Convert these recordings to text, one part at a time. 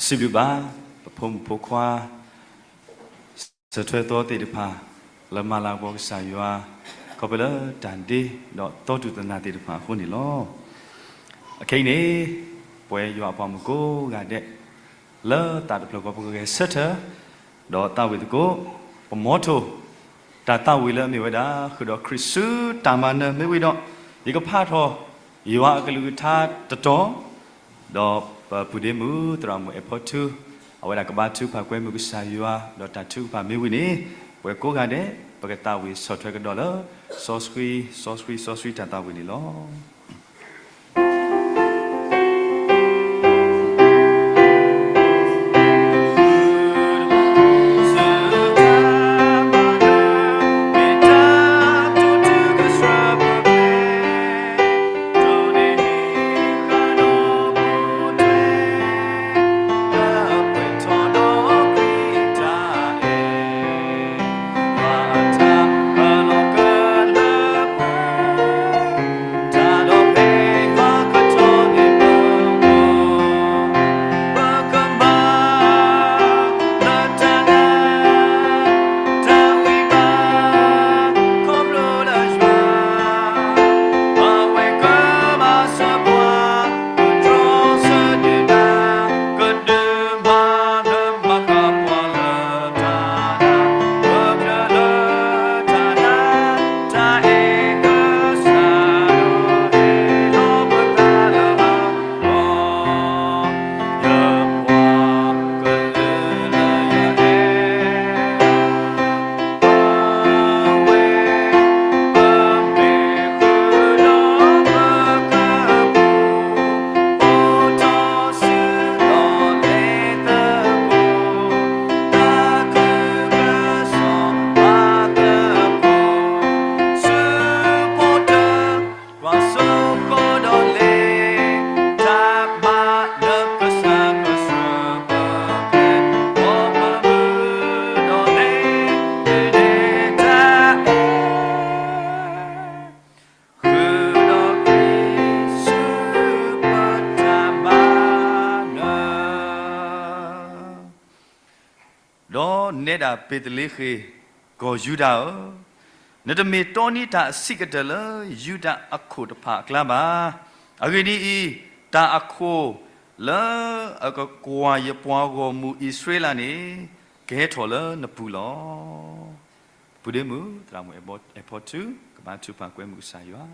စံးဘျုးဘၣ် ပဖိမုၣ်ဖိခွါ စၢၤထွဲသီသ့ၣ်တဖၣ် လၢမၤလၤကပီၤကစၢ်ယွၤ ခီဖျိလၢတၢ်ဒ့ ဒီးတီတူၢ်သနၢ်သ့ၣ်တဖၣ်အဃိန့ၣ်လီၤ. အခဲအံၤန့ၣ် ပဝဲယွၤအပှၤမုၣ်ကိးဂၤဒဲး လၢတၢ်တဖျၢၣ်ဃီ ပကဂဲၤဆၢထၢၣ် ဒီးသးဝံၣ်သကိး ပမီထိၣ် တၢ်သးဝံၣ်လၢအမ့ၢ်ဝဲဒၣ် ဃုာ်ဒီးခရံာ်ဆူတၢ်မၤနၢၤ မ့ၢ်ဝံၤဒီး ယကဖးထီၣ် ယွၤအကလုၢ်ကထါတတီၤ ဒီးပပုၢ်ဒ့မုၣ်သရၣ်မုၣ်အဲၣ်ဖီထူ အဝဲဒၣ်ကဘါထုကဖၣ်ကွဲမုာ်ကစၢ်ယွၤ ဒီးတၢ်ထုကဖၣ်မ့ၢ်ဝံၤန့ၣ် ပဝဲကိးဂၤဒဲး ပကသးဝံၣ်ဆီၣ်ထွဲကဒီးလၢ စီဆှံ စီဆှံ စီဆှံတၢ်သးဝံၣ်န့ၣ်လီၤ. ဒီးနဲဒၣ်ဘ့းလ့ဟ့မ် ကီၢ်ယူဒၤဧၢ, နတမ့ၢ်တီနံၤတၢ်စံးကတၢၢ်လၢယူဒၤအခိၣ်တဖၣ်အကျါဘၣ်. အဂ့ၢ်ဒ်အံၤ, တၢ်အခိၣ်လၢအကကွၢ်ယပှၤဂီၢ်မုၢ်အံၣ်စရ့လးန့ၣ် ကဟဲထီၣ်လၢနပူၤလီၤ. ပုၢ်ဒ့မုၣ်သရၣ်မုၣ်အဲၣ်ဖီထူ ကဘါထုကဖၣ်ကွဲမုာ်ကစၢ်ယွၤ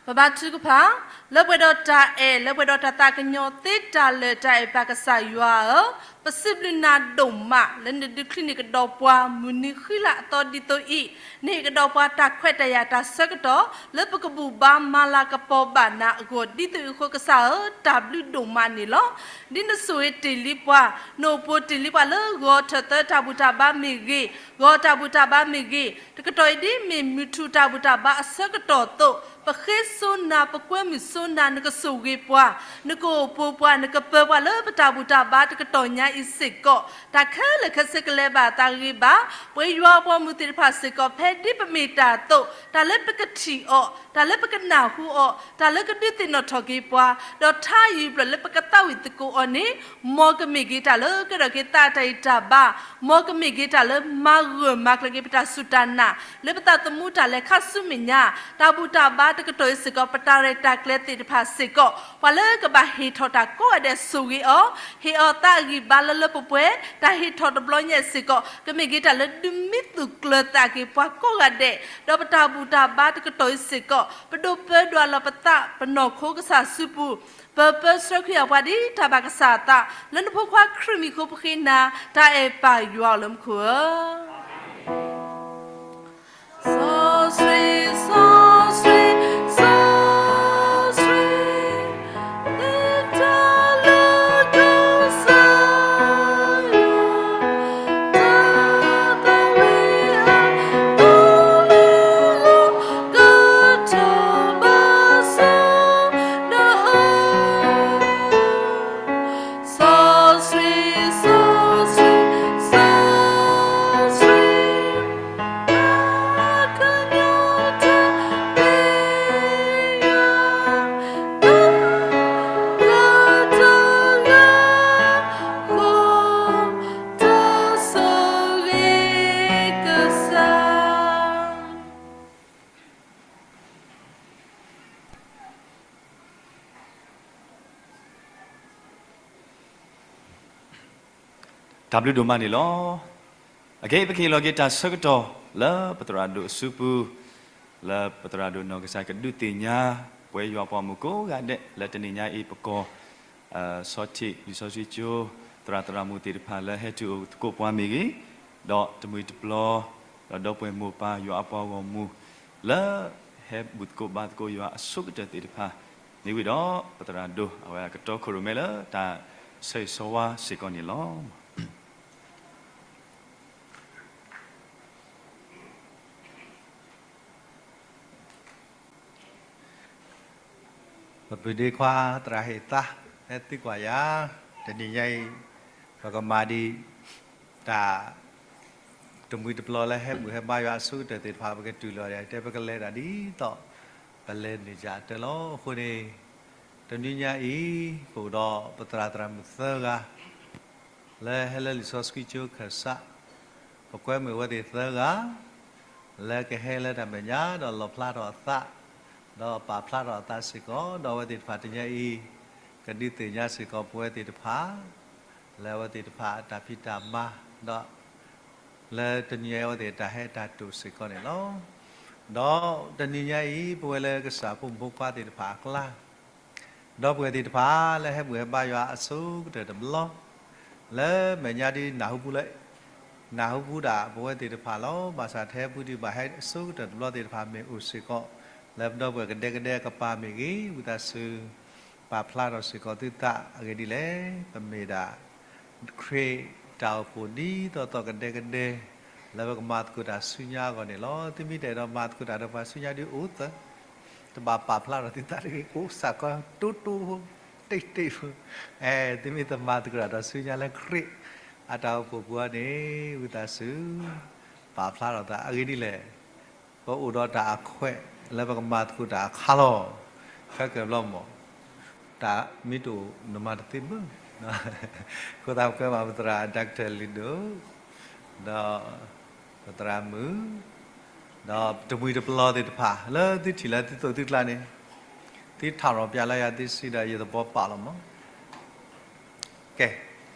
ပဘါထုကဖၣ်, လၢပှဲၤဒီးတၢ်အဲၣ် လၢပှဲၤဒီးတၢ်သးကညီၤသ့တၢ်လၢာ်တၢ်အဲၣ်ပၢ်ကစၢ်ယွၤဧၢ, ပစံးဘျုးနၤဒိၣ်မး လၢနဒုးချံန့ၢ်ကဒီးပှၤမုၢ်နံၤဃံလၤအသီဒ်သိးအံၤ, နဟ့ၣ်ကဒီးပှၤတၢ်ခွဲးတၢ်ယာ်တၢ်ဆၢကတီၢ် လၢပကဘူၣ်ဘါမၤလၤကပီၤဘၣ်နၤအဂီၢ် ဒ်သိးအံၤအဃိကစၢ်ဧၢ, တၢ်ဘျုးဒိၣ်မးန့ၣ်လီၤ. ဒ်နဆိၣ်ဂ့ၤတ့ၢ်လံပှၤ, နအိၣ်ပိၢ်တ့ၢ်လံပှၤလၢဂီၤထၢၣ်သၢတၢ်ဘူၣ်တၢ်ဘါမ့ၢ်ဂ့ၤ, ဂီၤတၢ်ဘူၣ်တၢ်ဘါမ့ၢ်ဂ့ၤ, တကတီၢ်အံၤဒ်မ့ၢ်မုၢ်ထူၣ်တၢ်ဘူၣ်တၢ်ဘါအဆၢကတီၢ်အသိး, ပဃ့စိနၤ ပကွဲမုာ်စိနၤ နကဆိၣ်ဂ့ၤပှၤ, နကအိၣ်ပိၢ်ပှၤ နကပၢၤပှၤလၢပတၢ်ဘူၣ်တၢ်ဘါတကတီၢ်ညါအံၤစ့ၢ်ကီး, တၢ်ခဲလၢာ်ခဲဆ့ကလဲၤဘၣ်အသးဂ့ၤဘၣ်, ပှၤယွၤအပှၤမုၢ်သ့ၣ်တဖၣ်စ့ၢ်ကီး ဖဲဒ်ပမ့ၢ်တၢ်အသိး, တၢ်လၢပကထံၣ်အီၤ, တၢ်လၢပကနၢ်ဟူအီၤ, တၢ်လၢကဒုးသ့ၣ်နီၣ်ထီၣ်က့ၤပှၤ, ဒီးထါယုၢ်ဘျၢၣ်လၢပကသးဝံၣ်သကိးအီၤန့ၣ်, မ်ကမ့ၢ်က့ၤတၢ်လၢကဲထီၣ်က့ၤသးတၢ်ဂံၢ်တၢ်ဘါ, မ်ကမ့ၢ်က့ၤတၢ်လၢမၤဂၢၢ်မၤကျၢၤက့ၤပတၢ်စူၢ်တၢ်နာ်, လၢပသးသမူတၢ်လဲၤခါဆူမဲာ်ညါ, တၢ်ဘူၣ်တၢ်ဘါတကတီၢ်အံၤစ့ၢ်ကီး ပတၢ်ရဲၣ်တၢ်ကျဲၤသ့ၣ်တဖၣ်စ့ၢ်ကီး, ပှၤလၢကဘၣ်ဟ့ၣ်ထီၣ်တၢ်ကိးဂၤဒဲးဆိၣ်ဂ့ၤအီၤ, ဟ့ၣ်အီၤသးအဂံၢ်ဘါလၢလၢပှဲၤပှဲၤ, တၢ်ဟ့ၣ်ထီၣ်တဘျီညါစ့ၢ်ကီး ကမ့ၢ်က့ၤတၢ်လၢဒုးမံသူၣ်ကျၢၤသးက့ၤပှၤကိးဂၤဒဲး, ဒီးပတၢ်ဘူၣ်တၢ်ဘါတကတီၢ်အံၤစ့ၢ်ကီး ပဒိးပၢဒွးလီၤပသးပနီၢ်ခိကစၢ်စုပူၤ, ပပၢဆှၢခရံာ်အပှၤဒ်တၢ်ဘၣ်ကစၢ်အသး, လၢနဖိခွါခရံာ်မံၤအဃိပဃ့နၤ, တၢ်အဲၣ်ပၢ်ယွၤအိၣ်လၢမူခိၣ်ဧၢ. စီဆှံ, စီဆှံ, စီဆှံ, တၢ်လၢကစၢ်ယွၤ, တၢ်သးဝံၣ်အသိလၢလီၤ ကထီၣ်ဘၣ်ဆူနအိၣ် စီဆှံ, စီဆှံ, စီဆှံ. တၢ်ဘျုးဒိၣ်မးန့ၣ်လီၤ. အခဲအံၤ ပကဟ့ၣ်လီၤက့ၤတၢ်ဆၢကတီၢ်လၢပသရၣ်ဒိၣ်အစုပူၤ, လၢပသရၣ်ဒိၣ်နီၢ်ကစၢ်ကဒုးသ့ၣ်ညါ ပဝဲယွၤပှၤမုၣ်ကိးဂၤဒဲး လၢတနံၤညါအံၤပကီၢ် ဆီထံးလံာ်စီဆှံကၠိ သရၣ်သရၣ်မုၣ်သ့ၣ်တဖၣ်လၢဟဲတုၤအိၣ်သကိးပှၤမ့ၢ်ဂ့ၤ, ဒီးတမှံၤတပျီၤ ဒီးဒီပုၢ်ဝဲၢ်မိၢ်ပၢ်ယွၤအပှၤဂီၢ်မုၢ် လၢဟဲဘူၣ်သကိးဘါသကိးယွၤအဆိကတၢၢ်သ့ၣ်တဖၣ် မ့ၢ်ဝံၤဒီး ပသရၣ်ဒိၣ် အဝဲအကတီခိၣ်ရိၣ်မဲလၢတၢ်ဆၢဂ့ၤဆၢဝါစ့ၢ်ကီးန့ၣ်လီၤ. ပပုၢ်ဒ့ခွါသရၣ်ဟ့ၣ်သါ ဟဲသံကွၢ်ယၤ, တနံၤညါအံၤ ပကမၤဒံး တၢ် တမှံၤတပျီၤလၢဟဲဘူၣ်ဟဲဘါယွၤအဆိကတၢၢ်သ့ၣ်တဖၣ် ပကတုၤလီၤဒီး တဲပကလဲၤတၢ်ဒ်သိး ပလဲၤန့ၢ်ယၤအတၢ်လီၤ. အဃိန့ၣ် တနံၤညါအံၤ ပအိၣ်ဒီးပသရၣ်သရၣ်မုၣ်သၢဂၤ လၢဟဲလၢလံာ်စီဆှံကၠိခၢၣ်စး, ပကွဲမုာ်အဝဲသ့ၣ်သၢဂၤ လၢကဟဲလၢတၢ်မဲာ်ညါ ဒီးလီၣ်ဖျါထီၣ်အသး ဒီးပာ်ဖျါထီၣ်အသးစ့ၢ်ကီး, ဒီးအဝဲသ့ၣ်တဖၣ်တနံၤညါအံၤ ကဒုးသ့ၣ်ညါစ့ၢ်ကီးပဝဲသ့ၣ်တဖၣ် လၢအဝဲသ့ၣ်တဖၣ်အတၢ်ဖံးတၢ်မၤ ဒီး လၢတနံၤညါအံၤအဝဲသ့ၣ်တၢ်ဟဲတၢ်တိာ်စ့ၢ်ကီးန့ၣ်လီၤ. ဒီးတနံၤညါအံၤ ပဝဲလၢကစၢ်ဖိမုၣ်ဖိခွါသ့ၣ်တဖၣ်အကျါ ဒီပုၢ်ဝဲၢ်သ့ၣ်တဖၣ်လၢဟဲဘူၣ်ဟဲဘါယွၤအဆိကတၢၢ်တဘျီ, လၢမဲာ်ညါဒ်နၢ်ဟူပူၤလၢ နၢ်ဟူပူၤဒၣ်ပဝဲသ့ၣ်တဖၣ်လီၤ. ဘၣ်ဆၣ်ထဲပူၤဒံးဘၣ်ဟဲအဆိကတၢၢ်တဘျီသ့ၣ်တဖၣ်မ့ၢ်အိၣ်စ့ၢ်ကီး, လၢပဒီပုၢ်ဝဲၢ်ကဒဲကဒဲကပၤမ့ၢ်ဂ့ၤ, ဝံသးစူၤ ပာ်ဖျါထီၣ်စ့ၢ်ကီးသုသးအဂ့ၢ်ဒ်လဲၣ်. ပမ့ၢ်ဒၣ် ခရံာ်တၢ်အိၣ်ဖှိၣ်ဒ်သိးသိးကဒဲကဒဲ လၢပကမၤသကိးတၢ်ဆူညါအဂီၢ်န့ၣ်လီၤ. သုမ့ၢ်တအဲၣ်ဒိးမၤသကိးတၢ်ဒီးပှၤဆူညါဒ်အိၣ်သၢ တဘၣ်ပာ်ဖျါထီၣ်သုသးတဂ့ၤ, ကိးစၢ်ကီးတိတိ တိတ်တိတ်, အဲ သုမ့ၢ်တမၤသကိးတၢ်ဒီးဆူညါလၢခရံာ် အတၢ်အိၣ်ဖှိၣ်ပူၤန့ၣ် ဝံသးစူၤ ပာ်ဖျါထီၣ်သးအဂ့ၢ်ဒ်လဲၣ်. ပအိၣ်ဒီးတၢ်အခွဲး လၢပကမၤသကိးတၢ်အခါလီၤ. ခဲကၢၤဘျီမး တၢ်မ့ၢ်တအိၣ်နမၤတသ့ဘၣ်. အဃိသတးပကဲဘၣ်ပသရၣ် Doctor လုၢ်ဒိၣ် ဒီး ပသရၣ်မုၣ် ဒီးတမှံၤတပျီၤသ့ၣ်တဖၣ် လၢသုထံၣ်လၢသုသိးသုကျါန့ၣ် သုထးရီၣ်ပၠးလၢယၤသုစံးဒီးယသဘီပာ်လီၤမး. ကဲ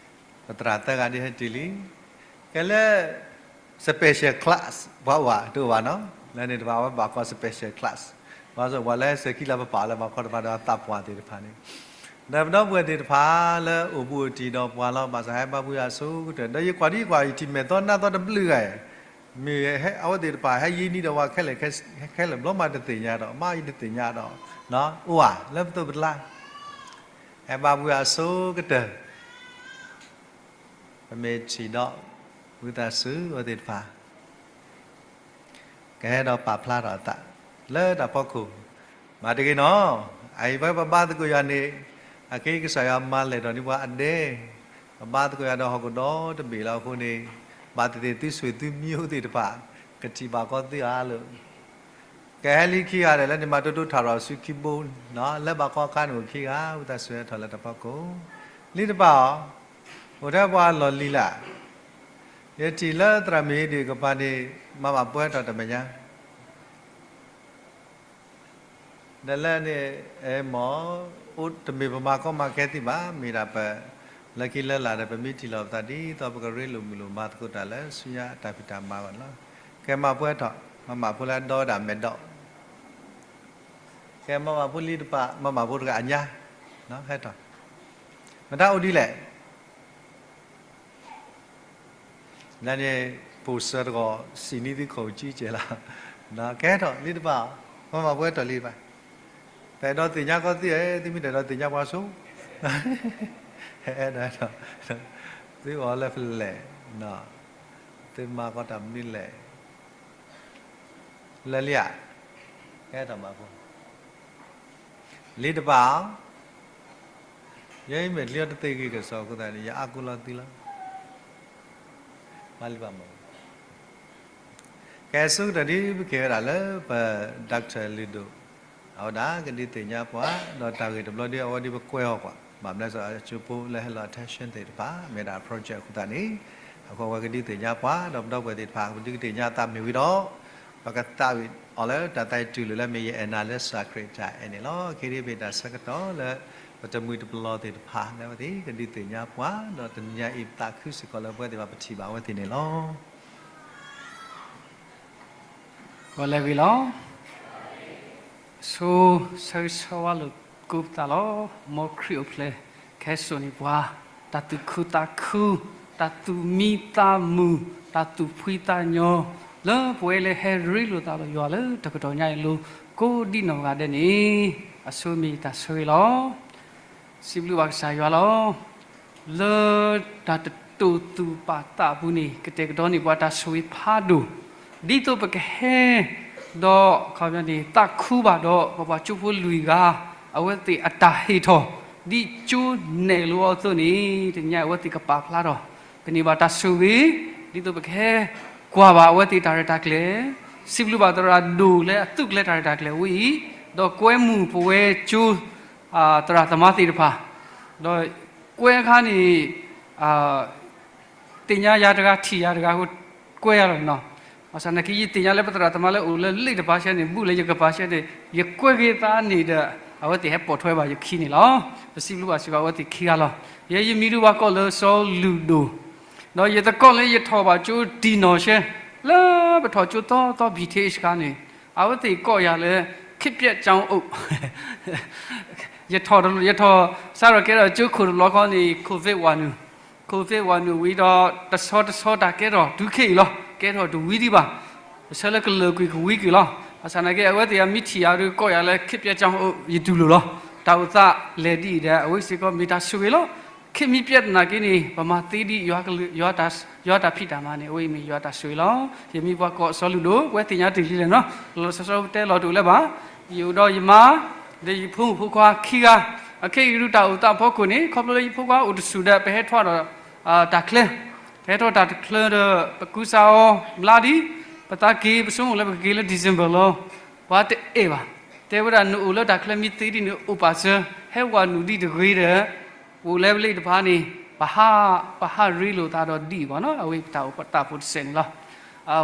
ပသရၣ်သၢဂၤဒ်ဟဲတုၤလံ. ကဲလၢ special class ပှၤအိၣ်ဘၣ်တအိၣ်ဘၣ်နီၤ, လၢန့ၣ်တဖၣ်အဝဲဘၣ်ကီး special class, ဘၣ်ဆၣ်ပှၤလၢစဲၤခံလၢပပာ်လၢဘၣ်ခီတဖၣ်ဒီး သးပှၢ်သ့ၣ်တဖၣ်န့ၣ်, ဒီးပဒီပုၢ်ဝဲၢ်သ့ၣ်တဖၣ်လၢအိၣ်ဘူးအိၣ်တံၢ်ဒီးပှၤလီၤ. ဘၣ်ဆၣ်ဟဲဘါဘူယၤအဆိကတၢၢ် ဒီးယကွၢ်ဒ်ယကွၢ် ယထံၣ်မဲာ်သီနါသီတဘျုးဂၤ, မ့ၢ်အဝဲသ့ၣ်တဖၣ်ဟဲယံၤနံၤဒီးပှၤခဲလၢာ်ခဲဆ့ ခဲလၢာ်ဘျီမးတသ့ၣ်ညါဒီး မ့ၢ်ယတသ့ၣ်ညါဒီး အိၣ်ဧါ လၢပသိးပတလါ ဟဲဘါဘူယၤအဆိကတၢၢ် ပမ့ၢ်ထံၣ်ဒီး ဝံသးစူၤအဝဲသ့ၣ်တဖၣ် ကဟဲဒီးပာ်ဖျါထီၣ်အသး လၢတၢ်ဖီခိၣ် မၤတဂ့ၤနီၤ. အအံၤပှၤပဘါသကိးယၤန့ၣ် အက့ကစၢ်ယွၤမၤလဲၢ်ထီၣ်န့ၢ်ပှၤအဒဲ, ပဘါသကိးယၤဒီးဟီၣ်ခိၣ်ဒီတဘ့ၣ်လီၤ. အဃိန့ၣ် ဘၣ်သ့ၣ်သ့ၣ်သုဆွေသုမျိုးသ့ၣ်တဖၣ် ကထံၣ်ဘၣ်ကီးသုဧါလၢ ကဟဲလံခံဂၤဒီး လၢန့ၣ်မၤတိတိထးရီၣ်ဆူခံဘိ, လၢဘၣ်ကီအခါန့ၣ်အိၣ်ခံဂၤ ဝံသးစူၤဟဲထီၣ်လၢတၢ်ဖီခိၣ်, လံတဘၣ်အီၤ, အိၣ်ထဲပှၤလီၢ်လံၤလၢ်, ယထံၣ်လၢသရၣ်မုၣ်ဟ့ၣ်ဒုးကပၤန့ၣ် မၤဘၣ်ပှဲၤထီၣ်တမဲာ်ညါ ဒီးလၢန့ၣ် အဲ မ့ၢ် အိၣ်တမ့ၢ်ပမၤကီမၤခဲသ့ဘၣ်, မ့ၢ်ဒၣ်ပ လၢခံလၢလာ်ဒီး ပမ့ၢ်ထံၣ်လီၤပသးဒ်သိးပကရ့လိာ်မုာ်လိာ်မၤသကိးတၢ်လၢဆူညါအတၢ်ဖံးတၢ်မၤဘၣ်န့ၣ်လီၤ. ကဲမၤပှဲၤထီၣ်, မၤမးဖိလၢအဒီဝဲဒၣ်မဲာ်ဒီး, ကဲမၤမးဖိလံတပၤ, မၤမးဖိတဂၤအညါ, ဟဲထီၣ်, မတၤအိၣ်ဒ်လဲၣ် လၢန့ၣ် ပိာ်စၢၤတဂီၢ် စံးနံသုခိၣ်ကံကဲလီၤ, ကဟဲထီၣ်လံတပၤ, မၤမးဖိဟဲထီၣ်လံတပၤ, တအဲၣ်ဒိးသ့ၣ်ညါကီးသုဧၢ, သုမ့ၢ်တအဲၣ်ဒိးသ့ၣ်ညါပှၤဆိ, ဟဲဒီး သုအီၤလၢဖဲလဲၣ်, သုမၤကီးတၢ်မနုၤလဲၣ်, လၢလံဧါ, ကဟဲထီၣ်မးဖိ လံတပၤ, ယဲအံၤမ့ၢ်ချံအီၤတသ့ဂ့ၤကစီၣ်အဃိသတးန့ၣ် ယအါကိးလီၤသုလီၤ, မၤလံဘၣ်မး, ကဲဆိကတၢၢ်ဒ်ပက့ၤဝဲဒၣ်လၢပ Doctor လုၢ်ဒိၣ်, အဝဲဒၣ်ကဒုးသ့ၣ်ညါပှၤ, ဒီးတၢ်ဂ့ၢ်တဘျီဒ်အဝဲဒ်ပကွဲအီၤကွၢ်, ဘၣ်မနုၤလဲၣ် အစိဖိလၢဟဲလီၤ attention သ့ၣ်တဖၣ် မ့ၢ်ဒၣ် project အဃိသတးန့ၣ်, အဃိအဝဲကဒုးသ့ၣ်ညါပှၤ ဒီးပဒီပုၢ်ဝဲၢ်သ့ၣ်တဖၣ် ပဒုးကသ့ၣ်ညါသးမ့ၢ်ဝံၤဒီး ပကသးဝံၣ်အီၤလၢတၢ်သးအံၤတုၤလၢလၢမ့ၢ်ယအဲၣ်နၤလၢစၢ်ခရံာ်တၢ်အဲၣ်န့ၣ်လီၤ. အခဲအံၤဒ်ပတၢ်ဆၢကတီၢ်လၢ ပ တမှံၤတပလီၢ်သ့ၣ်တဖၣ် လၢအဝဲသ့ၣ်ကဒုးသ့ၣ်ညါပှၤ ဒီးတနံၤညါအံၤပသးခုစ့ၢ်ကီးလၢပဝဲသ့ၣ်ဘၣ်ပထံၣ်ဘၣ်အဝဲသ့ၣ်န့ၣ်လီၤ. ဂီၤလၢအဂ့ၤလီၤ. ဆိ ဆၢဂ့ၤဆၢဝါလိာ်ကိးပသးလီၤ. မ်ခရံာ်အိၣ်ဖျဲၣ် ကဟဲစိာ်န့ၢ်ပှၤ တၢ်သူၣ်ခုသးခု, တၢ်သူၣ်မံသးမုာ်, တၢ်သူၣ်ဖှံသးညီ, လၢပဝဲလၢဟဲရ့လိာ်သးဒီးယွၤလၢတကတီၢ်ညါအံၤအလိၤ ကိးဒံနီၢ်ဂၤဒဲးန့ၣ် အဆိမ့ၢ်တၢ်ဆိၣ်ဂ့ၤလီၤ. စံးဘျုးဘၣ်ကစၢ်ယွၤလီၤ. လၢတၢ်တတိာ်သူၣ်ပာ်သးအပူၤန့ၣ် ကတဲာ်ကတီၤန့ၢ်ပှၤတၢ်ဆိၣ်ဂ့ၤဖးဒိၣ်, ဒ်သိးပကဟဲ ဒီးအခီပညီန့ၣ် သးခုဘၣ်ဒီး ပပှၤကၠိဖိလွံၢ်ဂၤ အဝဲသ့ၣ်အတၢ်ဟ့ၣ်ထီၣ် ဒ်ကၠိနဲၣ်လိအီၤအသိးန့ၣ် တနံၤညါအံၤအဝဲသ့ၣ်ကပာ်ဖျါထီၣ် ကန့ၢ်ဘၣ်တၢ်ဆိၣ်ဂ့ၤ ဒ်သိးပကဟဲကွၢ်ဘၣ်အဝဲသ့ၣ်တၢ်ရဲၣ်တၢ်ကျဲၤ, စံးဘျုးဘၣ်သရၣ်ဒိၣ်လၢအသုးကျဲၤတၢ်ရဲၣ်တၢ်ကျဲၤဝဲအံၤ, ဒီးကွဲမုာ်ပဝဲကၠိ သရၣ်သမါသ့ၣ်တဖၣ်, ဒီးကွဲအခါန့ၣ် သ့ၣ်ညါယၤတဂၤထံၣ်ယၤတဂၤ ကွဲယၤလီၤနီၤ. ဘၣ်ဆၣ်နာ်က့ ယသ့ၣ်ညါလၢပသရၣ်သမါလၢအိၣ်လၢလ့ၣ်တပၤဆဲန့ၣ် ဘူးလၢယကပၤဆဲန့ၣ် ယကွဲက့ၤသးန့ၣ်ဒီး အဝဲသ့ၣ်ဟဲပိာ်ထွဲဘၣ်ယခံန့ၣ်လီၤ. ပစံးဘျုးဘၣ်စ့ၢ်ကီးအဝဲသ့ၣ်ခံဂၤလီၤ. ယဲယမံၤဒုးပှၤကိးလၢစီၤလုၢ်ဒိၣ်, ဒီးယသကိးလၢယထီၣ်ဘၣ်ကၠိတံၢ်နီၢ်ဆဲ လၢပထီၣ်ကၠိသီသီ ဘံၣ်ထ့ၣ် အခါန့ၣ် အဝဲသ့ၣ်ကိးယၤလၢ ခေတ်ပျက်ကြောင်းအိပ် ယထီၣ်တလီၢ် ယထီၣ်စးထီၣ်ကဲထီၣ်ကၠိခိၣ်တဘျီခီန့ၣ် COVID ဝၤနုာ်, COVID ဝၤနုာ်ဝံၤဒီး တဆီတဆီတၢ်ကဲထီၣ်တုၤခဲအံၤလီၤ. ကဲထီၣ်တဝံၤဒံးဘၣ်. ပဆၢလၢကလၢာ်ကွံာ်ကဝံၤကွံာ်လီၤ. ဘၣ်ဆၣ်နာ်က့ အဝဲသ့ၣ်အမ့ၢ်ထံၣ်ယၤဒီး ကိးယၤလၢ ခေတ်ပျက်ကြောင်းအိပ် ယတူၢ်လိာ်လီၤ. တၢ်အိၣ်သးလဲၤဒ်အံၤဒီး အဝဲစ့ၢ်ကီးမ့ၢ်တၢ်ဆိၣ်ဂ့ၤလီၤ. ခေတ်မ့ၢ်ပျက်နာ်က့န့ၣ် ပမၤသ့ဒ်ယွၤ ယွၤတၢ်ဖံးတၢ်မၤန့ၣ် အဝဲအံၤမ့ၢ်ယွၤတၢ်ဆိၣ်ဂ့ၤလီၤ. ယမံၤပှၤကိးစီၤလုၢ်ဒိၣ် ပဝဲသ့ၣ်ညါတ့ၢ်လံလဲၣ်နီၤ. လီၤလီၤဆီဆီပတဲလီၤတအိၣ်လၢၤဘၣ်. ယအိၣ်ဒီးယမါ ဒီးယဖိမုၣ်ဖိခွါခံဂၤ, အခဲအံၤဒုးတၢ်အိၣ်သးအဖီခိၣ်န့ၣ် ခီဖျိလၢယဖိခွါအိၣ်တဆူၣ်ဒီး ပဟဲထီၣ်ဒီး တၢ်ချၢ, ပဟဲထီၣ်တၢ်တချၢဒီး ပကူစါအီၤဘျါဒံး, ပသးက့ၤ ပဆိကမိၣ်လၢပကက့ၤလၢ December လီၤ. ပှၤတအဲၣ်ဘၣ်. တဲဝဲဒၣ်နအိၣ်လၢတၢ်ချၢမ့ၢ်သ့ဒ်န့ၣ် အိၣ်ပာ်စၢၤ, ဟဲဝၤနုာ်ဒံးတဂ့ၤဒီး အိၣ်လၢပလ့ၣ်တဖၣ်န့ၣ် ပဟး ပဟးရ့လိာ်သးဒီးဒံးဘၣ်နီၤ. အဝဲပတၢ်အိၣ်သးဖိတစဲးန့ၣ်လီၤ.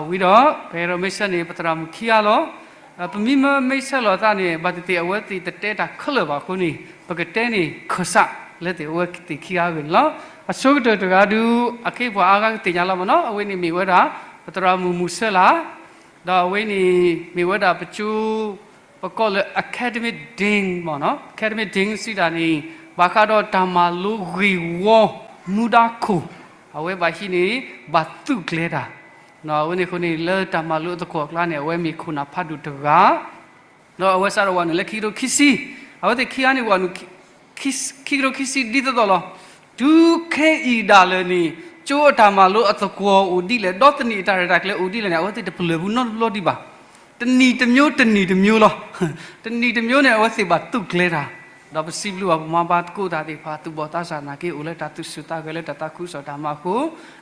ဝံၤဒီး ပအဲၣ်ဒိးမ့ၢ်ဆၢန့ၣ် ပသရၣ်မုၣ်ခံဂၤလီၤ. ပမ့ၢ်မ့ၢ်ဆၢလီၤသးန့ၣ် ဘၣ်သ့ၣ်သ့ၣ် အဝဲသ့ၣ်တတဲတၢ်ခဲလၢာ်ဘၣ်အဃိန့ၣ် ပကတဲန့ၣ်ခၢၣ်စးလၢသ့ၣ်အဝဲသ့ၣ်ခံဂၤအဂ့ၢ်န့ၣ်လီၤ. အဆိကတၢၢ်တဂၤဒုး အခ့အပှၤအါဂၤကသ့ၣ်ညါလီၤမ့ၢ်နီၤ. အဝဲန့ၣ်မ့ၢ်ဝဲဒၣ် ပသရၣ်မုၣ်မုၢ်ဆၢလး ဒီးအဝဲန့ၣ် မ့ၢ်ဝဲဒၣ်ပကၠိ ပကိးလၢ Academic Dean မ့ၢ်နီၤ. Academic Dean စံးတၢ်န့ၣ် ဘၣ်ဃးဒီးတၢ်မၤလိဂ့ၢ်ဝီမူဒါခိၣ် အဝဲဘၣ်ဟံးန့ၢ် ဘၣ်သုးကျဲၤတၢ်. အဝဲန့ၣ်အဃိန့ၣ် လၢတၢ်မၤလိအသကိးအကျါန့ၣ် အဝဲမ့ၢ်ခိၣ်နၢ်ဖးဒိၣ်တဂၤ ဒီးအဝဲစးထီၣ်ဝၤနုာ်လၢခံကထိခံဆံ, အဝဲသ့ၣ်ခံဂၤန့ၣ်ဝၤနုာ် ခံကထိခံဆံဒ်သိးသိးလီၤ. တုၤခဲအံၤဒၣ်လဲာ်န့ၣ် ကၠိအတၢ်မၤလိအသကွီၤအိၣ်ဒ်လဲၣ်, ဒီးတနံၣ်အတၢ်ရဲၣ်တၢ်ကျဲၤအိၣ်ဒ်လဲၣ်န့ၣ် အဝဲသ့ၣ်တပလၢၢ်ဘူးနီတဘျီဒံးဘၣ်. တနံၣ်တမျိုးတနံၣ်တမျိုးလီၤ. တနံၣ်တမျိုးန့ၣ် အဝဲသ့ၣ်ဘၣ်သုးကျဲၤတၢ် ဒီးပစံးဘျုးဘၣ်ပှၤမၤဘါသကိးတၢ်သ့ၣ်တဖၣ် သူၣ်ဘီၣ်သးစၢ်နာ်က့ အိၣ်လၢတၢ်သူၣ်ဆူၣ်သးဂဲၤလၢတၢ်သးခုကစီၣ်တၢ်မၤအဃိ,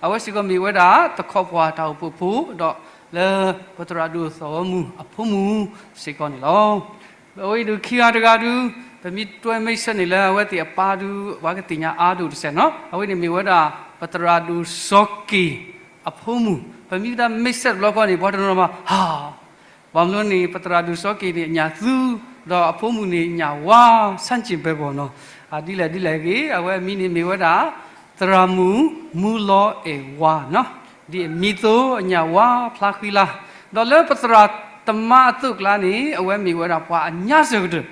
အဝဲစ့ၢ်ကီးမ့ၢ်ဝဲဒၣ် သခီပှၤတၢ်အိၣ်ဖှိၣ်ဖိ ဒီးလၢပသရၣ်ဒိၣ်သီဝီမုၢ်အဖိမုၣ်စ့ၢ်ကီးန့ၣ်လီၤ. အဝဲအံၤဒုးခံဂၤတဂၤဒုး ပမ့ၢ်တွဲမ့ၢ်ဆၢန့ၣ်လၢအဝဲသ့ၣ်အပၢ်ဒုး ပှၤကသ့ၣ်ညါအါဒိၣ်တစဲးနီၤ. အဝဲန့ၣ်မ့ၢ်ဝဲဒၣ် ပသရၣ်ဒိၣ်စီၤက့ၤအဖိမုၣ်, ပမ့ၢ်ဝဲဒၣ်မ့ၢ်ဆၢတဘျီဃီန့ၣ် ပှၤတနီၤနီၤမၤ ဟါ ဘၣ်မနုၤန့ၣ် ပသရၣ်ဒိၣ်စီၤက့ၤန့ၣ် ညၣ်သူ, ဒီးအဖိမုၣ်န့ၣ် ညၣ်ဝါ ဆန်းကျင်ဘက်ပေါ့နော်. ဒ်လဲၣ်ဒ်လဲၣ်ဂ့ၤ အဝဲအမံၤန့ၣ်မ့ၢ်ဝဲဒၣ် သရၣ်မုၣ်မူလီအဲၣ်ဝါနီၤ, ဒ်အမံၤအသိး အညၣ်ဝါဖျါဃံလၤ, ဒီးလၢပသရၣ်သမါအသိးအကျါန့ၣ် အဝဲမ့ၢ်ဝဲဒၣ်ပှၤအညါစၢၤကတၢၢ်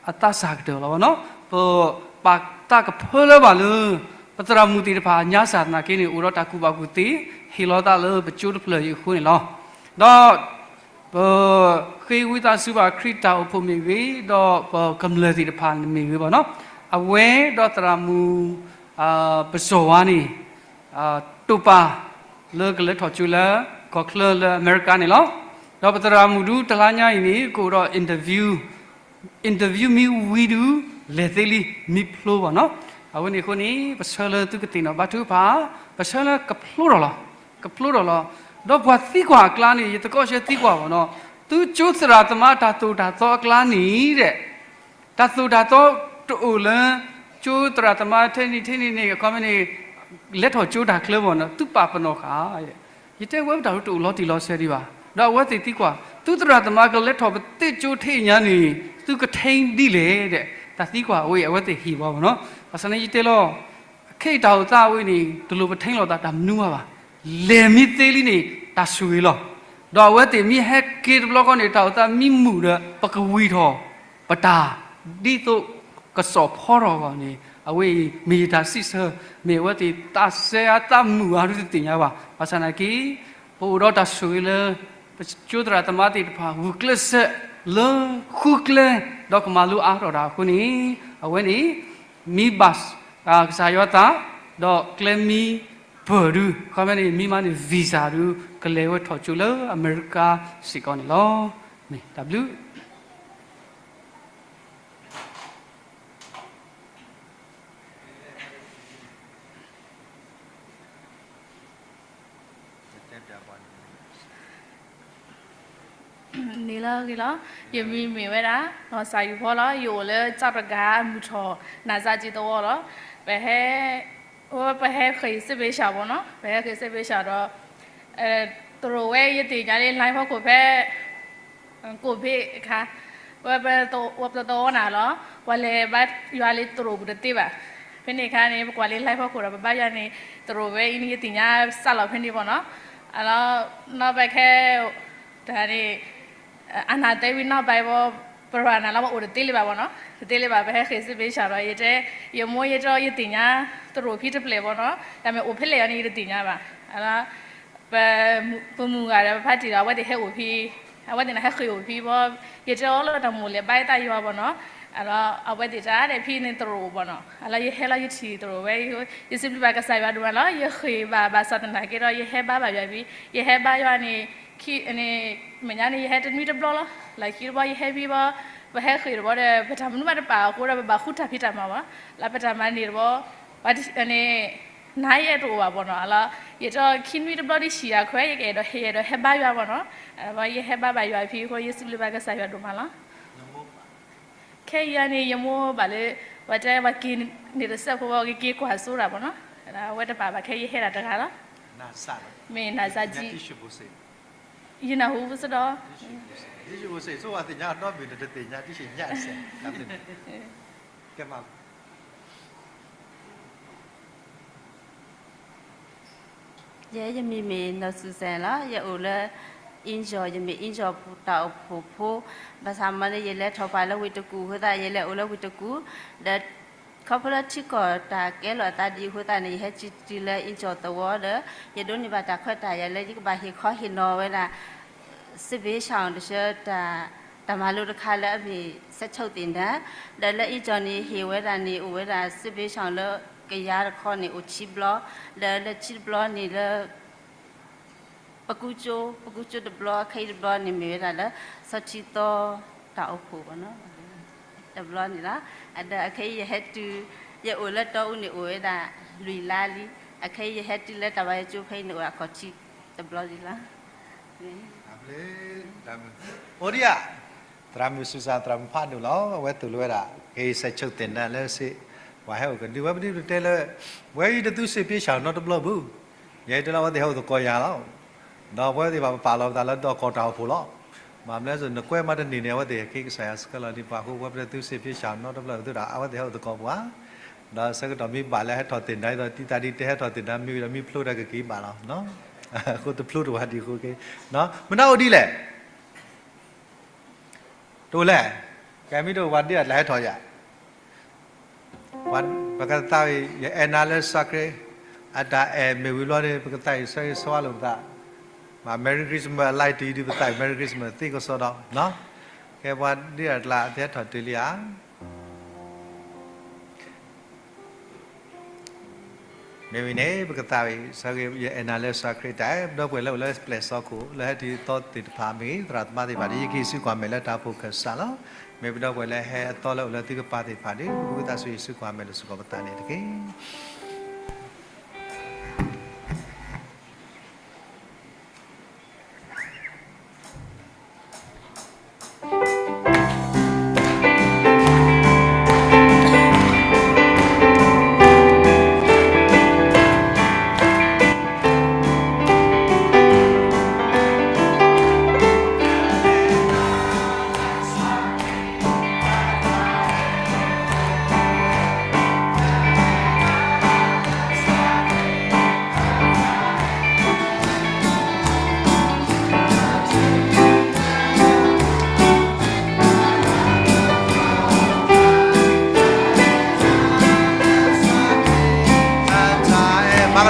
အသးစၢ်ကတၢၢ်လီၤနီၤ. ပပာ်သးကဖၢလၢဘၣ်လၢ ပသရၣ်မုၣ်သ့ၣ်တဖၣ်အညါစၢ်သနာ်က့န့ၣ် အိၣ်ဒီးတၢ်ကူၣ်ဘၣ်ကူၣ်သ့ ဟ့ၣ်လီၤသးလၢပကၠိတဖျၢၣ်အံၤအဃိန့ၣ်လီၤ. ဒီး ပဃ့ဝံသးစူၤဘၣ်ခရံာ်တၢ်အိၣ်ဖှိၣ်မ့ၢ်ဂ့ၤ ဒီးပကမျၢၢ်သ့ၣ်တဖၣ်မ့ၢ်ဂ့ၤဘၣ်နီၤ, အဝဲဒီးသရၣ်မုၣ် ပစီၤဝါန့ၣ် တိာ်ပာ်လၢကလဲၤထီၣ်ကၠိလၢ ကီၢ်ချၢလၢအမဲရကၤန့ၣ်လီၤ. ဒီးပသရၣ်မုၣ်ဒုတလါညါအံၤန့ၣ် ကအိၣ်ဒီး interview, interview မ့ၢ်ဝံၤဒု လဲၤသ့လံ မ့ၢ်ဖျိဘၣ်နီၤ. အဝဲန့ၣ်အဃိန့ၣ် ပဆၢလၢသုကသ့ၣ်နီၣ်ဘါထုကဖၣ်, ပဆၢလၢကဖျိထီၣ်လီၤ, ကဖျိထီၣ်လီၤ. ဒီးပှၤသံကွၢ်အကျါန့ၣ် ယသကိးဆၢသံကွၢ်ဘၣ်နီၤ, သုကၠိသရၣ်သမါတၢ်သိၣ်တၢ်သီအကျါန့ၣ်ဒီး တၢ်သိၣ်တၢ်သီတအိၣ်လၢ ကၠိသရၣ်သမါထဲန့ၣ်ထဲန့ၣ်န့ၣ် အခီပညီန့ၣ် လဲၤထီၣ်ကၠိတၢ်ချၢဘၣ်နီၤ, သုပာ်ပနီၣ်ဃာ်, ယတဲဝဲပတၢ်တအိၣ်လီၤတံၢ်လီၤဆဲးဒံးဘၣ်. ဒီးအဝဲသ့ၣ်သံကွၢ်, သုသရၣ်သမါကလဲၤထီၣ်ပသ့ၣ်ကၠိထဲအံၤညါန့ၣ် သုကထဲဒ်လဲၣ်ဒီး တၢ်သံကွၢ်အဝဲအံၤ အဝဲသ့ၣ်ဟ့ၣ်ဝဲဘၣ်နီၤ. ဘၣ်ဆၣ်န့ၣ်ယတဲလီၤ, ခဲအံၤတၢ်အိၣ်သးအဝဲန့ၣ် တလိၣ်ပထံၣ်လိာ်သးတၢ်မနုၤမးဘၣ်. လဲၤမ့ၢ်သ့လံန့ၣ် တၢ်ဆိၣ်ဂ့ၤလီၤ. ဒီးအဝဲသ့ၣ်မ့ၢ်ဟဲက့ၤတဘျီဃီန့ၣ် တၢ်အိၣ်သးမ့ၢ်မုာ်ဒီး ပကဝံၤထီၣ်ပတၢ် ဒ်သိးကစီၣ်ဖီထီၣ်အဂီၢ်န့ၣ် အဝဲအံၤမ့ၢ်ယတၢ်စံးဆၢ, မ့ၢ်အဝဲသ့ၣ်တၢ်စဲအသးမုာ်အါဒုတသ့ၣ်ညါဘၣ်. ဘၣ်ဆၣ်နာ်က့ ပအိၣ်ဒီးတၢ်ဆိၣ်ဂ့ၤလၢ ပကၠိသရၣ်သမါသ့ၣ်တဖၣ် ဂုာ်ကျဲးစၢးလၢဃုကျဲ ဒီးကမၤလိအါထီၣ်တၢ်အဃိန့ၣ် အဝဲန့ၣ် မ့ၢ်ဘၣ်ကစၢ်ယွၤသး ဒီးကျဲမံပၢၢ်ဒု ခီဖျိန့ၣ် မ့ၢ်မးန့ၣ် visa ဒု ကလဲၤဝဲထီၣ်ကၠိလၢအမဲရကၤစ့ၢ်ကီးန့ၣ်လီၤ. မ့ၢ်တၢ်ဘျုး န့ၣ်လီၤဂ့ၤလီၤ. ယမံၤမ့ၢ်ဝဲဒၣ် နီၢ်စၢ်ယူၤဖီလီၤ. ယအိၣ်လၢကၠီၣ်တဂၤ မုၢ်ထီၣ် နၤစၢ်ကံသဝီလီၤ. ပဟဲ ပဟဲဃ့ၢ်စ့ဘ့ၣ်စၢ်ဘၣ်နီၤ, ပဟဲဃ့ၢ်စ့ဘ့ၣ်စၢ်ဒီး တရူးဝဲယသ့ၣ်ညါလၢ line ဖီခိၣ်ဖဲ ကိၣ်ဘ့ၣ်အခါ ဝဲပသဝီနၤလီၤ. ပှၤလဲၤဘါယွၤလၢတရူးပူၤတသ့ဘၣ်. ဖဲန့ၣ်အခါန့ၣ် ပကွၢ်လၢ line ဖီခိၣ်ဒီး ပဘါယွၤန့ၣ် တရူးဝဲအံၤန့ၣ် ယသ့ၣ်ညါစးလီၤဖဲန့ၣ်ဘၣ်နီၤ. အလီၤ နီၢ်ဘၣ်ခဲ တၢ်န့ၣ် အနၢ်တဲဝံၤနီၢ်ဘၣ်အံၤ ပရၢနၤလီၤ ပအိၣ်တသ့လၢၤဘၣ်ဘၣ်နီၤ, တသ့လၢၤဘၣ်. ပဟဲဃ့ၢ်စ့ဘ့ၣ်စၢ်ဒီး ယတဲ ယမိၢ်ယဲဒီး ယသ့ၣ်ညါတရူးဖံတဖျၢၣ်ဘၣ်နီၤ, တၢ်မ့ၢ်အိၣ်ဖဲလဲၣ်အံၤန့ၣ် ယတသ့ၣ်ညါဘၣ်. အလီၤ ပ ပမုၢ်ဂၤဒီးပဖါတံၢ်ဒီး အဝဲသ့ၣ်ဟဲအိၣ်ဖဲ အဝဲသ့ၣ်န့ၣ်ဟဲဃ့ၢ်အိၣ်ဖဲဘၣ်, ယတဲအီၤလၢတၢ်မိၣ်လဲၤဘါယွၤဘၣ်နီၤ. အလီၤ အဝဲသ့ၣ်တၢ်ဒဲးဖဲန့ၣ်တရူးဘၣ်နီၤ. အလီၤ ယဟဲလီၤယထံၣ်တရူးဝဲ, ယစံးဘျုးဘၣ်ကစၢ်ယွၤဒိၣ်မးလီၤ. ယဃ့ၢ်ဘၣ်ဘၣ်ဆၣ်သနာ်က့ဒီး ယဟဲဘါဘၣ်ယွၤဖဲ, ယဟဲဘါယွၤန့ၣ် ခံန့ၣ် မဲာ်ညါန့ၣ် ယဟဲတနွံတဘျီလီၤ. လၢခံတဘျီယဟဲဖဲဘၣ်, ပဟဲဃ့ၢ်တဘျီဒီး ပတၢ်မနုၤမးတပာ်အဃိဒီး ပဘၣ်ဃုတၢ်ဖံးတၢ်မၤဘၣ်. လၢပတၢ်မၤန့ၣ်တဘျီ ပှၤန့ၣ် နၤယအဲၣ်တအိၣ်ဘၣ်ဘၣ်နီၤ. အလီၤ ယတဲခံနွံတဘျီဒ်ဆံးယၤခွဲး ယကအဲၣ်ဒိးဟဲ ယအဲၣ်ဒိးဟဲဘါယွၤဘၣ်နီၤ. အဝဲယဟဲဘါဘၣ်ယွၤဖဲအဃိ ယစံးဘျုးဘၣ်ကစၢ်ယွၤဒိၣ်မးလီၤ. ခဲအံၤန့ၣ် ယမိၢ်ဘၣ်လၢ ပှၤတဲပှၤက့ၤန့ၣ်တစဲးဖိ ကက့ၤကွၢ်စိတၢ်ဘၣ်နီၤ. အဝဲတပာ်ဘၣ်ခဲ ယဟဲဒၣ်တဂၤလီၤ. မ့ၢ်နၤစၢ်ကံ ယနၢ်ဟူပစ့ၢ်ဒီး ယဲ ယမံၤမ့ၢ်နီၢ်စူၤစဲၣ်လီၤ. ယအိၣ်လၢ အ့ၣ်ကၠီၣ်, ယမ့ၢ်အ့ၣ်ကၠီၣ်တၢ်အိၣ်ဖှိၣ်ဖိ, ဘၣ်ဆၣ်မ့ၢ်န့ၣ် ယလဲၤထီၣ်ပှၤလၢဝ့ၢ်တကူၣ်အဃိသတး ယလဲၤအိၣ်လၢဝ့ၢ်တကူၣ်, ဒီး ခီဖျိလၢထံကီၢ်တၢ်ကဲလီၤအသးဒ်အဃိသတးန့ၣ် ယဟဲစံၣ်တုၤလၢအ့ၣ်ကၠီၣ်သဝီဒီး ယဒိးန့ၢ်ဘၣ်တၢ်ခွဲးတၢ်ယာ်လၢယကဘၣ်ဟ့ၣ်ခီဟ့ၣ်နီၤဝဲဒၣ် စစ်ဘေးရှောင် တဆၢ တၢ်မၤလိတခါလၢအမ့ၢ် စဲးဆိၣ်သ့ၣ်နါ, ဒီးလၢအ့ၣ်ကၠီၣ်န့ၣ် ဟ့ၣ်ဝဲဒၣ်န့ၣ် အိၣ်ဝဲဒၣ် စစ်ဘေးရှောင် လၢကယၤတခီန့ၣ် အိၣ်ခံဘျီ, ဒီးလၢခံတဘျီန့ၣ်လၢ ပကူကၠိ, ပကူကၠိတဘျီ, ခဲအံၤတဘျီန့ၣ်မ့ၢ်ဝဲဒၣ်လၢ ဆီထံသီတၢ်အိၣ်ဖှိၣ်ဘၣ်နီၤ, တဘျီန့ၣ်လီၤ. အဒီးအခဲအံၤယဟဲတုၤ, ယအိၣ်လၢတီအူန့ၣ်အိၣ်ဝဲဒၣ် လွံၢ်လါလံ, အခဲအံၤယဟဲတုၤလၢတၢ်ဘါယွၤကၠိဖဲအံၤန့ၣ်အိၣ်အခီၣ်ထံးတဘျီလံလီၤ. အိၣ်ဒံးဧါ, သရၣ်မုၣ်စူၤစၢ် သရၣ်မုၣ်ဖးဒိၣ်လီၤ, အဝဲသိၣ်လိဝဲဒၣ် က့ၤစဲးဆိၣ်သ့ၣ်နါလၢစ့ၢ်, ပှၤဟဲအိၣ်ကဒု ဝဲပဒုးတဲလၢ ဝဲအံၤတသုစ့ၢ်ပ့းဆၣ်နီတဘျီဘၣ်, ယဲတဲလၢအဝဲသ့ၣ်ဟဲအိၣ်သကိးယၤလီၤ, ဒီးပဝဲသ့ၣ်ဘၣ်ပပာ်လီၤပသးလၢဒီးကီၢ်တၢ်အိၣ်ဖှိၣ်လီၤ. မ့ၢ်မနုၤလဲၣ် နကွဲမးတန့ၢ်န့ၣ် အဝဲသ့ၣ်ဟဲက့ၤကစၢ်ယွၤဆှၢလီၤဒံးပှၤအဃိ ဝဲပတသုစ့ၢ်ပ့းဆၣ်နီတဘျီဘၣ် သုဒီးအဝဲသ့ၣ်ဟဲအိၣ်သကိးပှၤ ဒီးဆၢကတီၢ်မ့ၢ်ဘၣ်လၢဟဲထီၣ်သ့ၣ်နါ ဒီးတံၢ်တၢ်ဒ်တဲဟဲထီၣ်သ့ၣ်နါမ့ၢ်ဝံၤဒီးမ့ၢ်ဖျိတၢ်ကက့ၤဘၣ်လီၤ. အဃိတဖျိတဝၤဒံးအဃိက့ၤ, မနုၤအိၣ်ဒ်လဲၣ်, တအိၣ်လဲၣ်, ကဲမ့ၢ်တအိၣ်ပှၤဒ့အတၢ်ဟဲထီၣ်ယၤ, ပကသးဝံၣ် ယအဲၣ်နၤလၢကစၢ်ခရံာ် အတၢ်အဲၣ်မ့ၢ်ဝံၤဘျီန့ၣ် ပကသးဝံၣ်ဆၢဂ့ၤဆၢဝါလိာ်ပသး, မ့ၢ် Merry Christmas အလါတံၤဒုး ပသးဝံၣ် Merry Christmas သ့ကစီဒီး, ကဲပှၤဒ့အတၢ်သ့ဟဲထီၣ်တုၤလံဧါ. မ့ၢ်ဝံၤန့ၣ် ပကသးဝံၣ်ဆၢဂ့ၤ ယအဲၣ်နၤလၢကစၢ်ခရံာ်တၢ်အဲၣ် ပဒီပုၢ်ဝဲၢ်လၢအိၣ်လၢပျဲၢ်စီခိၣ် လၢဟဲတုၤသီသ့ၣ်တဖၣ်မ့ၢ်ဂ့ၤ သရၣ်သမါသ့ၣ်တဖၣ်ဒီး ယကဟ့ၣ်စုကွၢ်မဲာ်လၢတၢ်အိၣ်ဖှိၣ်ခၢၣ်စးလီၤ. မ့ၢ်ပဒီပုၢ်ဝဲၢ်လၢဟဲအသီလၢအိၣ်လၢသုကပၤသ့ၣ်တဖၣ်ဒီး ပကသးဝံၣ်စုကွၢ်မဲာ်လၢစ့ၢ်ကီးပသးန့ၣ်တက့ၢ်.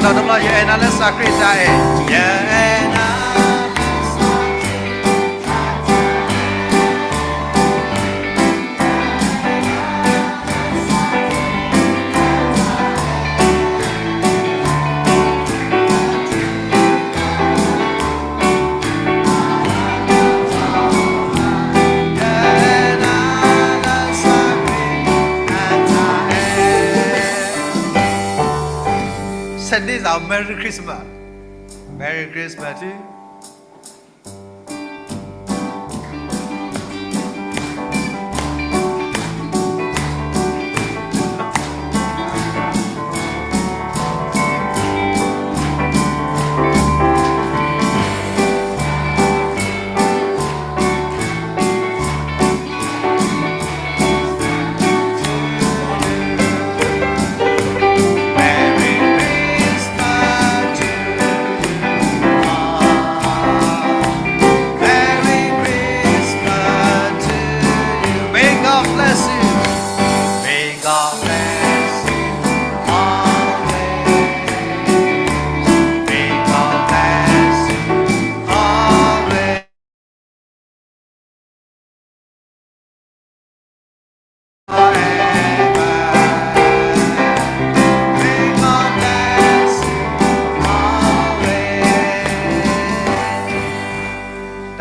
ဒီးတဘျီ ယအဲၣ်နၤလၢစၢ်ခရံာ်အတၢ်အဲၣ်, ယအဲၣ်နၤ Send this out. Merry Christmas. Merry Christmas to you.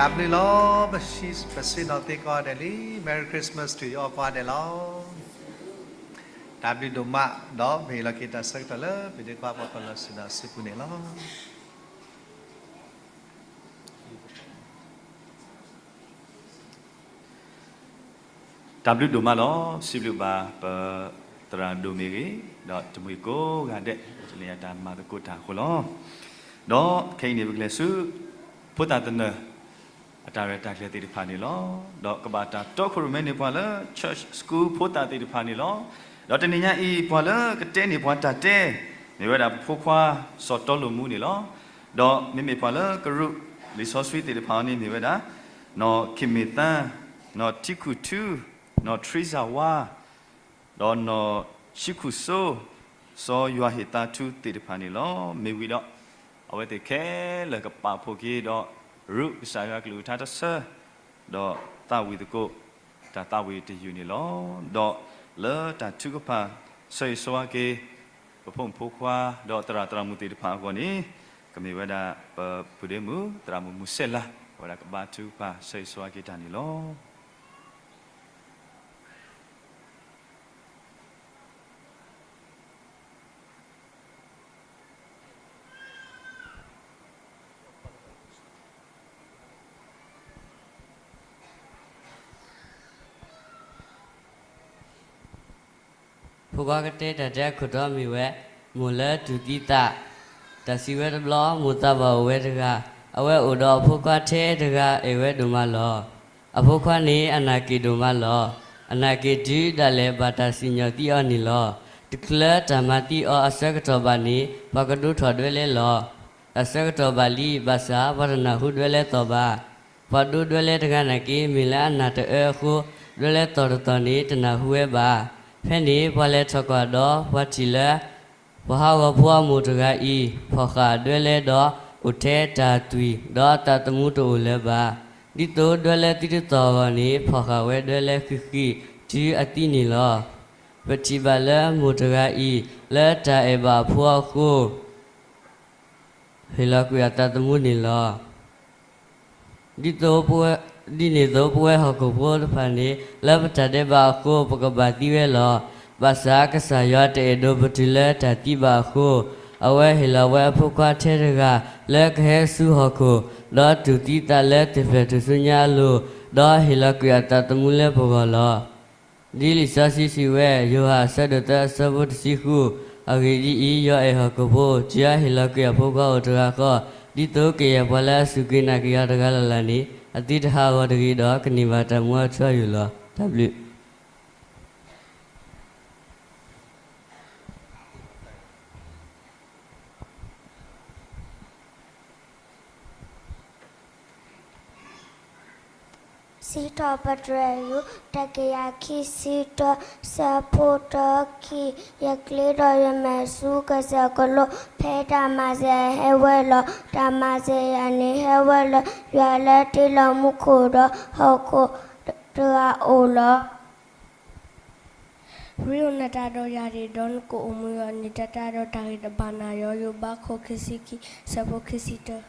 တၢ်ဘျုးလီၤ. ပဆ့ၣ်နီၤသ့ကိးဂၤဒဲးလံ. Merry Christmas to you all ကိးဂၤဒဲးလီၤ. တၢ်ဘျုးဒိၣ်မး, ဒီးပဟ့ၣ်လီၤက့ၤတၢ်ဆၢကတီၢ်လၢ ပဒ့ခွါပှၤဖီၣ်လီၤစုဒီးစုပူၤန့ၣ်လီၤ. တၢ်ဘျုးဒိၣ်မးလီၤ. စံးဘျုးဘၣ်ပသရၣ်ဒိၣ်မ့ၢ်ဂ့ၤ, ဒီးတမှံၤကိးဂၤဒဲး တနံၤအံၤတၢ်မၤသကိးတၢ်အဃိလီၤ. ဒီးခဲအံၤန့ၣ် ပကလဲၤဆူ ဖိသၣ်သနၢၣ် အတၢ်ရဲၣ်တၢ်ကျဲၤသ့ၣ်တဖၣ်န့ၣ်လီၤ. ဒီးကဘၣ်တၢ်တီခိၣ်ရိၣ်မဲန့ၢ်ပှၤလၢ Church School ဖိသၣ်သ့ၣ်တဖၣ်န့ၣ်လီၤ. ဒီးတနံၤညါအံၤ ပှၤလၢကတဲန့ၢ်ပှၤတၢ်တဲ မ့ၢ်ဝဲဒၣ်ပဖိခွါစီၤတီလိာ်မူန့ၣ်လီၤ. ဒီးမ့မ့ၢ်ပှၤလၢကရူးလံာ်စီဆှံသ့ၣ်တဖၣ်အံၤန့ၣ်မ့ၢ်ဝဲဒၣ် နီၢ်ခ့မ့ၢ်သၣ်, နီၢ်ထံခုၣ်ထူ, နီၢ်ထရံစၢ်ဝါ, ဒီးနီၢ်ဆံးခူၣ်စိ, စီၤယွၤဟ့ၣ်သးထူသ့ၣ်တဖၣ်န့ၣ်လီၤ. မ့ၢ်ဝံၤဒီး အဝဲသ့ၣ်ခဲလၢာ်ကပာ်ဖှိၣ်က့ၤဒီး ရူးကစၢ်ယွၤအကလုၢ်ကထါတဆၢ, ဒီးသးဝံၣ်သကိး တၢ်သးဝံၣ်တယုၢ်န့ၣ်လီၤ. ဒီးလၢတၢ်ထုကဖၣ် ဆၢဂ့ၤဆၢဝါက့ၤ ပဖိမုၣ်ဖိခွါ ဒီးသရၣ်သရၣ်မုၣ်သ့ၣ်တဖၣ်အဂီၢ်န့ၣ် ကမ့ၢ်ဝဲဒၣ်ပပုၢ်ဒ့မုၣ် သရၣ်မုၣ်မုၢ်စဲလး အဝဲဒၣ်ကဘါထုကဖၣ် ဆၢဂ့ၤဆၢဝါက့ၤတၢ်န့ၣ်လီၤ. ဖိခွါကတဲတၢ်တဲအခိၣ်တီမ့ၢ်ဝဲ မိၢ်လၢတူၢ်သံသး. တၢ်စံးဝဲတဘျီ မိၢ်သးဘၣ်အိၣ်ဝဲတဂၤ, အဝဲအိၣ်ဒီးအဖိခွါထဲတဂၤ အဲၣ်ဝဲဒိၣ်မးလီၤ. အဖိခွါန့ၣ် အနၢ်က့ၣ်ဒိၣ်မးလီၤ. အနၢ်က့ၣ်တုၤဒၣ်လဲာ်ဘၣ်တၢ်စံၣ်ညီၣ်သံအီၤန့ၣ်လီၤ. တချုးတၢ်မၤသံအီၤအဆၢကတီၢ်ဘၣ်န့ၣ် ပှၤကဒိထီၣ်ဒွဲလဲလီၤ. တၢ်ဆၢကတီၢ်ဘၣ်လံ ဘၣ်ဆၣ်ပှၤတနၢ်ဟူဒွဲလဲသီၣ်ဘၣ်. ပှၤဒိဒွဲလဲတဂၤနာ်က့ မ့ၢ်လၢအနၢ်တအၢအဃိ ဒွဲလဲသီၣ်တသီၣ်န့ၣ် တနၢ်ဟူဝဲဘၣ်. ဖဲန့ၣ်ပှၤလဲၤထီၣ်ကွၢ်ဒီး ပှၤထံၣ်လၢ ပှၤဟးဂီၤဖိအမိၢ်တဂၤအံၤ ဖီၣ်ဃာ်ဒွဲလဲဒီး အိၣ်ထဲတၢ်သွံၣ် ဒီးအသးသမူတအိၣ်လၢၤဘၣ်. ဒ်သိးဒွဲလဲသံတသီၣ်အဂီၢ်န့ၣ် ဖီၣ်ဃာ်ဝဲဒွဲလဲဃံးဃံး တုၤအသံန့ၣ်လီၤ. ပထံၣ်ဘၣ်လၢမိၢ်တဂၤအံၤ လၢတၢ်အဲၣ်ဘၣ်အဖိအဃိ ဟ့ၣ်လီၤကွံာ်အသးသမူန့ၣ်လီၤ. ဒ်သိးပဝဲ, ဒ်န့ၣ်အသိး ပဝဲဟီၣ်ခိၣ်ဖိတဖၣ်န့ၣ် လၢပတၢ်ဒဲးဘးအဃိ ပကဘၣ်သံဝဲလီၤ. ဘၣ်ဆၣ်ကစၢ်ယွၤတအဲၣ်ဒိးပတုၤလၢတၢ်သံဘၣ်အဃိ အဝဲဟ့ၣ်လီၤဝဲအဖိခွါထဲတဂၤ လၢကဟဲဆူဟီၣ်ခိၣ် ဒီးတူၢ်သံသးလၢသ့ၣ်ဖျဲၣ်ထူၣ်စုညါအလိၤ, ဒီးဟ့ၣ်လီၤကွံာ်အသးသမူလၢပဂီၢ်လီၤ. ဒ်လံာ်စီဆှံစံးဝဲ ယိၤဟၣ်အဆၢဒိၣ်သၢအဆၢဖိတဆံဃု, အဂ့ၢ်ဒ်အံၤ, ယွၤအဲၣ်ဟီၣ်ခိၣ်ဖိ, တုၤအဟ့ၣ်လီၤကွံာ်အဖိခွါအိၣ်တဂၤဃီ, ဒ်သိးကယဲၢ်ပှၤလၢအစူၢ်က့ၤနာ်က့ၤအီၤတဂၤလၢ်လၢ်န့ၣ် အသုတဟးဂီၤတဂ့ၤဒီး ကန့ၢ်ဘၣ်တၢ်မူအထူအယိာ်လီၤ. တၢ်ဘျုး စံးထီၣ်ပတြၢၤယွၤ တကယၤခံဆံတၢ, ဆၢဖိတၢ ခံ, ယကျ့ဒီးယမဲာ်ဆူကစၢၢ်ကလိ, ဖဲတၢ်မၤစၢၤဟဲဝဲလီၤ. တၢ်မၤစၢၤယၤန့ၣ်ဟဲဝဲလၢ ယွၤလၢတ့လီၤမူခိၣ်ဒီးဟီၣ်ခိၣ်တဂၤအအိၣ်လီၤ. ရ့အိၣ်နတၢ်ဒီးယၤတက့ၢ်, ဒီးနကအိၣ်မူဒီးနတၢ်တၢ်ဒီးတၢ်ဂ့ၤတဘၣ်နၤယီၤ. ယိၤဘး ခိၣ်ခံဆံခံ, ဆၢဖိခံဆံတၢ.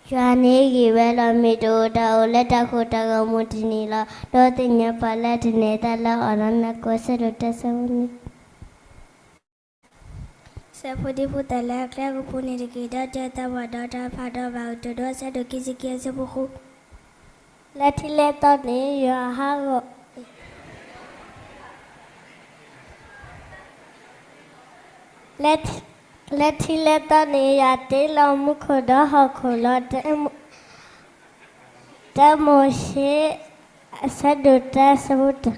ယွၤန့ၣ်ဂ့ၤဝဲလီၤ. မ့ၢ်တအိၣ်တၢ်အိၣ်လၢတၢ်ဃိတၢ်ဂီၤမူတနံၤလီၤ. ဒီးသ့ၣ်ညါပှၤလၢတန့ၢ်သါလၢအီၤလီၤ. နၢ်ကီၢ် ဆၢဒိၣ်တၢ ဆၢဖိနွံ. ဆၢဖိဒံဖိသၣ်လၢအကျဲကပူၤန့ၣ်တက့ၢ်. ဒီးတၢ်သးဝးဒီးတၢ်ဖးဒီးဘၣ်အုၣ်တဒိ ဆၢဒိၣ်ခံဆံခံ ဆၢဖိဃု. လၢထံလၢသီန့ၣ် ယွၤဟးဂီၤ လၢထံလၢသီန့ၣ် ယွၤတ့လီၤမူခိၣ်ဒီးဟီၣ်ခိၣ်လီၤ. တၢမိၤၡ့ ဆၢဒိၣ်တၢ ဆၢဖိတၢ.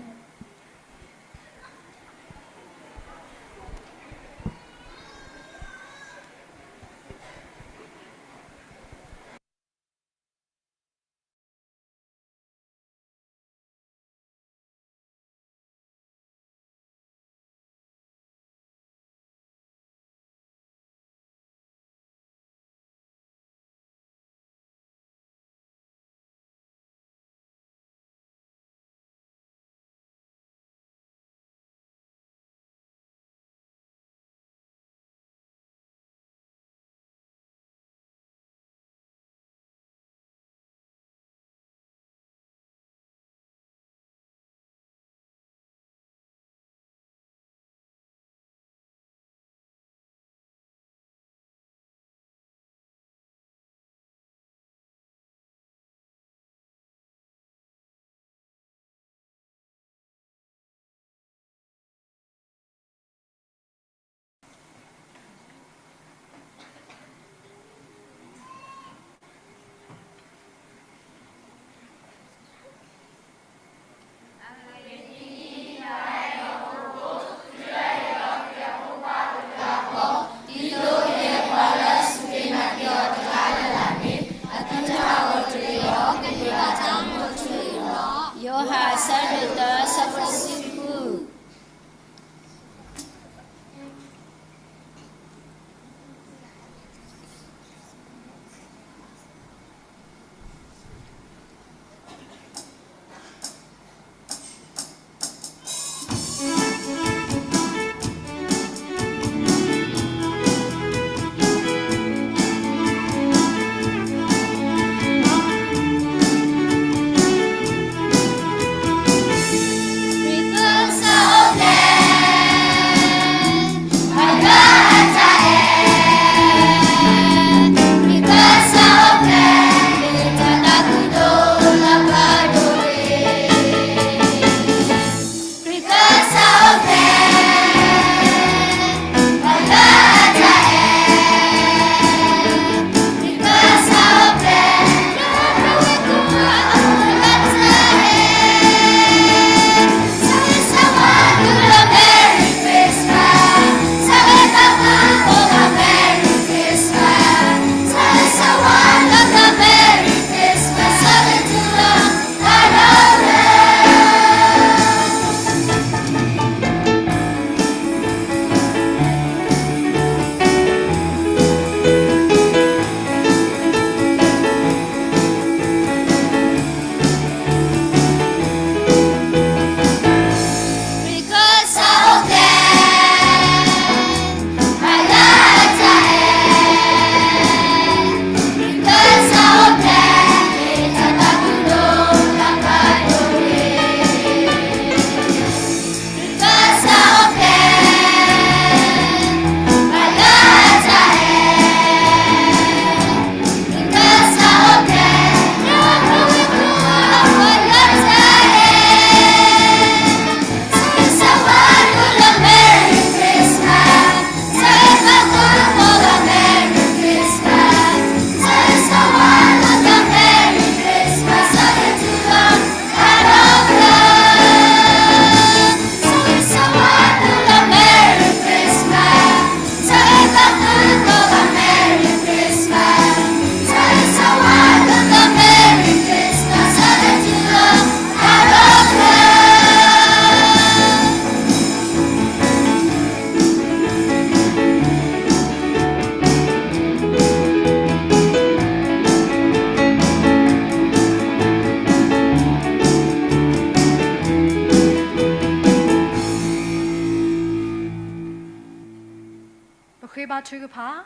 ဃ့ဘါထုကဖၣ်.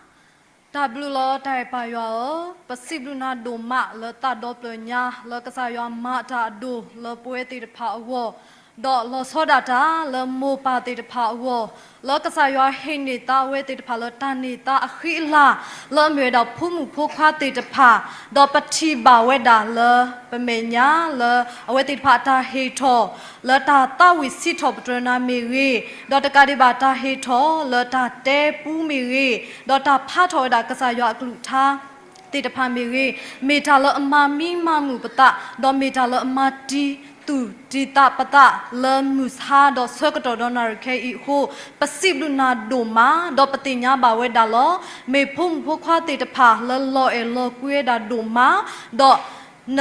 တၢ်ဘျုးလီၤတၢ်အဲၣ်ပၢ်ယွၤဧၢ, ပစံးဘျုးနၤဒိၣ်မးလၢသးဒီဖျၢၣ်ညါ လၢကစၢ်ယွၤမၤတၢ်အဒိၣ်လၢပဝဲသ့ၣ်တဖၣ်အဂီၢ်, ဒီးလီၤဆီဒၣ်တၢ်လၢမိၢ်ပၢ်သ့ၣ်တဖၣ်အဂီၢ်, လၢကစၢ်ယွၤဟ့ၣ်န့ၢ်သးအဝဲသ့ၣ်တဖၣ်လၢတၢ်န့ၢ်သါအဃံအလၤ လၢအမ့ၢ်ဝဲဒၣ်ဖိမုၣ်ဖိခွါသ့ၣ်တဖၣ်, ဒီးပထံၣ်ဘၣ်ဝဲဒၣ်လၢပမဲာ်ညါလၢအဝဲသ့ၣ်တဖၣ်အတၢ်ဟ့ၣ်ထီၣ် လၢတၢ်သးဝံၣ်စံးထီၣ်ပတြၢၤနၤမ့ၢ်ဂ့ၤ, ဒီးတကးဒံးဘၣ်တၢ်ဟ့ၣ်ထီၣ်လၢတၢ်တဲပူမ့ၢ်ဂ့ၤ, ဒီးတၢ်ဖးထီၣ်ဝဲဒၣ်ကစၢ်ယွၤအကလုၢ်ကထါသ့ၣ်တဖၣ်မ့ၢ်ဂ့ၤ, မ့ၢ်တၢ်လၢအမၤမံမၤမုာ်ပသး, ဒီးမ့ၢ်တၢ်လၢအမၤတံၤသူၣ်တံၤသးပသးလၢမုၢ်ဆါဒီးဆၢကတီၢ်ဒီးနၣ်ရံၣ်ခဲအံၤအဃိ, ပစံးဘျုးနၤဒိၣ်မး, ဒီးပသ့ၣ်ညါဘၣ်ဝဲဒၣ်လီၤ. မ့ၢ်ဖိမုၣ်ဖိခွါသ့ၣ်တဖၣ်လၢလီၤအဲၣ်လီၤကွံဝဲဒၣ်ဒိၣ်မး, ဒီးန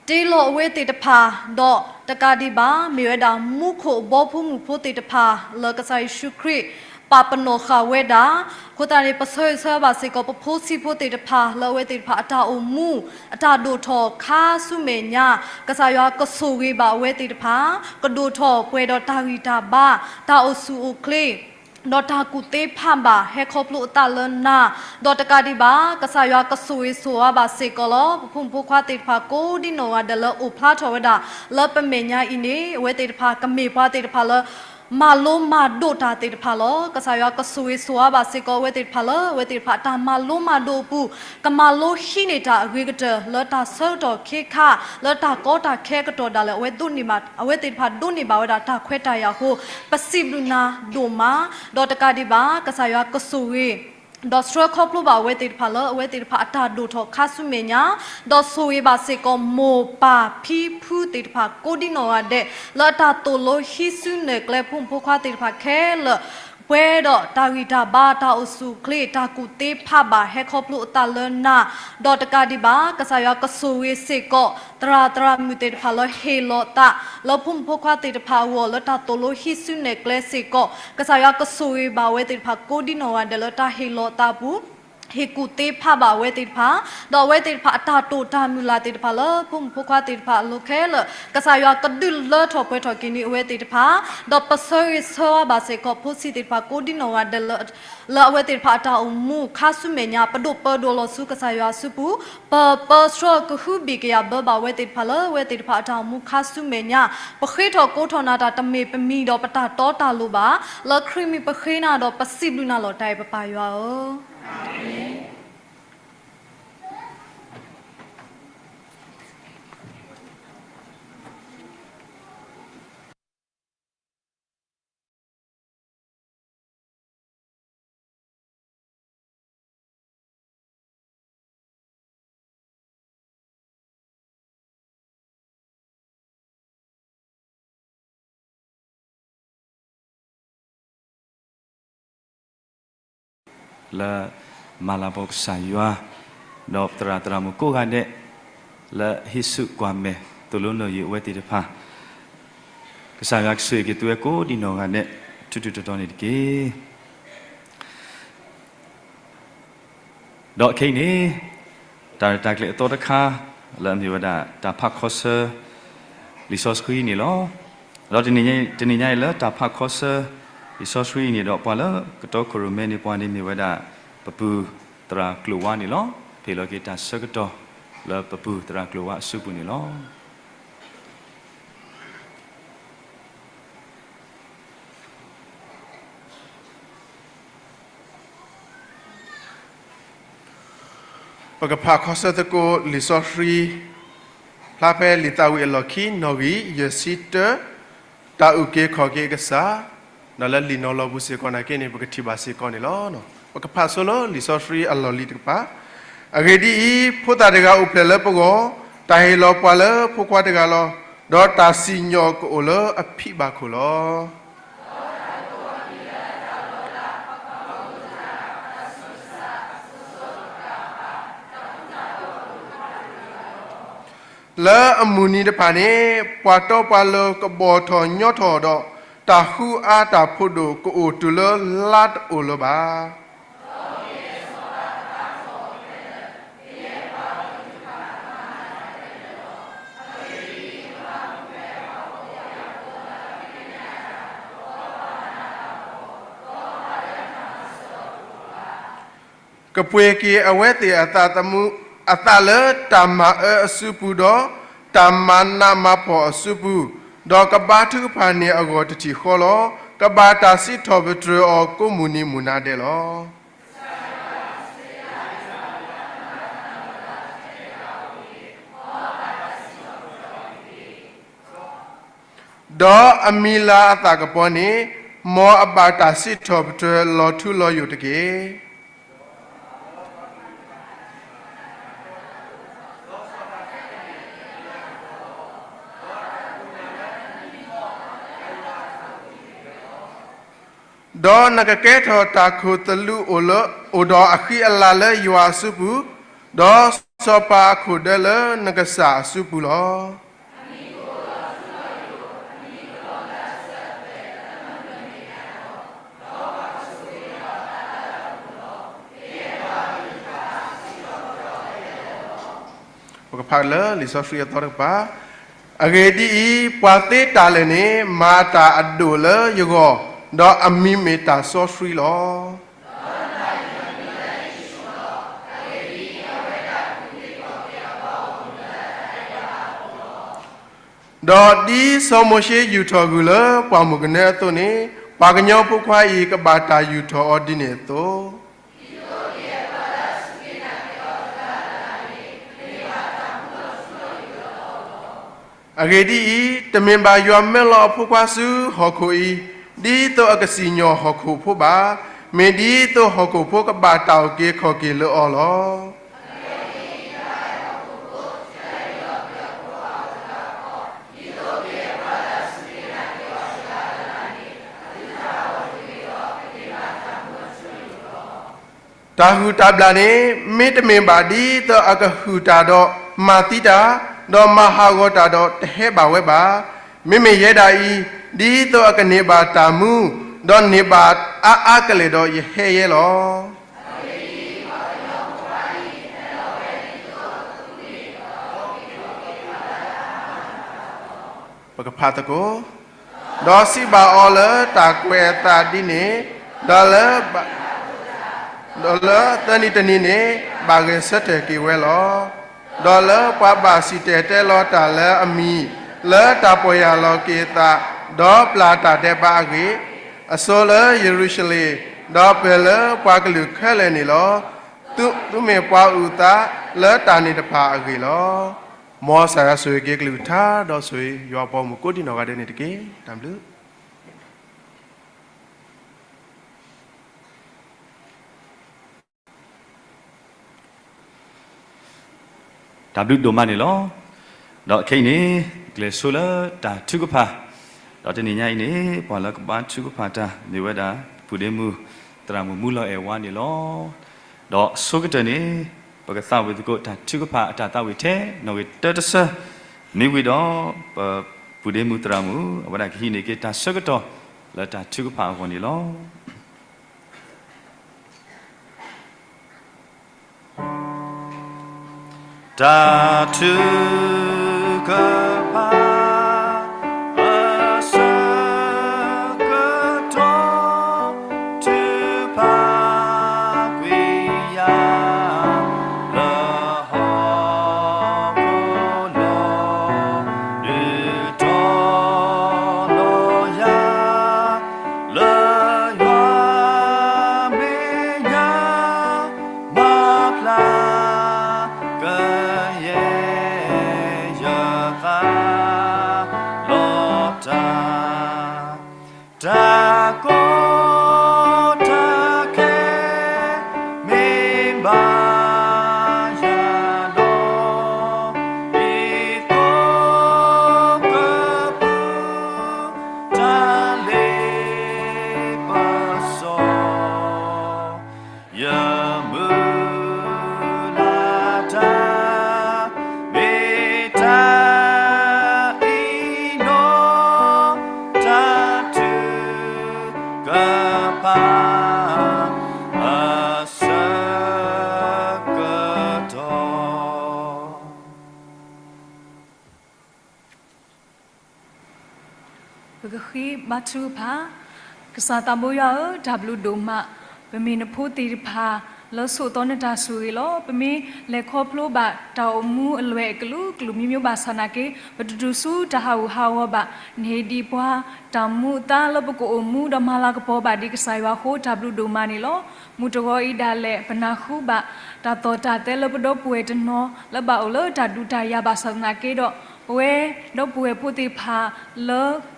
တ့လီၤအဝဲသ့ၣ်တဖၣ်, ဒီးတကးဒံးဘၣ် မ့ၢ်ဝဲဒၣ်မူခိၣ်အဘီဖိမုၣ်ဖိသ့ၣ်တဖၣ် လၢကစၢ်ယ့ၣ်ၡူးခရံာ် ပာ်ပနီၣ်ဃာ်ဝဲဒၣ်, အဃိသတးန့ၣ် ပဆၢဂ့ၤဆၢဝါဘၣ်စ့ၢ်ကီး ပဖိဆံးဖိသ့ၣ်တဖၣ် လၢအဝဲသ့ၣ်တဖၣ်အတၢ်အိၣ်မူ အတၢ်ဒိၣ်ထီၣ်ခါဆူမဲာ်ညါ, ကစၢ်ယွၤကဆိၣ်ဂ့ၤဘၣ်အဝဲသ့ၣ်တဖၣ်, ကဒိၣ်ထီၣ်ပှဲၤဒီးတၢ်ဂံၢ်တၢ်ဘါ, တၢ်အိၣ်ဆူၣ်အိၣ်ချ့ ဒီးတၢ်ကူၣ်သ့ဖးဘၣ် ဟဲခီဖျိအသးလၢနၤ, ဒီးတကးဒံးဘၣ် ကစၢ်ယွၤကဆိၣ်ဂ့ၤဆိၣ်ဝါဘၣ်စ့ၢ်ကီးလီၤ. ပဖိမုၣ်ဖိခွါသ့ၣ်တဖၣ် ကိးဒံနီၢ်ဂၤဒဲးလၢအိၣ်ဖျါထီၣ်ဝဲဒၣ် လၢပမဲာ်ညါအံၤန့ၣ် အဝဲသ့ၣ်တဖၣ်ကမ့ၢ်ပှၤသ့ၣ်တဖၣ်လၢ မၤလိမၤဒိးတၢ်သ့ၣ်တဖၣ်လီၤ. ကစၢ်ယွၤကဆိၣ်ဂ့ၤဆိၣ်ဝါဘၣ်စ့ၢ်ကီး အဝဲသ့ၣ်တဖၣ်လၢ အဝဲသ့ၣ်တဖၣ်အတၢ်မၤလိမၤဒိးအပူၤ ကမၤလိဟံးန့ၢ်တၢ်အဂ့ၤကတၢၢ် လၢတၢ်ဆၢကတီၢ်ခ့ခါ လၢတၢ်ကီတၢ်ခဲအကတီၢ်ဒၣ်လဲာ် အဝဲဒိးန့ၢ်ဘၣ် အဝဲသ့ၣ်တဖၣ်ဒိးန့ၢ်ဘၣ်ဝဲဒၣ်တၢ်ခွဲးတၢ်ယာ်အဃိ, ပစံးဘျုးနၤဒိၣ်မး, ဒီးတကးဒံးဘၣ် ကစၢ်ယွၤကဆိၣ်ဂ့ၤ ဒီးဆှၢခီဖျိဘၣ်အဝဲသ့ၣ်တဖၣ်လၢ အဝဲသ့ၣ်တဖၣ်အတၢ်ဒိၣ်ထီၣ်ခါဆူမဲာ်ညါ, ဒီးဆိၣ်ဂ့ၤဘၣ်စ့ၢ်ကီး မိၢ်ပၢ်ဖံဖုသ့ၣ်တဖၣ် ကိးဒံနီၢ်ဂၤဒဲး လၢအတၢ်သိၣ်လိဟံးစုနဲၣ်ကျဲ ဖိမုၣ်ဖိခွါသ့ၣ်တဖၣ်ခဲလၢာ် ပှဲၤဒီးတၢ်ဂံၢ်တၢ်ဘါ တၢ်အိၣ်ဆူၣ်အိၣ်ချ့ တၢ်ကူၣ်သ့ဖးဘၣ် ဟဲခီဖျိအသးလၢနၤ, ဒီးတကးဒံးဘၣ် ကစၢ်ယွၤကဆိၣ်ဂ့ၤစ့ၢ်ကီး သရၣ်သရၣ်မုၣ်သ့ၣ်တဖၣ်လၢဟ့ၣ်လီၤသး လၢဖိမုၣ်ဖိခွါသ့ၣ်တဖၣ်အဂီၢ် လၢတၢ်သိၣ်လိဟံးစုနဲၣ်ကျဲစ့ၢ်ကီး, ကစၢ်ယွၤကဆိၣ်ဂ့ၤဘၣ်အဝဲသ့ၣ်တဖၣ် ကိးဒံနီၢ်ဂၤဒဲးလၢတၢ်ဟ့ၣ်လီၤသးအပူၤ ဟ့ၣ်ကူၣ်သ့ဖးဘၣ်အဝဲသ့ၣ်တဖၣ်, ဒီးအဝဲသ့ၣ်တဖၣ်အတၢ်တိာ်တၢ်မုၢ်လၢ်သ့ၣ်တဖၣ်လၢ ဖိမုၣ်ဖိခွါသ့ၣ်တဖၣ်အလိၤခဲလၢာ် ကစၢ်ယွၤကဒုးလၢထီၣ်ပှဲၤထီၣ်က့ၤန့ၢ်အဝဲသ့ၣ်တဖၣ်, ဒီးပဆၢဂ့ၤဆၢဝါဘၣ်စ့ၢ်ကီး ဖိဆံးသ့ၣ်တဖၣ် ကိးဒံနီၢ်ဂၤဒဲးလၢ လၢအဝဲသ့ၣ်တဖၣ်အတၢ်အိၣ်မူခါဆူမဲာ်ညါ ပဒိၣ်ပၢဒိၣ်လီၤဆူကစၢ်ယွၤအစုပူၤ, ပပၢဆှၢကဟုဘံၣ်ကယာ်ဘၢဘၣ်အဝဲသ့ၣ်တဖၣ်လၢ အဝဲသ့ၣ်တဖၣ်အတၢ်အိၣ်မူခါဆူမဲာ်ညါ, ပဃ့ထီၣ်ကိးထီၣ်နၤတၢ်တမ့ၢ်ပမံၤဒီးပတၢ်တီတၢ်လိၤဘၣ်, လၢခရံာ်မံၤပဃ့နၤဒီးပစံးဘျုးနၤလီၤ တၢ်အဲၣ်ပပၢ်ယွၤဧၢ. လၢမၤလၤကပီၤကစၢ်ယွၤ, ဒီးသရၣ်သရၣ်မုၣ်ကိးဂၤဒဲး လၢဟံးစုကွၢ်မဲာ်သိၣ်လိနီၣ်ယုာ်အဝဲသ့ၣ်တဖၣ်, ကစၢ်ယွၤကဆိၣ်ဂ့ၤက့ၤသုဝဲကိးဒံနီၢ်ဂၤဒဲး ထူထူတီတီန့ၣ်တက့ၢ်. ဒီးခဲအံၤန့ၣ် တၢ်ရဲၣ်တၢ်ကျဲၤအသီတခါ လၢအမ့ၢ်ဝဲဒၣ်တၢ်ဖးခီဆၢ လံာ်စီဆှံန့ၣ်လီၤ. ဒီးတနံၤညါအံၤလၢတၢ်ဖးခီဆၢ လံာ်စီဆှံအံၤန့ၣ်ဒီး ပှၤလၢကတီခိၣ်ရိၣ်မဲန့ၢ်ပှၤန့ၣ်မ့ၢ်ဝဲဒၣ် ပပုၢ်သရၣ်ကျိၤဝါန့ၣ်လီၤ. ပဟ့ၣ်လီၤက့ၤတၢ်ဆၢကတီၢ်လၢပပုၢ်သရၣ်ကျိၤဝါအစုပူၤန့ၣ်လီၤ. ပကဖးခီဆၢသကိးလံာ်စီဆှံ ဖျါဖဲလံာ်သးဝံၣ်အလီၢ်ခံ နီၣ်ဂံၢ်ယဲၢ်ဆံတၢ, တၢ်အုၣ်က့ၤခီၣ်က့ၤအကစၢ်, ဒီးလၢလံာ်နီၤလီၤပူၤစ့ၢ်ကီးနာ်က့န့ၣ် ပကထံၣ်ဘၣ်စ့ၢ်ကီးန့ၣ်လီၤ. ပကဖးဆိလၢလံာ်စီဆှံအလီၢ်လံၤတကပၤ, အဂ့ၢ်ဒ်အံၤ, ဖိသၣ်တဂၤအိၣ်ဖျဲၣ်လၢပဂီၢ်, တၢ်ဟ့ၣ်လီၤပှၤလၢဖိခွါတဂၤလီၤ. ဒီးတၢ်စံၣ်ညီၣ်ကအိၣ်လၢအဖံးဘၣ်ခိၣ်လီၤ. လၢအမုၢ်နံၤတဖၣ်န့ၣ်, ပှၤတီပှၤလိၤကဘီၣ်ထီၣ်ညီထီၣ်ဒီး, တၢ်ဃုအါတၢ်ဖိဒိၣ်ကအိၣ်တုၤလၢလါတအိၣ်လၢၤဘၣ်. အဂ့ၢ်ဒ်အံၤ, ကပှ့ၤက့ၤအဝဲသ့ၣ်အသးသမူ အသးလၢတၢ်မၤအၢအစုပူၤ, ဒီးတၢ်မၤနးမၤဖှီၣ်အစုပူၤ, ဒီးကဘါထုကဖၣ်န့ၢ်အဂီၢ်တထံၣ်ဃီလီၤ. ကဘၣ်တၢ်စံးထီၣ်ပတြၢၤအီၤကိးမုၢ်နံၤမုၢ်နၤဒဲးလီၤ. ဒီးအမံၤလၤအသးကပီၤန့ၣ်, မ်အဘၣ်တၢ်စံးထီၣ်ပတြၢၤလီၤထူလီၤယိာ်တက့ၢ်. ဒီးနကကဲထီၣ်တၢ်ခိၣ်သလုးအိၣ်လၢ အိၣ်ဒီးအဃံအလၤလၢယွၤအစုပူၤ, ဒီးစီၤပၤအခိၣ်ဒၢလၢနကစၢ်အစုပူၤလီၤ. ပကဖးလၢလံာ်စီဆှံအသီတကပၤ, အဂ့ၢ်ဒ်အံၤ, ပှၤသ့တၢ်လၢာ်န့ၣ် မၤတၢ်အဒိၣ်လၢယဂီၢ်, ဒီးအမံၤမ့ၢ်တၢ်စီဆှံလီၤ. ဒီးဒ်စီၤမိၤၡ့ယူာ်ထီၣ်ဂုၢ်လၢပှၢ်မုၢ်ကနၢအသိးန့ၣ်, ပှၤကညီဖိခွါအံၤကဘၣ်တၢ်ယူာ်ထီၣ်အီၤဒ်န့ၣ်အသိး အဂ့ၢ်ဒ်အံၤ, တမ့ၢ်ဘၣ်ယွၤမၢလီၤအဖိခွါဆူဟီၣ်ခိၣ်အံၤ, ဒ်သိးအကစံၣ်ညီၣ်ဟီၣ်ခိၣ်ဖိဘၣ်, မ့ၢ်ဒ်သိးဟီၣ်ခိၣ်ဖိကဘၣ်တၢ်အုၣ်က့ၤခီၣ်က့ၤလၢအီၤလီၤ. တၢ်ဟုၣ်တၢ်ဘျၣ်န့ၣ် မ့တမ့ၢ်ဘၣ်ဒ်သိးအကဟုၣ်တၢ်ဒီးမၤသံတၢ်, ဒီးမၤဟးဂီၤတၢ်ဒီးတဟဲဘၣ်ဝဲဘၣ်. မ့မ့ၢ်ယဲဒၣ်အံၤ, ဒ်သိးအကန့ၢ်ဘၣ်တၢ်မူ, ဒီးန့ၢ်ဘၣ်အါအါကလဲာ်ဒီးယဟဲယဲလီၤ. ပကဖးသကိး, ဒီးစံးဘၣ်အီၤလၢတၢ်ကွဲးအသးဒ်န့ၣ်, ဒီးလၢ ဒီးလၢသၢနံၤတနံၤန့ၣ် ဘၣ်ဂဲၤဆၢထၢၣ်က့ၤဝဲလီၤ. ဒီးလၢပှၤဘၣ်စံၣ်တဲၤတဲလီၤတၢ်လၢအမံၤ, လၢတၢ်ပီၢ်ယၢ်လီၤက့ၤအသး, ဒီးပျၢ်တၢ်ဒဲးဘးအဂ့ၢ်, အဆိလၢယရူၤၡလ့ၣ်, ဒီးပၢၢ်လၢပှၤကလုာ်ခဲလၢာ်န့ၣ်လီၤ. သုမ့ၢ်ပှၤအုၣ်သးလၢတၢ်န့ၣ်တဖၣ်အဂ့ၢ်လီၤ. မ်ကစၢ်ယွၤဆိၣ်ဂ့ၤက့ၤကလုၢ်ကထါ ဒီးဆိၣ်ဂ့ၤယွၤအပှၤဂီၢ်မုၢ်ကိးဒံနီၢ်ဂၤဒဲးန့ၣ်တက့ၢ်. တၢ်ဘျုး တၢ်ဘျုးဒိၣ်မးန့ၣ်လီၤ. ဒီးခဲအံၤန့ၣ် ကျဲၤဆိလၢတၢ်ထုကဖၣ်, ဒီးတနံၤညါအံၤန့ၣ် ပှၤလၢကဘါထုကဖၣ်တၢ် မ့ၢ်ဝဲဒၣ် ပုၢ်ဒ့မုၣ် သရၣ်မုၣ်မူလီၤအဲၣ်ဝါန့ၣ်လီၤ. ဒီးအဆိကတၢၢ်န့ၣ် ပကသးဝံၣ်သကိးတၢ်ထုကဖၣ်အတၢ်သးဝံၣ်ထဲ နီၣ်ဂံၢ်တၢတဆၢ, မ့ၢ်ဝံၤဒီး ပပုၢ်ဒ့မုၣ်သရၣ်မုၣ် အဝဲဒၣ်ကဟံးန့ၢ်က့ၤတၢ်ဆၢကတီၢ် လၢတၢ်ထုကဖၣ်အဂီၢ်န့ၣ်လီၤ. တၢ်ထုကဖၣ် အဆၢကတီၢ် ထုကဖၣ်ကွံာ်ယၤ လၢဟီၣ်ခိၣ်လီၤ, ဒုးတီနီၢ်ယၤ လၢယွၤမဲာ်ညါ မၤဖျါကယဲၢ်ယသးလီၤတၢ်, တၢ်ကီတၢ်ခဲ မ့ၢ်ဘၣ်ယၤဒီး ဒ်သိးကပူၤ တၢ်လ့ပစီ ယမုၢ်လၢ်တၢ် မ့ၢ်တၢ်အံၤနီၢ် တၢ်ထုကဖၣ် အဆၢကတီၢ် ပကဃ့ဘါထုကဖၣ်. ကစၢ်သးဘိယွၤဧၢ, တၢ်ဘျုးဒိၣ်မး, ပမ့ၢ်နဖိသ့ၣ်တဖၣ်, လၢဆိးသီနတၢ်ဆိၣ်ဂ့ၤလီၤ. ပမ့ၢ်လဲၤခီဖျိဘၣ်တၢ်အိၣ်မူအလွဲၢ်အကလုာ်ကလုာ်မံၤမံၤဘၣ်ဆၣ်သနာ်က့ ပတတုၤဆူတၢ်ဟးဂူာ်ဟးဂီၤဘၣ်. နဟ့ၣ်ဒံးပှၤ တၢ်မူအသါလၢပကအိၣ်မူဒီးမၤလၤကပီၤဘၣ်ဒံးကစၢ်ယွၤအဃိ တၢ်ဘျုးဒိၣ်မးန့ၣ်လီၤ. မုၢ်တဂီၤအံၤဒၣ်လဲာ် ပနၢ်ဟူဘၣ် တၢ်သီၣ်တၢ်သဲလၢပဒီပုၢ်ဝဲၢ်တနီၤ လၢဘၣ်အိၣ်လၢတၢ်ဒုးတၢ်ယၤဘၣ်ဆၣ်သနာ်က့ဒီး ပဝဲဒီပုၢ်ဝဲၢ်ဖိသ့ၣ်တဖၣ်လၢ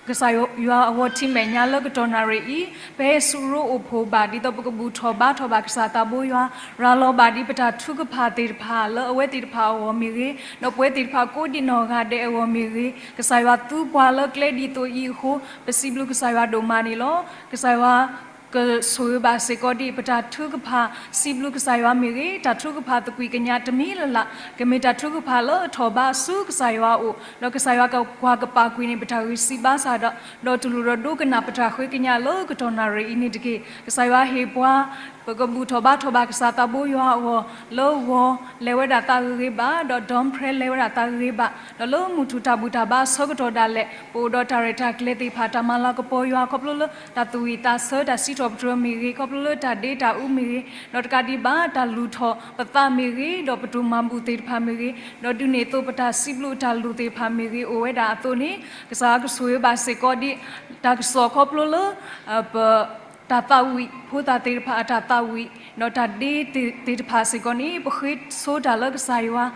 ကစၢ်ယွၤအဂီၢ်ထံၣ်မဲာ်ညါလၢကတီၢ်နၣ်ရံၣ်အံၤ ပဟဲဆူရိအိၣ်ဖှိၣ်ဘၣ် ဒ်သိးပကဘူၣ်ထီၣ်ဘါထီၣ်ဘၣ်ကစၢ်သးဘိယွၤ ရၤလီၤဘၣ်ဒံးပတၢ်ထုကဖၣ်သ့ၣ်တဖၣ်လၢအဝဲသ့ၣ်တဖၣ်အဂီၢ်မ့ၢ်ဂ့ၤ, ဒီးပဝဲသ့ၣ်တဖၣ်ကိးဒံးနီၢ်ဂၤဒဲးအဂီၢ်မ့ၢ်ဂ့ၤ, ကစၢ်ယွၤသူပှၤလၢကျဲဒ်သိးအံၤအဃိ ပစံးဘျုးကစၢ်ယွၤဒိၣ်မးန့ၣ်လီၤ. ကစၢ်ယွၤ ကဆိၣ်ဂ့ၤဘၣ်စ့ၢ်ကီးဒံး ပတၢ်ထုကဖၣ်စံးဘျုးကစၢ်ယွၤမ့ၢ်ဂ့ၤ, တၢ်ထုကဖၣ်သကွံာ်ကညးတမံၤလၢ်လၢ် ကမ့ၢ်တၢ်ထုကဖၣ်လၢအထီၣ်ဘးဆူကစၢ်ယွၤအအိၣ်, ဒီးကစၢ်ယွၤကကွၢ်ကပာ်ကွံာ်န့ၣ် ပတၢ်ဂံၢ်စၢ်ဘါစၢ်ဒီး ဒီးတူၢ်လိာ်ဒီးဒိကနၣ်ပတၢ်ဃ့ကညးလၢကတီၢ်နၣ်ရံၣ်အံၤန့ၣ်တက့ၢ်. ကစၢ်ယွၤဟ့ၣ်ပှၤ ပကဘူၣ်ထီၣ်ဘါထီၣ်ဘၣ်ကစၢ်သးဘိယွၤအဂီၢ် လၢဂီၤလဲၤဝဲဒၣ်သးဂ့ၤဂ့ၤဘၣ်, ဒီး Don Prayer လဲၤဝဲဒၣ်သးဂ့ၤဂ့ၤဘၣ်, ဒီးလၢမုၢ်ထူၣ်တၢ်ဘူၣ်တၢ်ဘါအဆၢကတီၢ်ဒၣ်လဲာ် ပအိၣ်ဒီးတၢ်ရဲၣ်တၢ်ကျဲၤသ့ၣ်တဖၣ် တၢ်မၤလၤကပီၤယွၤခီဖျိလၢတၢ်သူၣ်ဝံၣ်သးဆၢ တၢ်စံးထီၣ်ပတြၢၤမ့ၢ်ဂ့ၤ, ခီဖျိလၢတၢ်ဒ့တၢ်အူမ့ၢ်ဂ့ၤ, ဒီးတကးဒံးဘၣ် တၢ်လူၢ်ထီၣ်ပသးမ့ၢ်ဂ့ၤ, ဒီးပတိၢ်မၤဘူၣ်သ့ၣ်တဖၣ်မ့ၢ်ဂ့ၤ, ဒီးဒုးန့ၢ်အသိးပတၢ်စံးဘျုးတၢ်လူၢ်သ့ၣ်တဖၣ်မ့ၢ်ဂ့ၤ အိၣ်ဝဲဒၣ်အသိးန့ၣ် ကစၢ်ယွၤကဆိၣ်ဂ့ၤဘၣ်စ့ၢ်ကီးဒံး တၢ်ကစီၣ်ခီဖျိလၢ ပ တၢ်သးဝံၣ် ဖိသၣ်သ့ၣ်တဖၣ်အတၢ်သးဝံၣ် ဒီးတၢ်ဒ့သ့ၣ်တဖၣ်စ့ၢ်ကီးန့ၣ် ပဃ့ဆိတၢ်လၢကစၢ်ယွၤ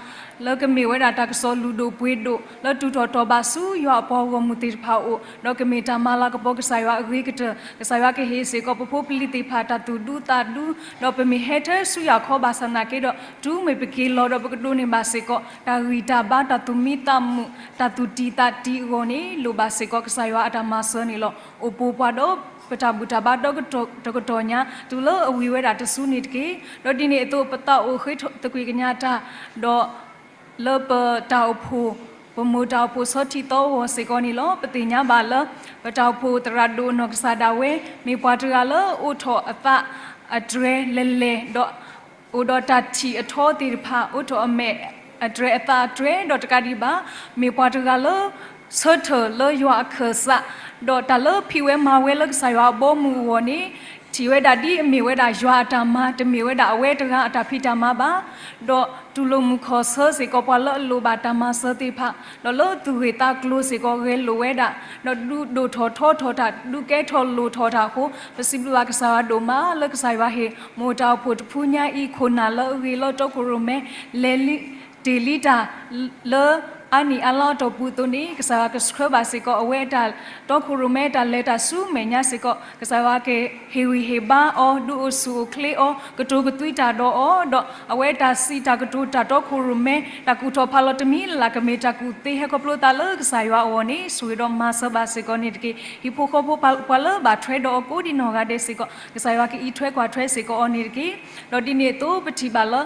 လၢကမ့ၢ်ဝဲဒၣ်တၢ်ကစီၣ်လုၢ်ဒိၣ်ပှ့ၤဒိၣ် လၢတုၤထီၣ်တီၢ်ဘၣ်ဆူယွၤအပှၤဂီၢ်မုၢ်သ့ၣ်တဖၣ်အအိၣ်, ဒီးကမ့ၢ်တၢ်မၤလၤကပီၤကစၢ်ယွၤအဂ့ၤကတၢၢ်, ကစၢ်ယွၤကဟ့ၣ်စ့ၢ်ကီးပဖိပလံၤသ့ၣ်တဖၣ် တၢ်သူၣ်ဒူသးဒူ, ဒီးပမ့ၢ်ဟဲထၢဆူယွၤခီဘၣ်ဆၣ်သနာ်က့ဒီး တုၤမ့ၢ်ပက့ၤလီၤဒီးပကဒိးန့ၢ်ဘၣ်စ့ၢ်ကီး တၢ်ဂံၢ်တၢ်ဘါ တၢ်သူၣ်မံသးမုာ် တၢ်သူၣ်တံၢ်သးတံၢ်အဂီၢ်န့ၣ် လိၣ်ဘၣ်စ့ၢ်ကီးကစၢ်ယွၤအတၢ်မၤစၢၤန့ၣ်လီၤ. အိၣ်ပိာ်ပှၤဒီးပတၢ်ဘူၣ်တၢ်ဘါဒီတကတီၢ်ညါ တုၤလၢအဝံၤဝဲဒၣ်တစုန့ၣ်တက့ၢ်. ဒီးဒ်န့ၣ်အသိး ပသးအိၣ်ဃ့သကွံာ်ကညးတၢ် ဒီး လၢပတၢ်အိၣ်ဖှိၣ် ပမိၢ်တၢ်အိၣ်ဖှိၣ်ဆီထံသီအဂီၢ်စ့ၢ်ကီးန့ၣ်လီၤ. ပသ့ၣ်ညါဘၣ်လၢ ပတၢ်အိၣ်ဖှိၣ်သရၣ်ဒိၣ်အနီၢ်ကစၢ်ဒၣ်ဝဲ မ့ၢ်ပှၤတဂၤလၢအိးထီၣ်အသးအတြဲၤလဲၤလဲၤ ဒီး အိၣ်ဒီးတၢ်ထံၣ်အထီသ့ၣ်တဖၣ် အိးထီၣ်အမဲာ်အတြဲၤအသးအတြဲၤ ဒီးတကးဒံးဘၣ် မ့ၢ်ပှၤတဂၤလၢ ဆၢထၢၣ်လၢယွၤအခၢၣ်စး ဒီးတၢ်လၢဖံးဝဲမၤဝဲလၢကစၢ်ယွၤအဘီအမုၢ်အဂီၢ်န့ၣ် ထံၣ်ဝဲဒၣ်ဒ်အမ့ၢ်ဝဲဒၣ်ယွၤအတၢ်မၤ တမ့ၢ်ဝဲဒၣ်အဝဲတဂၤအတၢ်ဖံးတၢ်မၤဘၣ် ဒီးတူၢ်လိာ်မုာ်ခီၣ်ဆၢစ့ၢ်ကီးပှၤလၢအလိၣ်ဘၣ်တၢ်မၤစၢၤသ့ၣ်တဖၣ် ဒီးလၢသူၣ်ဂ့ၢ်သးကျိၤစ့ၢ်ကီးဂဲၤလိာ်ဝဲဒၣ် ဒီးဒုးဒိၣ်ထီၣ်ထီထီၣ်တၢ် ဒုးကဲထီၣ်လိၣ်ထီၣ်တၢ်အဃိ ပစံးဘျုးဘၣ်ကစၢ်ယွၤဒိၣ်မးလၢကစၢ်ယွၤဟ့ၣ် မိၢ်တၢ်အိၣ်ဖှိၣ်တဖုညါအံၤ ခိၣ်နၢ်လၢအဂ့ၤလၢတီခိၣ်ရိၣ်မဲ လဲၤလံ တ့ၢ်လံတၢ် လၢအါနံၣ်အါလါအတီၢ်ပူၤအသိးန့ၣ် ကစၢ်ယွၤကဆှၢဘၣ်စ့ၢ်ကီး အဝဲအတၢ်တီခိၣ်ရိၣ်မဲတၢ်လဲၤတၢ်ဆူမဲာ်ညါစ့ၢ်ကီး ကစၢ်ယွၤကဟ့ၣ်ဂံၢ်ဟ့ၣ်ဘါအီၤ ဒုးအိၣ်ဆူၣ်အိၣ်ချ့အီၤ ကတိၤကသွံတၢ်ဒီးအီၤ ဒီးအဝဲတၢ်စံးတၢ်ကတိၤတၢ်တီခိၣ်ရိၣ်မဲ တၢ်ကူၣ်ထီၣ်ဖးလီၤတမံၤလၢ်လၢ် ကမ့ၢ်တၢ်ကူၣ်သ့ဟဲခီဖျိသးလၢကစၢ်ယွၤအဂီၢ်န့ၣ် ဆိၣ်ဂ့ၤဒီးမၤစၢၤဘၣ်စ့ၢ်ကီးန့ၣ်တက့ၢ်. ဟံၣ်ဖိဃီဖိပှၤလၢဘၣ်ထွဲဒီးအီၤကိးဒံးနီၢ်ဂၤဒဲးစ့ၢ်ကီး ကစၢ်ယွၤကအံးထွဲကွၢ်ထွဲစ့ၢ်ကီးအီၤန့ၣ်တက့ၢ်. ဒီးဒ်န့ၣ်အသိး ပထံၣ်ဘၣ်လၢ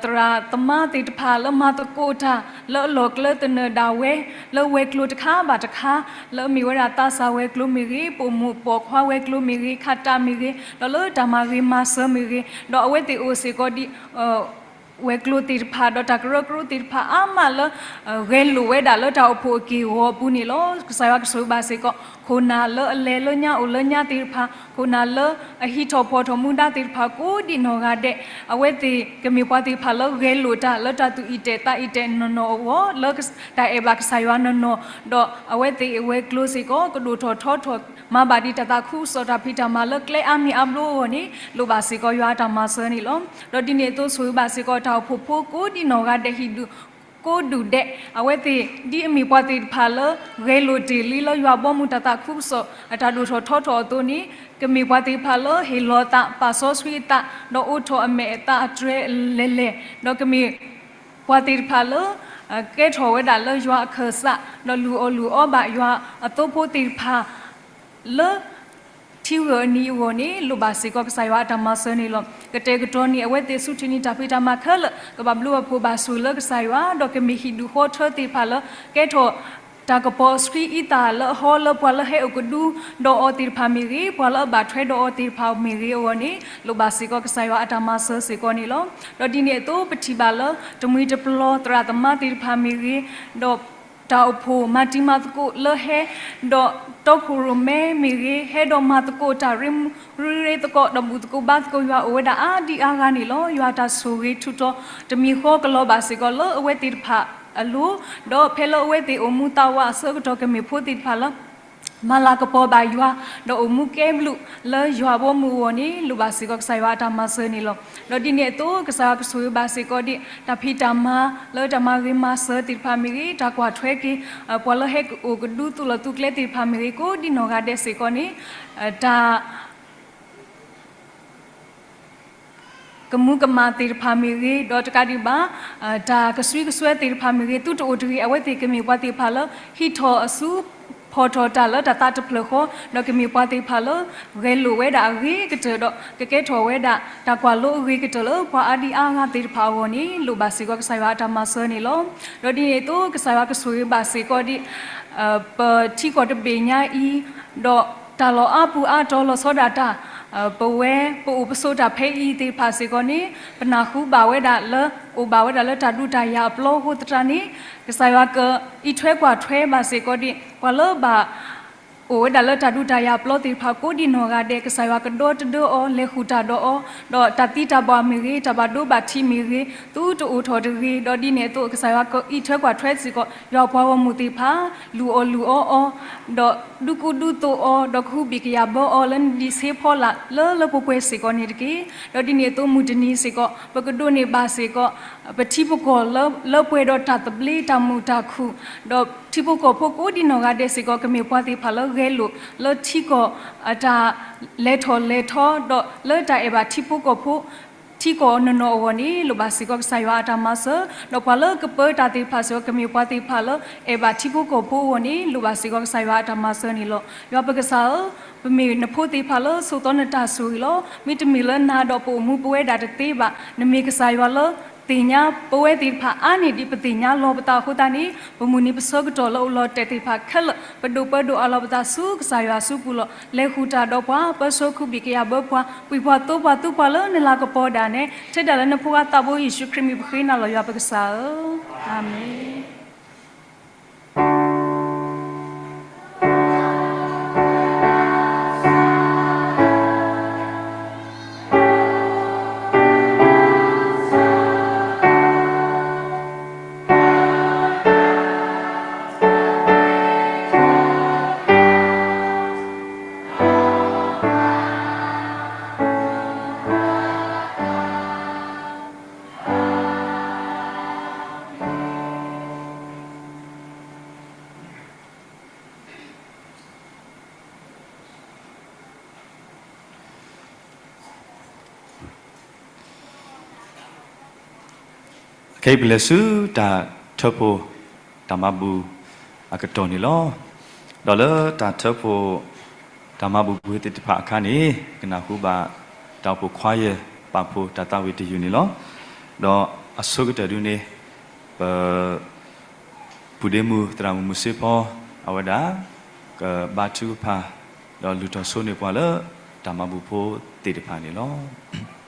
သရၣ်သမါသ့ၣ်တဖၣ်လၢမၤသကိးတၢ် လၢအလီၢ်ကျဲသနၢၣ်ဒၣ်ဝဲ လၢဝဲၤကျိၤတခါဘၣ်တခါ လၢအမ့ၢ်ဝဲဒၣ်သးစၢ်ဝဲၤကျိၤမ့ၢ်ဂ့ၤ, ပိာ်မုၣ်ပိာ်ခွါဝဲၤကျိၤမ့ၢ်ဂ့ၤ, ခးတၢ်မ့ၢ်ဂ့ၤ, ဒီးလၢတၢ်မၤဂ့ၤမၤစၢၤမ့ၢ်ဂ့ၤ, ဒီးအဝဲသ့ၣ်အိၣ်စ့ၢ်ကီးဒ် ဝဲၤကျိၤသ့ၣ်တဖၣ် ဒီးတၢ်ကရၢကရိသ့ၣ်တဖၣ်အါမးလၢ ဂဲၤလိာ်ဝဲဒၣ်လၢတၢ်အိၣ်ဖှိၣ်အက့ၢ်အဂီၤအပူၤန့ၣ်လီၤ. ကစၢ်ယွၤကဆိၣ်ဂ့ၤဘၣ်စ့ၢ်ကီး ခိၣ်နၢ်လၢအလဲၤလၢညါအိၣ်လၢညါသ့ၣ်တဖၣ်, ခိၣ်နၢ်လၢအဟံးထီၣ်ဖီၣ်ထီၣ်မူဒါသ့ၣ်တဖၣ်ကိးဒံးနီၢ်ဂၤဒဲး, အဝဲသ့ၣ်ကမ့ၢ်ပှၤသ့ၣ်တဖၣ်လၢဂဲၤလိာ်တၢ် လၢတၢ်သူၣ်အံၣ်တဲာ်သးအံၣ်တဲာ်နီၢ်နီၢ်အဂီၢ်, လၢတၢ်အဲၣ်ဘၣ်ကစၢ်ယွၤနီၢ်နီၢ်, ဒီးအဝဲသ့ၣ်အဝဲၤကျိၤစ့ၢ်ကီး ကဒိၣ်ထီၣ်ထီထီၣ် မၤဘၣ်ဒ်တၢ်သးခုကစီၣ်တၢ်ဖံးတၢ်မၤလၢကျဲအါမံၤအါဘျိအဂီၢ်န့ၣ် လိၣ်ဘၣ်စ့ၢ်ကီးယွၤအတၢ်မၤစၢၤန့ၣ်လီၤ. ဒီးဒ်န့ၣ်အသိးဆိၣ်ဂ့ၤဘၣ်စ့ၢ်ကီးတၢ်အိၣ်ဖှိၣ်ဖိကိးဒံးနီၢ်ဂၤဒဲးဟံၣ်ဒူၣ် ကိးဒူၣ်ဒဲး အဝဲသ့ၣ် ဒ်အမ့ၢ်ပှၤသ့ၣ်တဖၣ်လၢ ဂဲၤလိာ်တ့ၢ်လံလၢယွၤဘီမုၢ်တၢ်သးခုကစီၣ် အတၢ်ဒိၣ်ထီၣ်ထီထီၣ်အသိးန့ၣ် ကမ့ၢ်ပှၤသ့ၣ်တဖၣ်လၢဟ့ၣ်လီၤသး ပာ်စီဆှံအသး ဒီးအိးထီၣ်အမဲာ်အသးအတြဲၤလဲၤလဲၤ ဒီးကမ့ၢ် ပှၤသ့ၣ်တဖၣ်လၢ ကဲထီၣ်ဝဲဒၣ်လၢယွၤအခၢၣ်စး ဒီးလုၢ်အီၣ်လုၢ်အီဘၣ်ယွၤအသိဖိသ့ၣ်တဖၣ် လၢ ထံဂၢၢ်အနံၤအဂီၢ်န့ၣ် လိၣ်ဘၣ်စ့ၢ်ကီးကစၢ်ယွၤအတၢ်မၤစၢၤန့ၣ်လီၤ. ကတဲာ်ကတီၤန့ၣ် အဝဲသ့ၣ်ဆူထံၣ်န့ၢ်တၢ်ဖံးတၢ်မၤခဲလၢာ် ကဘၣ်ဘျုးဘၣ်ဖှိၣ်ဘၣ်ဆိၣ်လၢကစၢ်ယွၤ ဒီးကမ့ၢ်ဟံၣ်ဒူၣ်ဃီထၢသ့ၣ်တဖၣ်လၢ ကဲထီၣ် တၢ်ကပီၤအဆှံအံသၣ်လၢအဟီလၢပှၤလၢဟဲအိၣ်ကဒူဒီးအီၤသ့ၣ်တဖၣ်မ့ၢ်ဂ့ၤ, ပှၤလၢအဘၣ်ထွဲဒီးအီၤသ့ၣ်တဖၣ်မ့ၢ်ဂ့ၤအဂီၢ်န့ၣ် လိၣ်ဘၣ်စ့ၢ်ကီးကစၢ်ယွၤအတၢ်မၤစၢၤစ့ၢ်ကီးန့ၣ်လီၤ. ဒီးဒ်န့ၣ်အသိး ပထံၣ်ဘၣ်လၢတမှံၤတပျီၤသရၣ်သမါသ့ၣ်တဖၣ်မ့ၢ်ဂ့ၤ, ဒီး တၢ်အိၣ်ဖှိၣ်မၤတံၤမၤသကိးလၢဟဲဒီးတီခိၣ်ရိၣ်မဲမ့ၢ်ဂ့ၤ, ဟဲဒီးမၤသကိးတၢ်ရ့ရ့သကိး ဒီးဘူၣ်သကိးဘါသကိးယွၤအိၣ်ဝဲဒၣ်အါဒံအါဂၤန့ၣ်လီၤ. ယွၤတၢ်ဆိၣ်ဂ့ၤထူးတီၤတမံၤဃီကလီၤဘၣ်စ့ၢ်ကီးလၢအဝဲသ့ၣ်တဖၣ်အလိၤ, ဒီးဖဲလၢအဝဲသ့ၣ်အိၣ်မူသးဝးအဆၢကတီၢ်ကမ့ၢ်ဖိသ့ၣ်တဖၣ်လၢ မၤလၤကပီၤဘၣ်ယွၤ, ဒီးအိၣ်မူကဲဘျုးလၢယွၤဘီမုၢ်အဂီၢ်န့ၣ် လိၣ်ဘၣ်စ့ၢ်ကီးကစၢ်ယွၤအတၢ်မၤစၢၤန့ၣ်လီၤ. ဒီးဒ်န့ၣ်အသိး ကစၢ်ယွၤကဆိၣ်ဂ့ၤဘၣ်စ့ၢ်ကီးဒ် တၢ်ဖံးတၢ်မၤလၢတၢ်မၤဂ့ၤမၤစၢၤသ့ၣ်တဖၣ်မ့ၢ်ဂ့ၤ, တၢ်ကွၢ်ထွဲက့ၤ ပှၤလၢဟဲကအိၣ်ကဒုသူၣ်လီၤသူၣ်ကျဲသ့ၣ်တဖၣ်မ့ၢ်ဂ့ၤ, ကိးဒ်နီၢ်ဂၤဒဲးစ့ၢ်ကီးန့ၣ် တၢ် ကမူၤကမၣ်သ့ၣ်တဖၣ်မ့ၢ်ဂ့ၤ, ဒီးတကးဒံးဘၣ် တၢ်ကစွံကစွဲသ့ၣ်တဖၣ်မ့ၢ်ဂ့ၤ, သုတအိၣ်တဂ့ၤ, အဝဲသ့ၣ်ကမ့ၢ်ပှၤသ့ၣ်တဖၣ်လၢ ဟံးထီၣ်အစု ဖီၣ်ထီၣ်တၢ်လၢတၢ်သးတဖျၢၣ်ဃီ, ဒီးကမ့ၢ်ပှၤသ့ၣ်တဖၣ်လၢ ဂဲၤလိာ်ဝဲဒၣ်အဂ့ၤကတၢၢ်, ဒီးကကဲထီၣ်ဝဲဒၣ် တၢ်ကွၢ်လိအဂ့ၤကတၢၢ်လၢပှၤအါဒံအါဂၤသ့ၣ်တဖၣ်အဂီၢ်န့ၣ် လိၣ်ဘၣ်စ့ၢ်ကီးကစၢ်ယွၤအတၢ်မၤစၢၤန့ၣ်လီၤ. ဒီးဒ်န့ၣ်အသိး ကစၢ်ယွၤကဆိၣ်ဂ့ၤဘၣ်စ့ၢ်ကီးဒ် ပထံကီၢ်တဘ့ၣ်ညါအံၤ, ဒီးတၢ်လီၢ်အါပူၤအါတီၤလီၤဆီဒၣ်တၢ်, ပဝဲပအိၣ်ပဆိးတၢ်ဖဲအံၤသ့ၣ်တဖၣ်စ့ၢ်ကီးန့ၣ် ပနၢ်ဟူဘၣ်ဝဲဒၣ်လၢ အိၣ်ဘၣ်ဝဲဒၣ်လၢတၢ်ဒုးတၢ်ယၤအပျီအဃိသတးန့ၣ် ကစၢ်ယွၤကအံးထွဲကွၢ်ထွဲဘၣ်စ့ၢ်ကီးဒ် ပှၤလၢဘၣ် အိၣ်ဝဲဒၣ်လၢတၢ်ဒုးတၢ်ယၤအပျီသ့ၣ်တဖၣ် ကိးဒ်နီၢ်ဂၤဒဲး ကစၢ်ယွၤကဒီတဒၢအီၤ လဲၤဃုာ်တၢ်ဒီးအီၤ, ဒီးတၢ်သံတၢ်ဘၣ်မ့ၢ်ဂ့ၤ, တၢ်ဘၣ်ဒိဘၣ်ထံးမ့ၢ်ဂ့ၤ, သုတအိၣ်ထီၣ်တဂ့ၤ, ဒီးဒ်န့ၣ်အသိး ကစၢ်ယွၤကအံးထွဲကွၢ်ထွဲစ့ၢ်ကီး ယွၤပှၤဂီၢ်မုၢ်သ့ၣ်တဖၣ် လူၢ်အီၣ်လူၢ်အီအီၤ, ဒီးဒုးကူဒုးသိးအီၤ, ဒီးကဟုဘံၣ်ကယာ်ဘၢအီၤလၢနဒံးဆ့ဖီလာ်လၢလၢပှဲၤပှဲၤစ့ၢ်ကီးန့ၣ်တက့ၢ်. ဒီးဒ်န့ၣ်အသိးမုၢ်တနံၤစ့ၢ်ကီး ပကဒိးန့ၢ်ဘၣ်စ့ၢ်ကီး ပထံဖိကီၢ်လၢ လၢပှဲၤဒီးတၢ်သဘျ့တၢ်မုာ်တၢ်ခုၣ်, ဒီးထံဖိကီၢ်ဖိကိးဒ်နီၢ်ဂၤဒဲးစ့ၢ်ကီး ကမ့ၢ်ပှၤသ့ၣ်တဖၣ်လၢဂဲၤလိာ်လၢထံကီၢ်အတၢ်လဲၤထီၣ်လဲၤထီ, ဒီးလၢတၢ်အဲၣ်ဘၣ်ထံဖိကီၢ်ဖိ ထံကီၢ်နီၢ်နီၢ်အဂီၢ်န့ၣ် လိၣ်ဘၣ်စ့ၢ်ကီးကစၢ်ယွၤအတၢ်မၤစၢၤ, ဒီးပှၤလၢကပၢတၢ်သ့ၣ်တဖၣ်စ့ၢ်ကီး ကမ့ၢ်ပှၤသ့ၣ်တဖၣ်လၢအဲၣ်ဘၣ်ထံဖိကီၢ်ဖိအဂီၢ်န့ၣ် လိၣ်ဘၣ်စ့ၢ်ကီးကစၢ်ယွၤအတၢ်မၤစၢၤန့ၣ်လီၤ. ယွၤပကစၢ်ဧၢ, ပမ့ၢ်နဖိသ့ၣ်တဖၣ်လၢဆိးသီနတၢ်ဆိၣ်ဂ့ၤလီၤ. မ့တမ့ၢ်လၢနၤဒီးပအိၣ်မူပဝဲဒၣ်တသ့ဘၣ်. နမ့ၢ်ကစၢ်ယွၤလၢသ့ၣ်ညါပဝဲသ့ၣ်တဖၣ်အါန့ၢ်ဒံးပသ့ၣ်ညါလီၤပသးအဃိသတးန့ၣ် ပမုၢ်နံၤပဆၢကတီၢ်လၢအိၣ်လီၤတဲာ်သ့ၣ်တဖၣ်ခဲလၢာ် ပဒိၣ်ပၢဒိၣ်အးလီၤပသးဆူကစၢ်ယွၤအစုပူၤလီၤ. လဲၤဃုာ်တၢ်ဒီးပှၤ ပၢဆှၢကဟုဘံၣ်ကယာ်ဘၢပှၤ ပှံၤပှၤသိပှၤသူပှၤလၢနလၤကပီၤဒၣ်နဲ ထဲဒၣ်လၢနဖိခွါသးဘိယ့ၣ်ၡူးခရံာ်မံၤပဃ့နၤလီၤ ယွၤပကစၢ်ဧၢ. အၤမ့ၣ်. ခဲအံၤပလဲၤဆူတၢ်ထၢဖှိၣ်တၢ်မၤဘူၣ်အကတီၢ်န့ၣ်လီၤ. ဒီးလၢတၢ်ထၢဖှိၣ် တၢ်မၤဘူၣ်ပှ့ၤသ့ၣ်တဖၣ်အခါန့ၣ် ကနၢ်ဟူဘၣ်တၢ်အိၣ်ဖှိၣ်ခွါယဲၢ်ပာ်ဖှိၣ်တၢ်သးဝံၣ်တယုၢ်န့ၣ်လီၤ. ဒီးအဆိကတၢၢ်ဒုန့ၣ် ပ ပုၢ်ဒ့မုၣ်သရၣ်မုၣ်မုၢ်စ့ဖီ အဝဲဒၣ် ကဘါထုကဖၣ် ဒီးလုၢ်ထီၣ်ဆိန့ၢ်ပှၤလၢတၢ်မၤဘူၣ်ဖိသ့ၣ်တဖၣ်န့ၣ်လီၤ.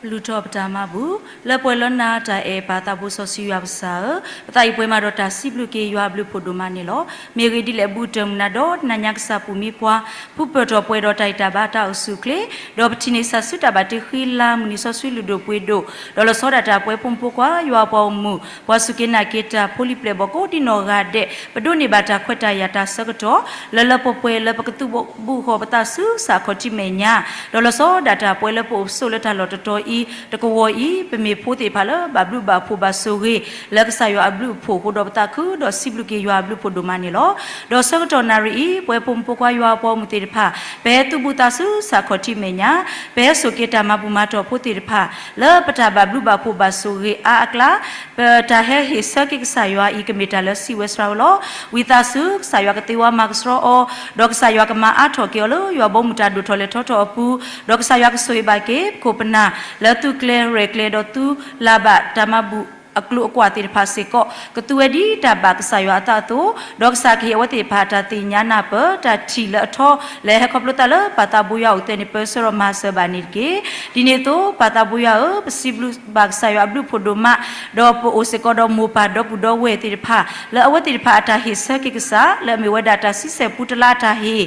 ပလုၢ်ထီၣ်ပတၢ်မၤဘူၣ်, လၢပှဲၤလၢနၤတၢ်အဲၣ်ပၢ်သးဘိစီဆှံယွၤပကစၢ်ဧၢ, ပသးအံၤပှဲၤမးဒီးတၢ်စံးဘျုးက့ၤယွၤအဘျုးအဖှိၣ်ဒိၣ်မးန့ၣ်လီၤ. မ့ၢ်ဂ့ၢ်ဒ်လဲၣ် ဘူးတၢၢ်မုၢ်နၤဒီးနၤညါကစၢ်ပူၤမံပှၤ, ဖုပၢၢ်ထီၣ်ပှဲၤဒီးတၢ်အံၣ်တၢ်ဘါတၢ်အိၣ်ဆူၣ်အိၣ်ချ့, ဒီးပထံၣ်န့ၢ်ဆၢဆူတၢ်ဘၣ်တ့ဃံလၤ မုၢ်နံၤစီဆှံလုၢ်ဒိၣ်ပှ့ၤဒိၣ်, ဒီးလီၤဆီဒၣ်တၢ်ပှဲၤဖိမုၣ်ဖိခွါ ယွၤအပှၤဂီၢ်မုၢ် ပှၤစူၢ်က့ၤနာ်က့ၤတၢ်ဖိလံၤပျဲၢ်ဘီၣ်ကိးဒ်နီၢ်ဂၤဒဲး ပဒိးန့ၢ်ဘၣ်တၢ်ခွဲးတၢ်ယာ်တၢ်ဆၢကတီၢ် လၢလၢပှဲၤပှဲၤလၢပကသူၣ်ဘီၣ်ဘုၣ်ဃီၤပသးဆူစးခီၣ်ထံးမဲာ်ညါ, ဒီးလီၤဆီဒၣ်တၢ်ပှဲၤလၢပအိၣ်ပဆိးလၢတၢ်လီၢ်တတီၤအံၤ တကဝီၤအံၤ ပမ့ၢ်ဖိသ့ၣ်တဖၣ်လၢဘၣ်ဘျုးဘၣ်ဖှိၣ်ဘၣ်ဆိၣ်ဂ့ၤ လၢကစၢ်ယွၤအဘျုးအဖှိၣ်အဃိဒီးပသးခုဒီးစံးဘျုးက့ၤယွၤအဘျုးအဖှိၣ်ဒိၣ်မးန့ၣ်လီၤ. ဒီးဆၢကတီၢ်နၣ်ရံၣ်အံၤ ပှဲၤဖိမုၣ်ဖိခွါယွၤအပှၤဂီၢ်မုၢ်သ့ၣ်တဖၣ် ပဟဲသူၣ်ဘုသးဆူစးခီၣ်ထံးမဲာ်ညါ, ပဟဲဆိၣ်က့ၤတၢ်မၤဘူၣ်မၤတီၢ်ဖိသ့ၣ်တဖၣ် လၢပတၢ်ဘၣ်ဘျုးဘၣ်ဖှိၣ်ဘၣ်ဆိၣ်ဂ့ၤအါအကျါ ပတၢ်ဟဲဟ့ၣ်ဆၢက့ၤကစၢ်ယွၤအံၤ ကမ့ၢ်တၢ်လၢစံးဝဲစှၤဝဲလီၤ. ဝံသးစူၤ ကစၢ်ယွၤကသ့ဝါမၤကဆှီအီၤ, ဒီးကစၢ်ယွၤကမၤအါထီၣ်က့ၤအီၤလၢယွၤဘီမုၢ်တၢ်ဒိၣ်ထီၣ်လဲၤထီထီၣ်အပူၤ, ဒီးကစၢ်ယွၤကဆိၣ်ဂ့ၤဘၣ်က့ၤ ပခိၣ်ပနၢ် လၢသုကျဲရဲၣ်ကျဲၤဒီးသုလၢ်ဘၣ်တၢ်မၤဘူၣ် အကျိၤအကွာ်သ့ၣ်တဖၣ်စ့ၢ်ကီး ကသူဝဲဒ်တၢ်ဘၣ်ကစၢ်ယွၤအသးအသိး, ဒီးကစၢ်ကဟ့ၣ်အဝဲသ့ၣ်တဖၣ်တၢ်သ့ၣ်ညါနၢ်ပၢၢ် တၢ်ထံၣ်လၢအထီ လၢဟဲခီဖျိသးလၢပၢ်သးဘိယွၤအိၣ်သဲန့ၣ် ပၢဆှၢဒီးမၤစၢၤဘၣ်န့ၣ်တက့ၢ်. ဒ်န့ၣ်အသိး ပၢ်သးဘိယွၤဧၢ, ပစံးဘျုးဘၣ်ကစၢ်ယွၤအဘျုးဖှိၣ်ဒိၣ်မး, ဒီးပအိၣ်စ့ၢ်ကီးဒီးမိၢ်ပၢ်ဒီပုၢ်ဒီဝဲၢ်သ့ၣ်တဖၣ် လၢအဝဲသ့ၣ်တဖၣ်အတၢ်ဟ့ၣ်ဆၢက့ၤကစၢ် လၢအမ့ၢ်ဝဲဒၣ်တၢ်ဆံဆဲၣ်ပူတလါအတၢ်ဟ့ၣ်,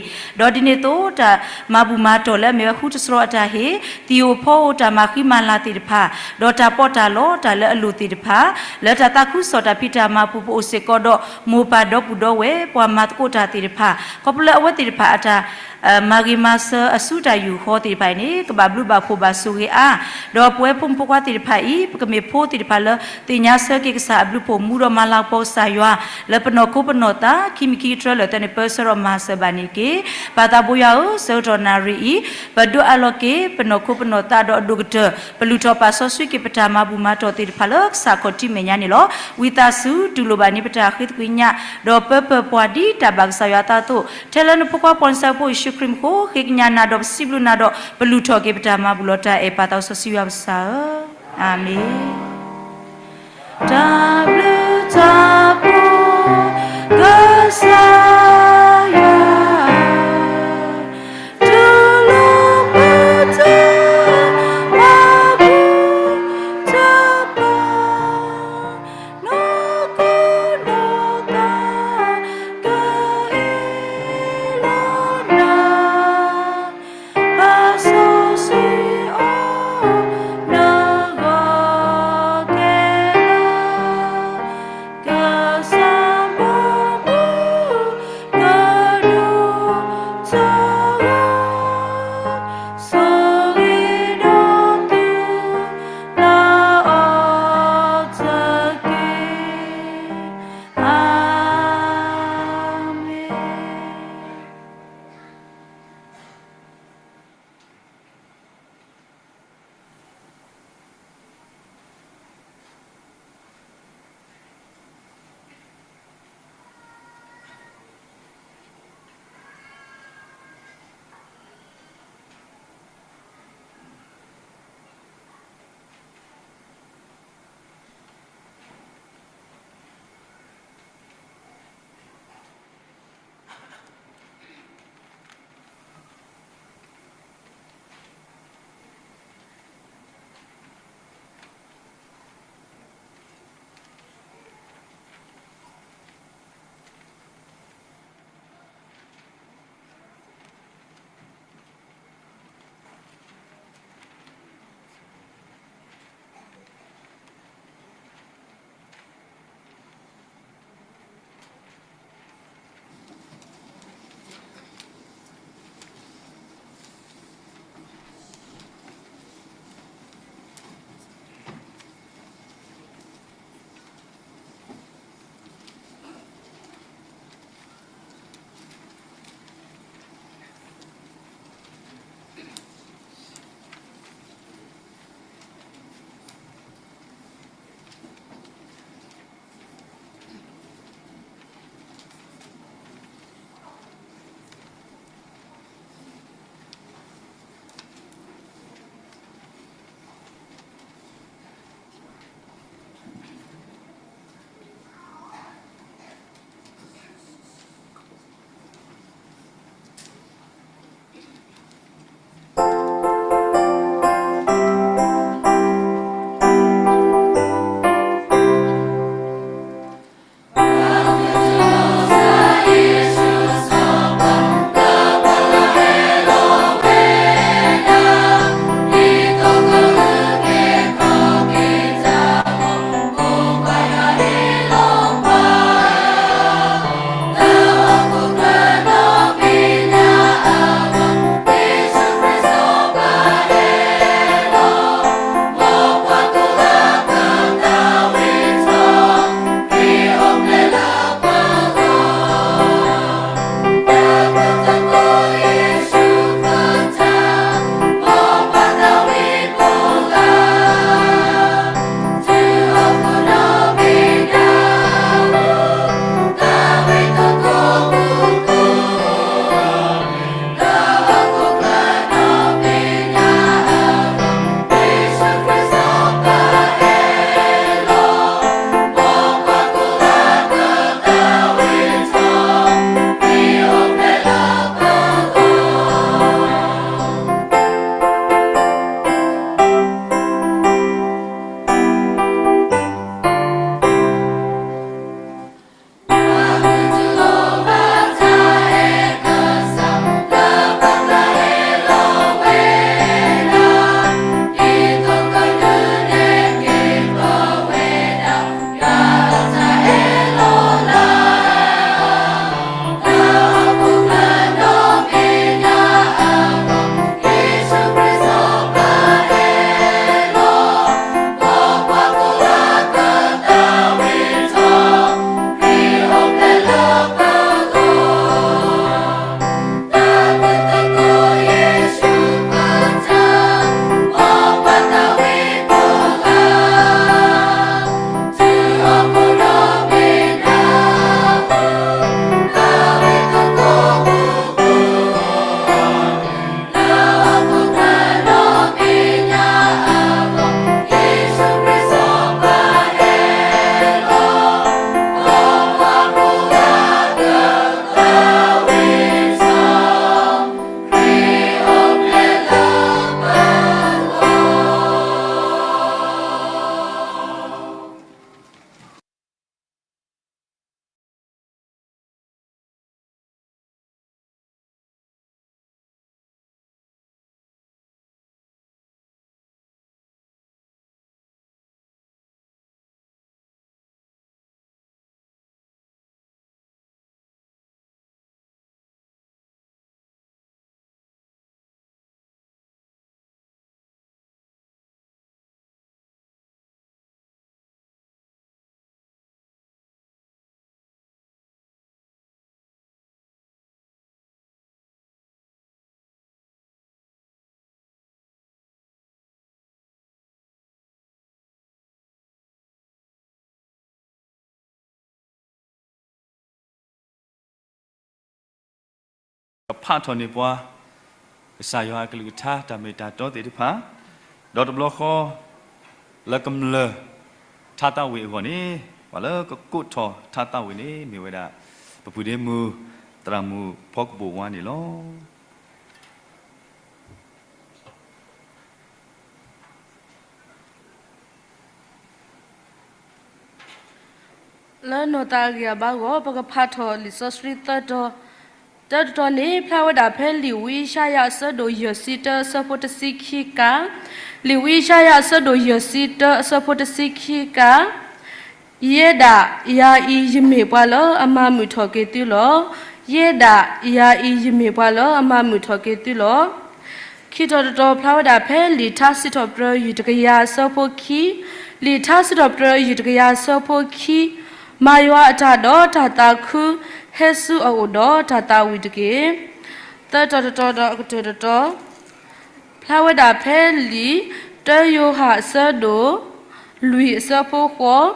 ဒီးဒ်န့ၣ်အသိး တၢ်မၤဘူၣ်မၤတီၢ်လၢအမ့ၢ်ဝဲဃုတစရီအတၢ်ဟ့ၣ်, သံၣ်ဧိၤဖီဧိၤတၢ်မၤဃံမၤလၤသ့ၣ်တဖၣ်, ဒီးတၢ်ပီးတၢ်လီ တၢ်လၢအလိၣ်သ့ၣ်တဖၣ်, လၢတၢ်သးခုကစီၣ်တၢ်ဖံးတၢ်မၤပူၤ ပအိၣ်စ့ၢ်ကီးဒီးမိၢ်ပၢ်ဒီပုၢ်ဒီဝဲၢ် ပှၤမၤသကိးတၢ်သ့ၣ်တဖၣ် ခီဖျိလၢအဝဲသ့ၣ်တဖၣ်အတၢ် မၤဂ့ၤမၤစၢၤအစုတၢ်ယူၢ်ဃီသ့ၣ်တဖၣ်အံၤန့ၣ် ကဘၣ်ဘျုးဘၣ်ဖှိၣ်ဘၣ်ဆိၣ်ဂ့ၤအါ, ဒီးပဝဲဖိမုၣ်ဖိခွါသ့ၣ်တဖၣ်အံၤ ပကမ့ၢ်ဖိသ့ၣ်တဖၣ်လၢ သ့ၣ်ညါဆၢက့ၤကစၢ်အဘျုးဖှိၣ် မူဒီးမၤလၤကပီၤကစၢ်ယွၤ လၢပနီၢ်ခိပနီၢ်သး ခံမံၤခံကတြၢလၢာ်သဲန့ၣ် ပၢဆှၢဒီးမၤစၢၤဘၣ်န့ၣ်တက့ၢ်. ပၢ်သးဘိယွၤဧၢ, ဆၢကတီၢ်နၣ်ရံၣ်အံၤ ပဒုးအးလီၤက့ၤ ပနီၢ်ခိပနီၢ်သးဒီးအဒိၣ်ကတၢၢ် ပလုၢ်ထီၣ်ပာ်စီဆှံက့ၤပတၢ်မၤဘူၣ်မၤတီၢ်သ့ၣ်တဖၣ်လၢ ကစၢ်ခီၣ်ထံးမဲာ်ညါန့ၣ်လီၤ. ဝံသးစူၤ တူၢ်လိာ်ဘၣ်န့ၢ်ပတၢ်ဃ့သကွံာ်ညါ ဒီးပၢပၢၢ်ပှၤဒ်တၢ်ဘၣ်ကစၢ်ယွၤအသးအသိး, ထဲလၢနဖိခွါပှၤနစၢဖှိၣ်ယ့ၣ်ၡူးခရံာ်မူခိၣ် ဃ့ကညးနၤဒီးပစံးဘျုးနၤဒီး ပလုၢ်ထီၣ်က့ၤပတၢ်မၤဘူၣ်လီၤ. တၢ်အဲၣ်ပၢ်သးစီဆှံယွၤပကစၢ်ဧၢ, အၤမ့ၣ်. တၢ်ဘျုးတၢ်ဖှိၣ် ကစၢ်ယွၤ တူၢ်လိာ်ပတၢ်မၤဘူၣ်တဖၣ် နီၢ်ခိနီၢ်သး ကဟ့ၣ်လီၤနၤ ပၢ်စီဆှံအိၣ်နဂီၢ်ခဲလၢာ်, က ပကဖးထီၣ်န့ၢ်ပှၤ ကစၢ်ယွၤအကလုၢ်ကထါတၢ်မ့ၢ်တၢ်တီသ့ၣ်တဖၣ်, ဒီးတဘျီဃီ လၢကမျၢၢ်ထါသးဝံၣ်အဂီၢ်န့ၣ် ပှၤလၢကကိးထီၣ်ထါသးဝံၣ်န့ၣ် မ့ၢ်ဝဲဒၣ် ပပုၢ်ဒ့မုၣ် သရၣ်မုၣ်ဖီကပိာ်ဝါန့ၣ်လီၤ. လၢနီၢ်သးအဂံၢ်အဘါအဂီၢ် ပကဖးထီၣ်လံာ်စီဆှံသၢတီၤ, တၢတတီၤန့ၣ် ဖျါဝဲဒၣ်ဖဲလံာ်ဝံယၡါယၤအဆၢဒိၣ်ယဲၢ်ဆံတၢအဆၢဖိတဆံခံကါ, လံာ်ဝံယၡါယၤအဆၢဒိၣ်ယဲၢ်ဆံတၢအဆၢဖိတဆံခံကါ, ယဲဒၣ်ယၤအံၤ ယမ့ၢ်ပှၤလၢအမၤမုာ်ထီၣ်က့ၤသုလီၤ. ယဲဒၣ်ယၤအံၤ ယမ့ၢ်ပှၤလၢအမၤမုာ်ထီၣ်က့ၤသုလီၤ. ခံတီၤတတီၤ ဖျါဝဲဒၣ်ဖဲလံာ်ထါစံးထီၣ်ပတြၢၤ ယုၢ်တကယၤအဆၢဖိခံ, လံာ်ထါစံးထီၣ်ပတြၢၤ ယုၢ်တကယၤအဆၢဖိခံ, မၤယွၤအတၢ်ဒီးတၢ်သးခု, ဟဲဆူအအိၣ်ဒီးတၢ်သးဝံၣ်တက့ၢ်. သၢတီၤတတီၤဒီးအကတၢၢ်တတီၤ ဖျါဝဲဒၣ်ဖဲလံာ်တၢယိၤဟၣ်အဆၢဒိၣ်လွံၢ်အဆၢဖိဃိး,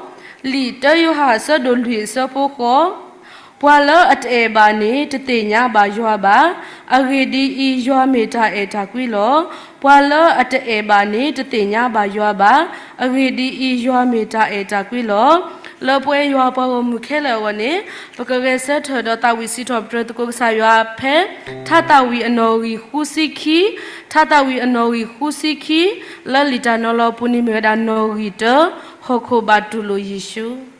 လံာ်တၢယိၤဟၣ်အဆၢဒိၣ်လွံၢ်အဆၢဖိဃိး, ပှၤလၢအတအဲၣ်ဘၣ်န့ၣ် တသ့ၣ်ညါဘၣ်ယွၤဘၣ်. အဂ့ၢ်ဒ်အံၤ, ယွၤမ့ၢ်တၢ်အဲၣ်တၢ်ကွံလီၤ. ပှၤလၢအတအဲၣ်ဘၣ်န့ၣ် တသ့ၣ်ညါဘၣ်ယွၤဘၣ်. အဂ့ၢ်ဒ်အံၤ, ယွၤမ့ၢ်တၢ်အဲၣ်တၢ်ကွံလီၤ. လၢပဝဲယွၤပှၤဂီၢ်မုၢ်ခဲလၢာ်အဂီၢ်န့ၣ် ပကဂဲၤဆၢထၢၣ်ဒီးသးဝံၣ်စံးထီၣ်ပတြၢၤသကိးကစၢ်ယွၤဖဲ ထါသးဝံၣ်အနီၣ်ဂံၢ်ဃုဆံခံ, ထါသးဝံၣ်အနီၣ်ဂံၢ်ဃုဆံခံ, လၢလံာ်တၢ်နီၤလီၤအပူၤန့ၣ်မ့ၢ်ဝဲဒၣ်နီၣ်ဂံၢ်တၢ, ဟီၣ်ခိၣ်ဘၣ်တူၢ်လိာ်ယ့ၣ်ၡူး.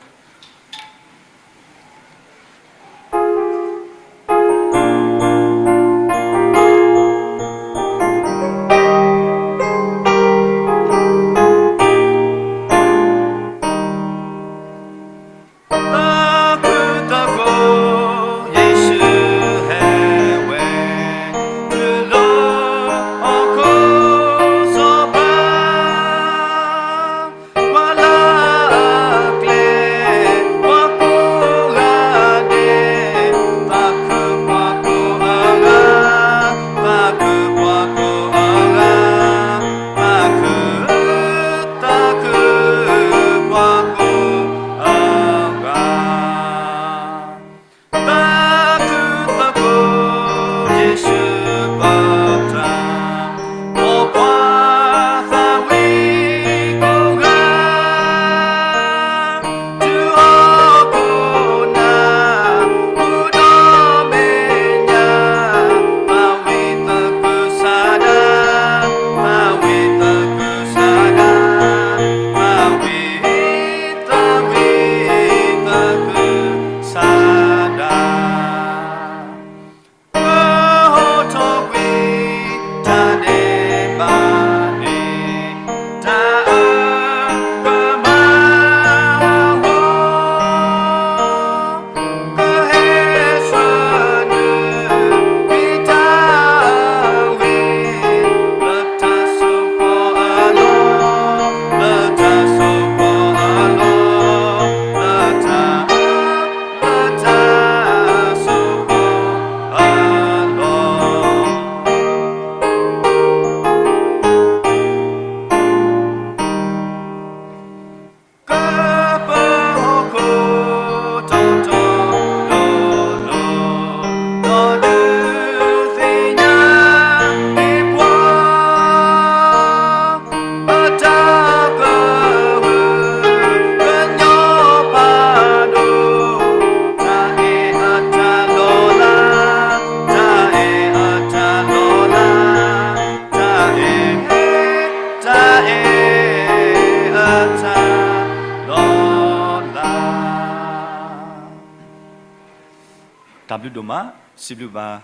တၢ်ဘျုးဒိၣ်မး, စံးဘျုးဘၣ်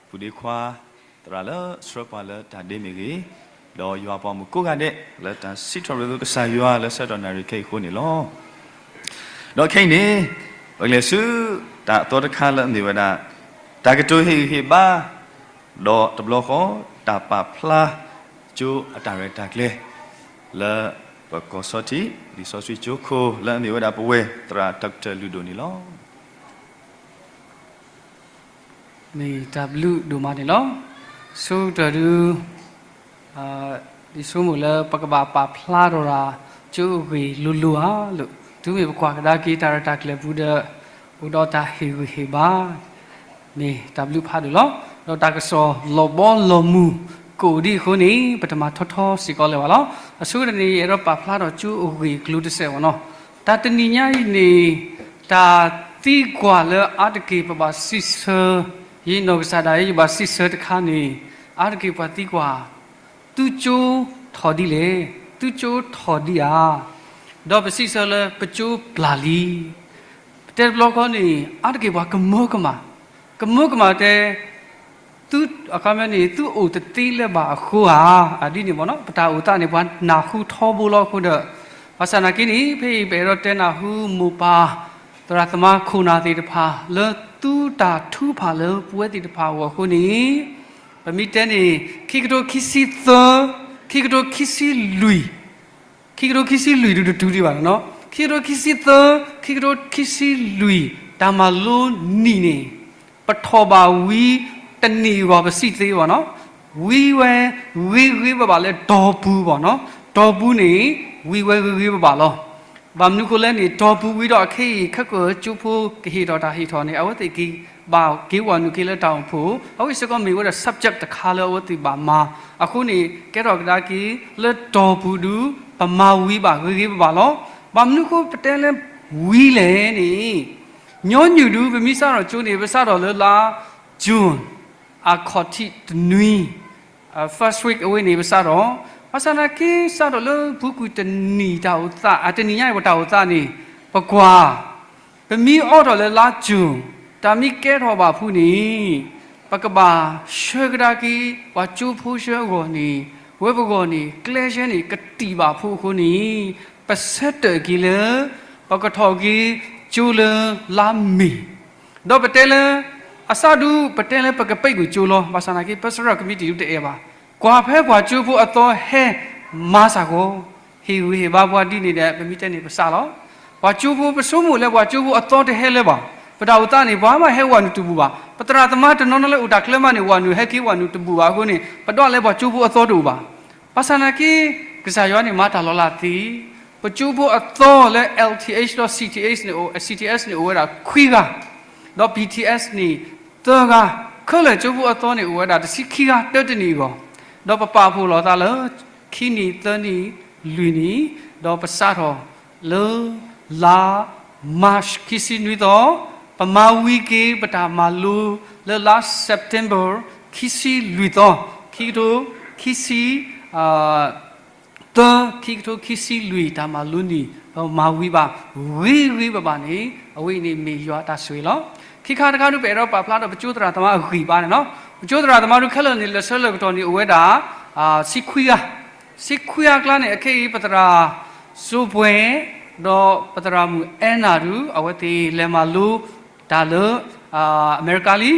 ပုၢ်ဒ့ခွါ သရၣ်လၢဆှၢပှၤလၢတၢ်ဒ့မ့ၢ်ဂ့ၤ, ဒီးယွၤပှၤမုၣ်ကိးဂၤဒဲး လၢတၢ်စံးထီၣ်ပတြၢၤသကိးကစၢ်ယွၤလၢဆၢကတီၢ်နၣ်ရံၣ်ခဲအံၤအဃိန့ၣ်လီၤ. ဒီးခဲအံၤန့ၣ် ပကလဲၤဆူတၢ်အသီတခါလၢအမ့ၢ်ဝဲဒၣ် တၢ်ကတိၤဟ့ၣ်ဂံၢ်ဟ့ၣ်ဘါ ဒီးတဘျီဃီ တၢ်ပာ်ဖျါကၠိအတၢ်ရဲၣ်တၢ်ကျဲၤ လၢပကီၢ်ဆီထံး လံာ်စီဆှံကၠိခိၣ် လၢအမ့ၢ်ဝဲဒၣ်ပဝဲ သရၣ်တၢ်ကတၢၢ်လုၢ်ဒိၣ်န့ၣ်လီၤ. မ့ၢ်တၢ်ဘျုးဒိၣ်မးန့ၣ်လီၤ. ဆိကတၢၢ်ဒု ဒ်ဆိကမိၣ်လၢပကဘၣ်ပာ်ဖျါထီၣ်တၢ် ကၠိအဂ့ၢ်လိၤလိၤဧါလိၤ, တုၤမ့ၢ်ပကွၢ်ကဒါက့ၤတၢ်ရဲၣ်တၢ်ကျဲၤပူၤဒီး အိၣ်ဒီးတၢ်ဟ့ၣ်ဂံၢ်ဟ့ၣ်ဘါ မ့ၢ်တၢ်ဘျုးဖးဒိၣ်လီၤ. ဒီးတၢ်ကစီၣ်လီၤဘီလီၤမုၢ်ကအိၣ်ဒံးအဃိန့ၣ် ပတမၤထီထီစ့ၢ်ကီးလၢၤဘၣ်လီၤ. အဆိကတၢၢ်န့ၣ် ယအဲၣ်ဒိးပာ်ဖျါထီၣ်ကၠိအဂ့ၢ်အကျိၤတစဲးဘၣ်နီၤ. တၢ်တနံၤညါအံၤန့ၣ် တၢ်သံကွၢ်လၢအါတက့ၢ်ပဘၣ်စံးဆၢ, ယနီၢ်ကစၢ်ဒၣ်ယဲ ယဘၣ်စံးဆၢတခါန့ၣ် အါတက့ၢ်ပှၤသံကွၢ် သုကၠိထီၣ်ဒ်လဲၣ်, သုကၠိထီၣ်ဒံးဧါ, ဒီးပစံးဆၢလၢပကၠိပျၢ်လံ. ပတဲတဘျီဃီန့ၣ် အါတက့ၢ်ပှၤကမၢကမၣ်, ကမၢကမၣ်တဲ သုအခါမ့ၢ်န့ၣ် သုအိၣ်တသ့လၢၤဘၣ်အဃိဧါ, အဒ်န့ၣ်ဘၣ်နီၤ, ပတၢ်အိၣ်သးန့ၣ် ပှၤနၢ်ဟူထီဘိလီၤအဃိဒီး, ဘၣ်ဆၣ်နာ်က့န့ၣ် ဖဲအံၤပအဲၣ်ဒိးတဲနၢ်ဟူမိၢ်ပၢ် သရၣ်သမါခိၣ်နၢ်သ့ၣ်တဖၣ် လၢသုတၢ်ထုကဖၣ်လၢပဝဲသ့ၣ်တဖၣ်အဂီၢ်အဃိန့ၣ်, ပမ့ၢ်တဲန့ၣ် ခံကထိခံဆံသၢ, ခံကထိခံဆံလွံၢ်, ခံကထိခံဆံလွံၢ်ဒုးတတုၤဒံးဘၣ်နီၤ, ခံကထိခံဆံသၢ, ခံကထိခံဆံလွံၢ် တၢ်မၤလိနံၣ်န့ၣ် ပထီၣ်ဘၣ်ဝံၤတနံၣ်အဂီၢ် ပစံးသ့ဘၣ်နီၤ, ဝံၤဝဲဂ့ၤဂ့ၤဘၣ်ဘၣ်လၢတီၢ်ပူၤဘၣ်နီၤ, တီၢ်ပူၤန့ၣ် ဝံၤဝဲဂ့ၤဂ့ၤဘၣ်ဘၣ်လီၤ. ဘၣ်မနုၤဃိလဲၣ်န့ၣ် တီၢ်ပူၤဝံၤဒီး ခဲအံၤခဲကၢၢ်ကၠိဖိကဟ့ၣ်ထီၣ်တၢ်ဟ့ၣ်ထီၣ်န့ၣ် အဝဲသ့ၣ်က့ၤဘၣ်က့ၤဝဲနုာ်က့ၤလၢတၢ်အိၣ်ဖှိၣ်, အဝဲစ့ၢ်ကီးမ့ၢ်ဝဲဒၣ် subject တခါလၢအဝဲသ့ၣ်ဘၣ်မၤ, အဃိန့ၣ် ကဲထီၣ်ကဒါက့ၤလၢတီၢ်ပူၤဒုး ပမၤဝံၤဘၣ်ဂ့ၤဂ့ၤဘၣ်ဘၣ်လီၤ. ဘၣ်မနုၤဃိပတဲလၢဝံၤလဲၣ်န့ၣ်, ညီနုၢ်ဒုး ပမ့ၢ်စးထီၣ်ကၠိန့ၣ် ပစးထီၣ်လၢလါ June အခီၣ်ထံးတနွံ, first week အဝဲန့ၣ် ပစးထီၣ်, ဘၣ်ဆၣ်နာ်က့ စးထီၣ်လၢပူၤကွံာ်တနံၣ်တၢ်အိၣ်သး, တနံၣ်ညါအံၤပတၢ်အိၣ်သးန့ၣ် ပကွၢ် ပမ့ၢ်အိးထီၣ်လၢလါ June, တၢ်မ့ၢ်ကဲထီၣ်ဘၣ်ဖုးန့ၣ်, ပကဘၣ်ဆှၢကဒါက့ၤ ပှၤကၠိဖိဆှၢအဂီၢ်န့ၣ်, ဝဲပဂီၢ်န့ၣ် ကျဲဆှဲန့ၣ် ကတံာ်ဘၣ်ဖုးအဃိန့ၣ်, ပဆၢတဲာ်က့ၤလၢ ပကထီၣ်က့ၤကၠိလၢလါမ့ၤ, ဒီးပတဲလၢ အစးဒုး ပတဲလၢပကပံာ်ကွံာ်ကၠိလီၤ, ဘၣ်ဆၣ်နာ်က့ ပစရၢၣ်ကမံးတံာ်ဒုးတအဲၣ်ဘၣ်, ကွၢ်ဖဲပှၤကၠိဖိအသီဟဲမၤစ့ၢ်ကီး, ဟ့ၣ်ဂံၢ်ဟ့ၣ်ဘါပှၤဒ်န့ၣ်ဒီး ပမ့ၢ်တဲန့ၣ်ပစးလီၤ. ပှၤကၠိဖိပဆိကမိၣ်လၢပှၤကၠိဖိအသီတဟဲလၢၤဘၣ်, ပတၢ်အိၣ်သးန့ၣ် ပှၤမးဟဲဝဲနုာ်တဘူၣ်ဘၣ်, ပသရၣ်သမါတနီၤနီၤလၢအိၣ်တၢ်ချၢမးန့ၣ် ဝဲနုာ်ဟဲက့ၤဝဲနုာ်တဘူၣ်ဘၣ်အဃိန့ၣ် ပဒွးလၢပှၤကၠိဖိအသီတအိၣ်ဘၣ်. ဘၣ်ဆၣ်နာ်က့ ကစၢ်ယွၤန့ၣ်မၤတၢ်လီၤလးသ့, ပကၠိဖိအသီလၢ L T H ဒီး C T H န့ၣ် C T S န့ၣ်အိၣ်ဝဲဒၣ်ခွံဂၤ, ဒီး B T S န့ၣ် သၢဂၤ, ခဲလၢာ်ကၠိဖိအသီန့ၣ်အိၣ်ဝဲဒၣ်တဆံခံဂၤ တၢတနံၣ်အဂီၢ်, ဒီးပပာ်ဖှိၣ်လိာ်သးလၢ ခံနံၣ်သၢနံၣ်လွံၢ်နံၣ်, ဒီးပစးထီၣ်လၢ လါ March ခံဆံနွံသီ, ပမၤဝံၤက့ၤပတၢ်မၤလိလၢလါ September ခံဆံလွံၢ်သီ, ခံကထိ ခံဆံ သၢ, ခံကထိခံဆံလွံၢ် တၢ်မၤလိနံၣ် ပမၤဝံၤဘၣ်ဂ့ၤဂ့ၤဘၣ်ဘၣ်န့ၣ် အဝဲအံၤန့ၣ်မ့ၢ်ယွၤအတၢ်ဆိၣ်ဂ့ၤလီၤ. ခံခါတခါဒုး ပအဲၣ်ဒိးပာ်ဖျါထီၣ်ပကၠိသရၣ်သမါအဂံၢ်ဘါန့ၣ်လီၤ. ပကၠိသရၣ်သမါဒုး ခဲလၢာ်န့ၣ် လၢဆၢလၢကတီၢ်န့ၣ် အိၣ်ဝဲဒၣ် ဆံခွံဂၤ, ဆံခွံဂၤအကျါန့ၣ် အခဲအံၤ ပသရၣ်စိပှဲၤ ဒီးပသရၣ်မုၣ်အဲနၤဒုး အဝဲသ့ၣ်လဲၤမၤလိတၢ်လၢ အမဲရကၤလံ, ဒီး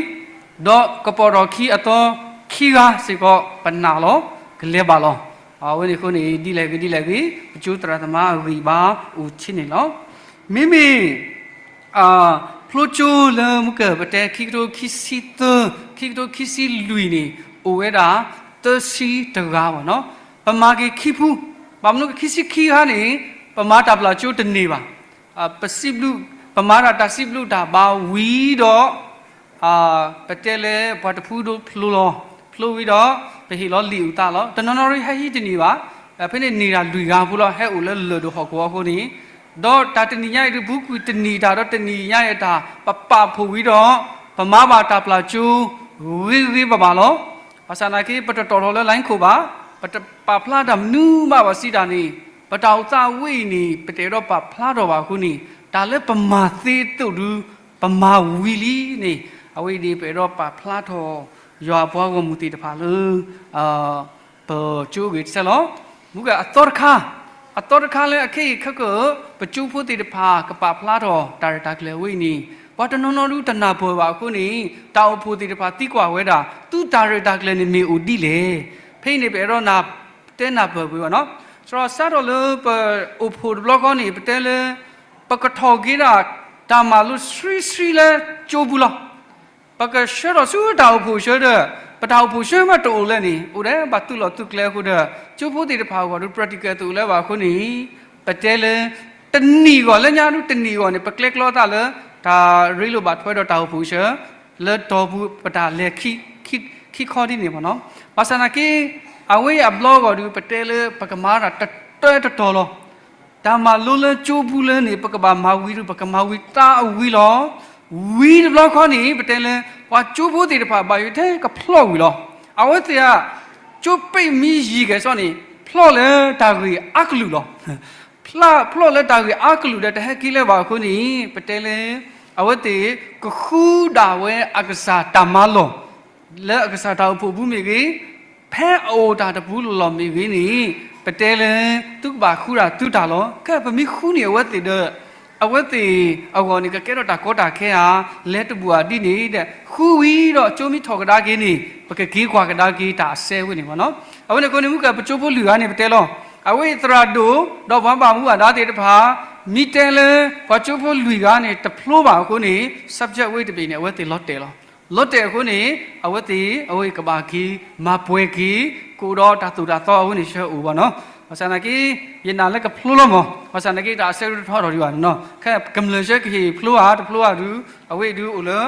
ကပီၤထီၣ်ခံအသီခံဂၤစ့ၢ်ကီး ပနာ်လီၤ ကလဲၤဘၣ်လီၤ. အဝဲန့ၣ်အဃိန့ၣ် ဒ်လဲၣ်ဂ့ၤဒ်လဲၣ်ဂ့ၤ ပကၠိသရၣ်သမါအဂံၢ်ဘါအိၣ်ထံန့ၣ်လီၤ. မ့မ့ၢ် ဖျိကၠိလၢမုၢ်ကၢၢ်ပတဲ ခံကထိခံဆံသၢ, ခံကထိခံဆံလွံၢ်န့ၣ် အိၣ်ဝဲဒၣ်သၢဆံတဂၤဘၣ်နီၤ. ပမၤက့ၤခံဖု, ဘၣ်မနုၤခံဆံခံဂၤန့ၣ် ပမၤတၢ်ပျၢ်ကၠိတန့ၢ်ဘၣ်. ပစံးဘျုး, ပမၤဒၣ်တၢ်စံးဘျုးတၢ်ဘါဝံၤဒီး ပတဲလၢပှၤတဖုဒိၣ်ဖျိလီၤ, ဖျိဝံၤဒီး ပဟ့ၣ်လီၤလံာ်အုၣ်သးလီၤ. တနီၤနီၤရံဟဲဟံးတန့ၢ်ဘၣ်, ဖဲန့ၣ်န့ၢ်တၢ်လွံၢ်ဂၤဖိလီၤ ဟဲအိၣ်လၢလၢၢ်ဒိၣ်ဟီၣ်ကဝီၤအဃိန့ၣ်, ဒီးတၢ်တနံၤညါအံၤဒုး ပူၤကွံာ်တနံၤတၢ်ဒီးတနံၤညါအံၤတၢ် ပပာ်ဖှိၣ်ဝံၤဒီး ပမၤဘၣ်တၢ်ပျၢ်ကၠိ ဂ့ၤဂ့ၤဘၣ်ဘၣ်လီၤ. ဘၣ်ဆၣ်နာ်က့ ပတတီၣ်ထီၣ်လၢ line ခိၣ်ဘၣ်, ပတပာ်ဖျါတၢ်မနုၤဘၣ်ဘၣ်စံးတၢ်န့ၣ်, ပတၢ်အိၣ်သးဝဲအံၤန့ၣ် ပတအဲၣ်ဒိးပာ်ဖျါထီၣ်ဘၣ်အဃိန့ၣ်, တၢ်လၢပမၤသ့သိးဒုး ပမၤဝံၤလံန့ၣ်, အဝဲအံၤန့ၣ် ပအဲၣ်ဒိးပာ်ဖျါထီၣ် ယွၤအပှၤဂီၢ်မုၢ်သ့ၣ်တဖၣ်လၢ ပကၠိအဂ့ၢ်တဆဲးလီၤ. မုၢ်ကၢၢ်အသီတခါ, အသီတခါလၢအခဲအံၤခဲကၢၢ် ပကၠိဖိသ့ၣ်တဖၣ်ကပာ်ဖျါထီၣ်တၢ်ရဲၣ်တၢ်ကျဲၤဝဲအံၤန့ၣ်, ပှၤတနီၤနီၤဒုးတနၢ်ပၢၢ်ဘၣ်အဃိန့ၣ်, တၢ်အိၣ်ဖှိၣ်သ့ၣ်တဖၣ်သံကွၢ်ဝဲဒၣ် သုတၢ်ရဲၣ်တၢ်ကျဲၤန့ၣ်မ့ၢ်အိၣ်ဒ်လဲၣ်. ဖဲအံၤန့ၣ် ပအဲၣ်ဒိးနၢ်တဲနၢ်ပၢၢ်ကွံာ်ဘၣ်နီၤ. စးထီၣ်လၢပအိၣ်ဖှိၣ်တဘျီဃီန့ၣ် ပတဲလၢ ပကထီၣ်က့ၤဒၣ် တၢ်မၤလိဆှံဆှံလၢကၠိပူၤလီၤ. ပကဆှၢထီၣ်ဆူတၢ်အိၣ်ဖှိၣ်ဆှၢဒီး ပတၢ်အိၣ်ဖှိၣ်ဆှၢမ့ၢ်တအိၣ်လဲၣ်န့ၣ် အိၣ်ဒၣ်ဘၣ်သုးလီၢ်သုးကျဲအဃိဒီး ကၠိဖိသ့ၣ်တဖၣ်အဂီၢ်ဒုး practical တအိၣ်လၢၤဘၣ်အဃိန့ၣ်, ပတဲလၢ တနံၣ်အဂီၢ်လၢညါဒုးတနံၣ်အဂီၢ်န့ၣ် ပကျဲကျီသးလၢ တၢ်ရ့လိာ်ဘၣ်ထွဲဒီးတၢ်အိၣ်ဖှိၣ်ဆှၢ လၢတီၢ်ပူၤပတၢ်လဲၤခံ ခံခီဒ်န့ၣ်မ့ၢ်နီၤ. ဘၣ်ဆၣ်သနာ်က့ အဝဲအံၤအဘျီအဂီၢ်ဒီး ပတဲလၢပကမၤတၢ်တတီတတီလီၤ. တၢ်မၤလိလၢကၠိပူၤလၢန့ၣ် ပကဘၣ်မၤဝံၤဒီး ပကမၤဝံၤသးအဝံၤလီၤ. ဝံၤတဘျီခီန့ၣ် ပတဲလၢ ပှၤကၠိဖိသ့ၣ်တဖၣ်ဘၣ်ယိၣ်ထဲကဖျီၣ်ဝံၤလီၤ. အဝဲသ့ၣ်ဧၢ, ကၠိပိတ်မံယံၤကဲၤစီန့ၣ် ဖျီၣ်လၢတၢ်ဂ့ၢ်အါကလုာ်လီၤ. ဖျီၣ်လၢတၢ်ဂ့ၢ်အါကလုာ်ဒီး တဟဲက့ၤလၢၤဘၣ်အဃိန့ၣ် ပတဲလၢ အဝဲသ့ၣ်ကဃုဒၣ်ဝဲအကစၢ်တၢ်မၤလိာ် လၢအကစၢ်တၢ်အိၣ်ဖှိၣ်ပူၤမ့ၢ်ဂ့ၤ, ဖဲအအိၣ်တၢ်တပူၤလီၢ်လီၢ်မ့ၢ်ဂ့ၤန့ၣ် ပတဲလၢ သုကဘၣ်ဃုဒၣ်သုတၢ်လီၤ. ခဲပမ့ၢ်ဃုန့ၢ်အဝဲသ့ၣ်ဒီး အဝဲသ့ၣ်အဂီၢ်န့ၣ် ကကဲထီၣ်တၢ်ကီတၢ်ခဲဧါ, လဲၤတဘူၣ်ဧါဒ်န့ၣ်ဒီး ဃုဝံၤဒီးကၠိမ့ၢ်ထီၣ်ကဒါက့ၤန့ၣ် ပကက့ၤကွၢ်ကဒါက့ၤတၢ်အစဲဝဲန့ၣ်မ့ၢ်နီၤ. အဝဲန့ၣ်အဃိန့ၣ် မုၢ်ကၢ်ပကၠိဖိလွံၢ်ဂၤန့ၣ် ပတဲလီၤ. အဝဲအံၤသရၣ်ဒိၣ် ဒီးပှၤဘၣ်မူဘၣ်ဒါသ့ၣ်တဖၣ် မ့ၢ်တဲလၢ ပှၤကၠိဖိလွံၢ်ဂၤန့ၣ် တဖျိဘၣ်အဃိန့ၣ် subject ဝဲတဘ့ၣ်န့ၣ် အဝဲသ့ၣ်လီၤတဲာ်လီၤ. လီၤတဲာ်အဃိန့ၣ် အဝဲသ့ၣ် အဝဲကဘၣ်က့ၤ မၤပှဲၤက့ၤ ကအိၣ်ဒီးတၢ်သိၣ်တၢ်သီအဝဲန့ၣ်ဆၢအိၣ်ဘၣ်နီၤ. ဘၣ်ဆၣ်သနာ်က့ ယနာ်လၢကဖျိလီၤမး, ဘၣ်ဆၣ်သနာ်က့ တၢ်အစဲတထီထီၣ်ဒံးဘၣ်နီၤ. ခဲကမျၢၢ်ဆၢကဟ့ၣ်ဖျိဧါ တဖျိဧါဒုး အဝဲအံၤဒုးအိၣ်လၢ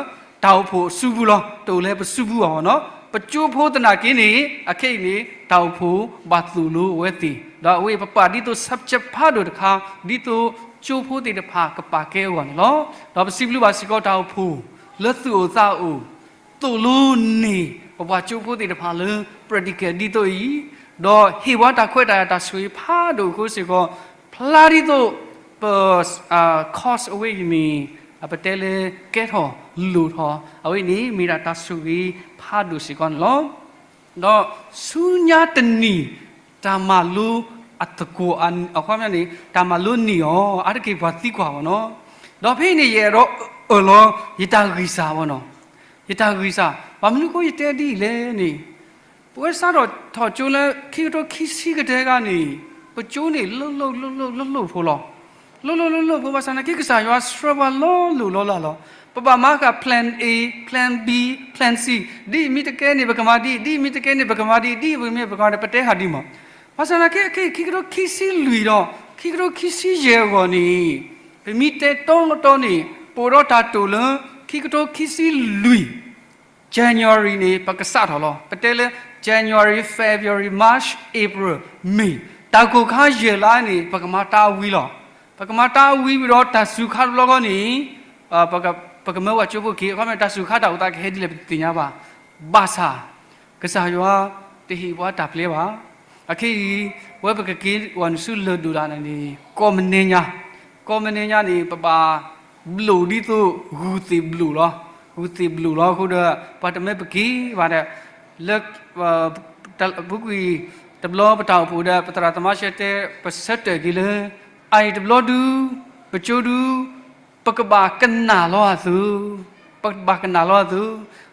တၢ်အိၣ်ဖှိၣ်အစုပူၤလီၤ. တအိၣ်လၢပစုပူၤဘၣ်နီၤ. ပကၠိဖိသနာ်က့န့ၣ် အခဲအံၤန့ၣ် တၢ်အိၣ်ဖှိၣ်ဘၣ်သိၣ်လိအဝဲသ့ၣ်, ဒီးအဝဲအံၤပပာ်ဒ်သိး subject ဖးဒိၣ်တခါ ဒ်သိးကၠိဖိသ့ၣ်တဖၣ်ကပာ်ကဲအဂီၢ်န့ၣ်လီၤ. ဒီးပစံးဘျုးဘၣ်စ့ၢ်ကီးတၢ်အိၣ်ဖှိၣ် လၢသူၣ်အိၣ်သးအိၣ် သိၣ်လိန့ၢ် ပပှၤကၠိဖိသ့ၣ်တဖၣ်လၢ practical ဒ်သိးအံၤ, ဒီးဟ့ၣ်ဝဲတၢ်ခွဲးတၢ်ယာ်တၢ်ဆိၣ်ဂ့ၤဖးဒိၣ်အဃိစ့ၢ်ကီး, ဖျါဒ်သိး ပ course အဝဲအံၤန့ၣ် ပတဲလၢကဲထီၣ်လိၣ်ထီၣ် အဝဲန့ၣ်မ့ၢ်ဒၣ်တၢ်ဆိၣ်ဂ့ၤဖးဒိၣ်စ့ၢ်ကီးန့ၣ်လီၤ. ဒီးဆူညါတနံၤ တၢ်မၤလိအသကိးအခီပညီန့ၣ် တၢ်မၤလိနံၣ်အီၤ အါတက့ၢ်ပှၤသံကွၢ်ဘၣ်နီၤ. ဒီးဖဲအံၤန့ၣ် ယအဲၣ်ဒိးအၢၣ်လီၤ ယတၢ်ဂံၢ်စၢ်ဘၣ်နီၤ. ယတၢ်ဂံၢ်စၢ် ဘၣ်မနုၤဃိယတဲဒ်အံၤလဲၣ်န့ၣ်, ပဝဲစးထီၣ်ထီၣ်ကၠိလၢ ခံကထိခံဆံကတၢၢ်ဂၤန့ၣ် ပကၠိန့ၣ် လိၣ်လိၣ်လိၣ်လိၣ်လိၣ်လိၣ်ဖိလီၤ. လိၣ်လိၣ်လိၣ်လိၣ်ဖိ ဘၣ်ဆၣ်သနာ်က့ ကစၢ်ယွၤဆှၢပှၤလီၤလိၢ်လီၤလးလီၤ. ပဘၣ်မၤဃာ် plan A, plan B, plan C, ဒ်အံၤမ့ၢ်တကဲန့ၣ် ပကမၤဒ်အံၤ, ဒ်အံၤမ့ၢ်တကဲန့ၣ် ပကမၤဒ်အံၤ, ဒ်အံၤမ့ၢ်ပကမၤဒ်အံၤ ပတဲဟးဒ်မး. ဘၣ်ဆၣ်သနာ်က့ အခဲအံၤ ခံကထိခံဆံလွံၢ်ဒီး ခံကထိခံဆံယဲၢ်အဂီၢ်န့ၣ် ပမ့ၢ်တဲတီတီန့ၣ် ပအိၣ်ဒီးတၢ်တိာ်လၢ ခံကထိခံဆံလွံၢ် January န့ၣ် ပကစးထီၣ်လီၤ. ပတဲလၢ January, February, March, April, May တၢ်ကိၢ်ခါယဲၢ်လါန့ၣ် ပကမၤတၢ်အဝံၤလီၤ. ပကမၤတၢ်အဝံၤဝံၤဒီး တၢ်စူၤခါတဘျီဃီန့ၣ် ပကမၢပှၤကၠိဖိက့ၤ အခီပညီ တၢ်စူၤခါတၢ်အိၣ်သးကဟဲဒ်လဲၣ် ပတသ့ၣ်ညါဘၣ်. ဘၣ်ဆၣ် ကစၢ်ယွၤတဟ့ၣ်ပှၤတၢ်ပျဲဘၣ်. အခဲအံၤ ဝဲပကက့ၤဝဲနုာ်ဆူလၢၢ်ဒိၣ်တၢ်န့ၣ်န့ၣ် ကိးမုၢ်နံၤညါ, ကိးမုၢ်နံၤညါန့ၣ် ပဘၣ်ဘျိၣ်ဒ်သိး ဂုၢ်သ့ၣ်ဘျိၣ်လီၤ. ဂုၢ်သ့ၣ်ဘျိၣ်လီၤအဃိဒီး ပှၤတမၢပက့ၤဘၣ်ဒီး လၢ ပူၤကွံာ်တဘျီပတၢ်အိၣ်ဖှိၣ်ဒီး ပသရၣ်သမါရှဲတဲ ပဆၢတဲာ်က့ၤလၢ အအံၤတဘျီဒု ပကၠိဒု ပကဘၣ်ကနၣ်လီၤအသိး, ပကဘၣ်ကနၣ်လီၤအသိး,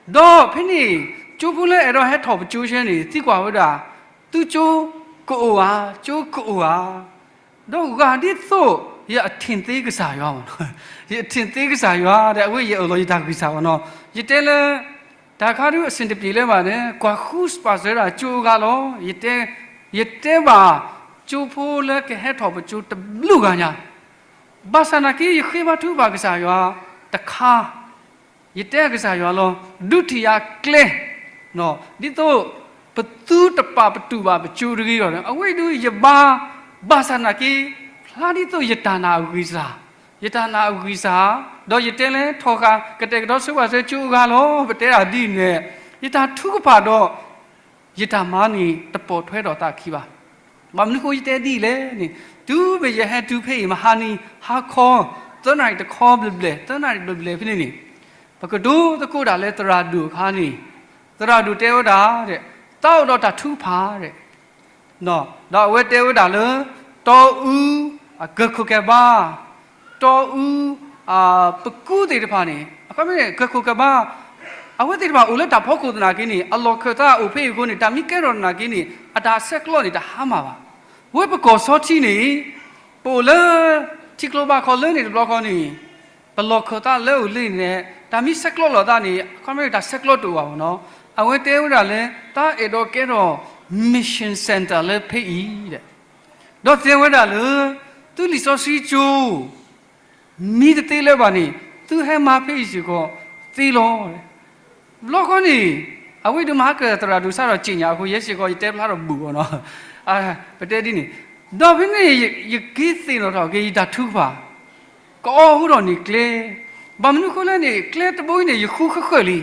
ဒီးဖဲန့ၣ် ကၠိဖိလၢအဲၣ်ဒိးဟဲထီၣ်ပကၠိဆၢန့ၣ် သံကွၢ်ဝဲဒၣ်, သုကၠိကအိၣ်ဧါ, ကၠိကအိၣ်ဧါ. ဒီးဂၤဒ်သိး ယအထံၣ်သ့ကစၢ်ယွၤ, ယအထံၣ်သ့ကစၢ်ယွၤဒီး အဝဲယအၢၣ်လီၤယတၢ်ဂံၢ်စၢ်ဘၣ်နီၤ. ယတဲလၢ တၢ်ခါဒုအဆင်တပြေလၢၤဘၣ်န့ၣ် ကွၢ်ဃုပာ်စၢၤဒၣ်ကၠိအဂၤလီၤ. ယတဲဘၣ် ကၠိဖိလၢကဟဲထီၣ်ပကၠိတဘျုးဂၤညါ, ဘၣ်ဆၣ်သနာ်က့ ယဃ့ဘါထုကဖၣ်ကစၢ်ယွၤတခါ, ယတဲကစၢ်ယွၤလီၤ. ဒုးထံၣ်ယၤကျဲ, ဒ်သိး ပသုတပာ်ပတုာ်ဘၣ်ပကၠိတဂ့ၤဒီး အဝဲဒုးယဘါ, ဘၣ်ဆၣ်သနာ်က့ ဖျါဒ်သိးယတၢ်နာ်အဂံၢ်စၢ်, ယတၢ်နာ်အဂံၢ်စၢ်, ဒီးယတဲလၢထီၣ်ဃာ် ကတဲာ်ကတီၤဆိပာ်စၢၤကၠိအဂၤလီၤ. ပတဲဒၣ်ဒ်န့ၣ် ယတၢ်ထုကဖၣ်ဒီး ယတၢ်မၤန့ၣ် တပိာ်ထွဲထီၣ်သးခံဘၣ်. ဘၣ်မနုၤဃိယတဲဒ်လဲၣ်န့ၣ်, တုၤမ့ၢ်ယဟဲတုၤဖဲအံၤ မဟါနံၤ ဟါခီ သၢနၣ်ရံၣ်တခီဘျဲၣ်ဘျဲၣ်, သၢနၣ်ရံၣ်ဘျဲၣ်ဘျဲၣ်ဖဲန့ၣ်န့ၣ်, ပကဒိသကိးတၢ်လၢသရၣ်ဒိၣ်အခါန့ၣ်, သရၣ်ဒိၣ်တဲဝဲဒၣ်, သးအိၣ်ဒီးတၢ်ထုကဖၣ် ဒီးအဝဲတဲဝဲဒၣ်လၢ တီအူ အကၢၢ်ခိၣ်ကဲဘါ, တီအူ ပကူသ့ၣ်တဖၣ်န့ၣ် အခီပညီန့ၣ် ကၢၢ်ခိၣ်ကဲဘါ, အဝဲသ့ၣ်တဖၣ်အိၣ်လၢတၢ်ဖီခိၣ်သနာ်က့န့ၣ် အလီၢ်ခၢၣ်သးအိၣ်ဖဲအံၤအဃိန့ၣ် တၢ်မ့ၢ်ကဲထီၣ်သနာ်က့န့ၣ် အတၢ်ဆဲးကျိးန့ၣ်တဟါမၢ်ဘၣ်. ဝဲပကီၢ်စီထံန့ၣ် ပအိၣ်လၢ ထံကျိဘါခီလၢန့ၣ်တဘျီဃီန့ၣ် ပလီၢ်ခၢၣ်သးလၢအိၣ်လၢန့ၣ် တၢ်မ့ၢ်ဆဲးကျိးလိာ်သးန့ၣ် အခီပညီတၢ်ဆဲးကျိးတအိၣ်ဘၣ်မ့ၢ်နီၤ. အဝဲတဲဝဲဒၣ်လၢ တၢ်အဲၣ်ဒိးကဲထီၣ် mission center လၢဖဲအံၤဒီး ဒီးတဲဝဲဒၣ်လၢ သုလံာ်စီဆှံကၠိ မံတသ့လၢၤဘၣ်န့ၣ် သုဟဲမၤဖဲအံၤစ့ၢ်ကီးသ့လီၤ. ဘျီဃီန့ၣ် အဝဲဒုးမၤဟါကၢၣ်သရၣ်ဒိၣ်စၢ်ဒီးစံၣ်ညါအဃိ ယဲစ့ၢ်ကီးယတဲဖျါထီၣ်ဘူးအီၤနီၤ. ပတဲဒ်န့ၣ်, ဒီးဖဲန့ၣ် ယက့ၤသ့ၣ်နီၣ်ထီၣ်က့ၤယတၢ်ထုကဖၣ် ကအီၣ်ဟူထီၣ်န့ၢ်ကျဲ, ဘၣ်မနုၤအဃိလဲၣ်န့ၣ် ကျဲတဘိအံၤန့ၣ် ယဃုဃၢၤဃၢၤလံ.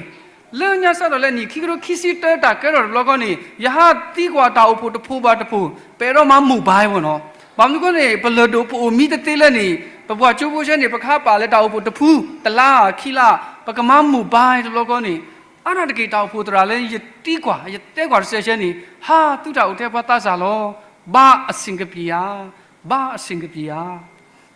လၢညါစးထီၣ်လၢနံၣ်ခံကထိခံဆံတၢတၢ်ကဲထီၣ်တဘျီဃီန့ၣ် ယဟးသံကွၢ်တၢ်အိၣ်ဖှိၣ်တဖုဘၣ်တဖု, ပအဲၣ်ဒိးမၤ mobile ဘၣ်နီၤ. ဘၣ်မနုၤအဃိန့ၣ် ပလၢၢ်ဒိၣ်ပအိၣ်မံတသ့လၢန့ၣ် ပပှၤကၠိဖိဆဲန့ၣ် ပကဟးပာ်လၢတၢ်အိၣ်ဖှိၣ်တဖု တလါခံလါ ပကမၤ mobile တဘျီဃီန့ၣ် အါတက့ၢ် တၢ်အိၣ်ဖှိၣ်သရၣ်လၢယသံကွၢ် ယတဲကွၢ်တစဲးဆဲန့ၣ် ဟးသုတၢ်အိၣ်ထဲပှၤသးစၢ်လီၤ. ဘၣ်အဆင်ကပံာ်ဧါ, ဘၣ်အဆင်ကပံာ်ဧါ.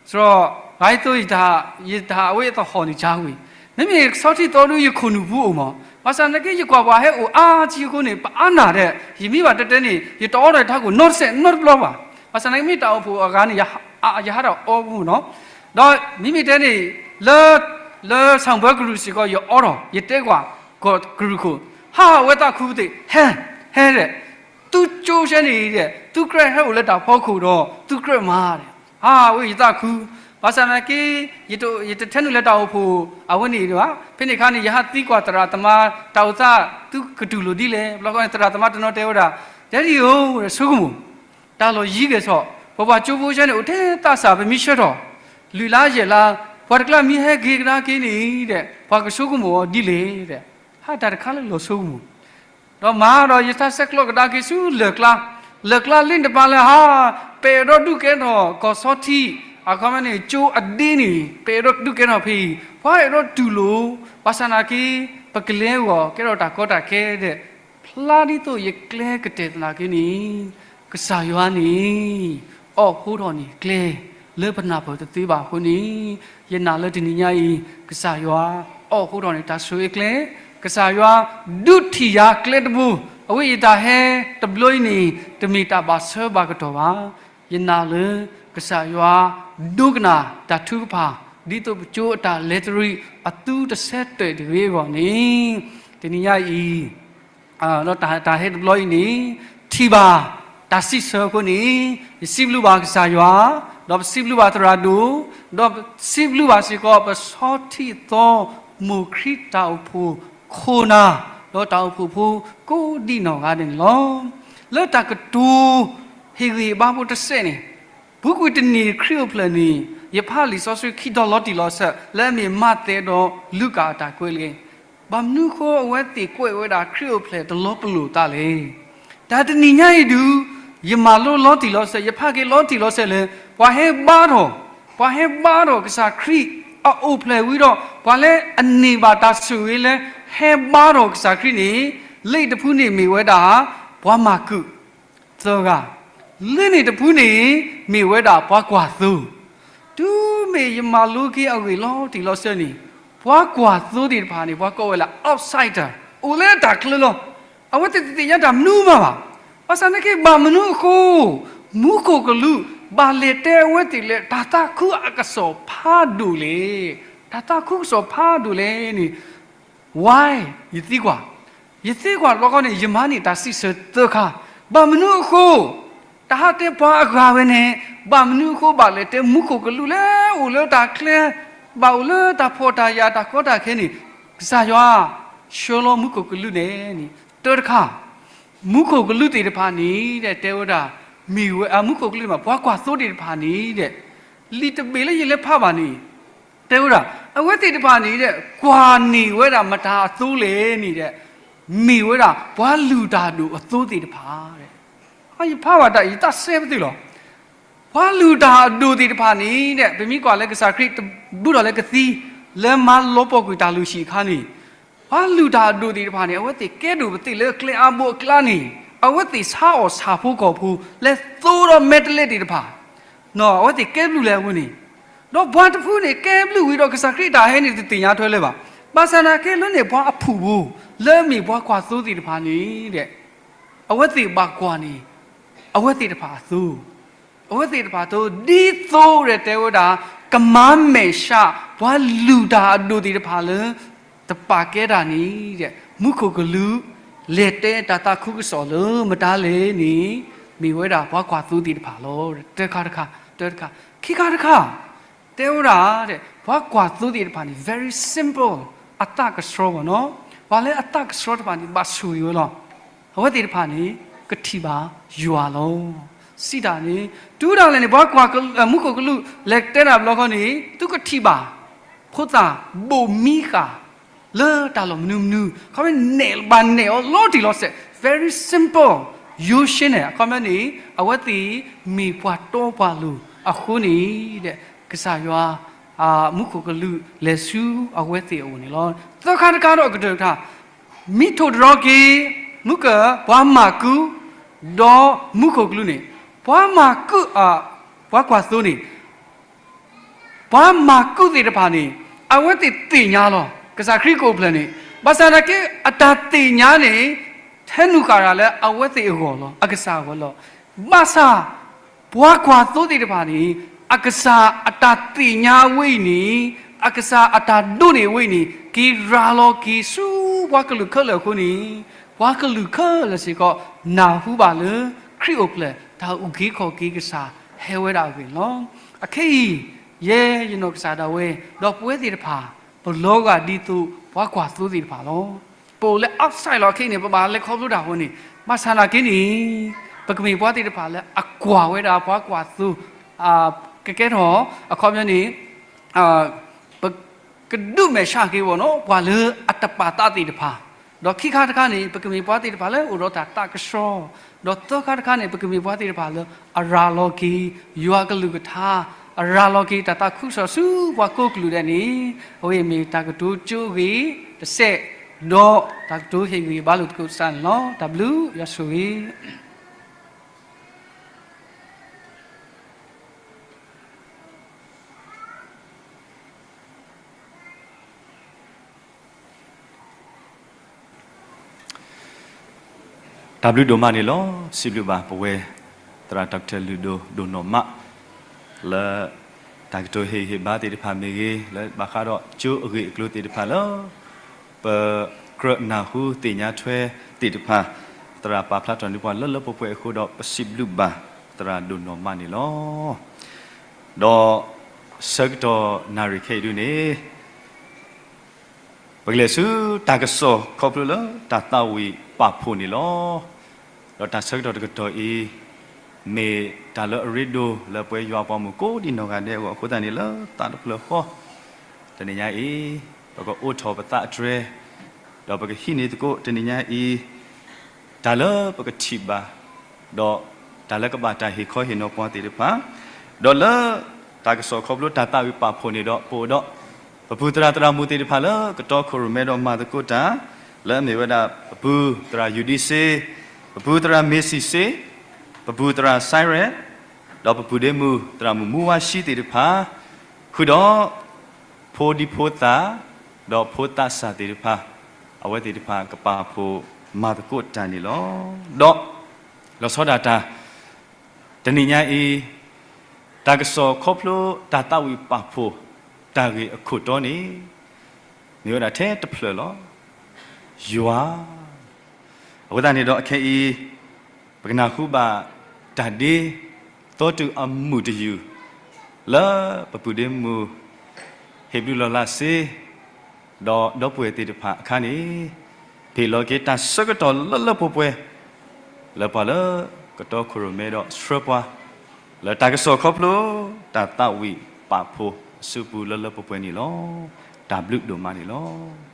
စရီ ဂၤအသိး ယတၢ်အဝဲအသဟီၣ်န့ၣ် ကၢ်ဝံၤ မ့မ့ၢ်ကဆီထံသီဒု ယခိၣ်နူာ်ပူၤအိၣ်မး, ဘၣ်ဆၣ်သနာ်က့ ယကွၢ်ပှၤဟဲအိၣ်အါကံအဃိန့ၣ် ပအါနၢ်ဒီး ယမ့ၢ်ဘၣ်တဲတဲန့ၣ် ယတအီဒီးယထးခိၣ်နီတစဲး နီတဘျီဘၣ်. ဘၣ်ဆၣ်သနာ်က့ မ့ၢ်တၢ်အိၣ်ဖှိၣ်အဂၤန့ၣ် ယဟးထီၣ်အီပူၤနီၤ. ဒီးမ့မ့ၢ်တဲန့ၣ် လၢ လၢဆၣ်ဘၢကရူၢ်စ့ၢ်ကီး ယအီဒီး ယတဲကွၢ် ကီၢ်ကရူၢ်ခိၣ် ဟး အဝဲသးခုပသ့ၣ် ဟဲ ဟဲဒီး သုကၠိဆဲန့ၣ်ဒီး သုကြၢးဟဲအိၣ်လၢတၢ်ဖီခိၣ်ဒီး သုကြၢးမၤဒီး ဟး အဝဲယသးခု, ဘၣ်ဆၣ်သနာ်က့ ယတထဲနုာ်လၢတၢ်အိၣ်ဖှိၣ်အဝဲန့ၣ်ဘၣ်. ဖဲန့ၣ်အခါန့ၣ် ယဟးသံကွၢ်သရၣ်သမါ တၢ်အိၣ်သး သုကတူၢ်လိာ်ဒ်လဲၣ်. ဘျီဃီန့ၣ် သရၣ်သမါတနီၤတဲဝဲဒၣ် ဒဲဒံၣ်ဧၢ ဆိကမိၣ် တၢ်လီၢ်ယံၤဂ့ၤဆၣ် ပပှၤကၠိဖိဆဲန့ၣ် အိၣ်ထဲသးစၢ် ပမ့ၢ်ဆှၢထီၣ် လွံၢ်လါယဲၢ်လါ ပှၤတကျါမ့ၢ်ဟဲက့ၤကဒါက့ၤန့ၣ်ဒီး ပှၤကဆိကမိၣ်အီၤဒ်လဲၣ်ဒီး ဟးတၢ်တခါလၢလီၤဆိကမိၣ် ဒီးမၤဒီးယတၢ်ဆဲးကျိးကဒါက့ၤဆူလၢၢ်ကျါ, လၢၢ်ကျါလ့တပၤလၢဟါ, ပအဲၣ်ဒိးဒုးကဲထီၣ်ကီၢ်ဆီထံ, အခီပညီန့ၣ် ကၠိအဒ့န့ၣ် ပအဲၣ်ဒိးဒုးကဲထီၣ်ဖဲအံၤ, ပှၤအဲၣ်ဒိးတူၢ်လိာ်, ဘၣ်ဆၣ်သနာ်က့ ပကလဲၤအဂီၢ် ကဲထီၣ်တၢ်ကီတၢ်ခဲဒီး ဖျါဒ်သိးယကျဲကတဲာ်သနာ်က့န့ၣ် ကစၢ်ယွၤန့ၣ် အီၣ်ဟူထီၣ်န့ၢ်ကျဲ လၢပနၢ်ပၢၢ်တသ့ဘၣ်အဃိန့ၣ်, ယနာ်လၢတနံၤညါအံၤ ကစၢ်ယွၤ အီၣ်ဟူထီၣ်န့ၢ်တၢ်ဆိၣ်ဂ့ၤကျဲ, ကစၢ်ယွၤ ဒုးထံၣ်ယၤကျဲတဘိ, အဝဲအံၤတၢ်ဟဲတဘျီအံၤန့ၣ် တမ့ၢ်တၢ်ဘၣ်ဆၢဘၣ်ကတီၢ်ဘၣ်. ယနာ်လၢ ကစၢ်ယွၤ ဒိကနၣ်တၢ်ထုကဖၣ် ဒ်သိးပကၠိအတၢ်လဲၤတရံး အသူတဆဲးတဲာ်တဂ့ၤအဂီၢ်န့ၣ်, တနံၤညါအံၤ ဒီးတၢ်ဟဲတဘျီအံၤန့ၣ် ထံၣ်ဘၣ်တၢ်စံးဆၢအဃိန့ၣ် ယစံးဘျုးဘၣ်ကစၢ်ယွၤ, ဒီးပစံးဘျုးဘၣ်သရၣ်ဒိၣ်, ဒီးပစံးဘျုးဘၣ်စ့ၢ်ကီး ပဆီထံသီ မိၢ်ခရံာ်တၢ်အိၣ်ဖှိၣ်ခိၣ်နၢ်, ဒီးတၢ်အိၣ်ဖှိၣ်ဖိကိးဒံနီၢ်ဂၤဒဲးန့ၣ်လီၤ. လၢတၢ်ကတိၤဟ့ၣ်ဂံၢ်ဟ့ၣ်ဘါဖိတစဲးန့ၣ် ပူၤကွံာ်တနံၣ်ခရံာ်အိၣ်ဖျဲၣ်န့ၣ် ယဖးလံာ်စီဆှံခံတီၤလီၤတံၢ်လီၤဆဲး လၢအမ့ၢ်မးသဲဒီးလူၤကၣ်အတၢ်ကွဲးလံာ်, ဘၣ်မနုၤအဃိအဝဲသ့ၣ်ကွဲးဝဲဒၣ်ခရံာ်အိၣ်ဖျဲၣ်တလီၤပလိာ်သးလဲၣ်. တၢ်တနံၤညါအံၤဒုး ယမၤလိလီၤတံၢ်လီၤဆဲး ယဖးက့ၤလီၤတံၢ်လီၤဆဲးလၢ ပှၤဟဲဘါထီၣ်, ပှၤဟဲဘါထီၣ်ကစၢ်ခရံာ်အအိၣ်ဖျဲၣ်ဝံၤဒီး ပှၤလၢအန့ၢ်ဘၣ်တၢ်ဆိၣ်ဂ့ၤလၢ ဟဲဘါထီၣ်ကစၢ်ခရံာ်န့ၣ် လၢတဖုန့ၣ်မ့ၢ်ဝဲဒၣ် ပှၤမၤကုာ် သၢဂၤ, လၢန့ၣ်တဖုန့ၣ် မ့ၢ်ဝဲဒၣ်ပှၤကွၢ်သိ, တုၤမ့ၢ်ယမၤလိက့ၤအဂ့ၢ်လီၤတံၢ်လီၤဆဲးန့ၣ် ပှၤကွၢ်သိသ့ၣ်တဖၣ်န့ၣ် ပှၤကိးဝဲလၢ outsider အိၣ်လၢတၢ်ချၢလီၤ. အဝဲသ့ၣ်တသ့ၣ်ညါတၢ်မနုၤမးဘၣ်. ဘၣ်ဆၣ်သနာ်က့ ဘၣ်မနုၤအဃိ မူခိၣ်ကလူး ဘၣ်လဲၤတဲအဝဲသ့ၣ်လၢ တၢ်သးခုအကစီၣ်ဖးဒိၣ်လဲၣ်, တၢ်သးခုကစီၣ်ဖးဒိၣ်လဲၣ်န့ၣ် why ယသံကွၢ်, ယသံကွၢ်တဘျီဃီန့ၣ် ယမၤန့ၢ်တၢ်စံးဆၢသၢခါ, ဘၣ်မနုၤအဃိ တဟးတဲပှၤအဂၤဝဲန့ၣ် ဘၣ်မနုၤအဃိဘၣ်လဲၤတဲမူခိၣ်ကလူးလၢအိၣ်လၢတၢ်ချၢ, ဘၣ်အိၣ်လၢတၢ်ဖှီၣ်တၢ်ယာ်တၢ်ကီတၢ်ခဲန့ၣ် ကစၢ်ယွၤ ဆှၢလီၤမူခိၣ်ကလူးလဲၣ်န့ၣ် တၢတခါ မူခိၣ်ကလူးသ့ၣ်တဖၣ်န့ၣ် တဲဝဲဒၣ် မ့ၢ်ဝဲ မူခိၣ်ကလူးသ့ၣ်တဖၣ် ပှၤကွၢ်သိသ့ၣ်တဖၣ်န့ၣ် လံာ်တဘ့ၣ်လၢယလဲၤဖးဘၣ်န့ၣ် တဲဝဲဒၣ် အဝဲသ့ၣ်တဖၣ်န့ၣ် ကွၢ်န့ၢ်ဝဲဒၣ်မတၤအသိလဲၣ်န့ၣ် မ့ၢ်ဝဲဒၣ်ပှၤလုၢ်တၢ်ဒိၣ်အသိသ့ၣ်တဖၣ်, ယဖးဘၣ်တၢ်အံၤ ယသးစဲပသ့ၣ်လီၤ. ပှၤလုၢ်တၢ်အဒိၣ်သ့ၣ်တဖၣ်န့ၣ် ပမ့ၢ်ကွၢ်လၢကစၢ်ခရံာ် ဘူးထီၣ်လၢကသံ လၢမၤလီၤပှီၢ်ကွံာ်တၢ်လုၢ်ဟံၣ်အခါန့ၣ် ပှၤလုၢ်တၢ်အဒိၣ်သ့ၣ်တဖၣ်န့ၣ် အဝဲသ့ၣ်ကဲဒိၣ်ပသ့ၣ်လၢကျဲအါဘိအကျါန့ၣ် အဝဲသ့ၣ်ဆါအီၣ်ဆၣ်ဖိကီၢ်ဖိ လဲၤသိဒီးမဲာ်တဲးလဲးသ့ၣ်တဖၣ် အဝဲသ့ၣ်ကဲဘျုးလၢအဝဲန့ၣ်, ဒီးပှၤတဖုန့ၣ် ကဲဘျုးဝံၤဒီးကစၢ်ခရံာ်တၢ်ဟဲန့ၣ် တသ့ၣ်ညါထွဲလၢၤဘၣ်. ဘၣ်ဆၣ်သနာ်က့လၢန့ၣ် ပှၤအဖုၣ်ဖိ လၢအမ့ၢ်ပှၤကွၢ်သိသ့ၣ်တဖၣ်န့ၣ် အဝဲသ့ၣ်ဘၣ်ကွၢ်န့ၢ် အဝဲသ့ၣ်တဖၣ်အသိ, အဝဲသ့ၣ်တဖၣ်အသိ ဒ်သိးဒီးတဲဝဲဒၣ် ကမၤမဲာ်ဆှး ပှၤလုၢ်တၢ်အဒိၣ်သ့ၣ်တဖၣ်လၢ တပာ်ကဲတၢ်န့ၣ် မူခိၣ်ကလူး လဲၤတဲတၢ်သးခုကစီၣ်လၢမတၤလဲၣ်န့ၣ် မ့ၢ်ဝဲဒၣ်ပှၤကွၢ်သိသ့ၣ်တဖၣ်လီၤ. တၢတခါတခါ, တၢတခါ, ခံခါတခါ တဲဝဲဒၣ် ပှၤကွၢ်သိသ့ၣ်တဖၣ်န့ၣ် very simple အသးကဆှီဘၣ်နီၤ. ပှၤလၢအသးကဆှီတဖၣ်န့ၣ် ဘၣ်ဆိၣ်ဂ့ၤဝဲလီၤ. အဝဲသ့ၣ်တဖၣ်န့ၣ် ကထံၣ်ဘၣ်ယွၤလီၤ. စံးတၢ်န့ၣ် တုၤဒၣ်လဲာ်န့ၣ် ပှၤကွၢ်က မူခိၣ်ကလူးလဲၤကတဲတၢ်ဘျီဃီန့ၣ် သုကထံၣ်ဘၣ် ဖိသၣ်ဘိၣ်မံဃာ် လၢတၢ်လီၢ်မနုၤမနုၤ အခီပညီန့ၣ် ဘၣ်နဲၣ်အီၤလီၤတံၢ်လီၤဆဲး very simple ယိၤရှဲန့ၣ် အခီပညီန့ၣ် အဝဲသ့ၣ်မ့ၢ်ပှၤတီပှၤလိၤအဃိန့ၣ် ကစၢ်ယွၤ မူခိၣ်ကလူးလဲၤဆူအဝဲသ့ၣ်အအိၣ်န့ၣ်လီၤ. သၢခါတခါဒီးအကတၢၢ်တခါ မံထိၣ်တရီက့ၤ မုၢ်ကၢၢ် ပှၤမၤကူ ဒီးမူခိၣ်ကလူးန့ၣ် ပှၤမၤကူ ပှၤကွၢ်သိန့ၣ် ပှၤမၤကူသ့ၣ်တဖၣ်န့ၣ် အဝဲသ့ၣ်သ့ၣ်ညါလီၤ ကစၢ်ခရံာ်ကအိၣ်ဖျဲၣ်န့ၣ် ဘၣ်ဆၣ်သနာ်က့ အတၢ်သ့ၣ်ညါန့ၣ် ဟဲနုာ်ဃာ်တၢ်လၢအဝဲသ့ၣ်အဂီၢ်လီၤ အကစၢ်အဂီၢ်လီၤ. ဘၣ်ဆၣ် ပှၤကွၢ်သိသ့ၣ်တဖၣ်န့ၣ် အကစၢ်အတၢ်သ့ၣ်ညါဝဲအံၤန့ၣ် အကစၢ်အတၢ်ဒိးန့ၢ်ဝဲအံၤန့ၣ် က့ၤရၤလီၤက့ၤဆူပှၤကလုာ်ခဲလၢာ်အဃိန့ၣ် ပှၤကလုာ်ခဲလၢာ်စ့ၢ်ကီး နၢ်ဟူဘၣ်လၢ ခရံာ်အိၣ်ဖျဲၣ် တၢ်အုၣ်က့ၤခီၣ်က့ၤကစၢ်ဟဲဝဲဒၣ်အဂ့ၢ်န့ၣ်လီၤ. အခဲအံၤ ယဲယနီၢ်ကစၢ်ဒၣ်ဝဲ ဒီးပဝဲသ့ၣ်တဖၣ် ပလီၤဂာ်ဒ်သိးပှၤကွၢ်သိသ့ၣ်တဖၣ်လီၤ. ပအိၣ်လၢ outside လီၤ ခဲအံၤန့ၣ် ပဘၣ်လဲၤခီဖျိတၢ်အဃိန့ၣ် ဘၣ်ဆၣ်သနာ်က့န့ၣ် ပကမ့ၢ်ပှၤသ့ၣ်တဖၣ်လၢအကွၢ်ဝဲဒၣ်ပှၤကွၢ်သိ ကကဲထီၣ် အခီပညီန့ၣ် ပကဒုးမဲာ်ဆှးက့ၤဝဲနီၤ ပှၤလၢအတပာ်သးသ့ၣ်တဖၣ်, ဒီးခံခါတခါန့ၣ် ပကမ့ၢ်ပှၤသ့ၣ်တဖၣ်လၢအိၣ်ဒီးတၢ်သးကဆှီ, ဒီးသၢခါတခါန့ၣ် ပကမ့ၢ်ပှၤသ့ၣ်တဖၣ်လၢအရၤလီၤက့ၤ ယွၤကလုၢ်ကထါ, အရၤလီၤက့ၤတၢ်သးခုကစီၣ်ဆူပှၤကိးကလုာ်ဒဲးန့ၣ် အဝဲအံၤမ့ၢ်တၢ်ကတိၤကၠိအဂ့ၢ်တစဲး, ဒီးတၢ်ကတိၤဟ့ၣ်ဂံၢ်ဘါလိာ်သကိးကစၢ်န့ၣ်လီၤ. တၢ်ဘျုးယွၤဆိၣ်ဂ့ၤ တၢ်ဘျုးဒိၣ်မးန့ၣ်လီၤ. စံးဘျုးဘၣ်ပဝဲ သရၣ် Doctor လုၢ်ဒိၣ် ဒိၣ်နီၢ်မး လၢတၢ်ကတိၤဟ့ၣ်ဂံၢ်ဟ့ၣ်ဘါသ့ၣ်တဖၣ်မ့ၢ်ဂ့ၤ, လၢဘၣ်ဃးဒီးကၠိအဂ့ၢ်အကျိၤသ့ၣ်တဖၣ်လၢ ပကြၢးနၢ်ဟူသ့ၣ်ညါထွဲသ့ၣ်တဖၣ်, သရၣ်ပာ်ဖျါထီၣ်န့ၢ်ပှၤလၢလၢပှဲၤပှဲၤအဃိဒီး ပစံးဘျုးဘၣ်သရၣ်ဒိၣ်နီၢ်မးန့ၣ်လီၤ. ဒီးဆၢကတီၢ်နၣ်ရံၣ်ခဲအံၤဒုန့ၣ် ပကလဲၤဆူတၢ်ကစီၣ်ခီဖျိလၢတၢ်သးဝံၣ်ပာ်ဖှိၣ်န့ၣ်လီၤ. ဒီးတၢ်ဆၢကတီၢ်တကတီၢ်အံၤ မ့ၢ်တၢ်လၢအရ့ဒိၣ်လၢပဝဲယွၤအပှၤမုၣ်ကိးဒံနီၢ်ဂၤဒဲးအဂီၢ်အဃိသတးန့ၣ် လၢသးတဖျၢၣ်ဃီ တနံၤညါအံၤ ပကအိးထီၣ်ပသးအတြဲၤ, ဒီးပကဟံးန့ၢ်သကိးတနံၤညါအံၤ တၢ်လၢပကထံၣ်ဘၣ် ဒီးတၢ်လၢကဘၣ်တၢ်ဟ့ၣ်ခီဟ့ၣ်နီၤပှၤသ့ၣ်တဖၣ်, ဒီးလၢတၢ်ကစီၣ်ခီဖျိတၢ်သးဝံၣ်ပာ်ဖှိၣ်န့ၣ်ဒီး ပအိၣ်ဒီး ပပုၢ်သရၣ်သရၣ်မုၣ်သ့ၣ်တဖၣ်လၢ ကတီခိၣ်ရိၣ်မဲဒီးမၤသကိးတၢ်, လၢအမ့ၢ်ဝဲဒၣ် ပပုၢ်သရၣ်ယူၤဒံစ့, ပပုၢ်သရၣ်မ့ၢ်စံၣ်စ့, ပပုၢ်သရၣ်စဲရဲၣ်, ဒီးပပုၢ်ဒ့မုၣ်သရၣ်မုၣ်မူဝါရှံသ့ၣ်တဖၣ်, ဃုာ်ဒီး ဖိဒံဖိသၣ်, ဒီးဖိသးစၢ်သ့ၣ်တဖၣ်, အဝဲသ့ၣ်တဖၣ်ကပာ်ဖှိၣ်မၤသကိးတၢ်န့ၣ်လီၤ. ဒီး လီၤဆီဒၣ်တၢ် တနံၤညါအံၤ တၢ်ကစီၣ်ခီဖျိတၢ်သးဝံၣ်ပာ်ဖှိၣ်တၢ်ဂ့ၢ်အခိၣ်တီန့ၣ် မ့ၢ်ဝဲဒၣ်ထဲတဖျၢၣ်လီၤ. ယွၤ အဃိသတးန့ၣ်ဒီးအခဲအံၤ ပကနၢ်ဟူဘၣ်တၢ်ဒ့သီတုၤအမုၢ်တယုၢ် လၢပပုၢ်ဒ့မုၣ် ဟ့ၣ်ဘျုးလီၤလးစ့ ဒီးဒီပုၢ်ဝဲၢ်သ့ၣ်တဖၣ်အခါန့ၣ် ပဟ့ၣ်လီၤက့ၤတၢ်ဆၢကတီၢ်လၢလၢပှဲၤပှဲၤ လၢပှၤလၢကတီခိၣ်ရိၣ်မဲဒီးဆှၢပှၤ လၢတၢ်ကစီၣ်ခီဖျိ တၢ်သးဝံၣ်ပာ်ဖှိၣ်အစုပူၤလၢလၢပှဲၤပှဲၤန့ၣ်လီၤ. တၢ်ဘျုးဒိၣ်မးန့ၣ်လီၤ.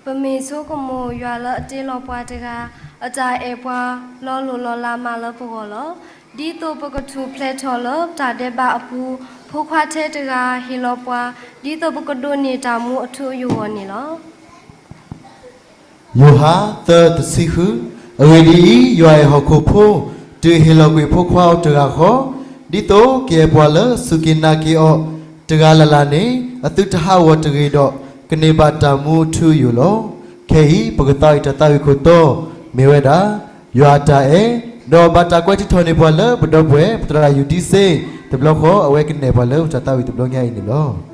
ပမ့ၢ်ဆိကမိၣ်ယွၤလၢအတ့လီၤပှၤတဂၤ, အတၢ်အဲၣ်ပှၤလီၤလိၢ်လီၤလးမးလၢပဂီၢ်လီၤ. ဒ်သိးပကထူၣ်ဖျဲးထီၣ်လၢတၢ်ဒဲးဘးအပူၤ, ဖိခွါထဲတဂၤဟ့ၣ်လီၤပှၤ, ဒ်သိးပကဒိးန့ၢ်တၢ်မူအထူအယိာ်အဂီၢ်န့ၣ်လီၤ. ယိၤဟၣ် သၢ တဆံဃု. အဂ့ၢ်ဒ်အံၤ, ယွၤအဲၣ်ဟီၣ်ခိၣ်ဖိ, တုၤဟ့ၣ်လီၤကွံာ်ဖိခွါအီၤတဂၤဃီ, ဒ်သိးကအဲၣ်ပှၤလၢစူၢ်က့ၤနာ်က့ၤအီၤတဂၤလၢ်လၢ်န့ၣ်, အသုတဟးဂီၤတဂ့ၤဒီး, ကန့ၢ်ဘၣ်တၢ်မူအထူအယိာ်လီၤ. ခဲအံၤ ပကသးဝံၣ်တၢ်သးဝံၣ်ခိၣ်တီ, မ့ၢ်ဝဲဒၣ် ယွၤအတၢ်အဲၣ်, ဒီးဘၣ်တၢ်ကွဲးထံထီၣ်န့ၢ်ပှၤလၢပဒီပုၢ်ဝဲၢ် ပသရၣ်ယူၤဒံစ့, တဘျီဃီ အဝဲကနဲၣ်ပှၤလၢတၢ်သးဝံၣ်တဘျီညါအံၤန့ၣ်လီၤ.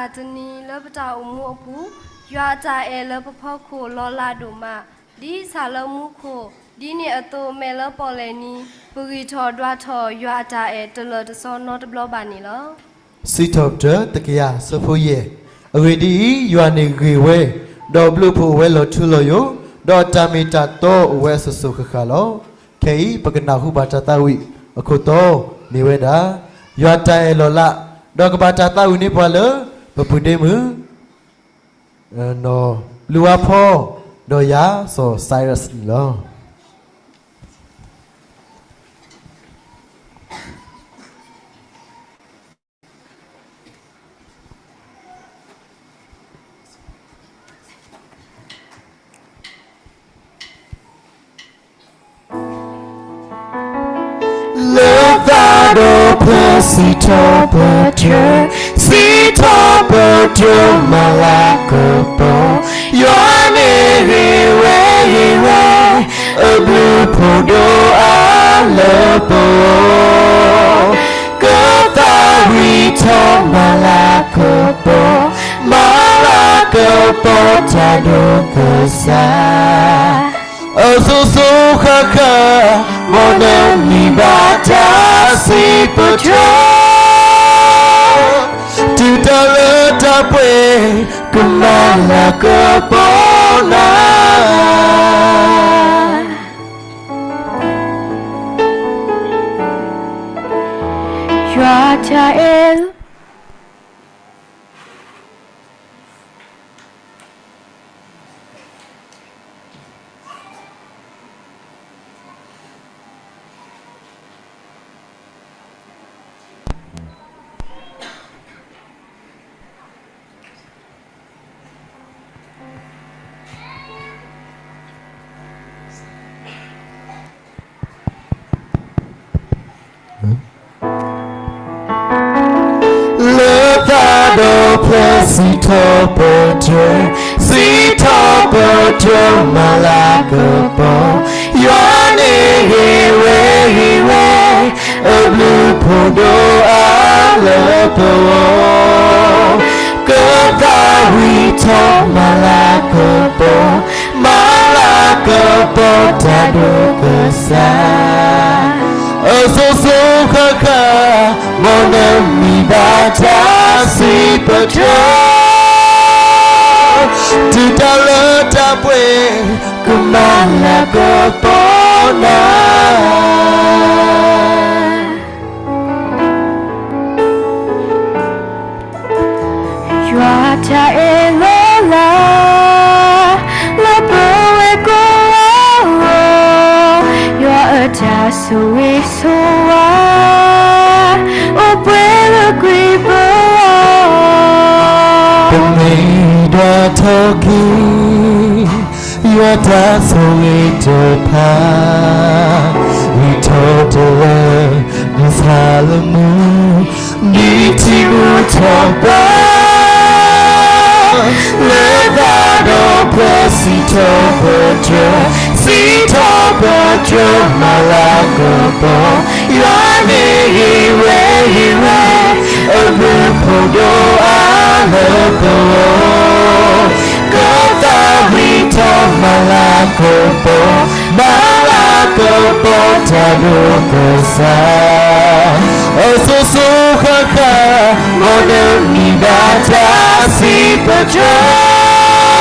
မုၢ်မဆါတနံၤလၢပတၢ်အိၣ်မူအပူၤ, ယွၤအတၢ်အဲၣ်လၢပဖီခိၣ်လီၤလးဒိၣ်မး, ဒ်စၢ်လၢမူခိၣ်, ဒ်န့ၣ်အသိးမဲာ်လၢပီၣ်လဲၣ်နံၤ, ပဂံၢ်ထီၣ်ဒွးထီၣ်ယွၤအတၢ်အဲၣ်တလၢာ်တစီနီတဘျီဘၣ်န့ၣ်လီၤ. စံးထီၣ်ပတြၢၤတကယၤဆၢဖိယဲၢ်, အဂ့ၢ်ဒ်အံၤ, ယွၤန့ၣ်ဂ့ၤဝဲ, ဒီးအဘျုးအဖှိၣ်အိၣ်ဝဲလီၤထူလီၤယိာ်, ဒီးအတၢ်မ့ၢ်တၢ်တီအိၣ်ဝဲအစိၤစိၤဃၣ်ဃၣ်လီၤ. ခဲအံၤ ပကနၢ်ဟူဘၣ်တၢ်သးဝံၣ်အခိၣ်တီ မ့ၢ်ဝဲဒၣ် ယွၤတၢ်အဲၣ်လီၤလး, ဒီးကဘၣ်တၢ်သးဝံၣ်န့ၢ်ပှၤလၢ ပပုၢ်ဒ့မုၣ် နီၢ်လူၤဝါဖီ ဒီးယၤ စီၤစရးန့ၣ်လီၤ. လၢသးဒီဖျၢၣ်စံးထီၣ်ပတြၢၤ, စံးထီၣ်ပတြၢၤမၤလၤကပီၤ, ယွၤန့ၣ်ဂ့ၤဝဲဂ့ၤဝဲ, အဘျုးအဖှိၣ်ဒိၣ်အါလၢပဂီၢ်, ကသးဝံၣ်ထီၣ်မၤလၤကပီၤ, မၤလၤကပီၤတၢ်ဒိၣ်ကစၢ်. အစိၤစိၤဃၣ်ဃၣ် မ်နမံၤဘၣ်တၢ်စံးပတြၢၤ, တုၤတၢ်လၢတၢ်ပှဲၤ ကမၤလၤကပီၤနၤ. ယွၤတၢ်အဲၣ် လၢသးဒီဖျၢၣ်စံးထီၣ်ပတြၢၤ, စံးထီၣ်ပတြၢၤမၤလၤကပီၤ, ယွၤန့ၣ်ဂ့ၤဝဲဂ့ၤဝဲ, အဘျုးအဖှိၣ်ဒိၣ်အါလၢပဂီၢ်, ကသးဝံၣ်ထီၣ်မၤလၤကပီၤ, မၤလၤကပီၤတၢ်ဒိၣ်ကစၢ်. အစိၤစိၤဃၣ်ဃၣ် မ်နမံၤဘၣ်တၢ်စံးပတြၢၤ, တုၤတၢ်လၢတၢ်ပှဲၤ ကမၤလၤကပီၤနၤ. ယွၤတၢ်အဲၣ်လီၤလး လၢပဝဲကိးဂၤအဂီၢ်, ယွၤအတၢ်ဆိၣ်ဂ့ၤဆိၣ်ဝါ အိၣ်ပှဲၤလၢကွံာ်ပဂီၢ်, ပမ့ၢ်ဒွးထီၣ်က့ၤ ယွၤတၢ်ဆိၣ်ဂ့ၤတဖၣ် ဂံၢ်ထီၣ်တလၢ မုၢ်ဆါလၢမုၢ် ဒ်ထံမူထီၣ်ပှၤ လၢသးဒီဖျၢၣ်စံးထီၣ်ပတြၢၤ, စံးထီၣ်ပတြၢၤမၤလၤကပီၤ, ယွၤန့ၣ်ဂ့ၤဝဲဂ့ၤဝဲ, အဘျုးအဖှိၣ်ဒိၣ်အါလၢပဂီၢ်, ကသးဝံၣ်ထီၣ်မၤလၤကပီၤ, မၤလၤကပီၤတၢ်ဒိၣ်ကစၢ်. အစိၤစိၤဃၣ်ဃၣ် မ်နမံၤဘၣ်တၢ်စံးပတြၢၤ,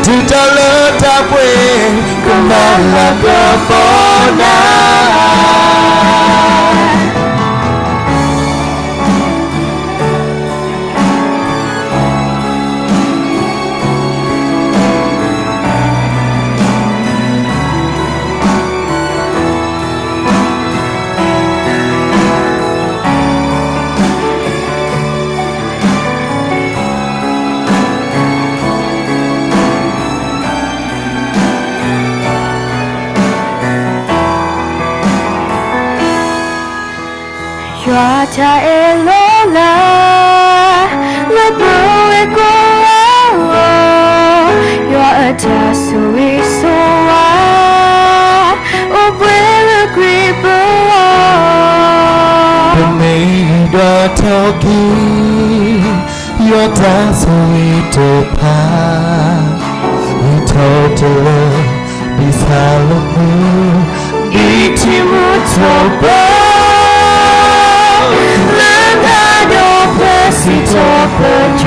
တုၤတၢ်လၢတၢ်ပှဲၤ ကမၤလၤကပီၤနၤ. ယွၤတၢ်အဲၣ်လီၤလး လၢပဝဲကိးဂၤအဂီၢ်, ယွၤအတၢ်ဆိၣ်ဂ့ၤဆိၣ်ဝါ အိၣ်ပှဲၤလၢကွံာ်ပဂီၢ်, ပမ့ၢ်ဒွးထီၣ်က့ၤ ဆိၣ်ဂ့ၤတဖၣ်, ဂံၢ်ထီၣ်တလၢ, ဒ်ဆၣ်လၢမုၢ်, ဒ်ထံမုၢ်ထီၣ်ပှၢ်, လၢတၢ်ဒိၣ်ဖျၢၣ်စံးထီၣ်ပတြၢၤ,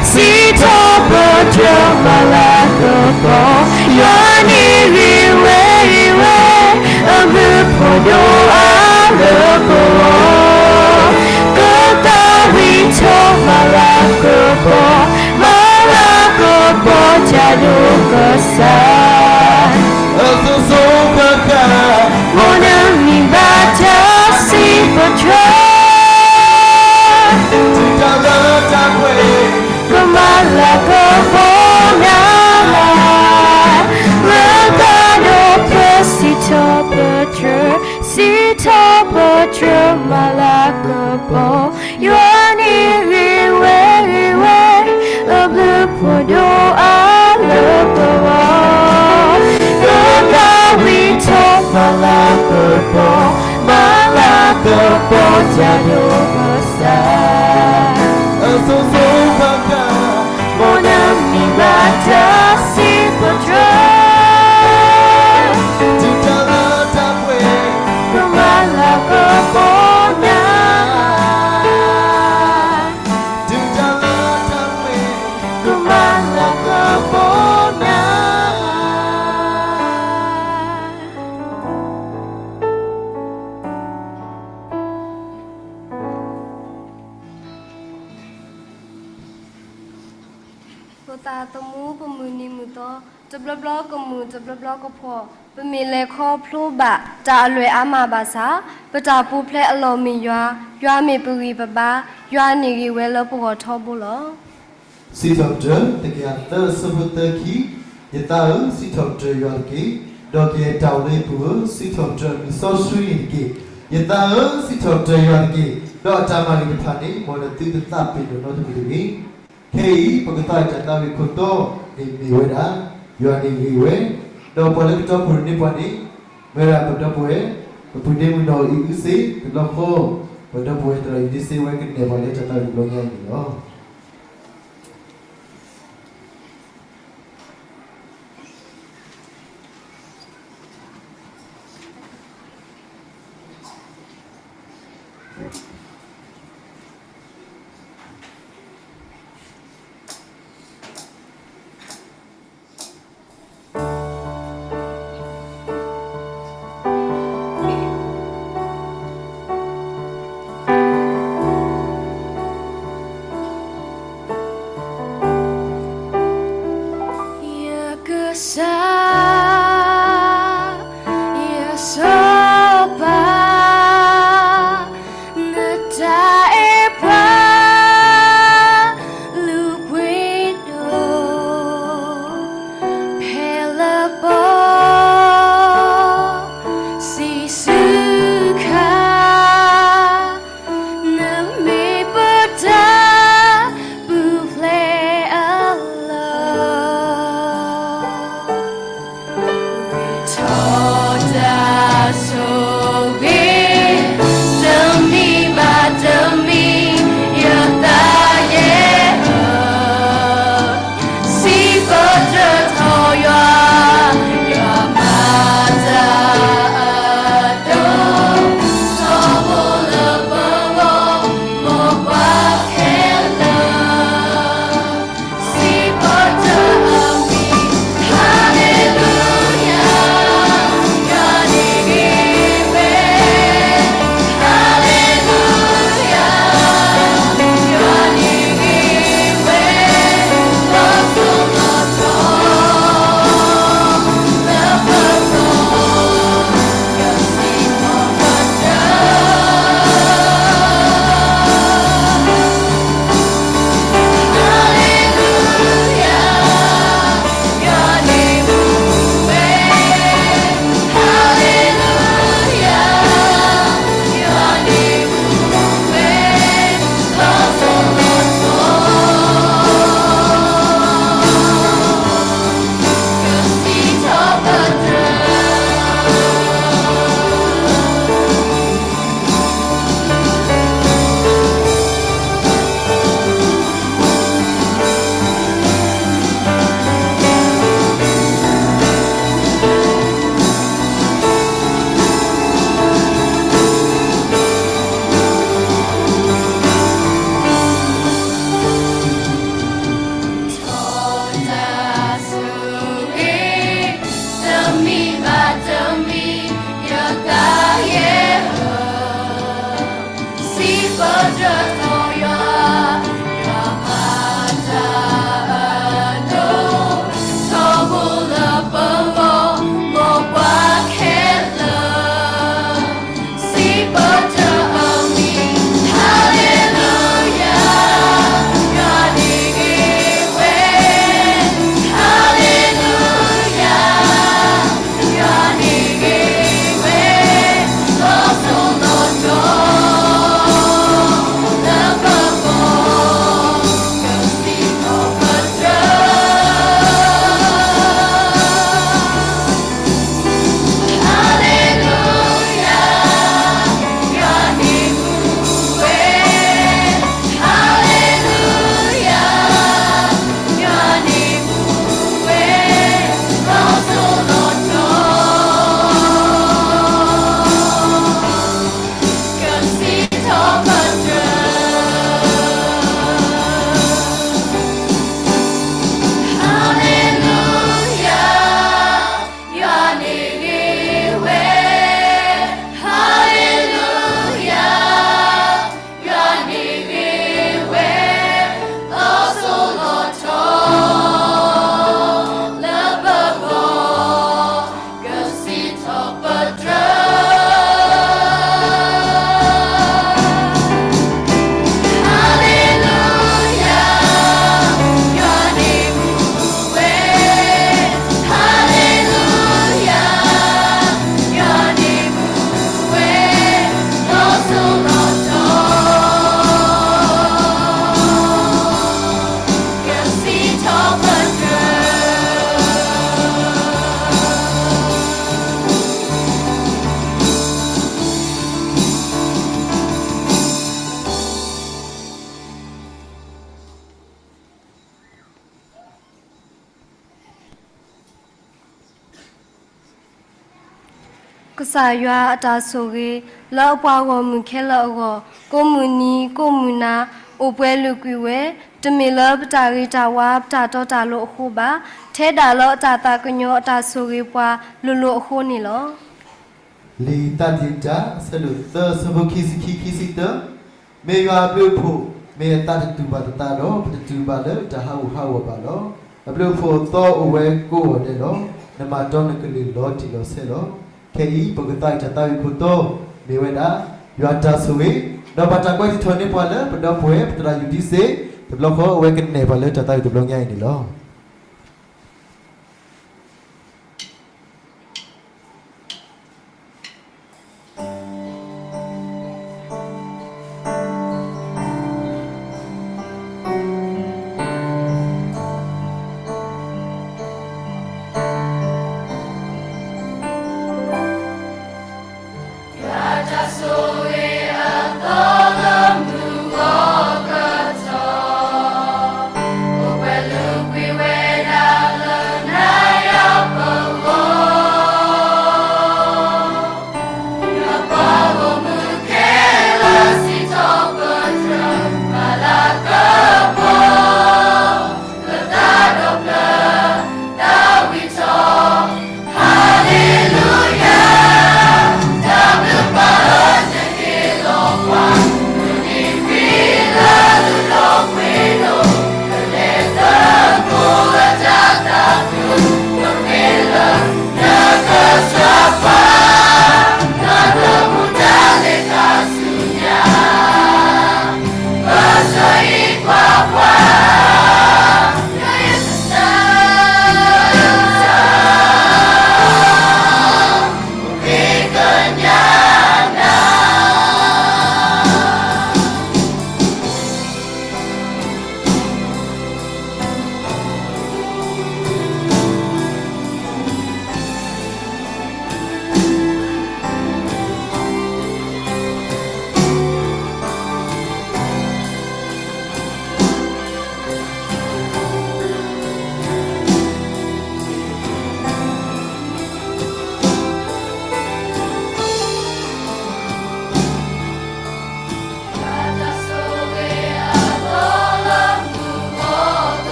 စံးထီၣ်ပတြၢၤမၤလၤကပီၤ, ယွၤန့ၣ်ဂ့ၤဝဲဂ့ၤဝဲ, အဘျုးဖးဒိၣ်အါလၢပဂီၢ်, ကသးဝံၣ်ထီၣ်မၤလၤကပီၤ, မၤလၤကပီၤတၢ်ဒိၣ်ကစၢ်, အစိၤစိၤဃၣ်ဃၣ်, မ်နမံၤဘၣ်တၢ်စံးပတြၢၤ တုၤတၢ်လၢတၢ်ပှဲၤ, ကမၤလၤကပီၤနၤ, လၢတၢ်ဒိၣ်ဖျၢၣ်စံးထီၣ်ပတြၢၤ, စံးထီၣ်ပတြၢၤမၤလၤကပီၤ, ယွၤန့ၣ်ဂ့ၤဝဲဂ့ၤဝဲ, အဘျုးဖးဒိၣ်အါလၢပဂီၢ်, ကသးဝံၣ်ထီၣ်မၤလၤကပီၤ, မၤလၤကပီၤတၢ်ဒိၣ်ကစၢ်, အစိၤစိၤဃၣ်ဃၣ်, မ်နမံၤဘၣ်တၢ်စံးပတြၢၤ တုၤတၢ်လၢတၢ်ပှဲၤ, ကမၤလၤကပီၤနၤ, တုၤတၢ်လၢတၢ်ပှဲၤ, ကမၤလၤကပီၤနၤ. ဖိသၣ်သမူပမုၢ်နံၤမုၢ်သီ, တဘျီဘျီကမုာ်တဘျီဘျီကဖှီၣ်, ပမ့ၢ်လဲၤခီဖျိဘၣ်တၢ်အလွဲၢ်အါမးဘၣ်ဆၣ်, ပတၢ်ပူၤဖျဲးအလီၢ်မ့ၢ်ယွၤ, ယွၤမ့ၢ်ပဂံၢ်ပဘါ, ယွၤန့ၣ်ဂ့ၤဝဲလၢပဂီၢ်ထီဘိလီၤ. စံးထီၣ်ပတြၢၤ တကယၤသၢ အဆၢဖိသၢခံ, ယသးဧၢ, စံးထီၣ်ပတြၢၤယွၤတက့ၢ်, ဒီးကယဲၢ်တၢ်အိၣ်လၢယပူၤဧၢ, စံးထီၣ်ပတြၢၤအမံၤစီဆှံန့ၣ်တက့ၢ်. ယသးဧၢ, စံးထီၣ်ပတြၢၤယွၤတက့ၢ်, ဒီးအတၢ်မၤဂ့ၤတဖၣ်န့ၣ် မ်နသုတသးပ့ၤနီၣ်နီတမံၤတဂ့ၤ. ခဲအံၤ ပကသါတၢ်သးဝံၣ်ခိၣ်တီန့ၣ်မ့ၢ်ဝဲဒၣ်, ယွၤန့ၣ်ဂ့ၤဝဲ, ဒီးပှၤလၢကတီၢ်ခိၣ်န့ၢ်ပှၤန့ၣ်, မ့ၢ်ဝဲဒၣ်ပဒီပုၢ်ဝဲၢ်, ပပုၢ်ဒ့မုၣ်နီၢ်အံၣ်အုစ့, တဘျီဃီ, ပဒီပုၢ်ဝဲၢ်တရၢ်အံၣ်ဒ့စ့ဝဲကနဲၣ်ပှၤလၢတၢ်သးဝံၣ်တဘျီညါအံၤန့ၣ်လီၤ. ယကစၢ်, ယစီၤပၤ, နတၢ်အဲၣ်ပှၤ လူၤကွံာ်ဒိၣ် ဖဲလၢပစံးဆူခါ, နမ့ၢ်ပတၢ်ပူၤဖျဲးအလီၢ် ကစၢ်ယွၤအတၢ်ဆိၣ်ဂ့ၤ လၢအပှၤဂီၢ်မုၢ်ခဲလၢာ်အဂီၢ် ကိးမုၢ်နံၤကိးမုၢ်နၤ အိၣ်ပှဲၤလုာ်ကွံာ်ဝဲ, တမ့ၢ်လၢပတၢ်ဂ့ၤတၢ်ဝါ ပတၢ်တီတၢ်လိၤအဃိဘၣ်, ထဲဒၣ်လၢအတၢ်သးကညီၤအတၢ်ဆိၣ်ဂ့ၤပှၤလိၤလိၤအဃိန့ၣ်လီၤ. လံာ်တၢ်တ့တၢ အဆၢဒိၣ်သၢ အဆၢဖိခံဆံခံ ခံဆံတၢ, မ့ၢ်ယွၤအဘျုးအဖှိၣ်, မ့ၢ်အသးတတူၢ်ဘၣ်သတးဒီး ပတတုၤဘၣ်လၢတၢ်ဟးဂူာ်ဟးဂီၤဘၣ်လီၤ. အဘျုးအဖှိၣ်အသီအိၣ်ဝဲကိးဂၤဒဲးလီၤ. နမၤတီနကလုၢ်လီၤတံၢ်လီၤဆဲးလီၤ. ခဲအံၤ ပကသးအံၤတၢ်သးဝံၣ်ခိၣ်တီ မ့ၢ်ဝဲဒၣ် ယွၤတၢ်ဆိၣ်ဂ့ၤ, ဒီးဘၣ်တၢ်ကွဲးထီၣ်န့ၢ်ပှၤလၢပဒီပုၢ်ဝဲၢ် ပသရၣ်ယူၣ်တံစ့, တဘျီဃီအဝဲကနဲၣ်ပှၤလၢတၢ်သးဝံၣ်တဘျီညါအံၤန့ၣ်လီၤ.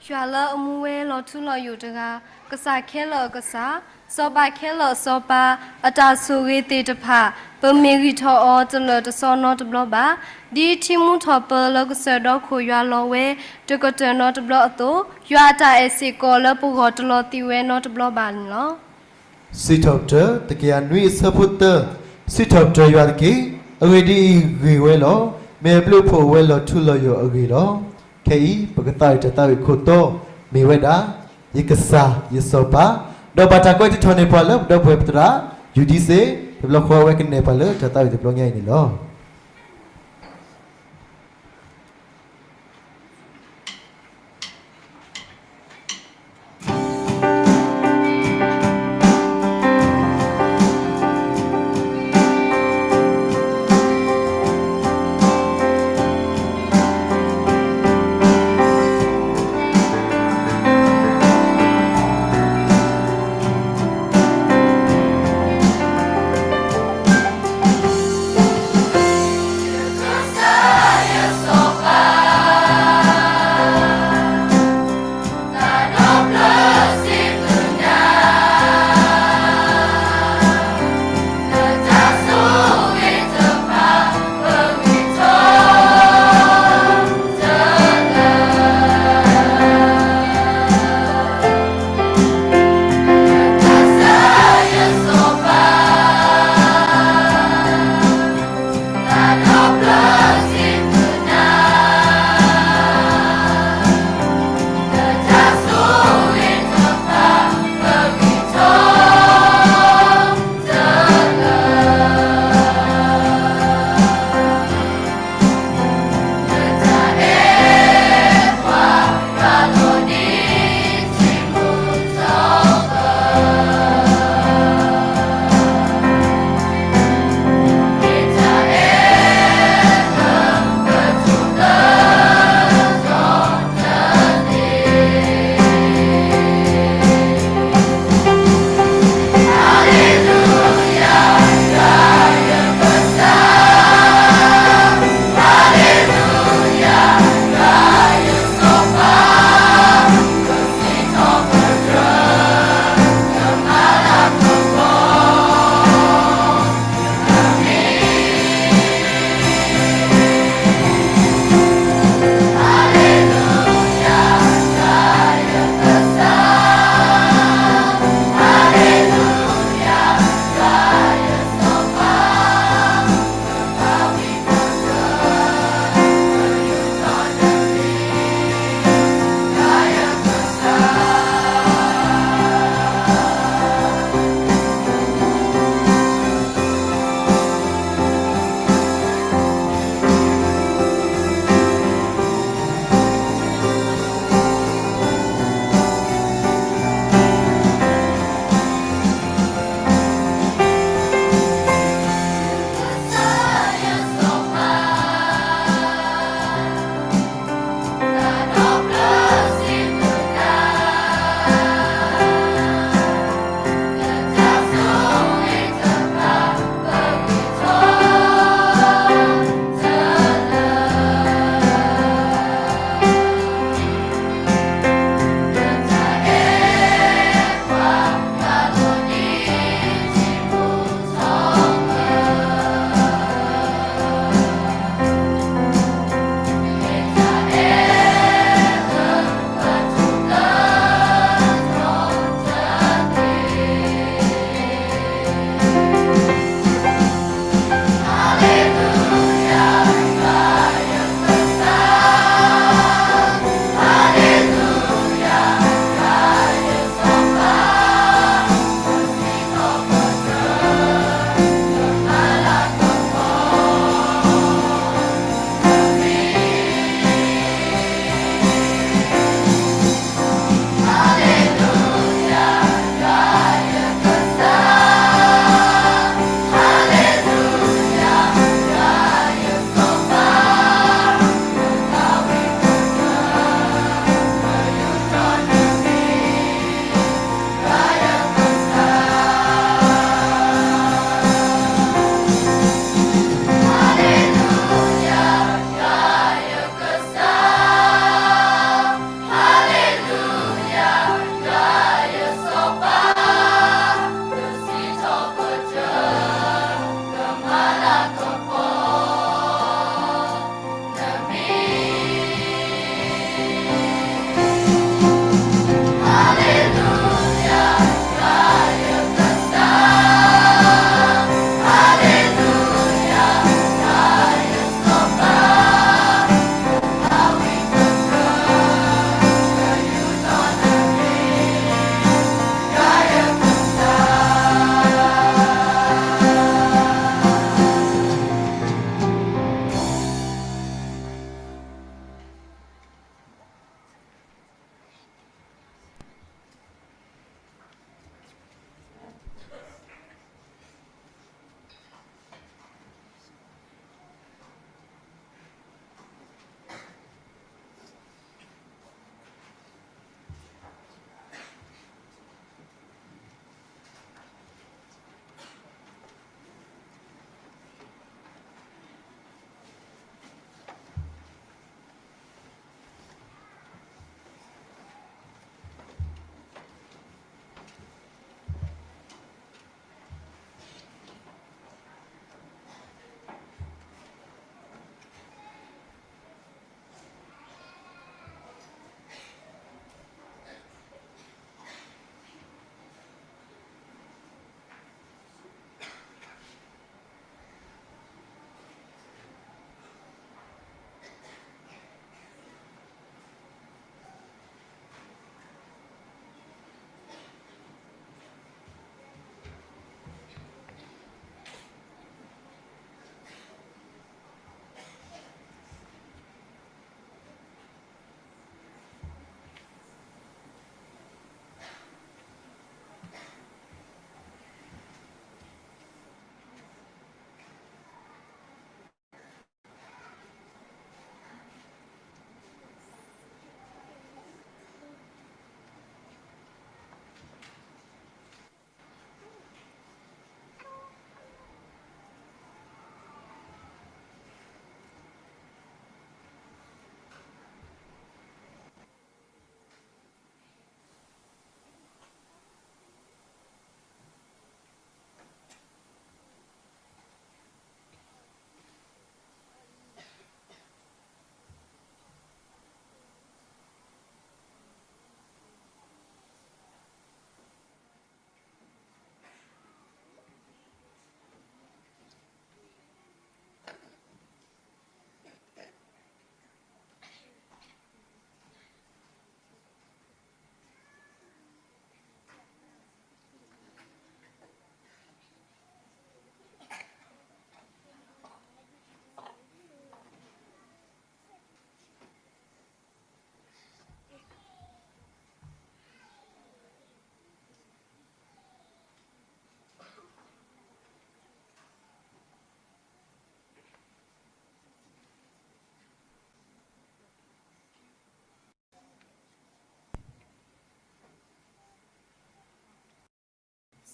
ယွၤလၢအမူဝဲလီၤထူလီၤယိာ်တဂၤ, ကစၢ်ခဲလၢာ်အကစၢ်, စီၤပၤခဲလၢာ်အစီၤပၤ, အတၢ်ဆိၣ်ဂ့ၤသ့ၣ်တဖၣ် ပမ့ၢ်ဂံၢ်ထီၣ်အီၤတလၢာ်တစီနီတဘျီဘၣ်. ဒ်ထံမူထီၣ်ပၢၤလၢကစၢၢ်ဒီခိၣ်ယွၤလီၤဝဲ တကတၢၢ်နီတဘျီအသိး, ယွၤအတၢ်အဲၣ်စ့ၢ်ကီးလၢပဂီၢ်တလီၤသံးဝဲနီတဘျီဘၣ်န့ၣ်လီၤ. စံးထီၣ်ပတြၢၤ တကယၤနွံအဆၢဖိသၢ, စံးထီၣ်ပတြၢၤယွၤတက့ၢ်. အဂ့ၢ်ဒ်အံၤ, ဂ့ၤဝဲလီၤ. မ့ၢ်အဘျုးအဖှိၣ်အိၣ်ဝဲလီၤထူလီၤယိာ်အဂ့ၢ်လီၤ. ခဲအံၤ ပကသးဝံၣ်တၢ်သးဝံၣ်ခိၣ်တီ မ့ၢ်ဝဲဒၣ် ယကစၢ်ယစီၤပၤ, ဒီးဘၣ်တၢ်ကွဲးတထီၣ်န့ၢ်ပှၤလၢပဒီပုၢ်ဝဲၢ်ပသရၣ် ယူဒံစ့, တဘျီဃီအဝဲကနဲၣ်ပှၤလၢတၢ်သးဝံၣ်တဘျီညါအံၤန့ၣ်လီၤ.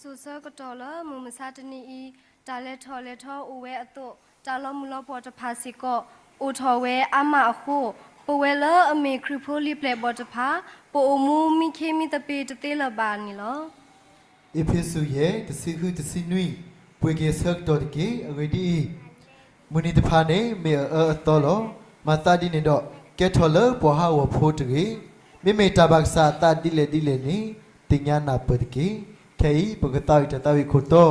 တၢ်ဆိၣ်ဆၢကတီၢ်လၢမုၢ်မဆါတနံၤအံၤ, တၢ်လဲၤထီၣ်လဲၤထီအိၣ်ဝဲအသိး, တၢ်လီၤမုၢ်လီၤပှီၢ်တဖၣ်စ့ၢ်ကီး အိၣ်ထီၣ်ဝဲအါမးအဃိ, ပဝဲလၢအမ့ၢ်ခရံာ်ဖိလံာ်ပျဲၢ်ဘီၣ်တဖၣ်, ပအိၣ်မူမံခ့မံသပ့ၤတသ့လၢၤဘၣ်န့ၣ်လီၤ. အ့းဖ့းစူးယဲၢ် တဆံဃု တဆံနွံ, ပှ့ၤက့ၤဆၢကတီၢ်တက့ၢ်. အဂ့ၢ်ဒ်အံၤ, မုၢ်နံၤတဖၣ်န့ၣ် မ့ၢ်အအၢအသီလီၤ. မၤသးဒ်န့ၣ်ဒီး, ကဲထီၣ်လၢပှၤဟးဂီၤဖိတဂ့ၤ. မ့မ့ၢ်တၢ်ဘၣ်ကစၢ်အသးဒ်လဲၣ်ဒ်လဲၣ်န့ၣ်, သ့ၣ်ညါနၢ်ပၢၢ်တက့ၢ်. ခဲအံၤ ပကသးဝံၣ်တၢ်သးဝံၣ်ခိၣ်တီ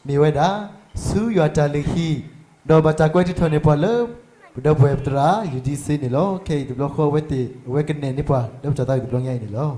မ့ၢ်ဝဲဒၣ်, ဆူယွၤတၢ်လုၢ်ဟံၣ်, ဒီးဘၣ်တၢ်ကွဲးထုးထီၣ်န့ၢ်ပှၤလၢ ပဒီပုၢ်ဝဲၢ်ပသရၣ် ယူဒံစ့န့ၣ်လီၤ. ခဲအံၤတဘျီဃီအဝဲသ့ၣ် အဝဲကနဲၣ်န့ၢ်ပှၤ လၢပတၢ်သးဝံၣ်တဘျီညါအံၤန့ၣ်လီၤ.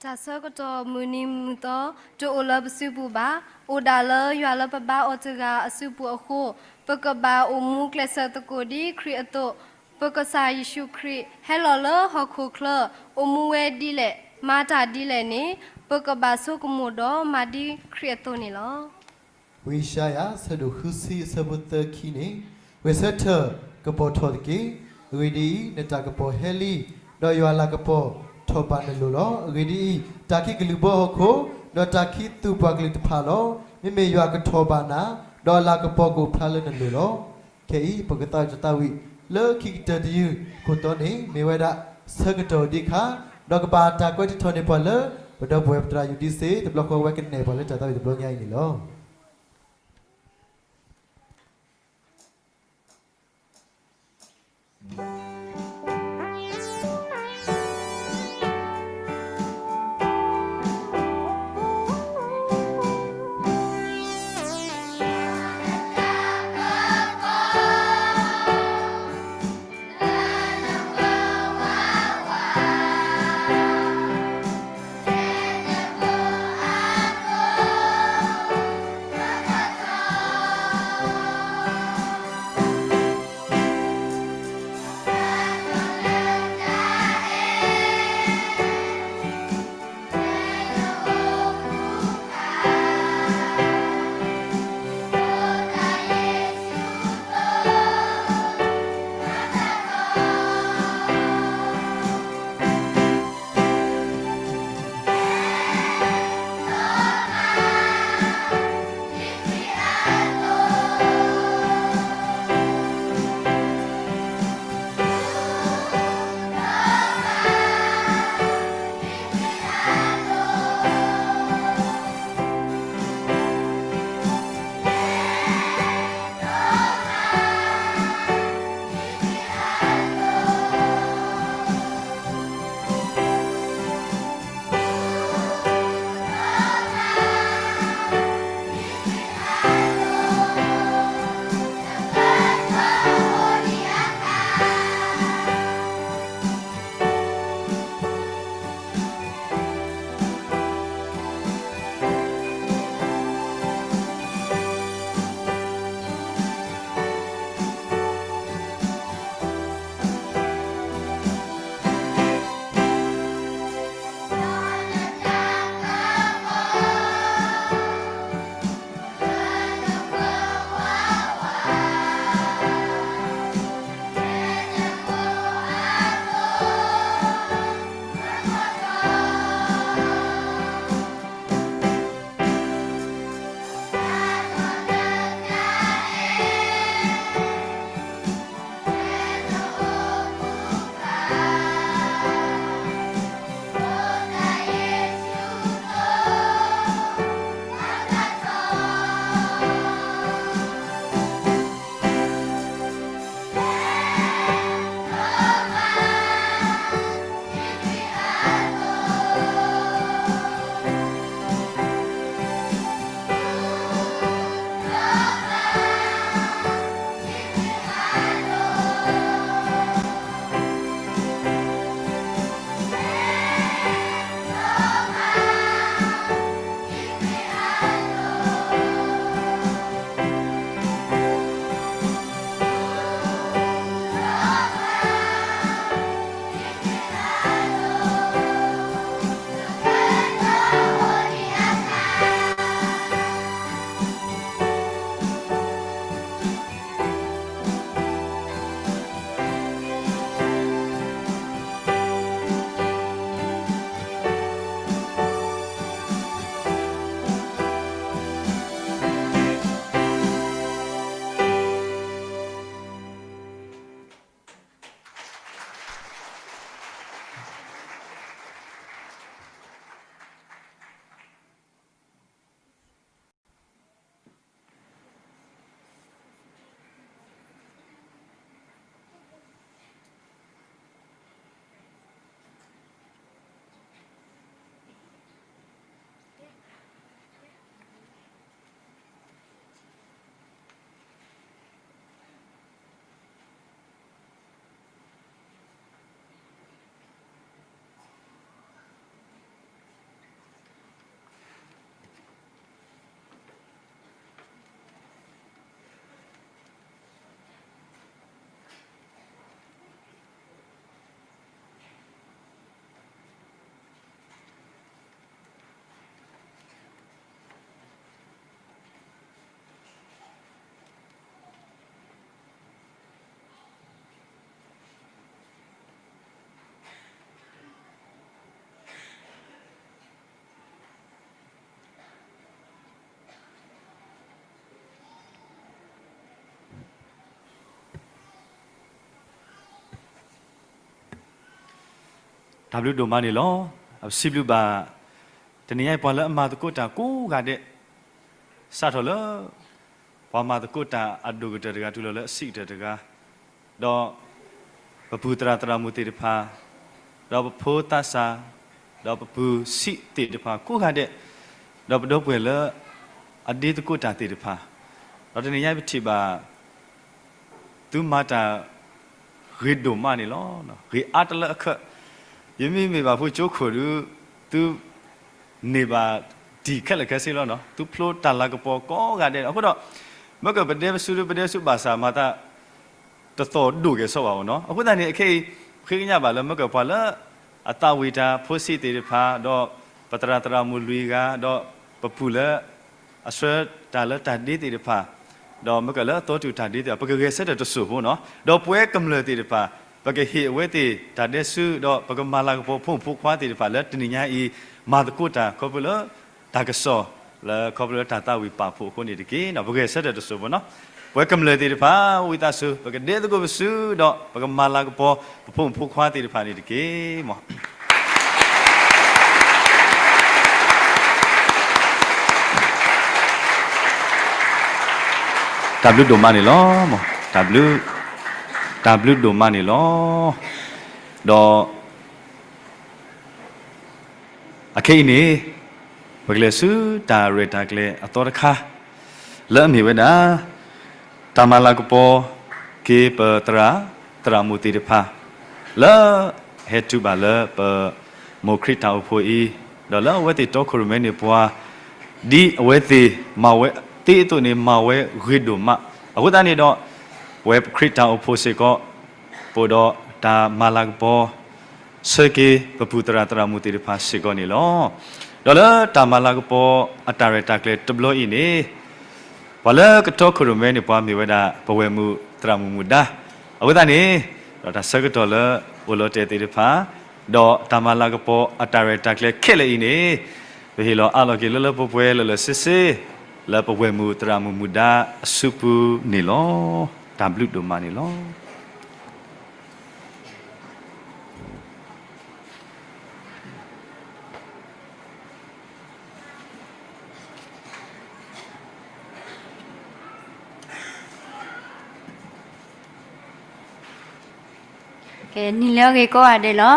တၢ်ဆၢကတီၢ်မုၢ်နံၤမုၢ်သီ တအိၣ်လၢပစုပူၤဘၣ်. အိၣ်ဒၣ်လၢယွၤလၢပဘါအီၤတဂၤအစုပူၤအဃိ, ပကဘၣ်အိၣ်မူကျဲးစၢးသကိးဒ်ခရံာ်အသိး, ပကစၢ်ယ့ၣ်ၡူးခရံာ်ဟဲလီၤလၢဟီၣ်ခိၣ်ချၢ, အိၣ်မူဝဲဒ်လဲၣ်, မၤတၢ်ဒ်လဲၣ်န့ၣ်, ပကဘၣ်ဆိကမိၣ်ဒီးမၤဒ်ခရံာ်အသိးန့ၣ်လီၤ. ဝံယၡါယၤ အဆၢဒိၣ်ဃုဆံ အဆၢဖိသၢခံန့ၣ်, ဂဲၤဆၢထၢၣ်ကပီၤထီၣ်တက့ၢ်. အဂ့ၢ်ဒ်အံၤ, နတၢ်ကပီၤဟဲလံ, ဒီးယွၤအလၤကပီၤထီၣ်ဘၣ်နလိၤလီၤ. အဂ့ၢ်ဒ်အံၤ, တၢ်ခံကလုၢ်ဘီဟီၣ်ခိၣ်, ဒီးတၢ်ခံသူၣ်ပှၢ်ကလုၢ်တဖၣ်လီၤ. မ့မ့ၢ်ယွၤကထီၣ်ဘၣ်နၤ, ဒီးအလၤကပီၤကအိၣ်ဖျါလၢနလိၤလီၤ. ခဲအံၤ ပကသးဝံၣ်တၢ်သးဝံၣ်လၢခံကတၢၢ်တယုၢ်ခိၣ်တီန့ၣ် မ့ၢ်ဝဲဒၣ် ဆၢကတီၢ်ဒံးအခါ, ဒီးကဘၣ်တၢ်ကွဲးထုးထီၣ်န့ၢ်ပှၤလၢ ပဒီပုၢ်ဝဲၢ်ပသရၣ်ယူဒံစ့ တဘျီဃီဝဲကနဲၣ်ပှၤလၢတၢ်သးဝံၣ်တဘျီညါအံၤန့ၣ်လီၤ. တၢ်ဘျုးဒိၣ်မးန့ၣ်လီၤ. အစံးဘျုးဘၣ် တနံၤညါအံၤပှၤလၢအမၤသကိးတၢ်ကိးဂၤဒဲး, စးထီၣ်လၢ ပှၤမၤသကိးတၢ်အဒိၣ်ကတၢၢ်တဂၤတုၤလီၤလၢအဆံးကတၢၢ်တဂၤ, ဒီး ပပုၢ်သရၣ်သရၣ်မုၣ်သ့ၣ်တဖၣ်, ဒီးပဖိသးစၢ်, ဒီးပပုၢ်ဆံးသ့ၣ်တဖၣ်ကိးဂၤဒဲး, ဒီးပဒီပုၢ်ဝဲၢ်လၢ အဒ့သကိးတၢ်သ့ၣ်တဖၣ်, ဒီးတနံၤညါပထံၣ်ဘၣ် သုမၤတၢ် ဂ့ၤဒိၣ်မးန့ၣ်လီၤ. ဂ့ၤအါတလၢအခၢး, ယမ့မ့ၢ်ဘၣ်ဖိကၠိခိၣ်ဒုး, သု န့ၢ်ဘၣ်တၢ်ခဲလၢာ်ခဲဆ့လီၤ. သုဖျိတၢ်လၤကပီၤကိးဂၤဒဲးလီၤ. အဃိဒီး မ့ၢ်ကပဒဲပစူဒုး ပဒဲပစူဘၣ်ဆၣ်မၤသး တသီၣ်ဒိၣ်ကဲၣ်ဆိးဘၣ်အီၤနီၤ. အဃိသတးန့ၣ် အခဲအံၤ ပဃ့ကညးဘၣ်လၢ မ့ၢ်ကပှၤလၢ အသးဝံၣ်တၢ်ဖိဆံးသ့ၣ်တဖၣ်, ဒီးပသရၣ်သရၣ်မုၣ်လွံၢ်ဂၤ, ဒီးပပုၢ်လၢ အဆှၢတၢ်လၢတၢ်ဒ့သ့ၣ်တဖၣ်, ဒီးမ့ၢ်ကလၢအသီတုၤတၢ်ဒ့သ့ၣ်တဖၣ် ပကဂဲၤဆၢထၢၣ်တစိၢ်ဖိနီၤ. ဒီးပဝဲကမျၢၢ်သ့ၣ်တဖၣ် ပကဟ့ၣ်အဝဲသ့ၣ်တၢ်ဒဲးဆူ ဒီးပကမၤလၤကပီၤဖိမုၣ်ဖိခွါသ့ၣ်တဖၣ်လၢတနံၤညါအံၤ မၤသကိးတၢ်ခီဖျိလၢ တၢ်ကစီၣ်လၢခီဖျိလၢတၢ်သးဝံၣ်ပာ်ဖှိၣ်အဃိန့ၣ်တက့ၢ်. ပဂဲၤဆၢထၢၣ်တစိၢ်ဖိနီၤ. ပဝဲကမျၢၢ်သ့ၣ်တဖၣ် ဝံသးစူၤ ပကဒဲသကိးပစု ဒီးပကမၤလၤကပီၤ ပဖိမုၣ်ဖိခွါသ့ၣ်တဖၣ်န့ၣ်တက့ၢ်. တၢ်ဘျုးဒိၣ်မးန့ၣ်လီၤ. တၢ်ဘျုး, တၢ်ဘျုးဒိၣ်မးန့ၣ်လီၤ. ဒီး အခဲအံၤန့ၣ် ပကလဲၤဆူတၢ်ရဲၣ်တၢ်ကျဲၤအသီတခါ လၢအမ့ၢ်ဝဲဒၣ် တၢ်မၤလၤကပီၤက့ၤပသရၣ်သရၣ်မုၣ်သ့ၣ်တဖၣ် လၢဟဲတုၤဘၣ်လၢပမိၢ်ခရံာ်တၢ်အိၣ်ဖှိၣ်အံၤ, ဒီးလၢအဝဲသ့ၣ်တီခိၣ်ရိၣ်မဲန့ၢ်ပှၤ ဒ်အဝဲသ့ၣ်မၤဝဲသ့အသိးန့ၣ် မၤဝဲဂ့ၤဒိၣ်မး. အဃိသတးန့ၣ်ဒီး ပဝဲခရံာ်တၢ်အိၣ်ဖှိၣ်စ့ၢ်ကီး ပအိၣ်ဒီးတၢ်မၤလၤကပီၤ ဆၢက့ၤပပုၢ်သရၣ်သရၣ်မုၣ်သ့ၣ်တဖၣ်စ့ၢ်ကီးန့ၣ်လီၤ. ဒီးလၢတၢ်မၤလၤကပီၤအတၢ်ရဲၣ်တၢ်ကျဲၤတဘျီအံၤန့ၣ် ပှၤလၢကတီခိၣ်ရိၣ်မဲန့ၢ်ပှၤမ့ၢ်ဝဲဒၣ် ပဝဲၢ်မုၢ်သရၣ်မုၣ်မုၣ်ဒါ, အဃိသတးန့ၣ် ဒီးတၢ်ဆၢကတီၢ်လၢအိၣ်လီၤတဲာ်သ့ၣ်တဖၣ် ဒီးတၢ်မၤလၤကပီၤအတၢ်ရဲၣ်တၢ်ကျဲၤခဲလၢာ်အံၤန့ၣ် ပဟ့ၣ်လီၤအးလီၤက့ၤလၢလၢပှဲၤပှဲၤလၢာ်လၢာ်ဆ့ဆ့ လၢပဝဲၢ်မုၢ်သရၣ်မုၣ်မုၣ်ဒါအစုပူၤန့ၣ်လီၤ. တၢ်ဘျုးဒိၣ်မးန့ၣ်လီၤ. ကဲ နံၤလၢအဂ့ၤကိးဂၤဒဲးလီၤ.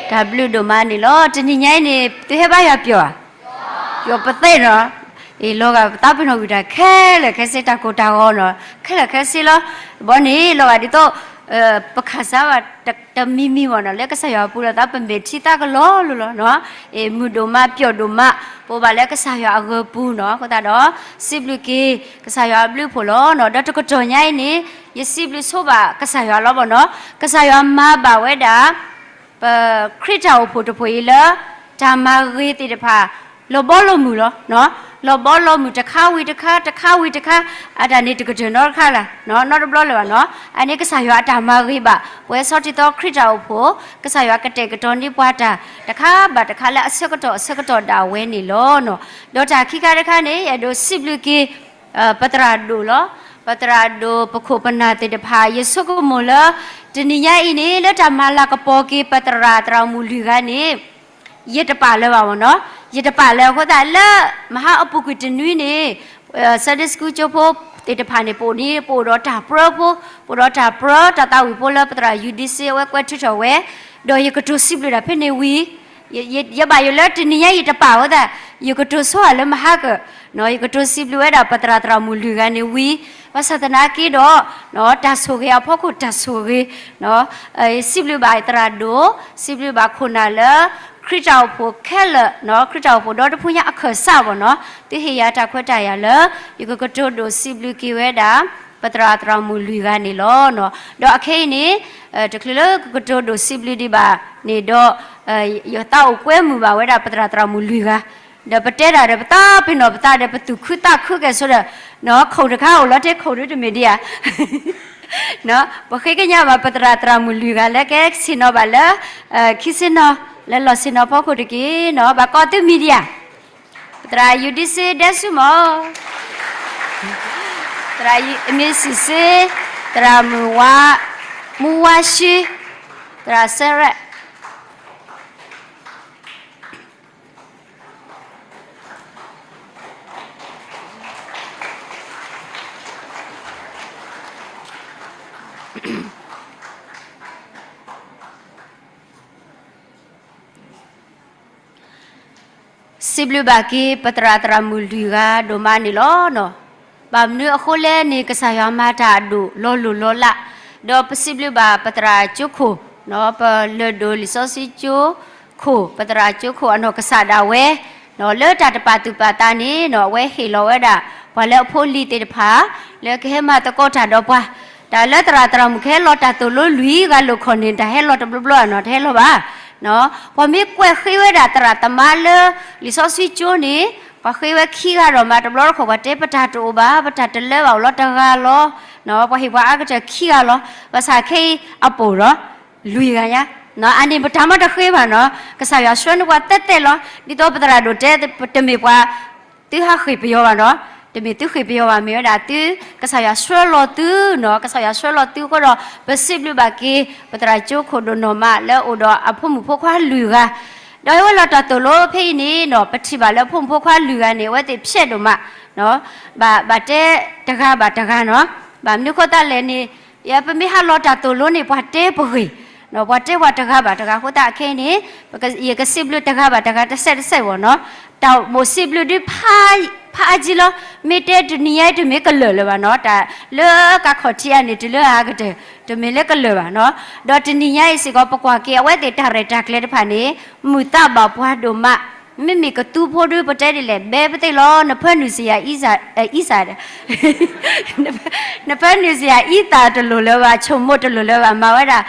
တၢ်ဘျုးဒိၣ်မးန့ၣ်လီၤ. တနံၤညါအံၤန့ၣ် သုဟဲဘါယွၤပျီၤဧါ, ပျီၤပသဲနီၤ. အ့ၣ် လီၤဂာ်ပသးပ့ၤနီၣ်ဝံၤတၢ်ခဲလၢာ်ခဲဆ့ တၢ်ကိၢ်တၢ်ဂီၤနီၤ ခဲလၢာ်ခဲဆ့လီၤ. ဘီန့ၣ် လီၤဂာ်ဒ်သိး ပခးစါဘၣ်တမံၤမံၤဘၣ်နီၤ လၢကစၢ်ယွၤအပူၤလီၤသး ပမဲာ်ထံသးကလီၤလီၤလီၤနီၤ. အ့ၣ် မုာ်ဒိၣ်မးပျီၤဒိၣ်မး ပအိၣ်ဘၣ်လၢကစၢ်ယွၤအဂၢၤပူၤနီၤ. အဃိသတးဒီး စံးဘျုးက့ၤ ကစၢ်ယွၤအဘျုးအဖှိၣ်လီၤနီၤ. ဒီးတကတီၢ်ညါအံၤန့ၣ် ယစံးဘျုးဆိဘၣ်ကစၢ်ယွၤလီၤဘၣ်နီၤ. ကစၢ်ယွၤမၤဘၣ်ဝဲဒၣ် ပခရံာ်တၢ်အိၣ်ဖှိၣ်တဖှိၣ်အံၤလၢ တၢ်မၤဂ့ၤသ့ၣ်တဖၣ် လီၤဘီလီၤမုၢ်လီၤ. လီၤဘီလီၤမုၢ်တခါဝံၤတခါ တခါဝံၤတခါ အတၢ်န့ၣ်တကတၢၢ်နီတခါလၢ နီတဘျီလၢၤဘၣ်နီၤ. အန့ၣ်ကစၢ်ယွၤအတၢ်မၤဂ့ၤဘၣ် ပဝဲဆီတံၢ်သီခရံာ်တၢ်အိၣ်ဖှိၣ် ကစၢ်ယွၤကတဲာ်ကတီၤန့ၢ်ပှၤတၢ် တခါဘၣ်တခါလၢအဆၢကတီၢ်အဆၢကတီၢ်ဒၣ်ဝဲန့ၣ်လီၤနီၤ. ဒီးတၢ်ခံခါတခါန့ၣ် အဲၣ်ဒိးစံးဘျုးက့ၤ ပသရၣ်ဒိၣ်လီၤ. ပသရၣ်ဒိၣ်ပခိၣ်ပနၢ်သ့ၣ်တဖၣ် ယဆိကမိၣ်လၢ တနံၤညါအံၤန့ၣ် လၢတၢ်မၤလၤကပီၤက့ၤပသရၣ်သရၣ်မုၣ်လွံၢ်ဂၤန့ၣ် ယတပာ်လၢၤဘၣ်မ့ၢ်နီၤ. ယတပာ်လၢၤအဃိသတးလၢ မဟါအပူၤကွံာ်တနွံန့ၣ် Sunday School ကၠိဖိသ့ၣ်တဖၣ်န့ၣ် ပအိၣ်န့ၣ် ပအိၣ်ဒီးတၢ်ပြၢဖိ ပအိၣ်ဒီးတၢ်ပြၢတၢ်သးဝံၣ်ဖိလၢပသရၣ်ယူဒံစ့အဝဲကွဲးထုးထီၣ်ဝဲ ဒီးယကတိၤစံးဘျုးတၢ်ဖဲန့ၣ်ဝံၤ ယဘၣ်ယိၣ်လၢတနံၤညါယတပာ်ဝဲသတး ယကတိၤဆိဧါလၢမဟါကၢၣ် ယကတိၤစံးဘျုးဝဲဒၣ်ပသရၣ်သရၣ်မုၣ်လွံၢ်ဂၤန့ၣ်ဝံၤ ဘၣ်ဆၣ်သနာ်က့ဒီး တၢ်ဆိၣ်ဂ့ၤအဖီခိၣ်တၢ်ဆိၣ်ဂ့ၤ စံးဘျုးဘၣ်သရၣ်ဒိၣ် စံးဘျုးဘၣ်ခိၣ်နၢ်လၢ ခရံာ်တၢ်အိၣ်ဖှိၣ်ခဲလၢာ် ခရံာ်တၢ်အိၣ်ဖှိၣ်ဒီတဖုညါအခၢၣ်စးဘၣ်နီၤ သုဟ့ၣ်ယၤတၢ်ခွဲးတၢ်ယာ်လၢ ယကကတိၤဒိၣ်စံးဘျုးက့ၤဝဲဒၣ် ပသရၣ်သရၣ်မုၣ်လွံၢ်ဂၤန့ၣ်လီၤ. ဒီးအခဲအံၤန့ၣ် တချုးလၢကကတိၤဒိၣ်စံးဘျုးဒံးဘၣ်န့ၣ်ဒီး ယသးအိၣ်ကွဲမုာ်ဘၣ်ဝဲဒၣ်ပသရၣ်သရၣ်မုၣ်လွံၢ်ဂၤ ဒီးပတဲတၢ်ဒီးပသးပ့ၤနီၣ်ပသးဒီးပသူၣ်ခုသးခုကဲၣ်ဆိးဒီး ခိၣ်တခါအိၣ်လီၤထဲခိၣ်ဒုတမ့ၢ်ဒံးဧါ ပဃ့ကညးဘၣ်ပသရၣ်သရၣ်မုၣ်လွံၢ်ဂၤလၢကဲဆ့ၣ်နီၤဘၣ်လၢ ခံဆ့ၣ်နီၤ လၢလီၢ်ဆ့ၣ်နီၤဖီခိၣ်တက့ၢ်နီၤ ဘၣ်ကိးသုမံၤဒံးဧါ သရၣ်ယူဒံစ့ဒဲဆူမီၤ သရၣ်မ့ၢ်စံးစ့ သရၣ်မုၢ်ဝါ မူဝါရှ့ သရၣ်စဲရဲၣ် စံးဘျုးဘၣ်က့ၤ ပသရၣ်သရၣ်မုၣ်လွံၢ်ဂၤဒိၣ်မးန့ၣ်လီၤ. ဘၣ်မနုၤအဃိလဲၣ်န့ၣ် ကစၢ်ယွၤမၤတၢ်အဒိၣ်လီၤလိၢ်လီၤလး, ဒီးပစံးဘျုးဘၣ်ပသရၣ်ကၠိခိၣ်, ပလၢၢ်ဒိၣ်လံာ်စီဆှံကၠိခိၣ် ပသရၣ်ကၠိခိၣ်အနီၢ်ကစၢ်ဒၣ်ဝဲ လၢတၢ်တပာ်သူၣ်ပာ်သးန့ၣ် အဝဲဟ့ၣ်လီၤဝဲဒၣ် ပှၤလၢအဖိလံၤသ့ၣ်တဖၣ် လၢကဟဲမၤသကိးတၢ်ဒီးပှၤ, တၢ်လၢသရၣ်သရၣ်မုၣ်ကဟဲလီၤတၢ်သိၣ်လိလွံၢ်ဂၤလိာ်ခီၣ်န့ၣ် တၢ်ဟဲလီၤတဘျီဘျီဧါနီၤ, တဟဲလီၤဘၣ်. ပှၤမ့ၢ်ကွဲးဃ့ဝဲဒၣ်သရၣ်သမါလၢ လံာ်စီဆှံကၠိန့ၣ် ပှၤဃ့ဝဲခံဂၤဒီးမး တဘျီတခီၣ် ပှၤတဲပတၢ်တအိၣ်ဘၣ်, ပတၢ်တလၢဘၣ် အိၣ်လီၤတဂၤလီၤ, ပှၤဟ့ၣ်ပှၤအါကတၢၢ်ခံဂၤလီၤ, ဘၣ်ဆၣ်ခဲအံၤအပိာ်ဒီး လွံၢ်ဂၤညါ, အန့ၣ်ပတၢ်မ့ၢ်တဃ့ဘၣ်နီၤ, ကစၢ်ယွၤဆှၢန့ၢ်ပှၤတဲတဲလီၤ, ဒ်သိးပသရၣ်ဒိၣ်တဲ တမ့ၢ်ပှၤ သုဟးဃ့ၢ်ပယီၤဘၣ်နီၤ, တမ့ၢ်သုဃ့ၢ်ပယီၤဘၣ် မ့ၢ်ဝဲဒၣ်သု ကစၢ်ယွၤဆှၢလီၤသုနီၤ, ကစၢ်ယွၤဆှၢလီၤသုအဃိဒီး ပစံးဘျုးဘၣ်က့ၤ ပသရၣ်ကၠိခိၣ်ဒိၣ်နီၢ်မး လၢအအိၣ်ဒီးအဖိမုၣ်ဖိခွါလွံၢ်ဂၤ, ဒီးဟဲဝဲလီၤတၢ်သိၣ်လိဖဲအံၤန့ၣ်နီၤ, ပထံၣ်ဘၣ်လၢအဖိမုၣ်ဖိခွါလွံၢ်ဂၤန့ၣ် အဝဲသ့ၣ်ဖျဲးဒိၣ်မး, ဘၣ်တဲတဂၤဘၣ်တဂၤနီၤ, ဘၣ်မနုၤအဃိသတးလဲၣ်န့ၣ် ယပမ့ၢ်ဟးလီၤတၢ်သိၣ်လိန့ၣ် ပှၤတဲပဂ့ၢ်, ပှၤတဲပှၤတဂၤဘၣ်တဂၤအဃိသတးခဲအံၤန့ၣ် ယကစံးဘျုးတဂၤဘၣ်တဂၤတစဲးတစဲးဘၣ်နီၤ, တၢ်မိၣ်စံးဘျုးဒုး ဖးအါကံလီၤ, မ့ၢ်တဲတနံၤညါအံၤတမ့ၢ်ကလၢာ်လၢၤဘၣ်နီၤ, တၢ်လၢကခီၣ်ထံးအါန့ၣ် တုၤလၢအဂၤကတၢၢ် တမ့ၢ်လၢကလၢာ်ဘၣ်နီၤ, ဒီးတနံၤညါအံၤစ့ၢ်ကီး ပကွၢ်က့ၤအဝဲသ့ၣ်တၢ်ရဲၣ်တၢ်ကျဲၤတဖၣ်န့ၣ် မုာ်သးဘၣ်ပှၤဒိၣ်မး, မ့မ့ၢ်ကသူဖိဒုး ပတဲဒ်လဲၣ် ဘဲပသ့ၣ်လီၤ, နဖၢနုာ်စ့ၢ်ယၤအံသး, နဖၢနုာ်စ့ၢ်ယၤအံသးတလိၣ်လၢၤဘၣ်, ဆိကမိၣ်တလိၣ်လၢၤဘၣ်, မၤဝဲဒၣ်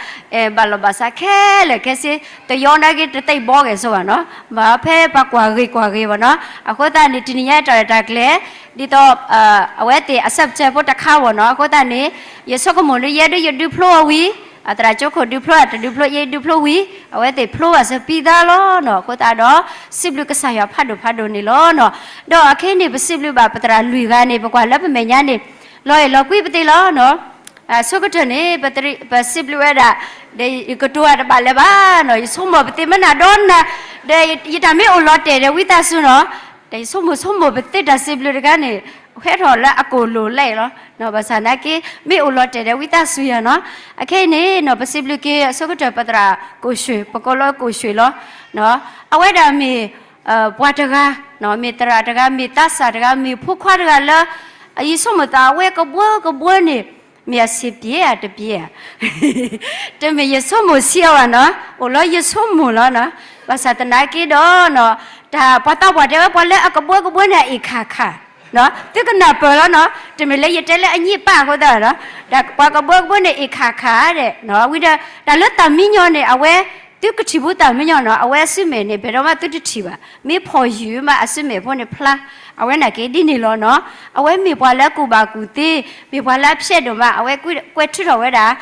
ဘၣ်လီၤဘၣ်စးခဲလၢာ်ခဲဆ့, တယီနာ်က့တသ့ဘီဂဲၤဆိဘၣ်နီၤ, ဘၣ်ဖဲပှၤကွၢ်ဂ့ၤကွၢ်ဂ့ၤဘၣ်နီၤ, အဃိသတးန့ၣ် တနံၤညါတၢ်ရဲၣ်တၢ်ကျဲၤ ဒ်သိး အဝဲသ့ၣ်အဆၢဖၢဖိတခါဘၣ်နီၤ, အဃိသတးန့ၣ် ယဆိကမိၣ်လၢယဲဒုးယဒုးဖျိအီၤဝံၤ, အသရၣ်ကၠိခိၣ်ဒုးဖျိ တဒုးဖျိ ယဲဒုးဖျိဝံၤ, အဝဲသ့ၣ်ဖျိဘၣ်စပံးသးလီၤနီၤ, အဃိသတးဒီး စံးဘျုးကစၢ်ယွၤဖးဒိၣ်ဖးဒိၣ်န့ၣ်လီၤနီၤ, ဒီးအခဲအံၤန့ၣ် ပစံးဘျုးဘၣ်ပသရၣ်လွံၢ်ဂၤန့ၣ် ပကွၢ်လၢပမဲာ်ညါန့ၣ် လီၤအဲၣ်လီၤကွံပသ့ၣ်လီၤနီၤ, အဆိကတၢၢ်န့ၣ် ပစံးဘျုးဝဲဒၣ် ဒီးယကတိၤတဘၣ်လၢၤဘၣ်နီၤ, ယဆိကမိၣ်ပသ့ၣ်မ့ၢ်နၤဒီးနၤ, ဒီးယတၢ်မ့ၢ်အိၣ်လီၤတဲာ်ဒီးဝံသးစူၤနီၤ, ဒီးယဆိကမိၣ်ဆိကမိၣ်ပသ့ၣ်တၢ်စံးဘျုးတခါန့ၣ် ဟဲထီၣ်လၢအကိာ်လိၤလဲၣ်လီၤ, ဘၣ်ဆၣ်သနာ်က့ မ့ၢ်အိၣ်လီၤတဲာ်ဒီးဝံသးစူၤယၤနီၤ, အခဲအံၤန့ၣ်နီၤ ပစံးဘျုးက့ၤအဆိကတၢၢ်ပသရၣ်ကိၣ်ရွှ့ၣ် ပကိးလၢကိၣ်ရွှ့ၣ်လီၤ, အဝဲဒၣ်မ့ၢ် ပှၤတဂၤ, မ့ၢ်သရၣ်တဂၤ မ့ၢ်သးစၢ်တဂၤ မ့ၢ်ဖိခွါတဂၤလၢ ယဆိကမိၣ်သးအဝဲကဘှၢကဘှၢန့ၣ် မ့ၢ်အဆံးပျဲဧါတပျဲဧါ တမ့ၢ်ယဆိကမိၣ်ဆံးအီၤဘၣ်နီၤ, အိၣ်လီၤယဆိကမိၣ်လီၤနီၤ, ဘၣ်ဆၣ်သနာ်က့ဒီးနီၤ, တၢ်ပှၤသးပှၢ်တဲဝဲ ပှၤလၢအကဘှၢကဘှၢန့ၣ် အအ့ၣ်ခၣ်ခၣ်, သုကနၢ်ပၢၢ်လီၤနီၤ, တမ့ၢ်လၢယတဲလၢအညံးပၢ်အဃိသတးနီၤ, တၢ်ပှၤကဘှၢကဘှၢန့ၣ် အ့ၣ်ခၣ်ခၣ်ဒဲး, ဝံၤဒီး တၢ်လၢတၢ်မံညီၤန့ၣ် အဝဲ သုကထံၣ်ဖိတၢ်မံညီၤနီၤ, အဝဲအစုမဲာ်န့ၣ် ဘယ်တော့မှ သုတထံၣ်ဘၣ်, မ့ၢ်ဖီၣ်ယုာ်မးအစုမဲာ်ဖိန့ၣ်ဖျါ, အဝဲနာ်က့ဒ်န့ၣ်လီၤနီၤ, အဝဲမ့ၢ်ပှၤလၢအကူၣ်ဘၣ်ကူၣ်သ့, မ့ၢ်ပှၤလၢအဖျဲးဒိၣ်မး, အဝဲကွဲးထုးထီၣ်ဝဲဒၣ်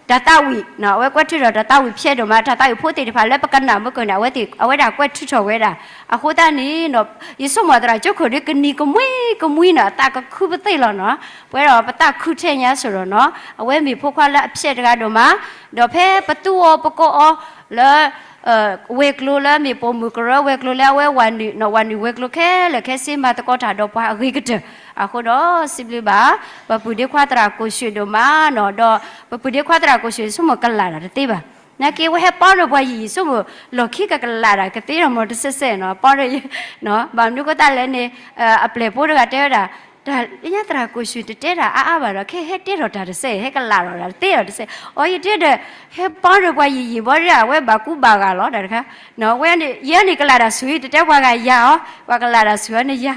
တၢ်သးဝံၣ်, အဝဲကွဲးထုးထီၣ်တၢ်သးဝံၣ်ဖျဲးဒိၣ်မး, တၢ်သးဝံၣ်ဖိသ့ၣ်တဖၣ်လၢပကနၣ်မုၢ်ကၢၢ်န့ၣ် အဝဲသ့ၣ် အဝဲဒၣ်ကွဲးထုးထီၣ်ဝဲဒၣ်, အဃိသတးန့ၣ်နီၤ, ယဆိကမိၣ်သရၣ်ကၠိခိၣ်ဒီး ကနံၤကမှံကမှံနီၤ, အသးကခုပသ့ၣ်လီၤနီၤ, ပဝဲဒီးပသးခုထဲညါစိၤဒီးနီၤ, အဝဲမ့ၢ်ဖိခွါလၢအဖျဲးတဂၤဒိၣ်မး, ဒီးဖဲပသူအီၤပကိးအီၤလၢ ဝဲၤကျိၤလၢမ့ၢ်ပိာ်မုၣ်ကရၢဝဲၤကျိၤလၢအဝဲဝၤနုာ်, ဝၤနုာ်ဝဲၤကျိၤခဲလၢာ်ခဲဆ့မၤသကိးတၢ်ဒီးပှၤအဂ့ၤကတၢၢ်, အဃိဒီးစံးဘျုးဘၣ် ပပုၢ်ဒ့ခွါသရၣ်ကိၣ်ရွှ့ၣ်ဒိၣ်မးနီၤ, ဒီးပပုၢ်ဒ့ခွါသရၣ်ကိၣ်ရွှ့ၣ်ဆိကမိၣ်ကလၢ်တၢ်တသ့ဘၣ်, နာ်က့ဝဲဟဲပီဒီးပှၤယံာ်ယံာ်ဆိကမိၣ် လီၢ်ခံကကလၢ်တၢ်ကသ့ဒီးမ့ၢ်တစဲးစဲးနီၤ, ပီဒီး ဘၣ်မနုၤအဃိသတးလဲၣ်န့ၣ်, အပျဲၢ်ဖိတဂၤတဲဝဲဒၣ် တၢ်လၢညါသရၣ်ကိၣ်ရွှ့ၣ်တတဲတၢ်အါအါဘၣ်ဒီး ခဲဟဲတဲထီၣ်တၢ်တစဲး ဟဲကလၢ်ထီၣ်တၢ်တသ့ဒီးတစဲး, အီၤယတဲဒီး ဟဲပီဒီးပှၤယံာ်ယံာ်ဘီဒီး အဝဲဘၣ်ကူဘၣ်ဂာ်လီၤတၢ်တခါ, ဝဲန့ၣ် ယဲန့ၣ်ကလၢ်တၢ်ဆူၣ်အံၤ တတဲပှၤဂၤယၤအီၤ, ပှၤကလၢ်တၢ်ဆူၣ်အီၤန့ၣ်ယၤ,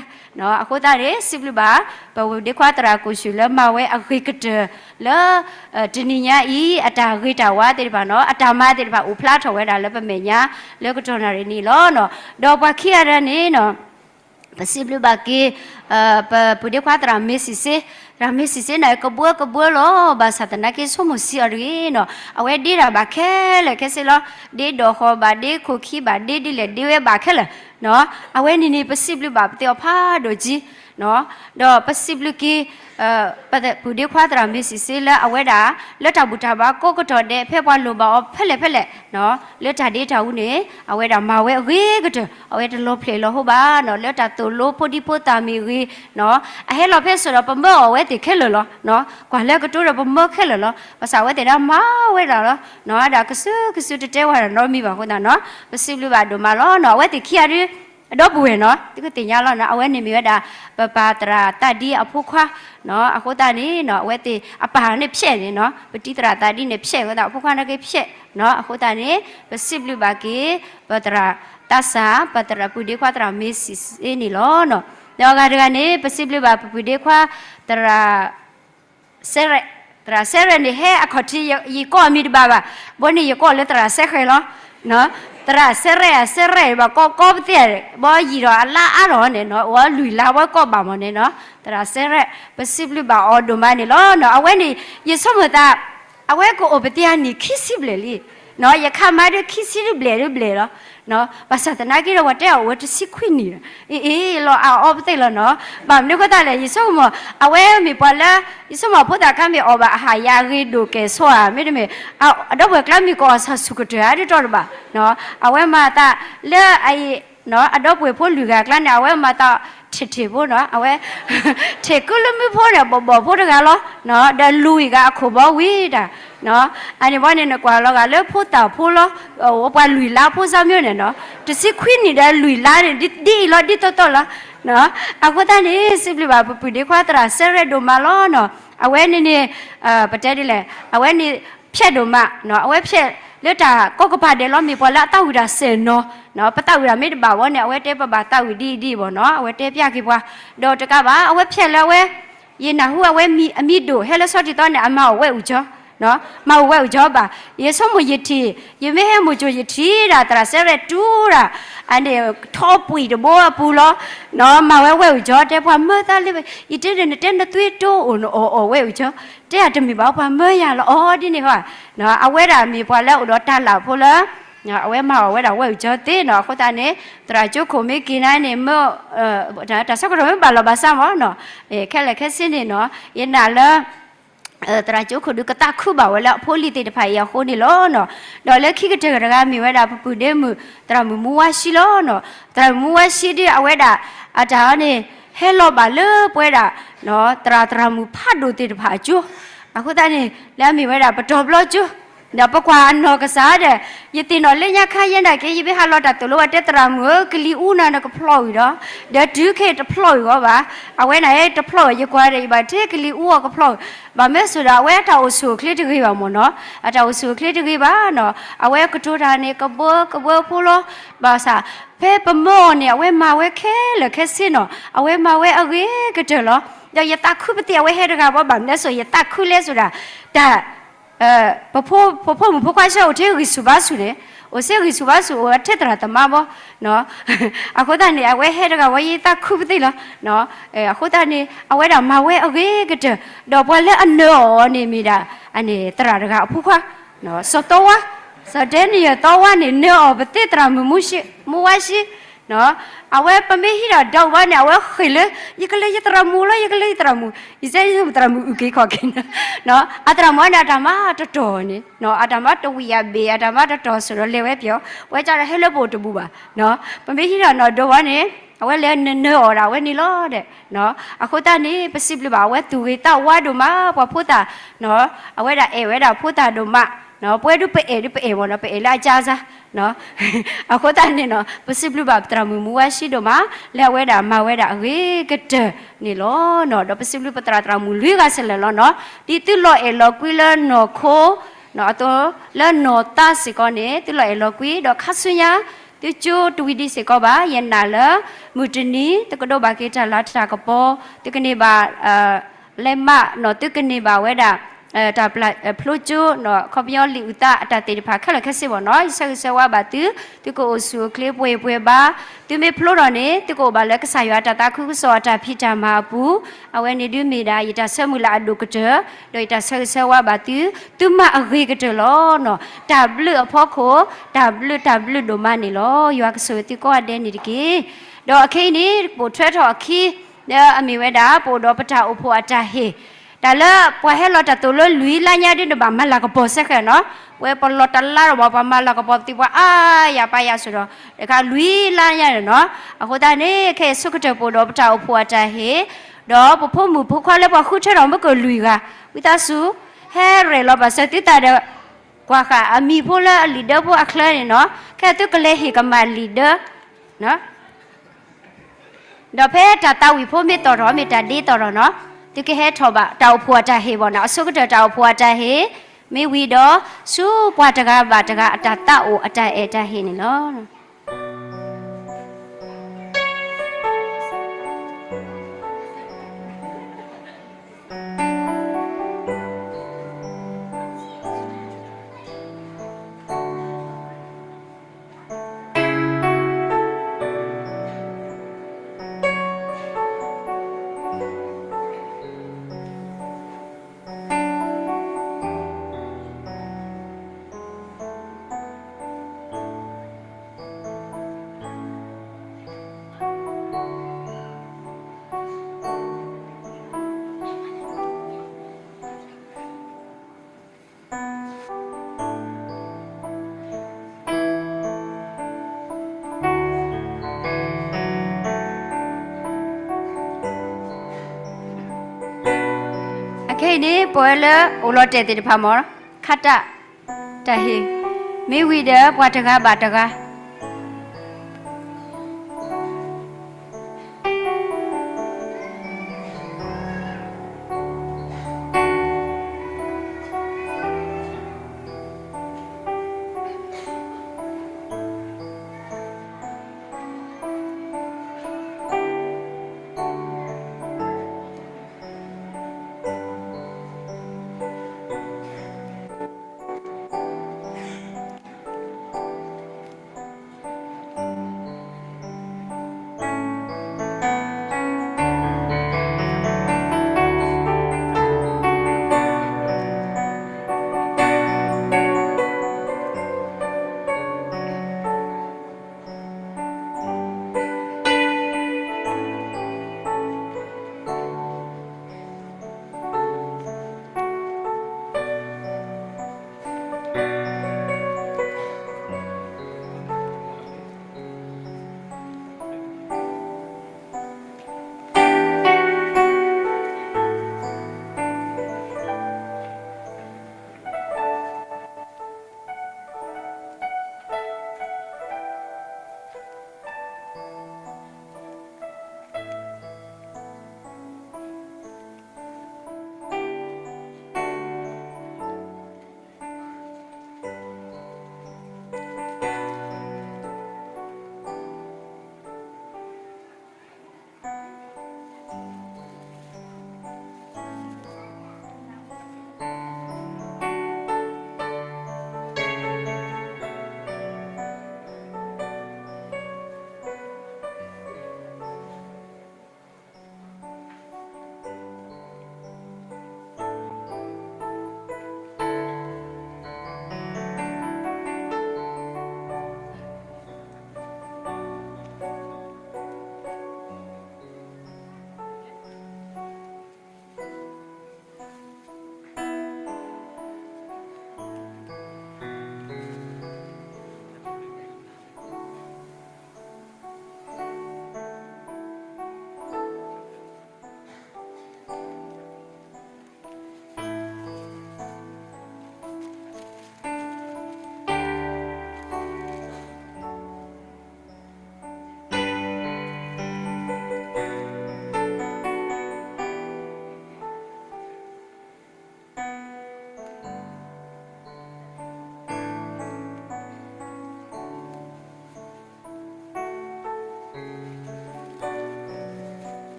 အဃိသတးန့ၣ် စံးဘျုးဘၣ် ပပုၢ်ဒ့ခွါသရၣ်ကိၣ်ရွှ့ၣ်လၢမၤဝဲအဂ့ၤကတၢၢ်လၢ တနံၤညါအံၤ အတၢ်ဂ့ၤတၢ်ဝါသ့ၣ်တဖၣ်နီၤ အတၢ်မၤသ့ၣ်တဖၣ်အိၣ်ဖျါထီၣ်ဝဲဒၣ်လၢပမဲာ်ညါ လၢကတီၢ်နၣ်ရံၣ်န့ၣ်လီၤ. ဒီးပှၤခံဂၤတဂၤန့ၣ်နီၤ ပစံးဘျုးဘၣ်က့ၤ ပပုၢ်ဒ့ခွါသရၣ်မ့ၢ်စံးစ့, သရၣ်မ့ၢ်စံးစ့န့ၣ် ကဘှၢကဘှၢလီၤ. ဘၣ်ဆၣ်သနာ်က့ဆိကမိၣ်ဆံးအီၤတဂ့ၤနီၤ အဝဲဒ့တၢ်ဘၣ်ခဲလၢာ်ခဲဆ့လီၤ. ဒ့ဒီၣ်ဃီၤဘၣ် ဒ့ခိၣ်ခံဘၣ် ဒ့ဒ်လဲၣ်ဒ့ဝဲဘၣ်ခဲလၢာ် အဝဲန့ၣ်န့ၣ် ပစံးဘျုးဘၣ်ပသ့ၣ်အီၤဖးဒိၣ်က့ၤ ဒီးပစံးဘျုးက့ၤ ပပုၢ်ဒ့ခွါသရၣ်မ့ၢ်စံးစ့လၢအဝဲဒၣ် လၢတၢ်ဘူၣ်တၢ်ဘါကိးကတီၢ်ဒဲး ဖဲပှၤလိၣ်ဘၣ်အီၤဖဲလဲၣ်ဖဲလဲၣ် လၢတၢ်ဒ့တၢ်အူန့ၣ် အဝဲဒၣ်မၤဝဲအဂ့ၤကတၢၢ် အဝဲတလီၤဖျဲးလီၤဟိဘၣ်နီၤ လၢတၢ်သိၣ်လိဖိဒံဖိသၣ်မ့ၢ်ဂ့ၤ အဟဲလီၤဖဲစိၤဒီးပမၢအီၣ်ဝဲသ့ၣ်ခဲလၢာ်လီၤ. ကွၢ်လၢကတိၤဒီးပမၢခဲလၢာ်လီၤ. ဘၣ်ဆၣ်အဝဲသ့ၣ်ဒၣ်မၤဝဲဒၣ်လီၤ. ဒၣ်ကစုာ်ကစုာ်တတဲဝဲဒၣ်နီတမံၤဘၣ်အဃိသတးနီၤ ပစံးဘျုးဘၣ်ဒိၣ်မးလီၤနီၤ အဝဲသ့ၣ်ခံဂၤဒု အဒီပုၢ်ဝဲၢ်နီၤ သုကသ့ၣ်ညါလီၤနီၤ အဝဲန့ၣ်မ့ၢ်ဝဲဒၣ် ပပၢ်သရၣ်သးဒံအဖိခွါ အဃိသတးန့ၣ်နီၤ အဝဲသ့ၣ်အပၢ်န့ၣ်ဖျဲးန့ၣ်နီၤ ပတံၤသရၣ်သးဒံန့ၣ်ဖျဲးဝဲသတး အဖိခွါန့ၣ်က့ၤဖျဲးနီၤ အဃိသတးန့ၣ် ပစံးဘျုးဘၣ်က့ၤ ပသရၣ်သးစၢ် ပပုၢ်ဒ့ခွါသရၣ်မ့ၢ်စံးစ့န့ၣ်လီၤ. ဒီးအဂၤတဂၤန့ၣ် ပစံးဘျုးဘၣ်ပပုၢ်ဒ့ခွါ သရၣ် စဲရဲၣ်, သရၣ်စဲရဲၣ်န့ၣ် ဟဲအခီၣ်ထံး ယကိးအမံၤတဘၣ်ဘၣ်, ဘီန့ၣ်ယကိးလၢသရၣ်စဲဃဲၤလီၤ. သရၣ်စဲရဲၣ် စဲရဲၣ် ဘၣ်ကိးကိးပသ့ၣ်, ဘီယံာ်ဒီးအလါအါထီၣ်န့ၣ်နီၤ, အိၣ်လွံၢ်လါဘီကိးဘၣ်မးန့ၣ်နီၤ, သရၣ်စဲရဲၣ် ပစံးဘျုးဘၣ်အီၤဒိၣ်မးန့ၣ်လီၤ. အဝဲန့ၣ် ယဆိကမိၣ်သး အဝဲကအိၣ်ပသ့ၣ်အနံၣ်ခံဆံဘျဲၣ်လံ. ယခးမၤဒုးခံဆံဒုးဘျဲၣ်ဒုးဘျဲၣ်လီၤ. ဘၣ်ဆၣ်သနာ်က့ဒီး ပှၤတဲအီၤအိၣ်ဝဲတဆံခွံနံၣ်, အ့ၣ်အ့ၣ် လီၤအါအီပသ့ၣ်လီၤနီၤ. ဘၣ်မနုၤအဃိသတးလဲၣ်, ယဆိကမိၣ် အဝဲမ့ၢ်ပှၤလၢ ယဆိကမိၣ်ဖိသၣ်ခါမ့ၢ်အီၣ်ဘၣ် အဟးယၤအဂ့ၤဒိၣ်ကဲၣ်ဆိဧါ, မ့တမ့ၢ် အဒီပုၢ်ဝဲၢ်ကျါမ့ၢ်ကအီၣ်ဆၣ်ဆူၣ်ကတၢၢ်ဧါဒ်တီတဘၣ်. အဝဲမၤသးလၢအအံၤ အဒီပုၢ်ဝဲၢ်ဖိလွံၢ်ဂၤအကျါန့ၣ် အဝဲမၤသးထံၣ်ထံၣ်ဖိနီၤ, အဝဲ ထံၣ်ကုလၢမုၢ်ဖိန့ၣ် ဘီၣ်ဘီၣ်ဖိတဂၤလီၤ. ဒီးလွံၢ်ဂၤအခိၣ်ဘီဝံၤတၢ် အန့ၣ်ဘီန့ၣ် နကွၢ်လီၤဂာ်လၢဖိသၣ်ဖိလီၤ, ပှၤလွံၢ်လါဖိစါမျိန့ၣ်နီၤ, တဆံခွံနံၣ်ဒီးလွံၢ်လါန့ၣ် ဒ်အံၤလီၤဒ်သိးသိးလီၤ. အဃိသတးန့ၣ် စံးဘျုးဘၣ်ပပုၢ်ဒ့ခွါသရၣ်စဲရဲၣ်ဒိၣ်မးလီၤနီၤ. အဝဲန့ၣ်န့ၣ် ပတဲဒ်လဲၣ်, အဝဲန့ၣ် ဖျဲးဒိၣ်မး, အဝဲဖျဲးလၢတၢ်ကိးကပၤဒဲးလီၤ, မ့ၢ်ပှၤလၢအသးဝံၣ်တၢ်စဲၣ်နီၤ, ပသးဝံၣ်တၢ်မ့ၢ်တဘၣ်ဝဲန့ၣ် အဝဲတဲပဘၣ်သးဝံၣ်ဒ်အံၤဒ်အံၤဘၣ်နီၤ, အဝဲတဲပျၢ်က့ၤပှၤ, ဒီးတကးဘၣ် အဝဲဖျဲးလၢအဝဲ ယနၢ်ဟူအဝဲအမံၤဒိၣ် ဟဲလၢဆီတံၢ်သီန့ၣ် အမၤအီၣ်ဝဲအုၣ်ကၠီ, မၤအီၣ်ဝဲအုၣ်ကၠီဘၣ်, ယဆိကမိၣ်ယထံၣ်, ယမ့ၢ်ဟဲမိၣ်ကၠိယထံၣ်ဒၣ်သရၣ်စဲရဲၣ်တူၢ်ဒၣ် အန့ၣ် ထီပှံာ်တဘိအပူၤလီၤ, မၤဝဲဝဲအုၣ်ကၠီ တဲပှၤမၢသးလၢ ယတဲန့ၣ် နတဲနသွံၣ်တိအိၣ်နအီၣ်အီၣ်ဝဲအုၣ်ကၠီ, တဲအတမ့ၢ်ဘၣ် ပှၤမၢယၤလီၤအီၤဒ်န့ၣ်ဘၣ်, အဝဲဒၣ်မ့ၢ်ပှၤလၢအိၣ်ဒီးတၢ်လၢ်ဖိလၢ အဝဲမၤအီၣ်ဝဲဒၣ်ဝဲအုၣ်ကၠီသ့နီၤ, အဃိသတးန့ၣ် သရၣ်ကၠိခိၣ်မ့ၢ်က့ၤနၤန့ၣ် မ့ၢ် တၢ်ဆၢကတီၢ်မ့ၢ်ဘၣ်လီၤဘၣ်စးမးနီၤ, ခဲလၢာ်ခဲဆ့န့ၣ်နီၤ, ယနာ်လၢ သရၣ်ကၠိခိၣ်ဒုးကသးခုဘၣ်ဝဲလၢအဖိလံၤသ့ၣ်တဖၣ်အံၤအဃိန့ၣ်လီၤ. ဒီးလၢခံကတၢၢ်တဂၤမ့ၢ်ဝဲဒၣ် ပပုၢ်ဒ့မုၣ် သရၣ်မုၣ်မူဝါရှံလီၤ. သရၣ်မုၣ်မူဝါရှံဒ်အဝဲဒၣ် အတၢ်အီၤန့ၣ် ဟဲလီၤဘၣ်လၢပဝဲဒၣ် သရၣ်သရၣ်မုၣ်ဖးဒိၣ်သ့ၣ်တဖၣ်အကၠိ, အဃိသတးန့ၣ် လၢအမ့ၢ်ဝဲဒၣ်ပတီၢ်ဘျီကၠိ ဒီးပကွၢ်အနီၢ်ကစၢ်ဒီး ယသ့ၣ်နီၣ်လၢညါခါယဲနာ်က့ ယမ့ၢ်ဟးလီၤတၢ်သိၣ်လိဝဲတဲသရၣ်မုၣ်ဧၢ ကလံၤအူနၤနကဖျီအီၤဒီး ဒီးတုၤခဲအံၤတဖျီအီၤဘၣ်, အဝဲန့ၣ်တဖျီအီၤ ယကွၢ်ဒီးယဘၣ်ထဲကလံၤအူအီၤကဖျီအီၤ, ဘၣ်မ့ၢ်စိၤဒီး အဝဲအတၢ်အိၣ်ဆူၣ်အိၣ်ချ့တဂ့ၤဘၣ်မ့ၢ်နီၤ, အတၢ်အိၣ်ဆူၣ်အိၣ်ချ့တဂ့ၤဘၣ်နီၤ, အဝဲကတိၤတၢ်န့ၣ်ကဘၢကဘၢဖိလီၤ, ဘၣ်ဆၣ် ဖဲပမၢအီၤန့ၣ် အဝဲမၤဝဲခဲလၢာ်ခဲဆ့နီၤ, အဝဲမၤဝဲအဂ့ၤကတၢၢ်လီၤ. ဒီးယသးခုပသ့ၣ်အဝဲဟဲတဂၤဘၣ်, ဘၣ်မနုၤအဃိ ယသးခုလဲၣ်စိၤဒၣ် တၢ် ပဖိမုၣ်ဖိခွါဆၢအိၣ်ထဲဂံၢ်ဆူၣ်ဘါဆူၣ်န့ၣ်, အိၣ်စ့ဂံၢ်ဆူၣ်ဘါဆူၣ် အိၣ်ထဲသရၣ်သမါဘီ, အဃိသတးန့ၣ် အဝဲဟဲတဂၤဝဲ ယသးခုပသ့ၣ်လီၤ. အဃိသတးန့ၣ် အဝဲဒၣ်မၤဝဲအဂ့ၤကတၢၢ်, ဒီးပှၤလၢအနၢၤအီၤန့ၣ်မ့ၢ်ဒၣ် သရၣ်တဂၤအဖိခွါ စီၤသီဝါ, စီၤဒဲနံယၢၣ်သီဝါန့ၣ် နၢၤအီၤပသ့သရၣ်မုၣ်မူဝါရှံ, အဝဲပမ့ၢ်ဟံးဒီးဒီးဝဲန့ၣ် အဝဲဃ့ၢ်လၢ ယကလဲၤယသရၣ်မုၣ်လီၤ, ယကလဲၤယသရၣ်မုၣ်, ယစဲယသရၣ်မုၣ်အုၣ်က့ၤခီၣ်က့ၤ, အသရၣ်မုၣ်ဝဲန့ၣ် အတၢ်မၤတတီၤန့ၣ်, အတၢ်မၤတဝံၣ်အဘ့ၣ် အတၢ်မၤတတီၤစိၤဒီးလဲၤဝဲပျီ, ပဝဲကဒီးဟဲလၢပအိၣ်တဘူးဘၣ်, ပမ့ၢ်ဟံးဒီးနီၢ်ဒီးဝဲန့ၣ် အဝဲလဲၤနၢၤအီၤဒၣ်ဝဲန့ၣ်လီၤဒီး အဃိသတးန့ၣ် ပစံးဘျုးဘၣ် အဝဲသူၣ်ဂ့ၤသးဝါဒိၣ်မး ပှၤဖိသၣ်, အဝဲဒၣ်အဲၣ်ဝဲဒၣ်ဖိသၣ်ဒိၣ်မး, ပဝဲဒုးပအဲၣ်ဒုးပအဲၣ်မ့ၢ်နီၤ ပအဲၣ်လၢအကၢစါ, အဃိသတးန့ၣ်နီၤ ပစံးဘျုးဘၣ်ပသရၣ်မုၣ်မူဝါရှံဒိၣ်မး လၢအဝဲဒၣ်မၤဝဲဒၣ်အဂ့ၤကတၢၢ်န့ၣ်လီၤ. ဒီးပစံးဘျုးပသရၣ်သရၣ်မုၣ်လွံၢ်ဂၤစ့ၢ်လၢာ်လီၤနီၤ, ဒ်သုလီၤအဲၣ်လီၤကွံလၢနီၢ်ခိ အသိးလၢနီၢ်သးစ့ၢ်ကီးန့ၣ် သုလီၤအဲၣ်လီၤကွံ ဒီးခါဆူညါ သုကၠိတဝံၤဒံးစ့ၢ်ကီးဘၣ်, ယနာ်လၢ မုၢ်တနံၤ သုကဒိးဘၣ်က့ၤတၢ်လၤတၢ်ကပီၤ, သုကန့ၢ်ဘၣ် လဲၤမးနီၤ သုကန့ၢ်ဘၣ်ဝဲဒၣ် တၢ်ဖျိကၠိနီၤ ခီပညီလံာ်အုၣ်သးအတၢ်သ့ၣ်တဖၣ်ခဲလၢာ်ခဲဆ့မ့ၢ်နီၤ ယဆၢဂ့ၤဆၢဝါဘၣ်သု, သုကအိၣ်ဆူၣ်အိၣ်ချ့ပှဲၤပှဲၤဘၣ်, သုမ့ၢ်ဖျိထီၣ်န့ၣ် သုကအိၣ်ဘၣ်လၢကစၢ်ယွၤအတၢ်သးခုကစီၣ်အတၢ်ဖံးတၢ်မၤအပူၤ, အဝဲန့ၣ်ဒုးမ့ၢ်ဒၣ်ယတၢ်ဆၢမုၢ်လၢ်အဒိၣ်ကတၢၢ်, ဒီးယတၢ်ဆၢဂ့ၤဆၢဝါဘၣ်သု, သုမၤအဂ့ၤကတၢၢ်လီၤနီၤ, တၢ်ဘျုးအဖီခိၣ်, တၢ်ဘျုးတၢ်ဘျုးဒိၣ်မးန့ၣ်လီၤ. ယွၤကဆိၣ်ဂ့ၤသုကိးဂၤဒဲးန့ၣ်တက့ၢ်. ဒီးအခဲအံၤန့ၣ် ပိာ်ထွဲထီၣ်အခံ ဒီးအမ့ၢ်ဝဲဒၣ် ပအိၣ်ဒီးပတၢ်အိၣ်ဖှိၣ်အတၢ်ဟ့ၣ်, တၢ်လၢပှၤဟဲလီၤတၢ်သိၣ်လိလွံၢ်လါညါဒ်န့ၣ် ဘၣ်မၤလၤကပီၤစ့ၢ်ကီးနီၤ. ပဝဲပလီၢ်တလါဒီး ပှၤမၤလၤကပီၤပသံးပှၤအါယၤပာ်ယၤစ့ၢ်ဒီး တခါလွံၢ်လါညါန့ၣ်နီၤ. အဃိသတးန့ၣ် ခဲအံၤဆိကတၢၢ်ပအိၣ်ဒီးပတၢ်အိၣ်ဖှိၣ်အတၢ်ဟ့ၣ်, ဒီးပဖိမုၣ်ဖိခွါလၢပှၤဃုထၢထီၣ်မ့ၢ်ကလွံၢ်ဂၤ, ဝံသးစူၤ ဟဲရဲၣ်လီၤဘၣ်စၢၤသုသးဒီး ကွၢ်ဃာ်အမံၤဖိလၢအလံာ်ဒၢဖိအချၢန့ၣ်နီၤ. ခဲသုကလဲၤဟ့ၣ်ကမၣ်လံာ်ဒၢ ဒီးဖဲတၢ်သးဝံၣ်ဖိမ့ၢ်သီၣ်ထီၣ် မ့ၢ်တၢ်ဒ့သီၣ်ထီၣ်နီၤ, သုကဟဲထီၣ်ဘၣ်တၢ်အိၣ်ဖှိၣ်အတၢ်ဟ့ၣ်ဘၣ်နီၤ. အဆိကတၢၢ်တၢ်အိၣ်ဖှိၣ်အတၢ်ဟ့ၣ် မ့ၢ်ဝံၤဒီး ဆူပှၤတဂၤဘၣ်တဂၤအတၢ်သးအိၣ်အတၢ်အဲၣ်တၢ်ဟ့ၣ်န့ၣ်လီၤ. အခဲအံၤန့ၣ် ပဝဲလၢအိၣ်လီၤတဲာ်သ့ၣ်တဖၣ်မ့ၢ် ခါတၢ် တၢ်ဟ့ၣ် မ့ၢ်ဝံၤဒီးပှၤတဂၤဘၣ်တဂၤ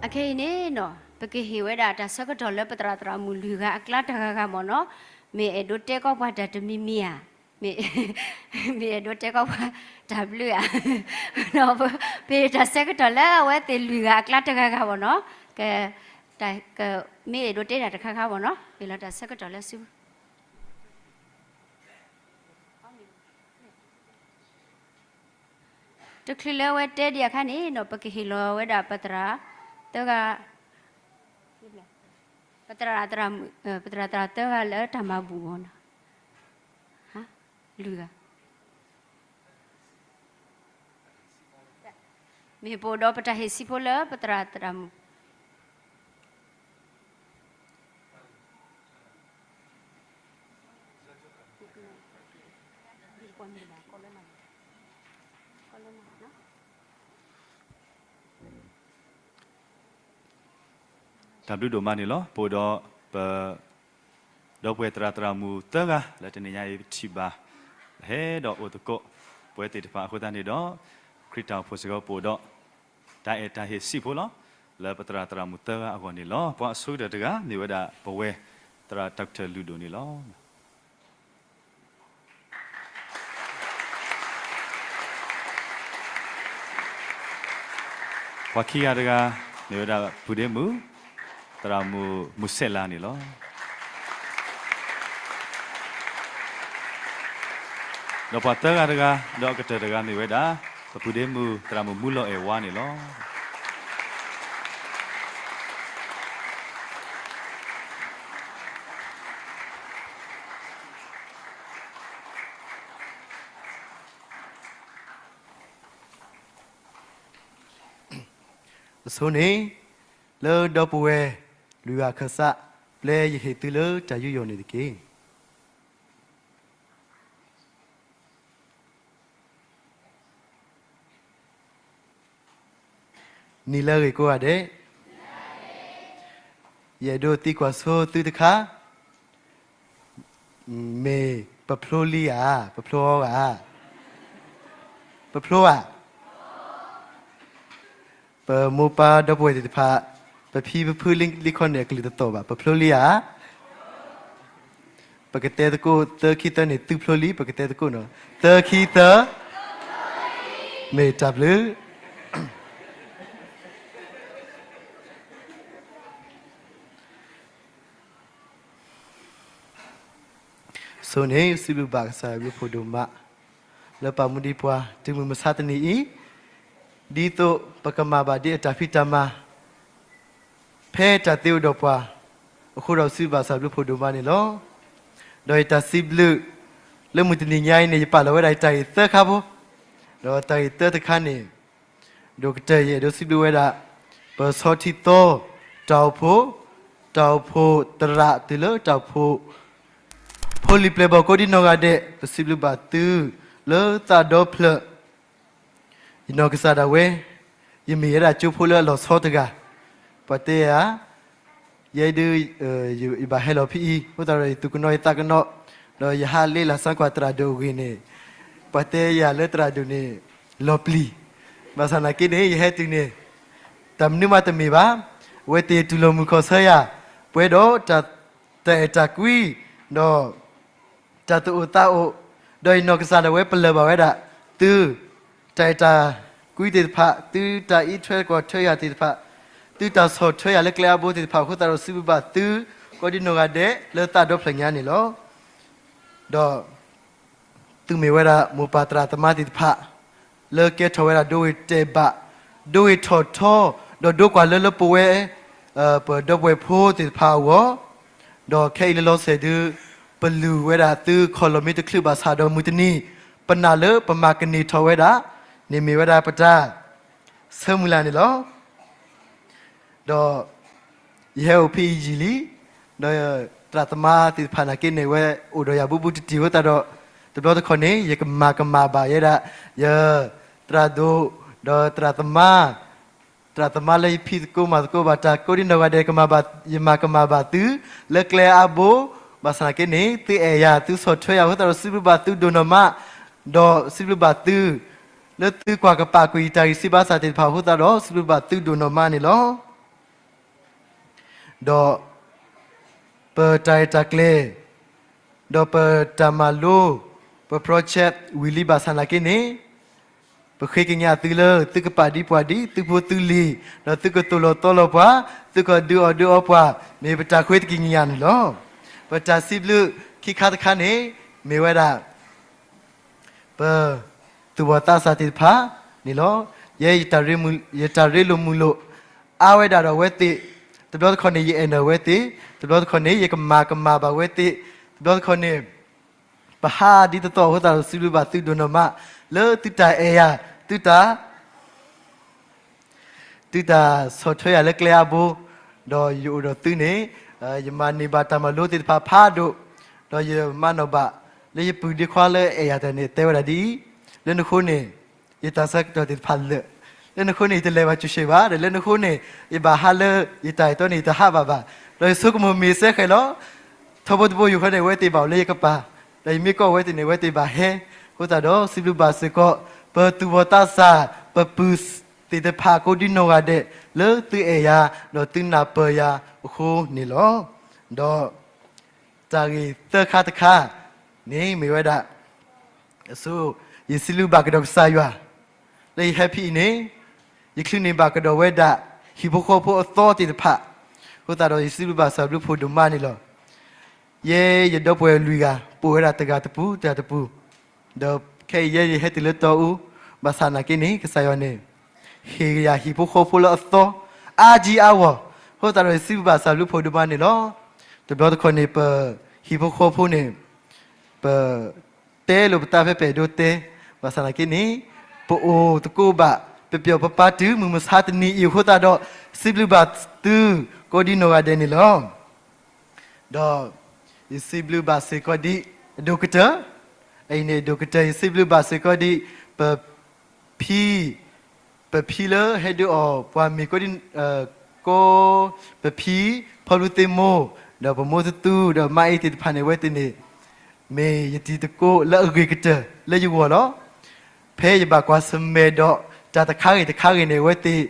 အခဲအံၤန့ၣ်နီၤ ပကဟ့ၣ်ဝဲဒၣ်တၢ်ဆၢကတီၢ်လၢပသရၣ်သရၣ်မုၣ်လွံၢ်ဂၤအကျါတဂၤဂၤမ့ၢ်နီၤ, မ့ၢ်အဲၣ်ဒိးတဲကီးပှၤတၢ်တမံၤမံၤဧါ, မ့ၢ်, မ့ၢ်အဲၣ်ဒိးတဲကီးပှၤတၢ်ဘျုးဧါ, ဒီးပ, ပဟ့ၣ်တၢ်ဆၢကတီၢ်လၢအဝဲသ့ၣ်လွံၢ်ဂၤအကျါတဂၤဂၤမ့ၢ်နီၤ, က, တၢ်, က, မ့ၢ်အဲၣ်ဒိးတဲဒၣ်တခါခါမ့ၢ်နီၤ, ပဟ့ၣ်လီၤတၢ်ဆၢကတီၢ်လၢစု တချုးလၢအဝဲတဲဒံးအခါန့ၣ်နီၤ ပကဟ့ၣ်လီၤဝဲဒၣ်ပသရၣ်သၢဂၤ, ပသရၣ်သရၣ်, ပသရၣ်သရၣ်သၢဂၤလၢတၢ်မၤဘူၣ်အီၤနီၤ, လွံၢ်ဂၤ, မ့ၢ်ပအိၣ်ဒီးပတၢ်ဟ့ၣ်စံးဖိလၢပသရၣ်သရၣ်မုၣ် တၢ်ဘျုးဒိၣ်မးန့ၣ်လီၤ. ပအိၣ်ဒီးပ, ဒီပုၢ်ဝဲၢ်သရၣ်သရၣ်မုၣ်သၢဂၤ လၢတနံၤညါအံၤပထံၣ်ဘၣ်, ဟဲဒီးအိၣ်သကိး, ပဝဲသ့ၣ်တဖၣ်အဃိသတးန့ၣ်ဒီး, ခရံာ်တၢ်အိၣ်ဖှိၣ်စ့ၢ်ကီးပအိၣ်ဒီး, တၢ်အဲၣ်တၢ်ဟ့ၣ်စံးဖိလီၤ, လၢပသရၣ်သရၣ်မုၣ်သၢဂၤအဂီၢ်န့ၣ်လီၤ. ပှၤအဆိကတၢၢ်တဂၤ မ့ၢ်ဝဲဒၣ်ပဝဲ, သရၣ်တၢ်ကတၢၢ်လုၢ်ဒိၣ်န့ၣ်လီၤ. ပှၤခံဂၤတဂၤ, မ့ၢ်ဝဲဒၣ်ပုၢ်ဒ့မုၣ်, သရၣ်မုၣ်မုၢ်စဲးလးန့ၣ်လီၤ. ဒီးပှၤသၢဂၤတဂၤ, ဒီးအကတၢၢ်တဂၤမ့ၢ်ဝဲဒၣ်, ပပုၢ်ဒ့မုၣ် သရၣ်မုၣ်မူလီၤအဲၣ်ဝါန့ၣ်လီၤ. အဆိန့ၣ်, လၢဒီပုၢ်ဝဲၢ်လွံၢ်ဂၤခၢၣ်စး, ပျဲယဟ့ၣ်သုလၢတၢ်ယူးယီၣ်န့ၣ်တက့ၢ်. နံၤလၢအဂ့ၤကိးဂၤဒဲး, ယအဲၣ်ဒိးသံကွၢ်ဆိသုတခါ, မ့ၢ်ပဖျိလံဧါ, ပဖျိအီၤဧါ, ပဖျိဧါ. ပမိၢ်ပၢ်ဒီပုၢ်ဝဲၢ်သ့ၣ်တဖၣ်, ပဖံပဖုလံခီန့ၣ် အကလုၢ်တသီၣ်ဘၣ်, ပဖျိလံဧါ. ပကတဲသကိး သၢခံသၢန့ၣ် သုဖျိလံ, ပကတဲသကိးနီၤ, သၢခံသၢ, မ့ၢ်တၢ်ဘျုး ဆိန့ၣ် စံးဘျုးဘၣ်ကစၢ်ယွၤဘျုးဖှိၣ်ဒိၣ်မး, လၢပာ်မူဒံးပှၤ တုၤမုၢ်မဆါတနံၤအံၤ, ဒ်သိးပကမၤဘၣ်ဒ်အတၢ်ဖံးတၢ်မၤ ဖဲတၢ်သ့အိၣ်ဒီးပှၤ, အဃိဒီးစံးဘျုးဘၣ်ကစၢ်ဘျုးဖှိၣ်ဒိၣ်မးန့ၣ်လီၤ. ဒီးယတၢ်စံးဘျုး လၢမုၢ်တနံၤညါအံၤန့ၣ် ယပာ်လီၤဝဲဒၣ်ယတၢ်ဂ့ၢ်သၢခါဖိ, ဒီးတၢ်ဂ့ၢ်သၢတခါန့ၣ် ဒိၣ်ကတၢၢ်ယအဲၣ်ဒိးစံးဘျုးဝဲဒၣ် ပဆီထံသီ တၢ်အိၣ်ဖှိၣ်, တၢ်အိၣ်ဖှိၣ်သရၣ်တုၤလၢတၢ်အိၣ်ဖှိၣ် ဖိလံၤပျဲၢ်ဘီၣ်ကိးဒံနီၢ်ဂၤဒဲး ပစံးဘျုးဘၣ်သု လၢသးဒီဖျၢၣ် ယနီၢ်ကစၢ်ဒၣ်ဝဲ, ယမ့ၢ်ဝဲဒၣ်ကၠိဖိလၢအလီၤဆီတဂၤ, ပှၤတဲယၤ, ယဲဒၣ်, ယဘၣ်ဟဲလီၤဖဲအံၤ အဃိသတးဒီးယသူၣ်ကနီၤယသးကနီၤ, ဒီးယဟးလ့လၢ်ဆါကွၢ်သရၣ်ဒိၣ်အဂ့ၢ်န့ၣ်, ပှၤတဲယၤလၢသရၣ်ဒိၣ်န့ၣ် လီၤပျံၤ, ဘၣ်ဆၣ်နာ်က့န့ၣ် ယဟဲတုၤန့ၣ် တၢ်မနုၤမးတမ့ၢ်ဘၣ်, အဝဲသ့ၣ်တူၢ်လိာ်မုာ်ခီၣ်ဆၢယၤ, ပှဲၤဒီးတၢ်အဲၣ်တၢ်ကွံ, ဒီး တၢ်သူၣ်အိၣ်သးအိၣ်, ဒီးယနီၢ်ကစၢ်ဒၣ်ဝဲပလၢၢ်ဘၣ်ဝဲဒၣ်, သုတၢ်အဲၣ်တၢ်ကွံသ့ၣ်တဖၣ်, သုတၢ်အံးထွဲကွၢ်ထွဲယၤသ့ၣ်တဖၣ်, သုတၢ်ဆီၣ်ထွဲယၤလၢကျဲအါဘိသ့ၣ်တဖၣ်အဃိသတးဒီး စံးဘျုးဘၣ်သု ကိးဒံနီၢ်ဂၤဒဲးလၢသးဒီဖျၢၣ်ညါန့ၣ်လီၤ. ဒီး သုမ့ၢ်ဝဲဒၣ်မိၢ်ပၢ်သရၣ်သမါသ့ၣ်တဖၣ် လၢကဲထီၣ်ဝဲဒၣ်ဒိဂ့ၤတဲာ်ဘၣ်, ဒိဂ့ၤထီၣ်ထီ, ဒီးဒိကွၢ်လၢလၢပဝဲ ပဒီပုၢ်ဝဲၢ်ဖိသ့ၣ်တဖၣ်အဂီၢ်, ဒီးခဲအံၤလၢလီၤစဲၤဒုး ပလုၢ်ဝဲဒၣ်သုခီၣ်လီၢ်မ့ၢ်တချုးဘၣ်ဆၣ်ဒီးမုၢ်တနံၤ ပနာ်လၢပမၤကန့ၢ်ထီၣ်ဝဲဒၣ်န့ၣ်မ့ၢ်ဝဲဒၣ်ပတၢ်ဆၢမုၢ်လၢ်န့ၣ်လီၤ. ဒီး ယဟဲအိၣ်ဖဲအံၤယံာ်လံ, ဒီးသရၣ်သမါသ့ၣ်တဖၣ်နာ်က့န့ၣ် ဝဲအိၣ်ဒီးယၤဘူးဘူးတံၢ်တံၢ်အဃိသတးဒီး တဘျီတခီၣ်န့ၣ် ယကမၤကမၣ်ဘၣ်ယဲဒၣ် ယသရၣ်ဒိၣ်, ဒီးသရၣ်သမါ, သရၣ်သမါလၢယဖံးသကိးမၤသကိးဘၣ်တၢ်ကိးဒံနီၢ်ဂၤဒဲး ယမၤကမၣ်ဘၣ်သု လၢကျဲအါဘိ, ဘၣ်ဆၣ်နာ်က့န့ၣ် သုအဲၣ်ယၤ သုဆီၣ်ထွဲယၤအဃိသတးဒီး စံးဘျုးဘၣ်သုဒိၣ်နီၢ်မး, ဒီးစံးဘျုးဘၣ်သု လၢသုကွၢ်ကပာ်ကွံာ်ယတၢ်ဂံၢ်စၢ်ဘါစၢ်သ့ၣ်တဖၣ်အဃိသတးဒီး စံးဘျုးဘၣ်သုဒိၣ်နီၢ်မးန့ၣ်လီၤ. ဒီးပတၢ်ရဲၣ်တၢ်ကျဲၤ, ဒီးပတၢ်မၤလိ, ပ project ဝံၤလံဘၣ်ဆၣ်နာ်က့န့ၣ်, ပဃ့ကညးသုလၢသုကပာ်ဒံးပှၤဒ်သုဖိသုလံၤ, ဒီးသုကသိၣ်လီၤသီလီၤပှၤ, သုကဒုးအီၣ်ဒုးအီပှၤ, မ့ၢ်ပတၢ်ဃ့တက့ၢ်ညါန့ၣ်လီၤ. ပတၢ်စံးဘျုးခံခါတခါန့ၣ် မ့ၢ်ဝဲဒၣ် ပသူၣ်ဘီၣ်သးစၢ်သ့ၣ်တဖၣ်န့ၣ်လီၤ. ယဲယတၢ်ရ့လိာ်မုာ်လိာ် အါဝဲဒၣ်ဒီးအဝဲသ့ၣ်, တဘျီတခီၣ်န့ၣ် ယအဲၣ်နၢ်ဝဲသ့ၣ်, တဘျီတခီၣ်န့ၣ် ယကမၤကမၣ်ဘၣ်ဝဲသ့ၣ်, တဘျီတခီၣ်န့ၣ် ပဟးဒ်သိးသိးအဃိသတးဒီး စံးဘျုးဘၣ်သုဒိၣ်နီၢ်မး လၢသုတၢ်အဲၣ်ယၤ, သုတၢ် သုတၢ်ဆီၣ်ထွဲယၤလၢကျဲအါဘိ, ဒီးယအိၣ်ဒီးသုန့ၣ်, ယမၤန့ၢ်ဘၣ်တၢ်မၤလိသ့ၣ်တဖၣ်ဖးဒိၣ်, ဒီးယမၤနီၣ်ဘၣ် လၢယပုၢ်ဒ့ခွါလၢအအဲၣ်ယၤတၢ်န့ၣ် တဲဝဲဒၣ်ဒ်အံၤ, လၢနဃိန့ၣ် ယတၢ်ဆၢကတီၢ်သ့ၣ်တဖၣ်လၢာ်, လၢနဃိန့ၣ် ယတလဲၤဘၣ်စူၢ်ရှဲဘၣ်, ဒီးလၢနဃိန့ၣ် ယဘၣ်ဟးလၢယတၢ်အဲၣ်တီန့ၣ် ယတဟးဘၣ်ဘၣ်, ဒီးယဆိကမိၣ်မ့ၢ်စဲဃဲးလီၤ. ထီဘိတဘိယူၢ်ဃီန့ၣ် အဝဲသ့ၣ်ဘၣ်အိၣ်လၢယကပၤ, ဒီးယမ့ၢ်ကိးအဝဲသ့ၣ်န့ၣ် အဝဲသ့ၣ်ဘၣ်ဟဲ, အဃိသတးဒီး စံးဘျုးဘၣ်စ့ၢ်ကီး ပသူၣ်ဘီၣ်သးစၢ်, ပပုၢ်သ့ၣ်တဖၣ်ကိးဒံနီၢ်ဂၤဒဲး လၢသုအဲၣ်ယၤ, ဒီးသုနၢ်ပၢၢ်ယၤအဃိန့ၣ်လီၤ. ဒီးတၢ်ဂ့ၢ်သၢခါတခါန့ၣ်မ့ၢ်ဝဲဒၣ် အဆိ ယစံးဘျုးဘၣ်ကဒီးကစၢ်ယွၤ လၢယဟဲဖဲအံၤန့ၣ်, ယချုးန့ၢ်ဘၣ်ကဒီးဝဲဒၣ် ဟံၣ်ဖိဃီဖိအသီသ့ၣ်တဖၣ်, အဃိသတးဒီးယစံးဘျုးဘၣ်ကစၢ်ဘျုးဖှိၣ်ဒိၣ်မးန့ၣ်လီၤ. ယဲယဒီပုၢ်ဝဲၢ်လွံၢ်ဂၤ ပိာ်ဝဲဒၣ်တဂၤတပူၤ တဂၤတပူၤ, ဒီးခဲအံၤယဲယဟဲတုၤလၢတီအူ, ဘၣ်ဆၣ်နာ်က့န့ၣ် ကစၢ်ယွၤန့ၣ် ဟ့ၣ်ယၤဟံၣ်ဖိဃီဖိလၢအသီ အါကံအါဂီၢ်, အဃိသတးဒီးယစံးဘျုးဘၣ်ကစၢ်ဘျုးဖှိၣ်ဒိၣ်မးန့ၣ်လီၤ. တဘျီတခီၣ်န့ၣ် ပဟံၣ်ဖိဃီဖိန့ၣ် ပ တဲလိာ်ပသးဖဲပအဲၣ်ဒိးတဲ, ဘၣ်ဆၣ်နာ်က့န့ၣ် ပအိၣ်သကိးဘၣ် ပပျီၣ်ပပၤတုၤမုၢ်မဆါတနံၤအံၤအဃိသတးဒီး စံးဘျုးဘၣ်သုကိးဒံနီၢ်ဂၤဒဲးန့ၣ်လီၤ. ဒီးယစံးဘျုးဘၣ်စ့ၢ်ကီးဒ်အဒိၣ်ကတၢၢ်, အအံၤန့ၣ်အဒိၣ်ကတၢၢ် ယစံးဘျုးဘၣ်စ့ၢ်ကီးဒ် ပဖံ ပဖံလၢဟဲဒုးအီၣ်ပှၤမ့ၤကိးဒ်, ကိး ပဖံ ဖီလူသ့ၣ်မိၢ်, ဒီးပမိၢ်သသူ ဒီးမါအ့သ့ၣ်တဖၣ်န့ၣ် အဝဲသ့ၣ်န့ၣ် မ့ၢ်ယတံၤသကိးလၢအဂ့ၤကတၢၢ်လၢယဂီၢ်လီၤ. ဖဲယဘၣ်ကွၢ်ဆၢၣ်မဲာ်ဒီးတၢ်တခါဂ့ၤတခါဂ့ၤန့ၣ် အဝဲသ့ၣ်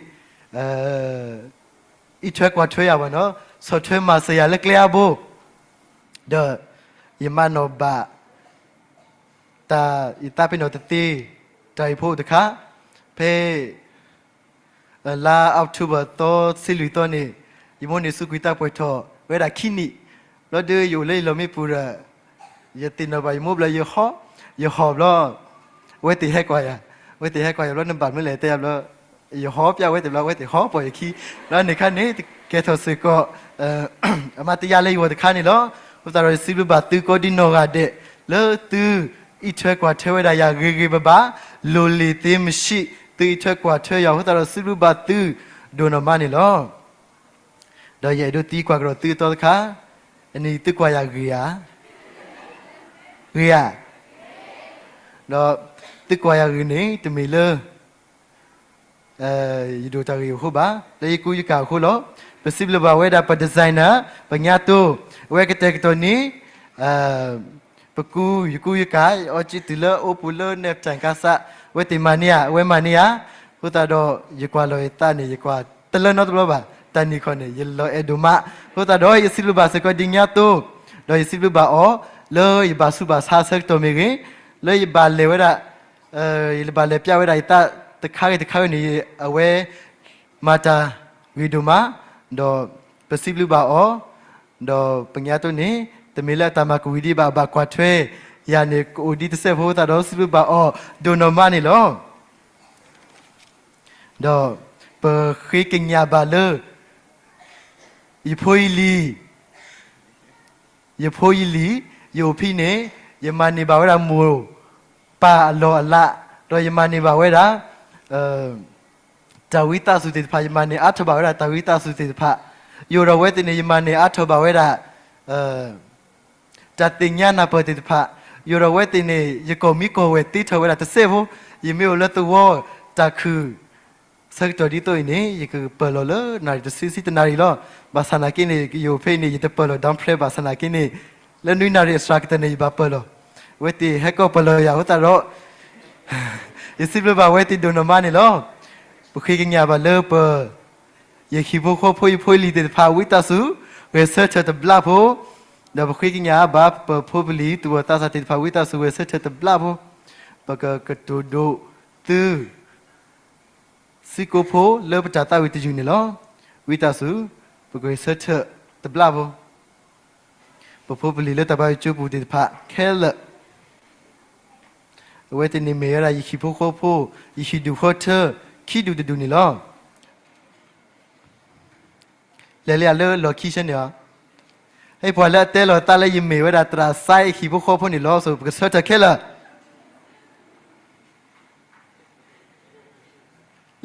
အံးထွဲကွၢ်ထွဲယၤဘၣ်နီၤ, ဆီၣ်ထွဲမၤစၢၤယၤလၢကျဲအါဘိ, ဒီးယမၤနီၣ်ဘၣ် တၢ်ယသးပ့ၤနီၣ်တသ့ တၢ်အံၤဖိတခါ, ဖဲ လါအီးကထိဘၢၣ်သီဆံလွံၢ်သီန့ၣ် ယမိၢ်န့ၣ်စူးကွံာ်သးပှဲၤထီၣ်ဝဲဒၣ်ခံနံၣ်, ဘျီဒီးယအိၣ်လၢယလီၢ်မံပူၤဒီး ယသ့ၣ်နီၣ်ဘၣ်ယမိၢ်ဘျီ ယဟီၣ်ဘျီ အဝဲသ့ၣ်ဟဲကွၢ်ယၤ, အဝဲသ့ၣ်ဟဲကွၢ်ယၤဘျီ နဘၣ်မနုၤလဲၣ်တဲယၤဘျီ ယဟီၣ်ပျဲဝဲသ့ၣ်ဘျီ အဝဲသ့ၣ်ဟီၣ်ပိာ်ယခံ, ဘျီန့ၣ်ခါန့ၣ် ကဲထီၣ်စ့ၢ်ကီး အမၤတယါလၢယဂီၢ်တခါန့ၣ်လီၤ. အဃိသတးဒီးယစံးဘျုးဘၣ်သုကိးဒံနီၢ်ဂၤဒဲး လၢသုအံးထွဲကွၢ်ထွဲဝဲဒၣ်ယၤဂ့ၤဂ့ၤဘၣ်ဘၣ်, လိၣ်လ့ၤသ့မ့ၢ်ဆံး သုအံးထွဲကွၢ်ထွဲယၤအဃိသတးဒီး စံးဘျုးဘၣ်သုဒိၣ်နီၢ်မးန့ၣ်လီၤ. ဒီးယအဲၣ်ဒိးသံကွၢ်ကဒီးသုအသီတခါ, အနံၤသုကွၢ်ယၤဂ့ၤဧါ, ဂ့ၤဧါ, ဒီးသုကွၢ်ယၤဂ့ၤန့ၣ် တမ့ၢ်လၢ ယဒိၣ်တၢ်ဂ့ၢ်အဃိဘၣ်, လၢယကူယကၤအဃိလီၤ. ပစံးဘျုးဘၣ်ဝဲဒၣ် ပ designer ပညါတိ, အဝဲကတဲာ်ကတီၤန့ၣ် ပကူ ယကူယကၤ အီက့တုၤလၢအိပူၤလၢနဲၣ်တၢ်ကါစး အဝဲသ့ၣ်မၤန့ၢ်ဧါ, အဝဲမၤန့ၢ်ဧါ, အဃိသတးဒီး ယကွၢ်လီၤယသးန့ၣ် ယကွၢ်တလၢနီတဘျီဘၣ်, တၢ်နံၣ်ခီန့ၣ် ယလီၤအဲၣ်ဒိၣ်မး, အဃိသတးဒီး ယစံးဘျုးဘၣ်စ့ၢ်ကီးဒ်ညါတိ, ဒီးယစံးဘျုးဘၣ်အီၤ လၢယဘၣ်ဆူးဘၣ်ဆါအဆၢကတီၢ်မ့ၢ်ဂ့ၤ, လၢယဘၣ်လဲၤဝဲဒၣ် ယဘၣ်လဲၤပျဲဝဲဒၣ်ယသးတခါဂ့ၤတခါဂ့ၤန့ၣ် အဝဲမၤတၢ်ဂ့ၤဒိၣ်မး, ဒီးပစံးဘျုးဘၣ်အီၤ, ဒီးပညါတိန့ၣ် တမ့ၢ်လၢအတၢ်မၤကဝံၤဒံးဘၣ် ဘၣ်ကွၢ်ထွဲယၤန့ၣ် ကအိၣ်ဒံးတစဲးဖိသတးဒီး စံးဘျုးဘၣ်အီၤဒိၣ်နီၢ်မးန့ၣ်လီၤ. ဒီးပဃ့ကညးဘၣ်လၢ ယဖိယလံၤ ယဖိယလံၤ, ယအိၣ်ဖဲန့ၣ် ယမၤန့ၢ်ဘၣ်ဝဲဒၣ်မိၢ်ပၢ်အလီၢ်အလး, ဒီးယမၤန့ၢ်ဘၣ်ဝဲဒၣ် တၢ်ဝံသးစူၤသ့ၣ်တဖၣ်, ယမၤန့ၢ်အါထီၣ်ဘၣ်ဝဲဒၣ်တၢ်ဝံသးစူၤသ့ၣ်တဖၣ်, ယအိၣ်ဒီးဝဲသ့ၣ်န့ၣ် ယမၤန့ၢ်အါထီၣ်ဘၣ်ဝဲဒၣ် တၢ်သ့ၣ်ညါနၢ်ပၢၢ်သ့ၣ်တဖၣ်, ယအိၣ်ဒီးဝဲသ့ၣ်န့ၣ် ယကီၢ်မံကီၢ်ဝဲၢ်သ့ထီၣ်ဝဲဒၣ်တစဲးဖိ, ယမ့ၢ်အိၣ်လၢသဝီတၢ်ခုၣ် ဆၢကတီၢ်ဒ်သိးအံၤန့ၣ် ယကပၢၢ်လီၤလၢနၣ်ရံၣ်တဆံဆံတနၣ်ရံၣ်လီၤ. ဘၣ်ဆၣ်နာ်က့န့ၣ် ယအိၣ်ဖဲအံၤန့ၣ် ယတပၢၢ်လီၤ dump ဘၣ်ဆၣ်နာ်က့န့ၣ် လၢနွံနၣ်ရံၣ်အစှၤကတၢၢ်န့ၣ် ယဘၣ်ပၢၢ်လီၤ. အဝဲသ့ၣ်ဟဲကီၢ်ပၢၢ်လီၤယၤအဃိသတးဒီး ယစံးဘျုးဘၣ်ဝဲသ့ၣ်ဒိၣ်နီၢ်မးန့ၣ်လီၤ. ပဃ့ကညးဘၣ်လၢပ ယဟံၣ်ဖိဃီဖိ ယဖိယလံၤသ့ၣ်တဖၣ် ဝံသးစူၤ ဂဲၤဆၢထၢၣ်တဘျီဖိ, ဒီးပဃ့ကညးဘၣ်ပဖိပလံၤသူၣ်ဘီၣ်သးစၢ်သ့ၣ်တဖၣ် ဝံသးစူၤဂဲၤဆၢထၢၣ်တဘျီဖိ, ပကကတိၤဒိးသု စ့ၢ်ကီးဖိလၢပတၢ်သးဝံၣ်တယုၢ်န့ၣ်လီၤ. ဝံသးစူၤ ပကဂဲၤဆၢထၢၣ်တဘျီဖိ, ပဖိပလံၤလၢတၢ်ဘါယွၤကၠိပူၤသ့ၣ်တဖၣ်ခဲလၢာ်, အဝဲသ့ၣ်န့ၣ်မ့ၢ်ဝဲဒၣ်ယဟံၣ်ဖိဃီဖိ, ယဟံၣ်ဒူၣ်ဃီထၢ ခံဒူၣ်တဒူၣ်န့ၣ်လီၤ. လဲၤလံဧါလၢလီၢ်ခံဆၢန့ၣ်ဧါ, ဟဲပှၤလၢအတဲလီၤသးလၢယမ့ၢ်ဝဲဒၣ်သရၣ်စဲဟံၣ်ဖိဃီဖိန့ၣ်လီၤ, ဆိပကဆၢထၢၣ်ခဲလၢာ်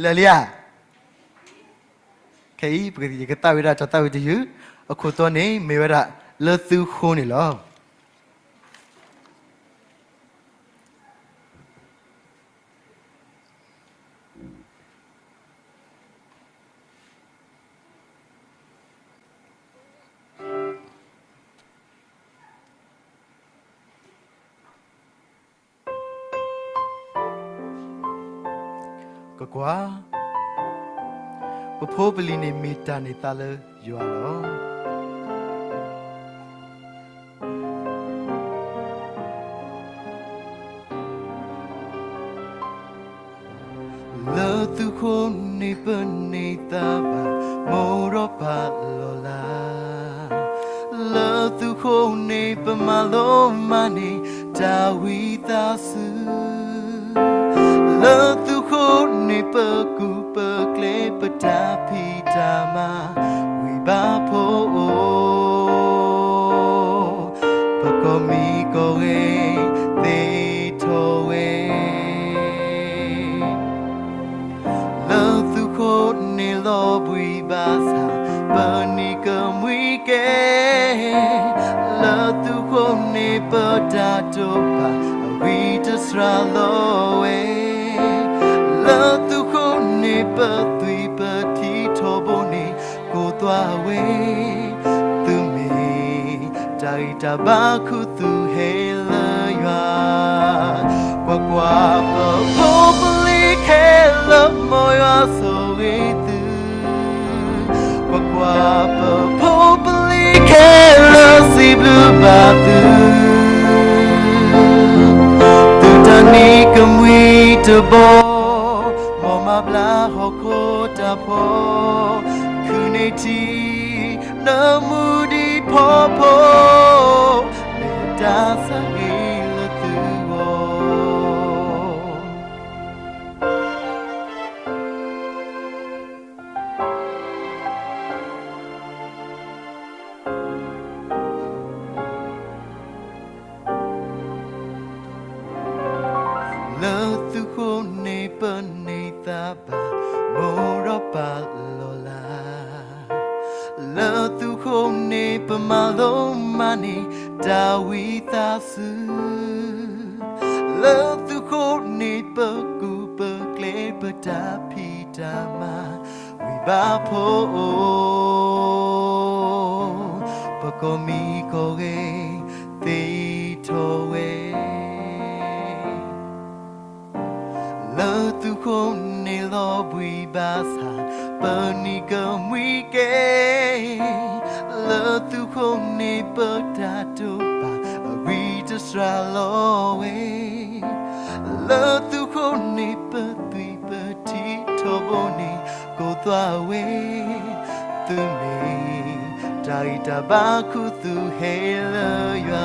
လဲၤလံဧါ. ခဲအံၤ ပကသးဝံၣ်ဝဲဒၣ်တၢ်သးဝံၣ်တယုၢ်, အခိၣ်တီန့ၣ်မ့ၢ်ဝဲဒၣ်လၢသုဃိန့ၣ်လီၤ. ကွၢ်ကွၢ်, ပဖိပလံၤန့ၣ်မ့ၢ်တၢ်န့ၢ်သါလၢယွၤလီၤ. လၢသုဃိန့ၣ်ပန့ၢ်သါဘၣ် မိၢ်ဒီးပၢ်လီၤလး, လၢသုဃိန့ၣ်ပမၤလိမၤန့ၢ်တၢ်ဝံသးစူၤ, လၢသုဃိန့ၣ်ပကူၣ်ပကျဲပတၢ်ဖံးတၢ်မၤ ဝံဘါဖိအိၣ် ပကီၢ်မံကီၢ်ဂဲၤသ့ထီၣ်ဝဲ လၢသုဃိန့ၣ်လီၤဘှံးဘၣ်ဆၣ် ပနံၤကမှံကဲ, လၢသုဃိန့ၣ်ပတၢ်တိာ်ပာ် အဂံၢ်တစှၤလီၤဝဲ, လၢသုဃိန့ၣ်ပသွံၣ်ပထံထီဘိန့ၣ် ကိးသွါဝဲ သုမ့ၢ် တၢ်ဂံၢ်တၢ်ဘါခူသူၣ်ဟဲလၢယွၤ, ကွၢ်ကွၢ်ပဖိပလံၤခဲလၢာ် မ်ယွၤဆိၣ်ဂ့ၤသု, ကွၢ်ကွၢ်ပဖိပလံၤခဲလၢာ် စံးဘျုးဘၣ်သု, သုတၢ်နံၤကမှံတဘီ မ်မၤဘျါဟီၣ်ခိၣ်တၢ်ဖှီၣ်, ခုန့ၢ်ထံ နမူဒံးဖီဖိ, မ့ၢ်တၢ်ဆၢဂ့ၤလၢသုဂီၢ် လၢသုဃိန့ၣ်ပန့ၢ်သါဘၣ် မိၢ်ဒီးပၢ်လီၤလး, လၢသုဃိန့ၣ်ပမၤလိမၤန့ၢ်တၢ်ဝံသးစူၤ, လၢသုဃိန့ၣ်ပကူၣ်ပကျဲပတၢ်ဖံးတၢ်မၤ ဝံဘါဖိအိၣ် ပကီၢ်မံကီၢ်ဂဲၤသ့ထီၣ်ဝဲ လၢသုဃိန့ၣ်လီၤဘှံးဘၣ်ဆၣ် ပနံၤကမှံကဲ, လၢသုဃိန့ၣ်ပတၢ်တိာ်ပာ် အဂံၢ်တစှၤလီၤဝဲ, လၢသုဃိန့ၣ်ပသွံၣ်ပထံထီဘိန့ၣ် ကိးသွါဝဲ သုမ့ၢ် တၢ်ဂံၢ်တၢ်ဘါခူသူၣ်ဟဲလၢယွ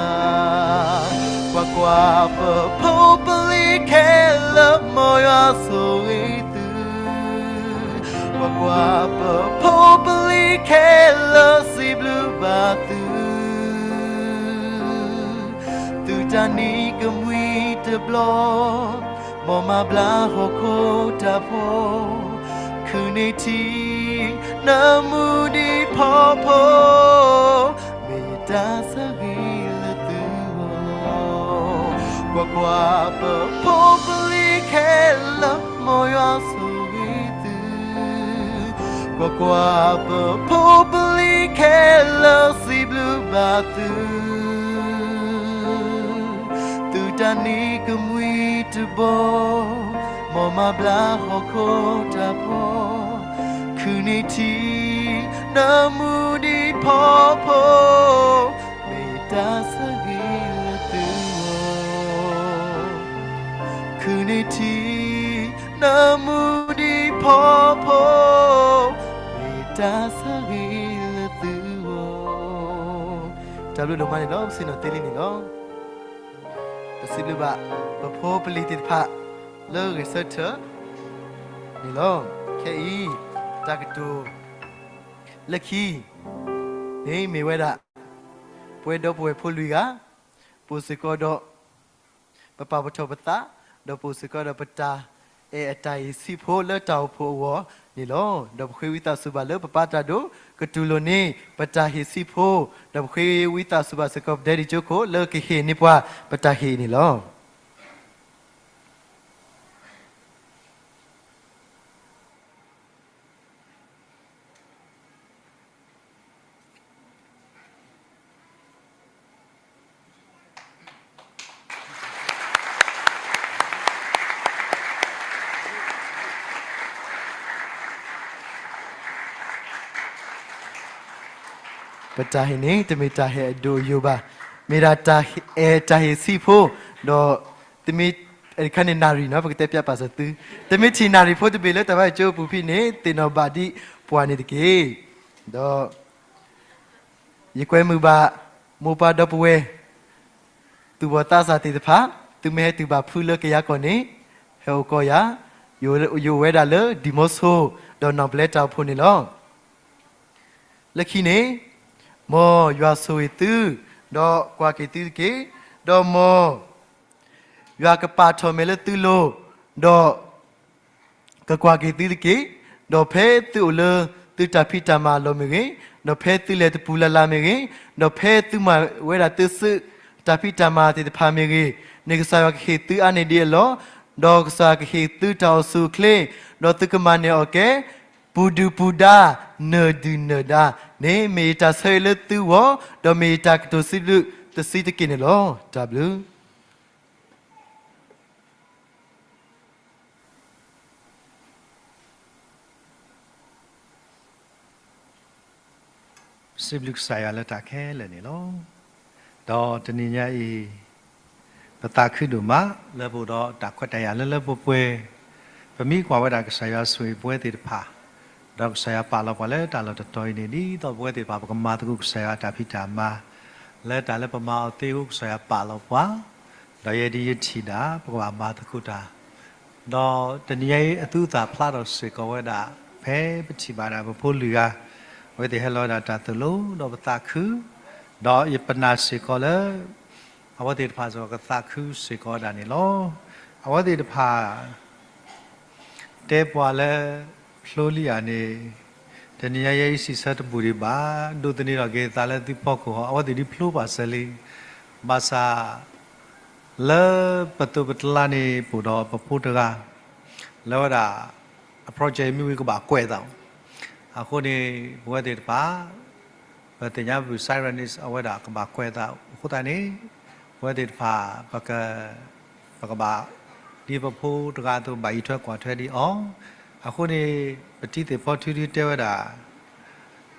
ၤ, ကွၢ်ကွၢ်ပဖိပလံၤခဲလၢာ် မ်ယွၤဆိၣ်ဂ့ၤသု, ကွၢ်ကွၢ်ပဖိပလံၤခဲလၢာ် စံးဘျုးဘၣ်သု သုတၢ်နံၤကမှံတဘျီ မ်မၤဘျါဟီၣ်ခိၣ်တၢ်ဖှီၣ်, ခုန့ၢ်ထံ နမူဒံးဖီဖိ, မ့ၢ်တၢ်ဆၢဂ့ၤလၢသုဂီၢ်, ကွၢ်ကွၢ်ပဖိပလံၤခဲလၢာ် မ်ယွၤဆိၣ်ဂ့ၤသု ကွၢ်ကွၢ်ပဖိပလံၤခဲလၢာ် စံးဘျုးဘၣ်သု, သုတၢ်နံၤကမှံတဘျီ မ်မၤဘျါဟီၣ်ခိၣ်တၢ်ဖှီၣ်, ခုၣ်န့ၢ်ထံ နမူဒံးဖီဖိ, မ့ၢ်တၢ်ဆၢဂ့ၤလၢသုဂီၢ်. ခုၣ်န့ၢ်ထံ နမူဒံးဖီဖိ, မ့ၢ်တၢ်ဆၢဂ့ၤလၢသုဂီၢ်. တၢ်ဘျုးဒိၣ်မးန့ၣ်လီၤ. ပဆ့ၣ်နီၤသ့လံန့ၣ်လီၤ. ပစံးဘျုးဘၣ် ပဖိပလံၤသ့ၣ်တဖၣ် လၢဂဲၤဆၢထၢၣ်န့ၣ်လီၤ. ခဲအံၤ တၢ်ကတိၤလၢခံန့ၣ်မ့ၢ်ဝဲဒၣ် ပဝဲဒီပုၢ်ဝဲၢ်ဖိလွံၢ်ဂၤ ပအိၣ်စ့ၢ်ကီးဒီး ပပာ်ပထီၣ်ပသး, ဒီးပအိၣ်စ့ၢ်ကီးဒီးပတၢ်အဲၣ်အတၢ်ဟ့ၣ်ဆံးဖိလၢတၢ်အိၣ်ဖှိၣ်အဂီၢ်န့ၣ်လီၤ. ဒီးပဃ့ဝံသးစူၤဘၣ်လၢပပၢ်တၢ်ဒိၣ်ကတူၢ်လိာ်န့ၢ် ပတၢ်ဟ့ၣ်ဆံးဖိ, ဒီးပဃ့ဝံသးစူၤဘၣ်စ့ၢ်ကီး ပဒဲဒံကၠိခိၣ် လၢကဟ့ၣ်န့ၢ်ပှၤ ပတၢ်ဟ့ၣ်န့ၣ်လီၤ. ပတၢ်ဟ့ၣ်န့ၣ် တမ့ၢ်တၢ်ဟ့ၣ်အဒိၣ်အယိာ်ဘၣ်, မ့ၢ်ဒၣ်တၢ်အဲၣ်တၢ်ဟ့ၣ်ဆံးဖိ, ဒီးတမ့ၢ် အခါန့ၣ်နၣ်ရံၣ်နီၤ ပကတဲပၠးပာ်စၢၤသု, တမ့ၢ်ထံၣ်နၣ်ရံၣ်ဖိတဘ့ၣ်လၢတၢ်ဘါယွၤကၠိအပူၤဖဲန့ၣ် သ့ၣ်နီၣ်ဘၣ်ဒံးပှၤန့ၣ်တက့ၢ်. ဒီး ယကွဲမုာ်ဘၣ် မိၢ်ပၢ်ဒီပုၢ်ဝဲၢ် သူၣ်ဘီၣ်သးစၢ်သ့ၣ်တဖၣ်, သုမ့ၢ်ဟဲတုၤဘၣ်ဖုလၢကယၤကီၢ်န့ၣ် ဟဲအိၣ်ကီးယၤ, ယအိၣ်ဝဲဒၣ်လၢဒံၣ်မိဆိ ဒီးနီၢ်ဘျဲတၢ်အိၣ်ဖှိၣ်န့ၣ်လီၤ. လၢခံန့ၣ် မ်ယွၤဆိၣ်ဂ့ၤသု, ဒီးကွၢ်က့ၤသုတက့ၢ်, ဒီးမ် ယွၤကပာ်ထီၣ်မဲာ်လၢသုလိၤ, ဒီး ကကွၢ်က့ၤသုတက့ၢ်. ဒီးဖဲသုအိၣ်လၢသုတၢ်ဖံးတၢ်မၤအလီၢ်မ့ၢ်ဂ့ၤ, ဒီးဖဲသုလဲၤတပူၤလၢ်လၢ်မ့ၢ်ဂ့ၤ, ဒီးဖဲသုမၤဝဲဒၣ်သုစုတၢ်ဖံးတၢ်မၤသ့ၣ်တဖၣ်မ့ၢ်ဂ့ၤ, န့ၣ်ကစၢ်ယွၤကဟ့ၣ်သုအါန့ၢ်ဒံးအလီၢ်, ဒီးကစၢ်ယွၤကဟ့ၣ်သုတၢ်အိၣ်ဆူၣ်အိၣ်ချ့, ဒီးသုကမၤန့ၢ်အီၣ်ကဲ ပူၤဒုၣ်ပူၤဒါ နၢၤဒုၣ်နၢၤဒါန့ၣ် မ့ၢ်ယတၢ်ဆၢဂ့ၤလၢသုဂီၢ်, ဒီးမ့ၢ်ယတၢ်ကတိၤစံးဘျုးတဆံးတက့ၢ်န့ၣ်လီၤ. တၢ်ဘျုး စံးဘျုးကစၢ်ယွၤလၢတၢ်ခဲလၢာ်န့ၣ်လီၤ. ဒီးတနံၤညါအံၤ ပသးခုဒိၣ်မး လၢပအိၣ်ဒီးတၢ်ခွဲးတၢ်ယာ်လၢလၢပှဲၤပှဲၤ, ပမ့ၢ်ကွၢ်ဝဲဒၣ်ကစၢ်ယွၤဆိၣ်ဂ့ၤပဝဲသ့ၣ်တဖၣ်, ဒီးကစၢ်ယွၤပာ်လီၤပှၤလၢတၢ်လီၢ်တတီၤအံၤန့ၣ် ဒ်သိးပဝဲသ့ၣ်တဖၣ် ပကမၤသကိးကစၢ်ယွၤအတၢ်ဖံးတၢ်မၤ လၢတၢ်လၢပမၤအီၤသ့အဃိ ကစၢ်ယွၤပာ်လီၤပှၤ, ဒီးယဲဒ်ယထံၣ်ဒၣ် ပကဘၣ်မၤသကိးတၢ် ဒီးတနံၤညါအံၤ အသူအသၣ်ဖျါထီၣ်စ့ၢ်ကီးဝဲဒၣ် ဖဲပထံၣ်ဘၣ်ဒၣ်ပဖိလွံၢ်ဂၤ, အဝဲသ့ၣ်ဟဲလီၤဝဲဒၣ်တၢ်သိၣ်လိ ဒီးပသးခု, ဒီးယပနာ်စ့ၢ်ကီးလၢ အဝဲသ့ၣ်တဖၣ်စ့ၢ်ကီးကသးခုစ့ၢ်ကီးဝဲဒၣ်န့ၣ်လီၤ. အဝဲသ့ၣ်တဖၣ် တဲပှၤလၢ ဖျိလံဧါန့ၣ်, တနံၤညါယဲအံၤစံးဆၢတဘူၣ်ဒံးဘၣ်, ဒိးသန့ၤထီၣ်က့ၤသးလၢသုဖီခိၣ်ဟီ, အဝဲသ့ၣ်ဒ်ဖျိပှၤစၢၤလံ, ဘၣ်ဆၣ် လၢပသိးပတလါန့ၣ် ပအိၣ်ဒီးပဖိတဂၤ လၢဝဲဒၣ် အ project မ့ၢ်ဝံၤကဘၣ်ကွဲးသး, အဃိန့ၣ် ပဝဲသ့ၣ်တဖၣ် ပသ့ၣ်ညါပူၤ Zionist အဝဲဒၣ်ကဘၣ်ကွဲးသးအဃိသတးန့ၣ် ပဝဲသ့ၣ်တဖၣ် ပက ပကဘၣ် ဒ်ပဖိတဂၤအသိး ဘၣ်အံးထွဲကွၢ်ထွဲဒံးအီၤ, အဃိန့ၣ် ပတံၤသ့ၣ်ဖီထူဒုတဲဝဲဒၣ်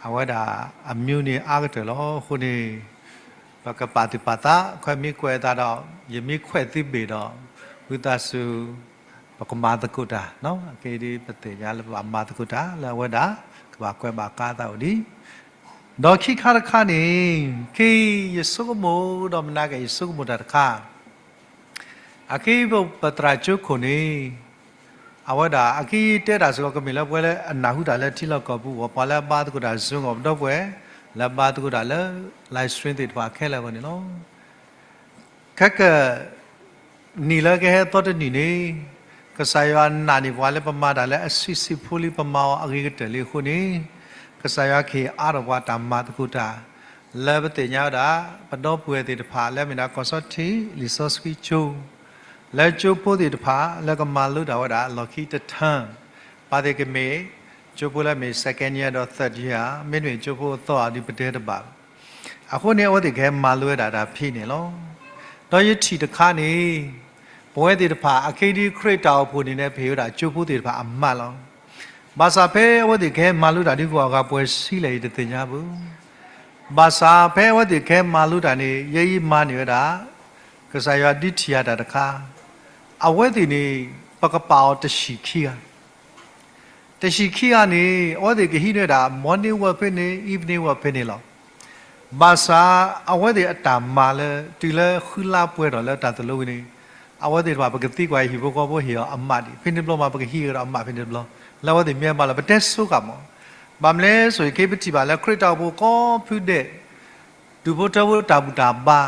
အဝဲဒၣ်အမျိုးန့ၣ်အါကတၢၢ်လီၤ. အဃိန့ၣ် ပကပာ်သူၣ်ပာ်သး ခွဲးမ့ၢ်ကွဲးသးဒီး ယမ့ၢ်ခွဲးသုဘ့ၣ်ဒီး ဝံသးစူၤ ပကမၤသကိးတၢ်, အက့ဒ်ပသ့ၣ်ညါလၢပဘၣ်မၤသကိးတၢ် လၢအဝဲဒၣ် ကဘၣ်ကွဲးဘၣ်ကါသးအိၣ်ဒံး, ဒီးခံခါတခါန့ၣ် က့ယဆိကမိၣ်ဒီးမနၤက့ၤယဆိကမိၣ်တၢ်တခါ အက့ပသရၣ်ကၠိခိၣ်န့ၣ် အဝဲဒၣ် အက့တဲတၢ်စ့ၢ်ကီး ကမ့ၢ်လၢပှၤလၢအနၢ်ဟူတၢ်လၢထံလီၢ်ကီၢ်ပူၤအဂီၢ်, ပှၤလၢအဘါသကိးတၢ် Zoom အဂီၢ်, ဒီပုၢ်ဝဲၢ်လၢအဘါသကိးတၢ်လၢ live stream သ့ၣ်တဖၣ်ခဲလၢာ်အဂီၢ်န့ၣ်လီၤ. ခဲက နံၣ်လၢကဟဲသီတနံၣ်န့ၣ် ကစၢ်ယွၤနာ်န့ၢ်ပှၤလၢပမၤတၢ်လၢအဆံးဆံးဖိလံ ပမၤအီၤအဂ့ၤကတၢၢ်လံအဃိန့ၣ် ကစၢ်ယွၤကဟ့ၣ်အါထီၣ်ပှၤတၢ်မၤသကိးတၢ် လၢပသ့ၣ်ညါဝဲဒၣ် ပဒီပုၢ်ဝဲၢ်သ့ၣ်တဖၣ်လၢအမ့ၢ်ဒၣ်ကီၢ်စီထံးလံာ်စီဆှံကၠိ လၢကၠိဖိသ့ၣ်တဖၣ်လၢကမၤလိတၢ်ဝဲဒၣ်လီၢ်ခံတထၢၣ် ပာ်သ့ၣ်ကမ့ၢ် ကၠိဖိလၢအမ့ၢ် second year ဒီး third year မ့တမ့ၢ်ကၠိဖိအသီအီၤဒ်ပတဲတဘၣ် အဃိန့ၣ် အဝဲသ့ၣ်ကဟဲမၤလိဝဲဒၣ်တၢ်ဖဲန့ၣ်လီၤ. ဒီးယထံၣ်တခါန့ၣ် ပဝဲသ့ၣ်တဖၣ် အက့ဒ်ခရံာ်တၢ်အိၣ်ဖှိၣ်န့ၣ်န့ၣ် ပဟ့ၣ်ဝဲဒၣ်ကၠိဖိသ့ၣ်တဖၣ်အမးလီၤ. ဘၣ်ဆၣ်ဖဲအဝဲသ့ၣ်ကဟဲမၤလိတၢ်ဒ်အံၤအဂီၢ် အဂၤပှဲၤဆံလဲၣ်အံၤတသ့ၣ်ညါဘၣ်. ဘၣ်ဆၣ်ဖဲအဝဲသ့ၣ်ကဟဲမၤလိတၢ်န့ၣ် ယဲအံၤမၤန့ၢ်ဝဲဒၣ် ကစၢ်ယွၤဒုးထံၣ်ယၤတၢ်တခါ, အဝဲသ့ၣ်န့ၣ် ပကပာ်အီၤတဆံးခံဂၤ တဆံးခံဂၤန့ၣ် အဝဲသ့ၣ်ကဟံးန့ၢ်ဝဲဒၣ် morning work ဖဲန့ၣ် evening work ဖဲန့ၣ်လီၤ. ဘၣ်ဆၣ်အဝဲသ့ၣ်အတၢ်မၤလၢ တုၤလၢဃုလါပှဲၤထီၣ်လၢတၢ်သိၣ်လိဝံၤန့ၣ် အဝဲသ့ၣ်တဖၣ် ပကသံကွၢ်ဟံၣ်ဖိဃီဖိဟ့ၣ်အီၤအမးဒံး ဖဲန့ၣ်တဘျီမး ပကဟံးကဒီးအမးဖဲန့ၣ်တဘျီ လၢအဝဲသ့ၣ်မ့ၢ်ဘၣ်လီၤ ပတဲဆိကမိၣ်. ဘၣ်မနုၤလဲၣ်ဆိၣ်ဂ့ၤ ခဲအံၤပထံၣ်ဘၣ်လၢခရံာ်တၢ်အိၣ်ဖှိၣ်ကိးဖုဒဲး ဒူၣ်ဖိထၢဖိတၢ်ဘူၣ်တၢ်ဘါ,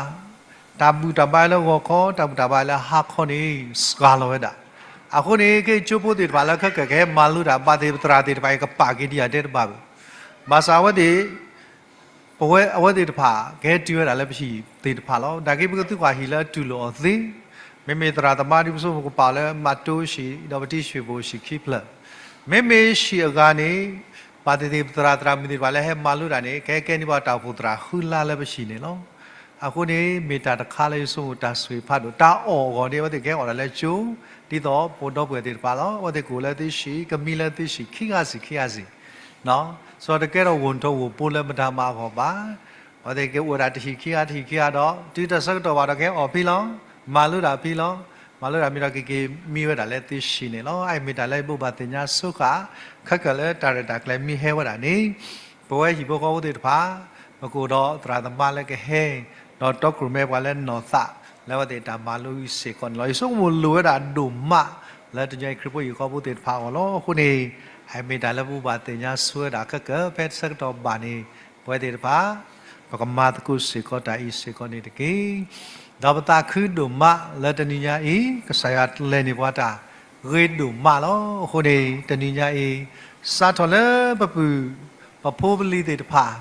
တၢ်ဘူၣ်တၢ်ဘါလၢဂီၤခီ တၢ်ဘူၣ်တၢ်ဘါလၢဟါခီန့ၣ် စှၤလီၤဝဲဒၣ်. အဃိန့ၣ် ခဲအံၤကၠိဖိသ့ၣ်တဖၣ်လၢခဲကၢၣ်ကဟဲမၤလိတၢ် ဘၣ်သ့ၣ်ပသရၣ်သ့ၣ်တဖၣ်အံၤ ကပာ်က့ၤဒံးယၤတဲတဘၣ်ဘၣ်. ဘၣ်ဆၣ်အဝဲသ့ၣ် ပဝဲအဝဲသ့ၣ်တဖၣ် ကဟဲတုၤဝဲဒၣ်လၢပဟံၣ်သ့ၣ်တဖၣ်လီၤ. နာ်က့ပကသံကွၢ်ဟံၣ်လၢအတူၢ်လိာ်အီၤသ့, မ့မ့ၢ်သရၣ်သမါဒ်ပဆိကမိၣ်ကပာ်အီၤလၢမးတိၢ်ဟံၣ် ဒီးပတံၤဆှံဖိဟံၣ်ခံဖျၢၣ်, မ့မ့ၢ်ဟံၣ်အဂၤန့ၣ် ဘၣ်သ့ၣ်သ့ၣ်ပသရၣ်သရၣ်မုၣ်သ့ၣ်တဖၣ်လၢဟဲမၤလိတၢ်န့ၣ် ကဟဲကဲန့ၢ်ပှၤတၢ်အိၣ်ဖှိၣ်သရၣ်ဃုလါလၢပဟံၣ်န့ၣ်လီၤ. အဃိန့ၣ် မ့ၢ်တၢ်တခါလၢယဆိကမိၣ်တၢ်ဆိၣ်ဂ့ၤဖးဒိၣ် တၢ်အီၣ်အဂီၢ်န့ၣ် အဝဲသ့ၣ်ကဟဲအီၣ်တၢ်လၢကၠိ ဒ်သိးပှၤဒီပုၢ်ဝဲၢ်သ့ၣ်တဖၣ်လီၤ. အဝဲသ့ၣ်ကအိၣ်လၢသုဟံၣ် ကမံလၢသုဟံၣ်ခံဂၤစံၣ်ခံဂၤစံၣ် စီၤတကဲထီၣ်ဂိၢ်ထီၣ်ဂိၢ်ပိလၢမတၤမၤအဂီၢ်ဘၣ်. အဝဲသ့ၣ်ကအိၣ်ဝဲဒၣ်တဟံၣ်ခံဂၤတဟံၣ်ခံဂၤဒီး တုၤတၢ်ဆၢကတီၢ်ဘၣ်ဒီးကဟဲအီၣ်ဖဲလီၤ, မၤလိတၢ်ဖဲလီၤ, မၤလိတၢ်မ့ၢ်ဒီးကက့ၤမံဝဲဒၣ်လၢသုဟံၣ်န့ၣ်လီၤ. အအံၤမ့ၢ်တၢ်လၢယဘိးဘၣ်သ့ၣ်ညါဆိဃာ် ခဲကၢၣ်လၢတၢ်ရဲၣ်တၢ်ကျဲၤမ့ၢ်ဟဲဝဲဒၣ်န့ၣ် ပဝဲဟံၣ်ဖိဃီဖိသ့ၣ်တဖၣ် ပကအိၣ်ဒီးသရၣ်သမါလၢကဟဲ ဒီးတီခိၣ်ရိၣ်မဲပှၤလၢနီၢ်သး လၢအဝဲသ့ၣ်တၢ်မၤလိအံၤစ့ၢ်ကီးန့ၣ်လီၤ. ယဆိကမိၣ်လိၣ်ဝဲဒၣ်ဒိၣ်မး လၢတညီအံၤခရံာ်ဖိဟံၣ်ဖိဃီဖိသ့ၣ်တဖၣ်အဂီၢ်လီၤ. အဃိန့ၣ် အအံၤမ့ၢ်တၢ်လၢပဘိးဘၣ်သ့ၣ်ညါဆိဝဲဒၣ်ခဲကၢၣ် ဖဲဆၢကတီၢ်ဘၣ်န့ၣ် ပဝဲသ့ၣ်တဖၣ် ပကမၤသကိးစ့ၢ်ကီးတၢ်အံၤစ့ၢ်ကီးန့ၣ်တက့ၢ်. ဒီးပသးခုဒိၣ်မးလၢတနံၤညါအံၤ ကစၢ်ယွၤလဲၤန့ၢ်ပှၤတၢ်ဂ့ၤဒိၣ်မးလီၤ. အဃိန့ၣ် တနံၤညါအံၤ စးထီၣ်လၢပပုၢ် ပဖိပလံၤသ့ၣ်တဖၣ်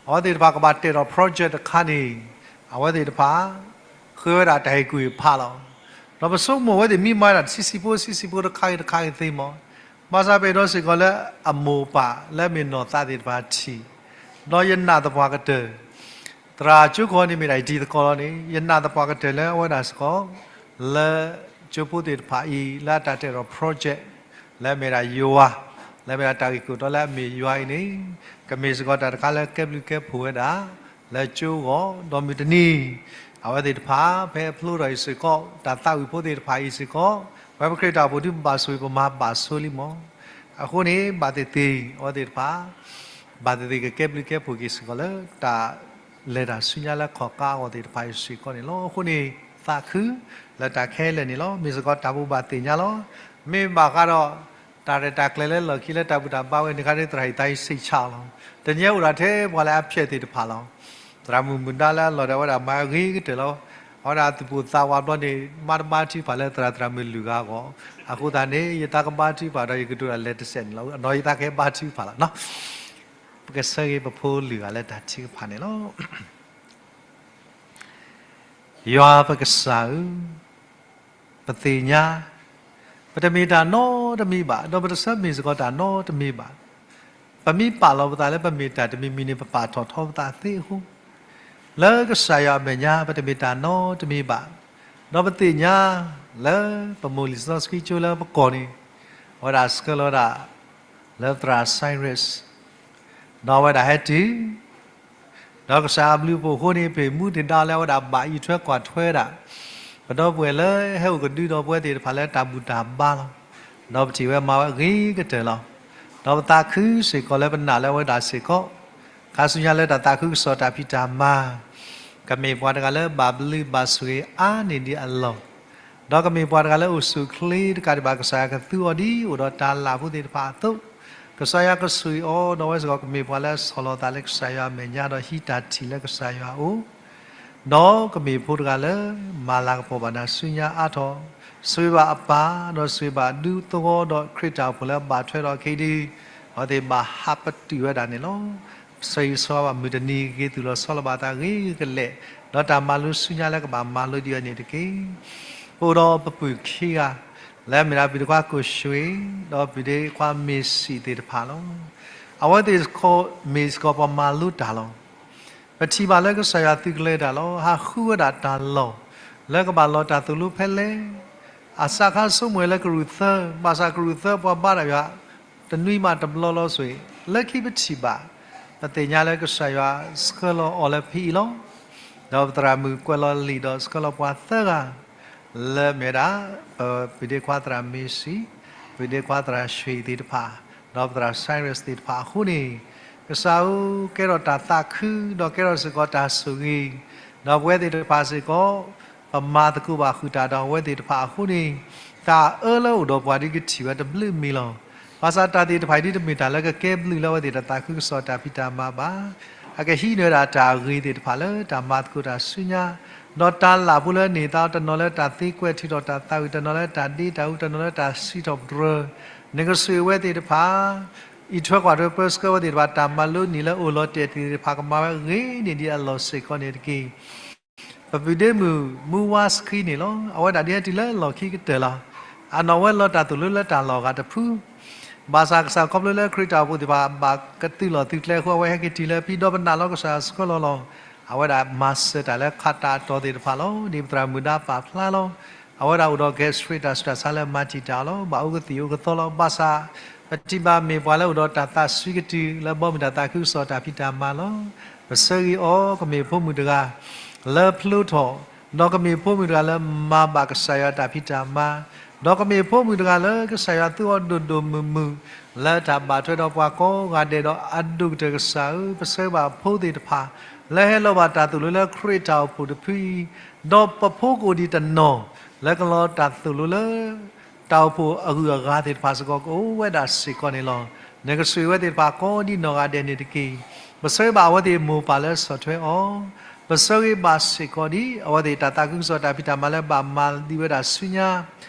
အဝဲသ့ၣ်တဖၣ်ကဘၣ်တဲာ်ဒီး project တခါန့ၣ် အဝဲသ့ၣ်တဖၣ် ဃ့ဝဲဒၣ်တၢ်ဟ့ၣ်ကူၣ်ဟ့ၣ်ဖးလီၤ. ဒီးပဆိကမိၣ်အဝဲသ့ၣ်မ့ၢ်မၤဒၣ်တဆံဆံဖိ ဆံဆံဖိတခါဂ့ၤတခါဂ့ၤသ့မး, ဘၣ်ဆၣ်ပအဲၣ်ဒိးစ့ၢ်ကီးလၢအမိၢ်အပၢ်လၢအမ့ၢ်နီၢ်သးသ့ၣ်တဖၣ်ထံၣ်, ဒီးယနာ်သပှၢ်ကတၢၢ် သရၣ်ကၠိခီန့ၣ်မ့ၢ်ဒၣ်ယတံၤသကိးလီၤန့ၣ် ယနာ်သပှၢ်ကတၢၢ်လၢအဝဲဒၣ်စ့ၢ်ကီး လၢကၠိဖိသ့ၣ်တဖၣ်အံၤ လၢအတၢ်တဲာ်ဒီး project လၢအမ့ၢ်ဒၣ်ယွၤ လၢအမ့ၢ်ဒၣ်တၢ်ဂ့ၢ်ကီၢ်ဒီးလၢအမ့ၢ်ယွၤအံၤန့ၣ် ကမ့ၢ်စ့ၢ်ကီးတၢ်တခါလၢကဲဘျုးကဲဖှိၣ်ဝဲဒၣ် လၢကၠိအဂီၢ် ဒီးမုၢ်တနံၤ အဝဲသ့ၣ်တဖၣ် ဖဲအဖျိထီၣ်အံၤစ့ၢ်ကီး တၢ်သးဝံၣ်ဖိသ့ၣ်တဖၣ်အံၤစ့ၢ်ကီး ပဝဲပခရံာ်တၢ်အိၣ်ဖှိၣ်ဒုးပဘၣ်ဆိၣ်ဂ့ၤပမၤဘၣ်ဆိလံမး. အဃိန့ၣ် ဘၣ်သ့ၣ်သ့ၣ် အဝဲသ့ၣ်တဖၣ် ဘၣ်သ့ၣ်သ့ၣ်ကကဲဘျုးကဲဖှိၣ်က့ၤစ့ၢ်ကီးလၢ တၢ်လဲၤတၢ်ဆူညါလၢခီၣ်ကါအဂီၢ်သ့ၣ်တဖၣ်အံၤစ့ၢ်ကီးန့ၣ်လီၤ. အဃိန့ၣ် သးခု လၢတၢ်ခဲလၢာ်န့ၣ်လီၤ. မ့ၢ်စ့ၢ်ကီးတၢ်ဘိးဘၣ်သ့ၣ်ညါလီၤ. မ့ၢ်ဘၣ်ဃးဒီး တၢ်ရဲၣ်တၢ်ကျဲၤလၢလီၢ်ခံလၢတၢ်ဘူၣ်တၢ်ဘါဝဲန့ၣ်ခါန့ၣ် သရၣ်ဟံၣ်သးဟံၣ်စံးဆၢလီၤ. တနံၤအံၤအိၣ်ဒၣ်ထဲပှၤလၢအဖျဲးသ့ၣ်တဖၣ်လီၤ. သရၣ်မုၣ်မုၣ်ဒါလၢအလီၢ်ဒီးအဝဲဒၣ်မၤအဂ့ၤကတၢၢ်လီၤ. အဝဲဒၣ်သူၣ်ပိၢ်သးဝးဘျီန့ၣ် မါတဘါထုကဖၣ်လၢသရၣ်သရၣ်မုၣ်လုၢ်ဂၤအဂီၢ်, အဃိသတးန့ၣ် ယသးကဘါထုကဖၣ်ဒီးယကတိၤတၢ်လဲၤတစဲးန့ၣ်လီၤ. ဒီးယသးကဟဲဘါထုကဖၣ်လီၤ. ပကဆၢဂ့ၤပဖိလုၢ်ဂၤလၢတၢ်ထုကဖၣ်န့ၣ်လီၤ. ယွၤပကစၢ်ဧၢ, ပသ့ၣ်ညါ ပတမ့ၢ်တၢ်နီတမံၤဘၣ်, ဒီးပတဆၢမ့ၢ်စ့ၢ်ကီးတၢ်နီတမံၤဘၣ်. ပမ့ၢ်ပာ်လီၤပသးလၢပမ့ၢ်တၢ်တမံၤမံၤန့ၣ် ပပာ်ထီၣ်ထီပသးသ့အဃိ, လၢကစၢ်ယွၤအမဲာ်ညါ ပတမ့ၢ်တၢ်နီတမံၤဘၣ်. ဒီးပသ့ၣ်ညါ လၢပမိၢ်လံာ်စီဆှံကၠိလၢပကီၢ်န့ၣ် အဝဲဒၣ်ဆှၢလီၤဝဲဒၣ် လၢသရၣ် Cyrus ဒီးအဝဲဒၣ်ဟဲတုၤ ဒီးကစၢ်အဘျုးအဖှိၣ်အဃိန့ၣ် ပမူသ့ၣ်ဒါလၢအဝဲဒၣ်ဘၣ်အံးထွဲကွၢ်ထွဲဒၣ် ပဒီပုၢ်ဝဲၢ်လၢဟဲအိၣ်ကဒုဒီးပဝဲသ့ၣ်တဖၣ်လၢတၢ်ဘူၣ်တၢ်ဘါလီၤ. ဒီးပထံၣ်ဝဲမၤဝဲအဂ့ၤကတၢၢ်လီၤ. ဒီးပသးခုစ့ၢ်ကီးလၢပနာ်လၢအဝဲဒၣ်စ့ၢ်ကီး ခါဆူညါလၢတၢ်သးခုကစီၣ်တၢ်ဖံးတၢ်မၤ ကမ့ၢ်ပှၤတဂၤလၢဘၣ်ဘျုးဘၣ်ဆိၣ်ဂ့ၤအါန့ၢ်ဒံးအလီၢ် ဒီးကမ့ၢ်ပှၤတဂၤလၢအိၣ်ဆူၣ်အိၣ်ချ့တကးဒံးဘၣ် ကစၢ်ယွၤကသူအီၤဒ်အိၣ်ဒီးတၢ်လၢ်ဖိသ့ၣ်တဖၣ်အသိး, ကစၢ်ယွၤကဆိၣ်ဂ့ၤအီၤ ဒီးအဝဲစ့ၢ်ကီးကမ့ၢ်ပှၤလၢဆီၣ်လီၤသးလၢကစၢ်ယွၤအမဲာ်ညါဒီးဟံးတၢ်ထံၣ်လၢကစၢ်ယွၤအအိၣ်, ဒီးကမ့ၢ်ဖိတဂၤလၢ မၤလၤကပီၤဘၣ်တၢ်ဆူညါအါထီၣ်, ဆိၣ်ဂ့ၤဘၣ်အပၢ် ဒီးဆိၣ်ဂ့ၤဘၣ်ဒူသဝီဒီးခရံာ်တၢ်အိၣ်ဖှိၣ်လၢဘၣ်ထွဲဒီးအခံဒု အဝဲသ့ၣ်ဘၣ်ဟးပတုာ်ဝဲဒၣ်န့ၣ်လီၤ. ဆၢဂ့ၤဆၢဝါဘၣ်မုၢ်တနံၤဂ့ၤ သူၣ်လီၤဆီလီၤဘၣ်သးဂ့ၤကလဲာ်, ဒီးတၢ်မၤလိဆူညါလၢကဘၣ်မၤလိဒံးအီၤန့ၣ်တက့ၢ်. ပအိၣ်ဒီးပပုၢ်ခံဂၤ လၢအမ့ၢ်ဒၣ်ပုၢ်ဒ့ခွါကိၣ်ၡွ့ ဒီးပုၢ်ဒ့ခွါမ့ၢ်စံၣ်သ့ၣ်တဖၣ်လီၤ. အဝဲသ့ၣ်စ့ၢ်ကီးမ့ၢ်စ့ၢ်ကီးပှၤမၤလိတၢ်လီၤ. ပထံၣ်ဘၣ်လၢကစၢ်ယွၤသုးကျဲၤတၢ်လီၤ. ဟးဃုဝဲဒၣ်တၢ်လီၢ် လၢကဘၣ်လီၤတၢ်သိၣ်လိဖဲလဲၣ်. အစးခါဆိကမိၣ်ဝဲလၢကရူၢ်သၢ, ဘၣ်ဆၣ်ကရူၢ်သၢပှၤဘါတၢ်ယွၤ တနွံမးတဘျီလီၤဆိၣ်ဂ့ၤ, လၢခံပထံၣ်ဘၣ်, ပသ့ၣ်ညါလၢကစၢ်ယွၤဆှၢလီၤအီၤလၢဖဲအံၤလီၤ. ဒီးပသရၣ်မုၣ်ကွဲးလီၤလံာ်ဒီးဆှၢလီၤပှၤသၢဂၤ လၢမ့ၢ်ဝဲဒၣ် ပပုၢ်ဒ့ခွါသရၣ်မ့ၤစံ, ပုၢ်ဒ့ခွါသရၣ်ဆှ့သ့ၣ်တဖၣ်, ဒီးပသရၣ်စဲရ့းသ့ၣ်တဖၣ်အဃိန့ၣ်, ကစၢ်ဧၢ, ကဲထီၣ်တၢ်သးခု ဒီးကဲထီၣ်စ့ၢ်ကီးတၢ်ဆိၣ်ဂ့ၤ, ဒီးပဝဲသ့ၣ်တဖၣ်စ့ၢ်ကီး ပမၤသကိးဘၣ်ဃုာ်တၢ်ဒီးအဝဲသ့ၣ်တဖၣ်အဃိန့ၣ်, တၢ်အၢလၢအိၣ်ဒီးပှၤဒ်ကထံၣ်ဝဲတဘျုးမံၤလီၤ. ဘၣ်ဆၣ်တၢ်သ့ၣ်တဖၣ်အံၤဒ်တမ့ၢ်တၢ်လၢကကဲဘျုးလၢအဝဲသ့ၣ်တၢ်သးခုကစီၣ်တၢ်ဖံးတၢ်မၤဘၣ်. အကဟံးန့ၢ်ဝဲဒၣ်တၢ်အဂ့ၤသ့ၣ်တဖၣ်လၢတၢ်မၤသကိးတၢ်ဆူညါ, ဒီးတၢ်လၢ်ဖိလၢန့ၢ်သါ တနီၤလၢတၢ်သ့ကွဲးထုးထီၣ်တၢ်သးဝံၣ်, တနီၤလၢတၢ်ဒ့တၢ်အူ, တနီၤလၢတၢ်စံးထီၣ်ပတြၢၤ, နကဆိၣ်ဂ့ၤအဝဲသ့ၣ်တဖၣ် အံးထွဲကွၢ်ထွဲပၢဆှၢဝဲသ့ၣ်တဖၣ် တၢ်မၤလိန့ၢ်လၢအိၣ်လီၤတဲာ်တ့ၢ်သ့ၣ်တဖၣ် ကမၤဝဲဂ့ၤန့ၢ်ဒံးအလီၢ်စ့ၢ်ကီးန့ၣ်တက့ၢ်. ပပုၢ်ဒ့မုၣ်မူဝါစခံန့ၣ်လီၤ. အဝဲဒၣ်ဒ်ဟဲတုၤလၢလီၢ်ခံကတၢၢ်လီၤ. အနီၢ်ဝဲလီၤတၢ်သိၣ်လိလၢတၢ်လီၢ်အဂၤတဖု ဘၣ်ဆၣ်ကစၢ်ခီဖျိလၢခရံာ်တၢ်အိၣ်ဖှိၣ်သ့ၣ်တဖၣ် ဘၣ်ကသုးလီၢ်သုးကျဲအဃိ အဝဲဟဲက့ၤတုၤလၢဖဲဒီးပနာ်လီၤကစၢ်ဆှၢလီၤလီၤ. အဝဲဒၣ်မၤစၢၤတၢ်လၢခးတၢ်အတီၤသ့ၣ်တဖၣ်လီၤ. ဒ်ပသရၣ်မုၣ်ဒါပာ်ဖျါလီၤ. အဝဲဒၣ်အိၣ်ဒီး gastric တၢ်ဆူးတၢ်ဆါလၢမၤတံာ်တာ်အီၤလီၤ. ဘၣ်အိၣ်ကသံၣ်အိၣ်ကသီလီၤ. ဘၣ်ဆၣ် ပထံၣ်ဘၣ်မ့ၢ်ပှၤလၢအိၣ်ဒီးတၢ်သးစွံကတုာ်လၢဘီမုၢ်တၢ်သးခုကစီၣ်တၢ်ဖံးတၢ်မၤလီၤ. ပဆၢဂ့ၤအီၤ ကမ့ၢ်ဖိမုၣ်တဂၤ လၢဖျိထီၣ်, ဒီးကမ့ၢ်ဖိမုၣ်တဂၤလၢမၤဘၣ်ကစၢ်ယွၤတၢ်ဖံးတၢ်မၤ, ဒီးကမ့ၢ်ဖိမုၣ်တဂၤလၢကစၢ်ယွၤသူအီၤဒိၣ်ဒိၣ်မုၢ်မုၢ် လၢတၢ်ဘၣ်ထွဲဒီးပှၤကိးဂၤဒဲးဒီးအဒိၣ်ကတၢၢ်ကစၢ်ဧၢ, ပဆၢဂ့ၤဘၣ်ဖိသ့ၣ်တဖၣ် လၢဟဲလီၤဘၣ်တၢ်သိၣ်လိလၢခရံာ်တၢ်အိၣ်ဖှိၣ်တဖုအံၤ, ဒီးပဖိကအိၣ်ဒံးတနီၤ လၢကလီၤတၢ်သိၣ်လိလၢ တၢ်အိၣ်ဖှိၣ်အဂုၤအဂၤသ့ၣ်တဖၣ်စ့ၢ်ကီး ကအိၣ်ဝဲဒၣ်စ့ၢ်ကီးန့ၣ်လီၤ. နကဆိၣ်ဂ့ၤဝဲသ့ၣ်တဖၣ်ကိးဒ်နီၢ်ဂၤဒဲးန့ၣ်တက့ၢ်. ပဆၢဂ့ၤဘၣ်အဝဲသ့ၣ်မိၢ်ပၢ်လၢဆီၣ်ထွဲအီၤ, ပဆၢဂ့ၤဘၣ်စ့ၢ်ကီးဒ်အဝဲသ့ၣ်တၢ်သးခုကစီၣ်တၢ်ဖံးတၢ်မၤလၢဘၣ်မၤဒံးဝဲဒၣ်ဆူညါ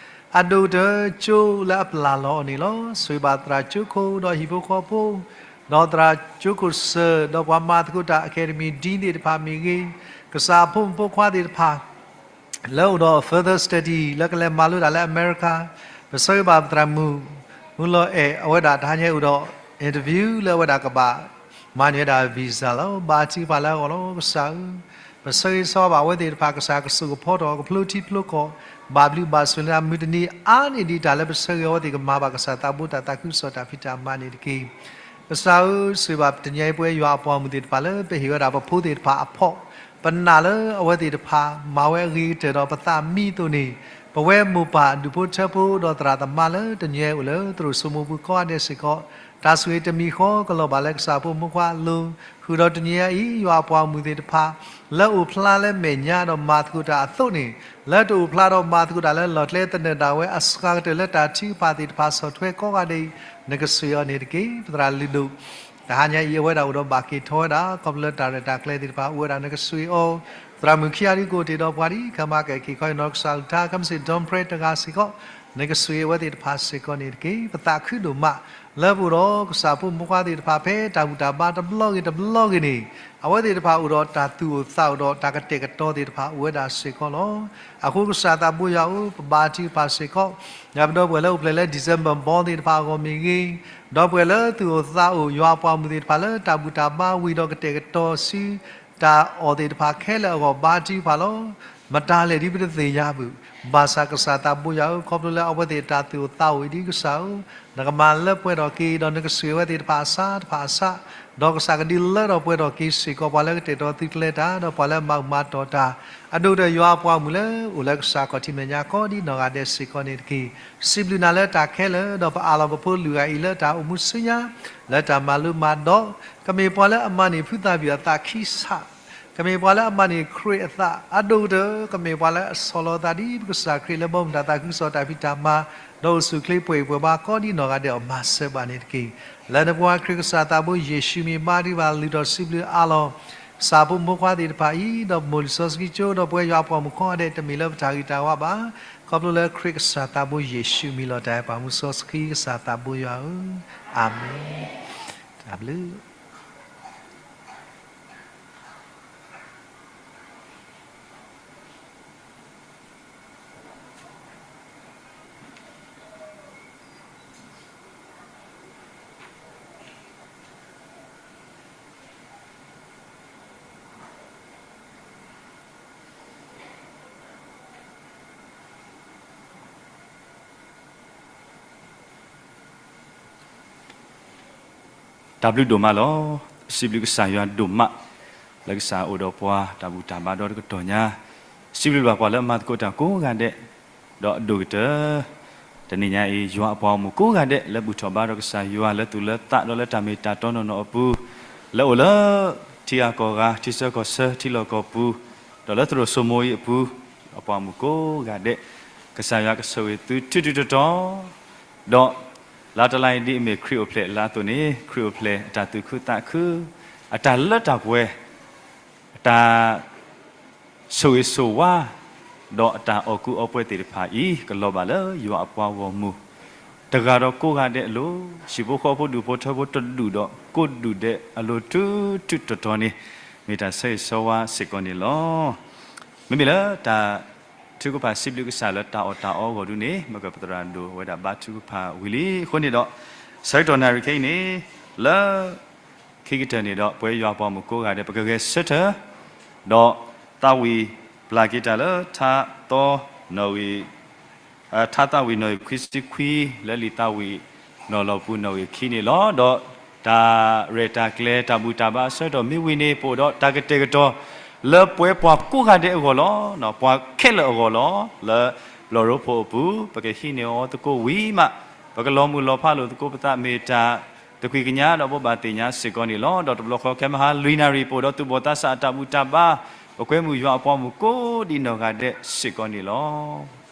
အဒိၣ်ကတၢၢ်ကၠိလၢအပျၢ်လီၤအီၤန့ၣ်လီၤ. ဆိၣ်ဂ့ၤဘၣ်သရၣ်ကၠိခိၣ်ဒီးဟံၣ်ဖိဃီဖိ, ဒီးသရၣ်ကၠိခိၣ်စၢၢ်, ဒီးပှၤမၤသကိးတၢ် Academy Dean သ့ၣ်တဖၣ်မ့ၢ်ဂ့ၤ, ကစၢ်အဖိမုၣ်ဖိခွါသ့ၣ်တဖၣ် လၢအိၣ်ဒီး further study လၢကလဲၤမၤလိတၢ်လၢအမဲရကၤ, ပဆၢဂ့ၤဘၣ်ပသရၣ်မုၣ် မုၢ်လီၤအဲၣ် အဝဲဒၣ်တဟါညါအိၣ်ဒီး interview လၢအဝဲဒၣ်ကဘၣ်မၤန့ၢ်ဝဲဒၣ် visa လီၤ. ဘါထုကဖၣ်လၢအဂီၢ်လီၤ ကစၢ်ဧၢ. ပဆၢဂ့ၤဆၢဝါဘၣ်အဝဲသ့ၣ်တဖၣ် ကစၢ်ကစိာ်ကဖီထီၣ် ကဖျိထံဖျိကီၢ် ဘၣ်ဘျုးဘၣ်ဆိၣ်လၢအမုၢ်တနံၤအါန့ၢ်ဒံးတၢ်လၢပဆၢဂ့ၤအဝဲသ့ၣ်ကမၤဘၣ်ကစၢ်သးဘိတၢ် သးခုကစီၣ်တၢ်ဖံးတၢ်မၤန့ၣ်တက့ၢ်. ကစၢ်ဧၢ, ဆိၣ်ဂ့ၤဘၣ်တနံၤအံၤပဝဲယွၤအပှၤဂီၢ်မုၢ်သ့ၣ်တဖၣ်လၢပဟ့ၣ်ဝဲဒၣ်ပဖိသ့ၣ်တဖၣ်အဖီ, ပနာ်လၢအဝဲသ့ၣ်တဖၣ်မၤဝဲအဂ့ၤကတၢၢ်ဒီးပသးမံအသိးန့ၣ်, ပဝဲမိၢ်ပၢ်ဒူၣ်ဖိထၢဖိဒီးသရၣ်သမါလၢတနံၤအံၤအိၣ်လၢသရိာ်စိမိပူၤကိးဂၤဒဲးစ့ၢ်ကီး, တၢ်ဆိၣ်ဂ့ၤတမံၤဃီကလီၤဘၣ်လၢကစၢ်ဖိမုၣ်ဖိခွါအလိၤ, ဃုာ်ဒီးတနံၤအံၤ ယွၤအပှၤဂီၢ်မုၢ်သ့ၣ်တဖၣ် လၢအိၣ်ဖျါလၢမဲာ်ညါဒီးမၤသကိးတၢ်အသိးန့ၣ်, လၢတအိၣ်ဖျါဒီးမၤသကိးတၢ်လၢလီၢ်ကျဲသနၢၣ်ဒၣ်ဝဲအစှၤကတၢၢ်လၢတၢ်ထုကဖၣ်သ့ၣ်တဖၣ်ဆီၣ်ထွဲကိးဂၤဒဲးအံၤ, နကဆိၣ်ဂ့ၤအီၤန့ၣ်တက့ၢ်. ပသရၣ်လုၢ်ဒိၣ် တဟါညါအံၤအဝဲဒၣ်အိၣ်ဒီးဘၣ်က့ၤထီၣ်ဝဲဒၣ် ခီဖျိလၢတၢ်ရဲၣ်တၢ်ကျဲၤသ့ၣ်တဖၣ်အိၣ်ဝဲဒၣ် နကဆိၣ်ဂ့ၤအီၤ, သရၣ်မုၣ်ခံဂၤဒ်ကအိၣ်တ့ၢ်ဒီးပှၤဒ်ခဲမၤကဲၣ်က့ၤခီအံၤ နီၢ်ကစၢ်အကလုၢ်ကထါ ခဲမုၢ်ဆ့ၣ် Don Prayer တဂၤစ့ၢ်ကီး, နကဆိၣ်ဂ့ၤအဝဲသ့ၣ်တဖၣ်စ့ၢ်ကီးန့ၣ်တက့ၢ်. ပသးခုဒိၣ်မး လၢပအိၣ်ဒီးကစၢ်ဖိမုၣ်ဖိခွါသ့ၣ်တဖၣ်ဖဲတၢ်ဘူၣ်တၢ်ဘါတဘျီဂ့ၤတဘျီဂ့ၤန့ၣ်, အဝဲသ့ၣ်တဖၣ်အိၣ်ဒီးတၢ်သူၣ်အိၣ်သးအိၣ်ဒီးတၢ်ကတဲာ်ကတီၤသ့ၣ်တဖၣ်အိၣ်ဝဲဒၣ်စ့ၢ်ကီးလီၤ. အဃိကစၢ်သးဘိယွၤဧၢ, ပဘါထုကဖၣ်စ့ၢ်ကီး ဒီးပဒီပုၢ်ဝဲၢ်လၢအိၣ်ဖျဲၣ်လၢ December ဘီသ့ၣ်တဖၣ်အဂီၢ်မ့ၢ်ဂ့ၤ, ဒီပုၢ်ဝဲၢ်လၢသူၣ်အိၣ်သးအိၣ် ယွၤအပှၤဂီၢ်မုၢ်သ့ၣ်တဖၣ်လၢတၢ်ဘူၣ်တၢ်ဘါဝံၤဒီးကတဲာ်ကတီၤဆူ တၢ်အီၣ်သ့ၣ်တဖၣ်ခဲလၢာ်အဂီၢ် ဘါထုကဖၣ်လီၤ. မတၤလဲၣ်ဒ်ပတသ့ၣ်ညါဘၣ်, ဘၣ်ဆၣ်ကစၢ်သးဘိယွၤဧၢ, ခီဖျိလၢအဝဲသ့ၣ်တၢ်သူၣ်အိၣ်သးအိၣ်အံၤဒ်ကစၢ်ဧၢ, နကမၤလၢပှဲၤထီၣ်က့ၤ ဒီးနကဆိၣ်ဂ့ၤဝဲသ့ၣ်တဖၣ်အဆးတဖၣ်အဆး, ဒီးကစၢ်ကဒုးလၢထီၣ်ပှဲၤထီၣ်က့ၤစ့ၢ်ကီးပှၤလၢကတဲာ်ကတီၤသုးကျဲၤတၢ် ဒီးပှၤလၢမၤဘူၣ်မၤတီၢ်တၢ်, အဒိၣ်ကတၢၢ်ယွၤအပှၤဂီၢ်မုၢ်လၢအိၣ်လၢကစၢ်ခီၣ်ထံးမဲာ်ညါကိးဒ်နီၢ်ဂၤဒဲးစ့ၢ်ကီးန့ၣ်တက့ၢ်. စံးဘျုးနၤလၢတၢ်ခဲလၢာ် ဒီးပအးလီၤပဖိလွံၢ်ဂၤအံၤလၢတၢ်အိၣ်မူဆူညါ လၢတၢ်မၤလိမၤဒိး, ကမ့ၢ်ပှၤလၢအမၤန့ၢ်ဖုသးပှၢ်အသးခံစး, ကမ့ၢ်ပှၤလၢအမၤန့ၢ်ခရံာ်အသး, အဒိၣ်ကတၢၢ် ကမ့ၢ်ပှၤလၢအဆီၣ်လီၤသးဒ်ပကစၢ်ခရံာ်လၢဘီမုၢ်တၢ်သးခုကစီၣ်တၢ်ဖံးတၢ်မၤ, ဒီးအိၣ်ဆူၣ်ချ့ပှဲၤအံၤပှဲၤဘါကိးဒ်နီၢ်ဂၤဒဲးအီၤ မၤစၢၤဘၣ်န့ၣ်တက့ၢ်. လၢနဖိခွါခရံာ်ကစၢ်သးဘိယ့ၣ်ၡူးမံၤ ဘါထုကဖၣ် လုၢ်ထီၣ်စံးဘျုးအးလီၤ ကစၢ်ဖိမုၣ်ဖိခွါသ့ၣ်တဖၣ်အံၤ, ဒီးမိၢ်လံာ်စီဆှံကၠိ, ဒီးပဝဲယွၤအပှၤဂီၢ်မုၢ်ကိးဂၤဒဲး တမ့ၢ်လၢပတၢ်ဂံၢ်တၢ်ဘါဘၣ်, ခီဖျိလၢခရံာ်ကစၢ်သးဘိယ့ၣ်ၡူးမံၤလီၤ. တၢ်အဲၣ်ပှၤမူစီဆှံကစၢ်သးဘိယွၤဧၢ, အၤမ့ၣ်. တၢ်ဘျုး တၢ်ဘျုးဒိၣ်မးလီၤ. စံးဘျုးကစၢ်ယွၤဒိၣ်မး လၢကစၢ်အိၣ်ဒီးပှၤတၢ်ဘူၣ်တၢ်ဘါဒီတကတီၢ်ညါ, စံးဘျုးဘၣ်ပှၤလၢအမၤသကိးတၢ်ကိးဂၤဒဲး, ဒီးအဒိၣ်ကတၢၢ် တနံၤညါအံၤ ယွၤအပှၤဂီၢ်မုၢ်ကိးဂၤဒဲး လၢဘူၣ်ထီၣ်ဘါဒီးကစၢ်ယွၤလၢသူၣ်လၢသးဒီးလၢတၢ်မ့ၢ်တၢ်တီနီၢ်နီၢ်အပူၤ, လၢအိၣ်လၢထံဂၤကီၢ်ဂၤ ထံဆၢကီၢ်ဆၢ ထံလီၢ်ကီၢ်ပူၤ, ဒီးလၢသရိာ်စိမိၤအံၤအပူၤ, အပှၤဂီၢ်မုၢ်ကိးဂၤဒဲး, ကစၢ်ယွၤကဆိၣ်ဂ့ၤသုထူထူတီတီ ဒီးလါတလါအံၤဒ်အမ့ၢ်ခရံာ်အိၣ်ဖျဲၣ်လါအသိးန့ၣ် ခရံာ်အိၣ်ဖျဲၣ်အတၢ်သူၣ်ခုသးခု, အတၢ်လၢတၢ်ပှဲၤ, အတၢ်ဆိၣ်ဂ့ၤဆိၣ်ဝါ, ဒီးအတၢ်အီၣ်ကူအီပှဲၤသ့ၣ်တဖၣ်အံၤ ကလီၤဘၣ်လၢယွၤအပှၤဂီၢ်မုၢ် တဂၤဒီးကိးဂၤဒဲးအလိၤ, ဟံၣ်ဖိဃီဖိဒူၣ်ဖိထၢဖိတဒူၣ်ဒီးကိးဒူၣ်ဒဲးအလိၤထူထူတီတီန့ၣ် မ့ၢ်တၢ်ဆၢဂ့ၤဆၢဝါစ့ၢ်ကီးန့ၣ်လီၤ. မ့မ့ၢ်လၢတၢ်ထုကဖၣ်စံးဘျုးကစၢ်လၢတၢ်အီၣ်တၢ်အီအဂီၢ်ဒုန့ၣ် မ့ၢ်ကပသရၣ်ဒိၣ်ဝဲဒၣ်ဘါထုကဖၣ်ဝံၤလံ. အဃိန့ၣ်ဒီး ဆၢကတီၢ်နၣ်ရံၣ်ခဲအံၤန့ၣ် လၢခံကတၢၢ်န့ၣ်ဒီး ပဝဲယွၤအပှၤဂီၢ်မုၢ်ကိးဂၤဒဲး ပကဂဲၤဆၢထၢၣ် ဒီးသးဝံၣ်ပျၢ်က့ၤတၢ်လၢထါသီနီၣ်ဂံၢ် ထါသးဝံၣ်နီၣ်ဂံၢ်ခွံဆံခွံ လၢလံာ်သးဝံၣ်နီၣ်လီၤပူၤနီၣ်ဂံၢ်ခံန့ၣ်လီၤ. ဒီးတၢ်ရဲၣ်တၢ်ကျဲၤတၢ်ဘူၣ်တၢ်ဘါအဆၢကတီၢ်မ့ၢ်ဝံၤန့ၣ် ပအိၣ်ဒီးတၢ်ကတဲာ်ကတီၤ လၢပဝဲပှၤကိးဂၤဒဲးအဂီၢ်လီၤ. ပှၤခဲလၢာ်အဂီၢ်လီၤ. လၢဘျီၣ်ရိဖှိၣ်အပူၤ ပကဟံးန့ၢ်အီၤသကိးဝံၤမး ပကလီၤမုၢ်လီၤဖးလိာ်သကိးပသး မ့ၢ်တၢ်သကွံာ်ကညးဒီးဘိးဘၣ်သ့ၣ်ညါစ့ၢ်ကီးန့ၣ်လီၤ. ဒီးတဘျီဃီခဲမဟါလွံၢ်နၣ်ရံၣ် ပအိၣ်ဒီးသူၣ်ဘီၣ်သးစၢ်အတၢ်ဘူၣ်တၢ်ဘါ ပကွဲမုာ်ယွၤအပှၤဂီၢ်မုၢ်ကိးဒံးနီၢ်ဂၤဒဲးစ့ၢ်ကီးန့ၣ်လီၤ.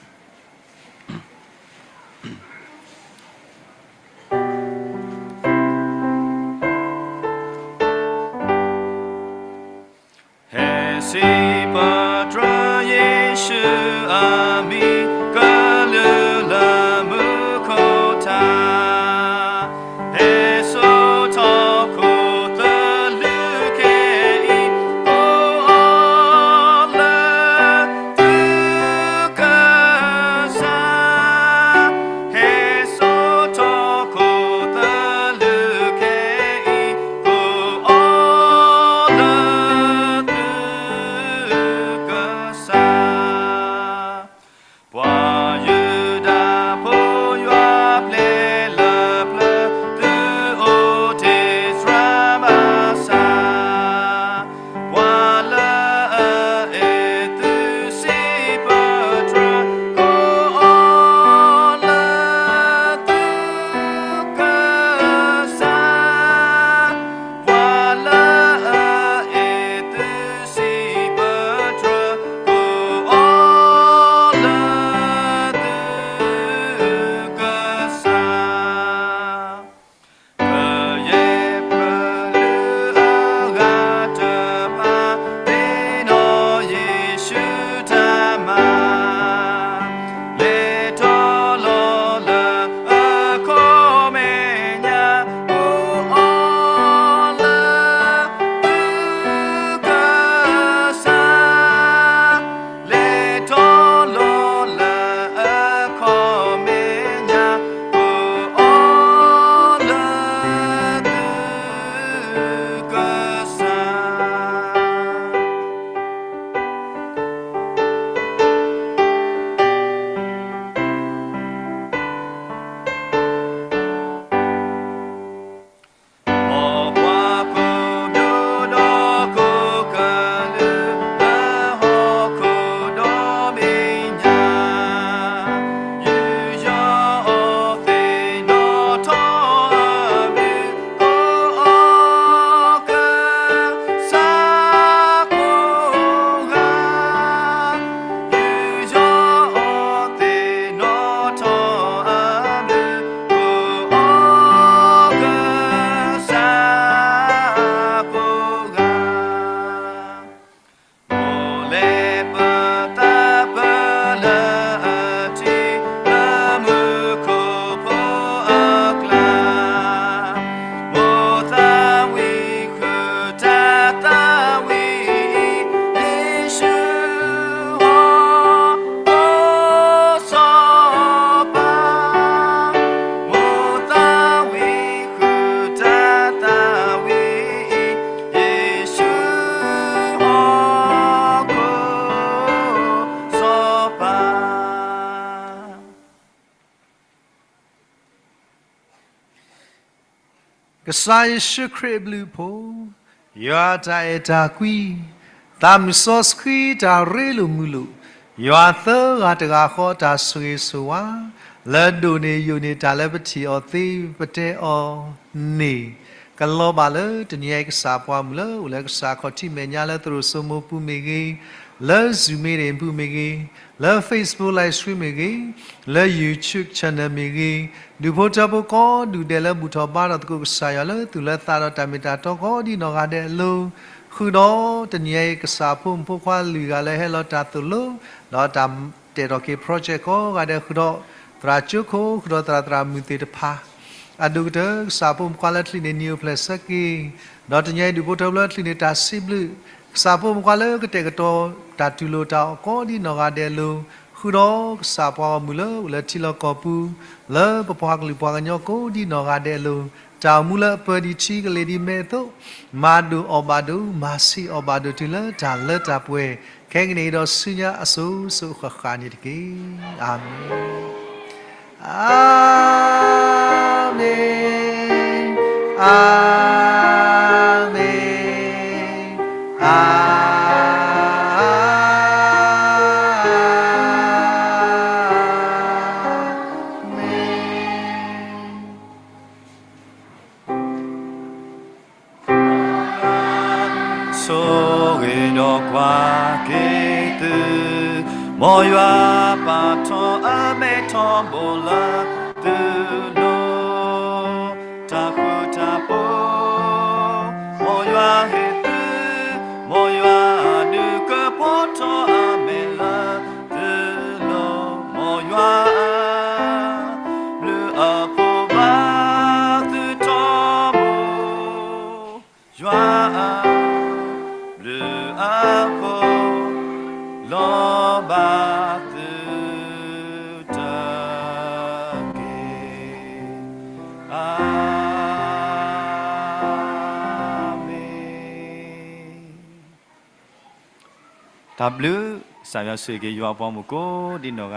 ကစၢ်ယ့ၣ်ၡူးခရံာ်အဘျုးအဖှိၣ်, ယွၤအတၢ်အဲၣ်တၢ်ကွံ, သးမုၢ်စီဆှံတၢ်ရ့လိာ်မုာ်လိာ်, ယွၤသၢဂၤတဂၤဃီအတၢ်ဆိၣ်ဂ့ၤဆိၣ်ဝါ, လၢဒိၣ်န့ၢ်ယိာ်န့ၢ်တၢ်လၢပထံၣ်အီၤသ့ပတဲအီၤန့ၣ်, ကလီၤဘၣ်လၢတနံၤအံၤကစၢ်ပှၤမုၢ်လၢအိၣ်လၢကစၢ်ခီၣ်ထံးမဲာ်ညါလၢသရိာ်စိမိပူၤမ့ၢ်ဂ့ၤ, လၢ Zoom meeting ပူၤမ့ၢ်ဂ့ၤ, လၢ Facebook live stream မ့ၢ်ဂ့ၤ, ဒူၣ်ဖိထၢဖိကိးဒူၣ်ဒဲးလၢဘူၣ်ထီၣ်ဘါထီၣ်သကိး ကစၢ်ယွၤလၢသူၣ်လၢသးဒီးတၢ်မ့ၢ်တၢ်တီကိးဒ်နီၢ်ဂၤဒဲးအလိၤ, ဃုာ်ဒီးတနံၤအံၤကစၢ်ဖိမုၣ်ဖိခွါလွံၢ်ဂၤလၢဟဲလီၤတၢ်သိၣ်လိ, ဒီးတၢ်တဲာ်ထီၣ်က့ၤ project ကိးဂၤဒဲးဃုာ်ဒီး သရၣ်ကၠိခိၣ် ဃုာ်ဒီးသရၣ်သရၣ်မုၣ်သ့ၣ်တဖၣ် အဒိၣ်ကတၢၢ် ကစၢ်ဖိမုၣ်ဖိခွါလၢချံးန့ၣ် နံၤအိၣ်ဖျဲၣ်ဆၢက့ၤ, ဒီးတနံၤအံၤဒူၣ်ဖိထၢဖိလၢချံးန့ၣ်တၢ်စံးဘျုး, ကစၢ်ဖိမုၣ်ဖိခွါလၢကတဲာ်ကတီၤတၢ်တူၢ်လိာ်တၢ်အီၣ်ကိးဒ်နီၢ်ဂၤဒဲးအလိၤ, ဃုာ်ဒီးကစၢ်ပှၤဂီၢ်မုၢ်လၢအိၣ်လၢထံလီၢ်ကီၢ်ပူၤ, လၢပပှၤကလုာ်ပှၤကညီကိးဒ်နီၢ်ဂၤဒဲးအလိၤ, တၢ်အိၣ်မူလၢအပၢၤဒံးထံကလ့ၤဒံးမဲအသိး, မၤဒိၣ်အီၣ်ဘၣ်ဒိၣ် မၤဆံးအီၣ်ဘၣ်ဒိၣ်တုၤလၢတၢ်လၢတၢ်ပှဲၤ, ခဲကနံၣ်အံၤဒီးဆူညါအစိၤစိၤအဃၣ်ဃၣ်န့ၣ်တက့ၢ်. အၤမ့ၣ်. အၤမ့ၣ်, အၤမ့ၣ်, အၤမ့ၣ်. ဆိၣ်ဂ့ၤဒီးကွၢ်က့ၤသု, မ်ယွၤပာ်ထီၣ်အမဲထီဘိလၢသုလိၤ, တၢ်ဃူတၢ်ဖိး, မ်ယွၤဟ့ၣ်သု, မ်ယွၤအဒုးကဖီထီၣ်အမဲလၢသုလိၤ, မ်ယွၤအဘျုးအဖှိၣ်ဘၣ်သုထီဘိ, ယွၤအဘျုးအဖှိၣ် လီၤဘၣ်သုတက့ၢ်. အၤမ့ၣ်. တၢ်ဘျုး, ကစၢ်ယွၤဆိၣ်ဂ့ၤက့ၤယွၤအပှၤမုၣ်ကိးဒ်နီၢ်ဂၤ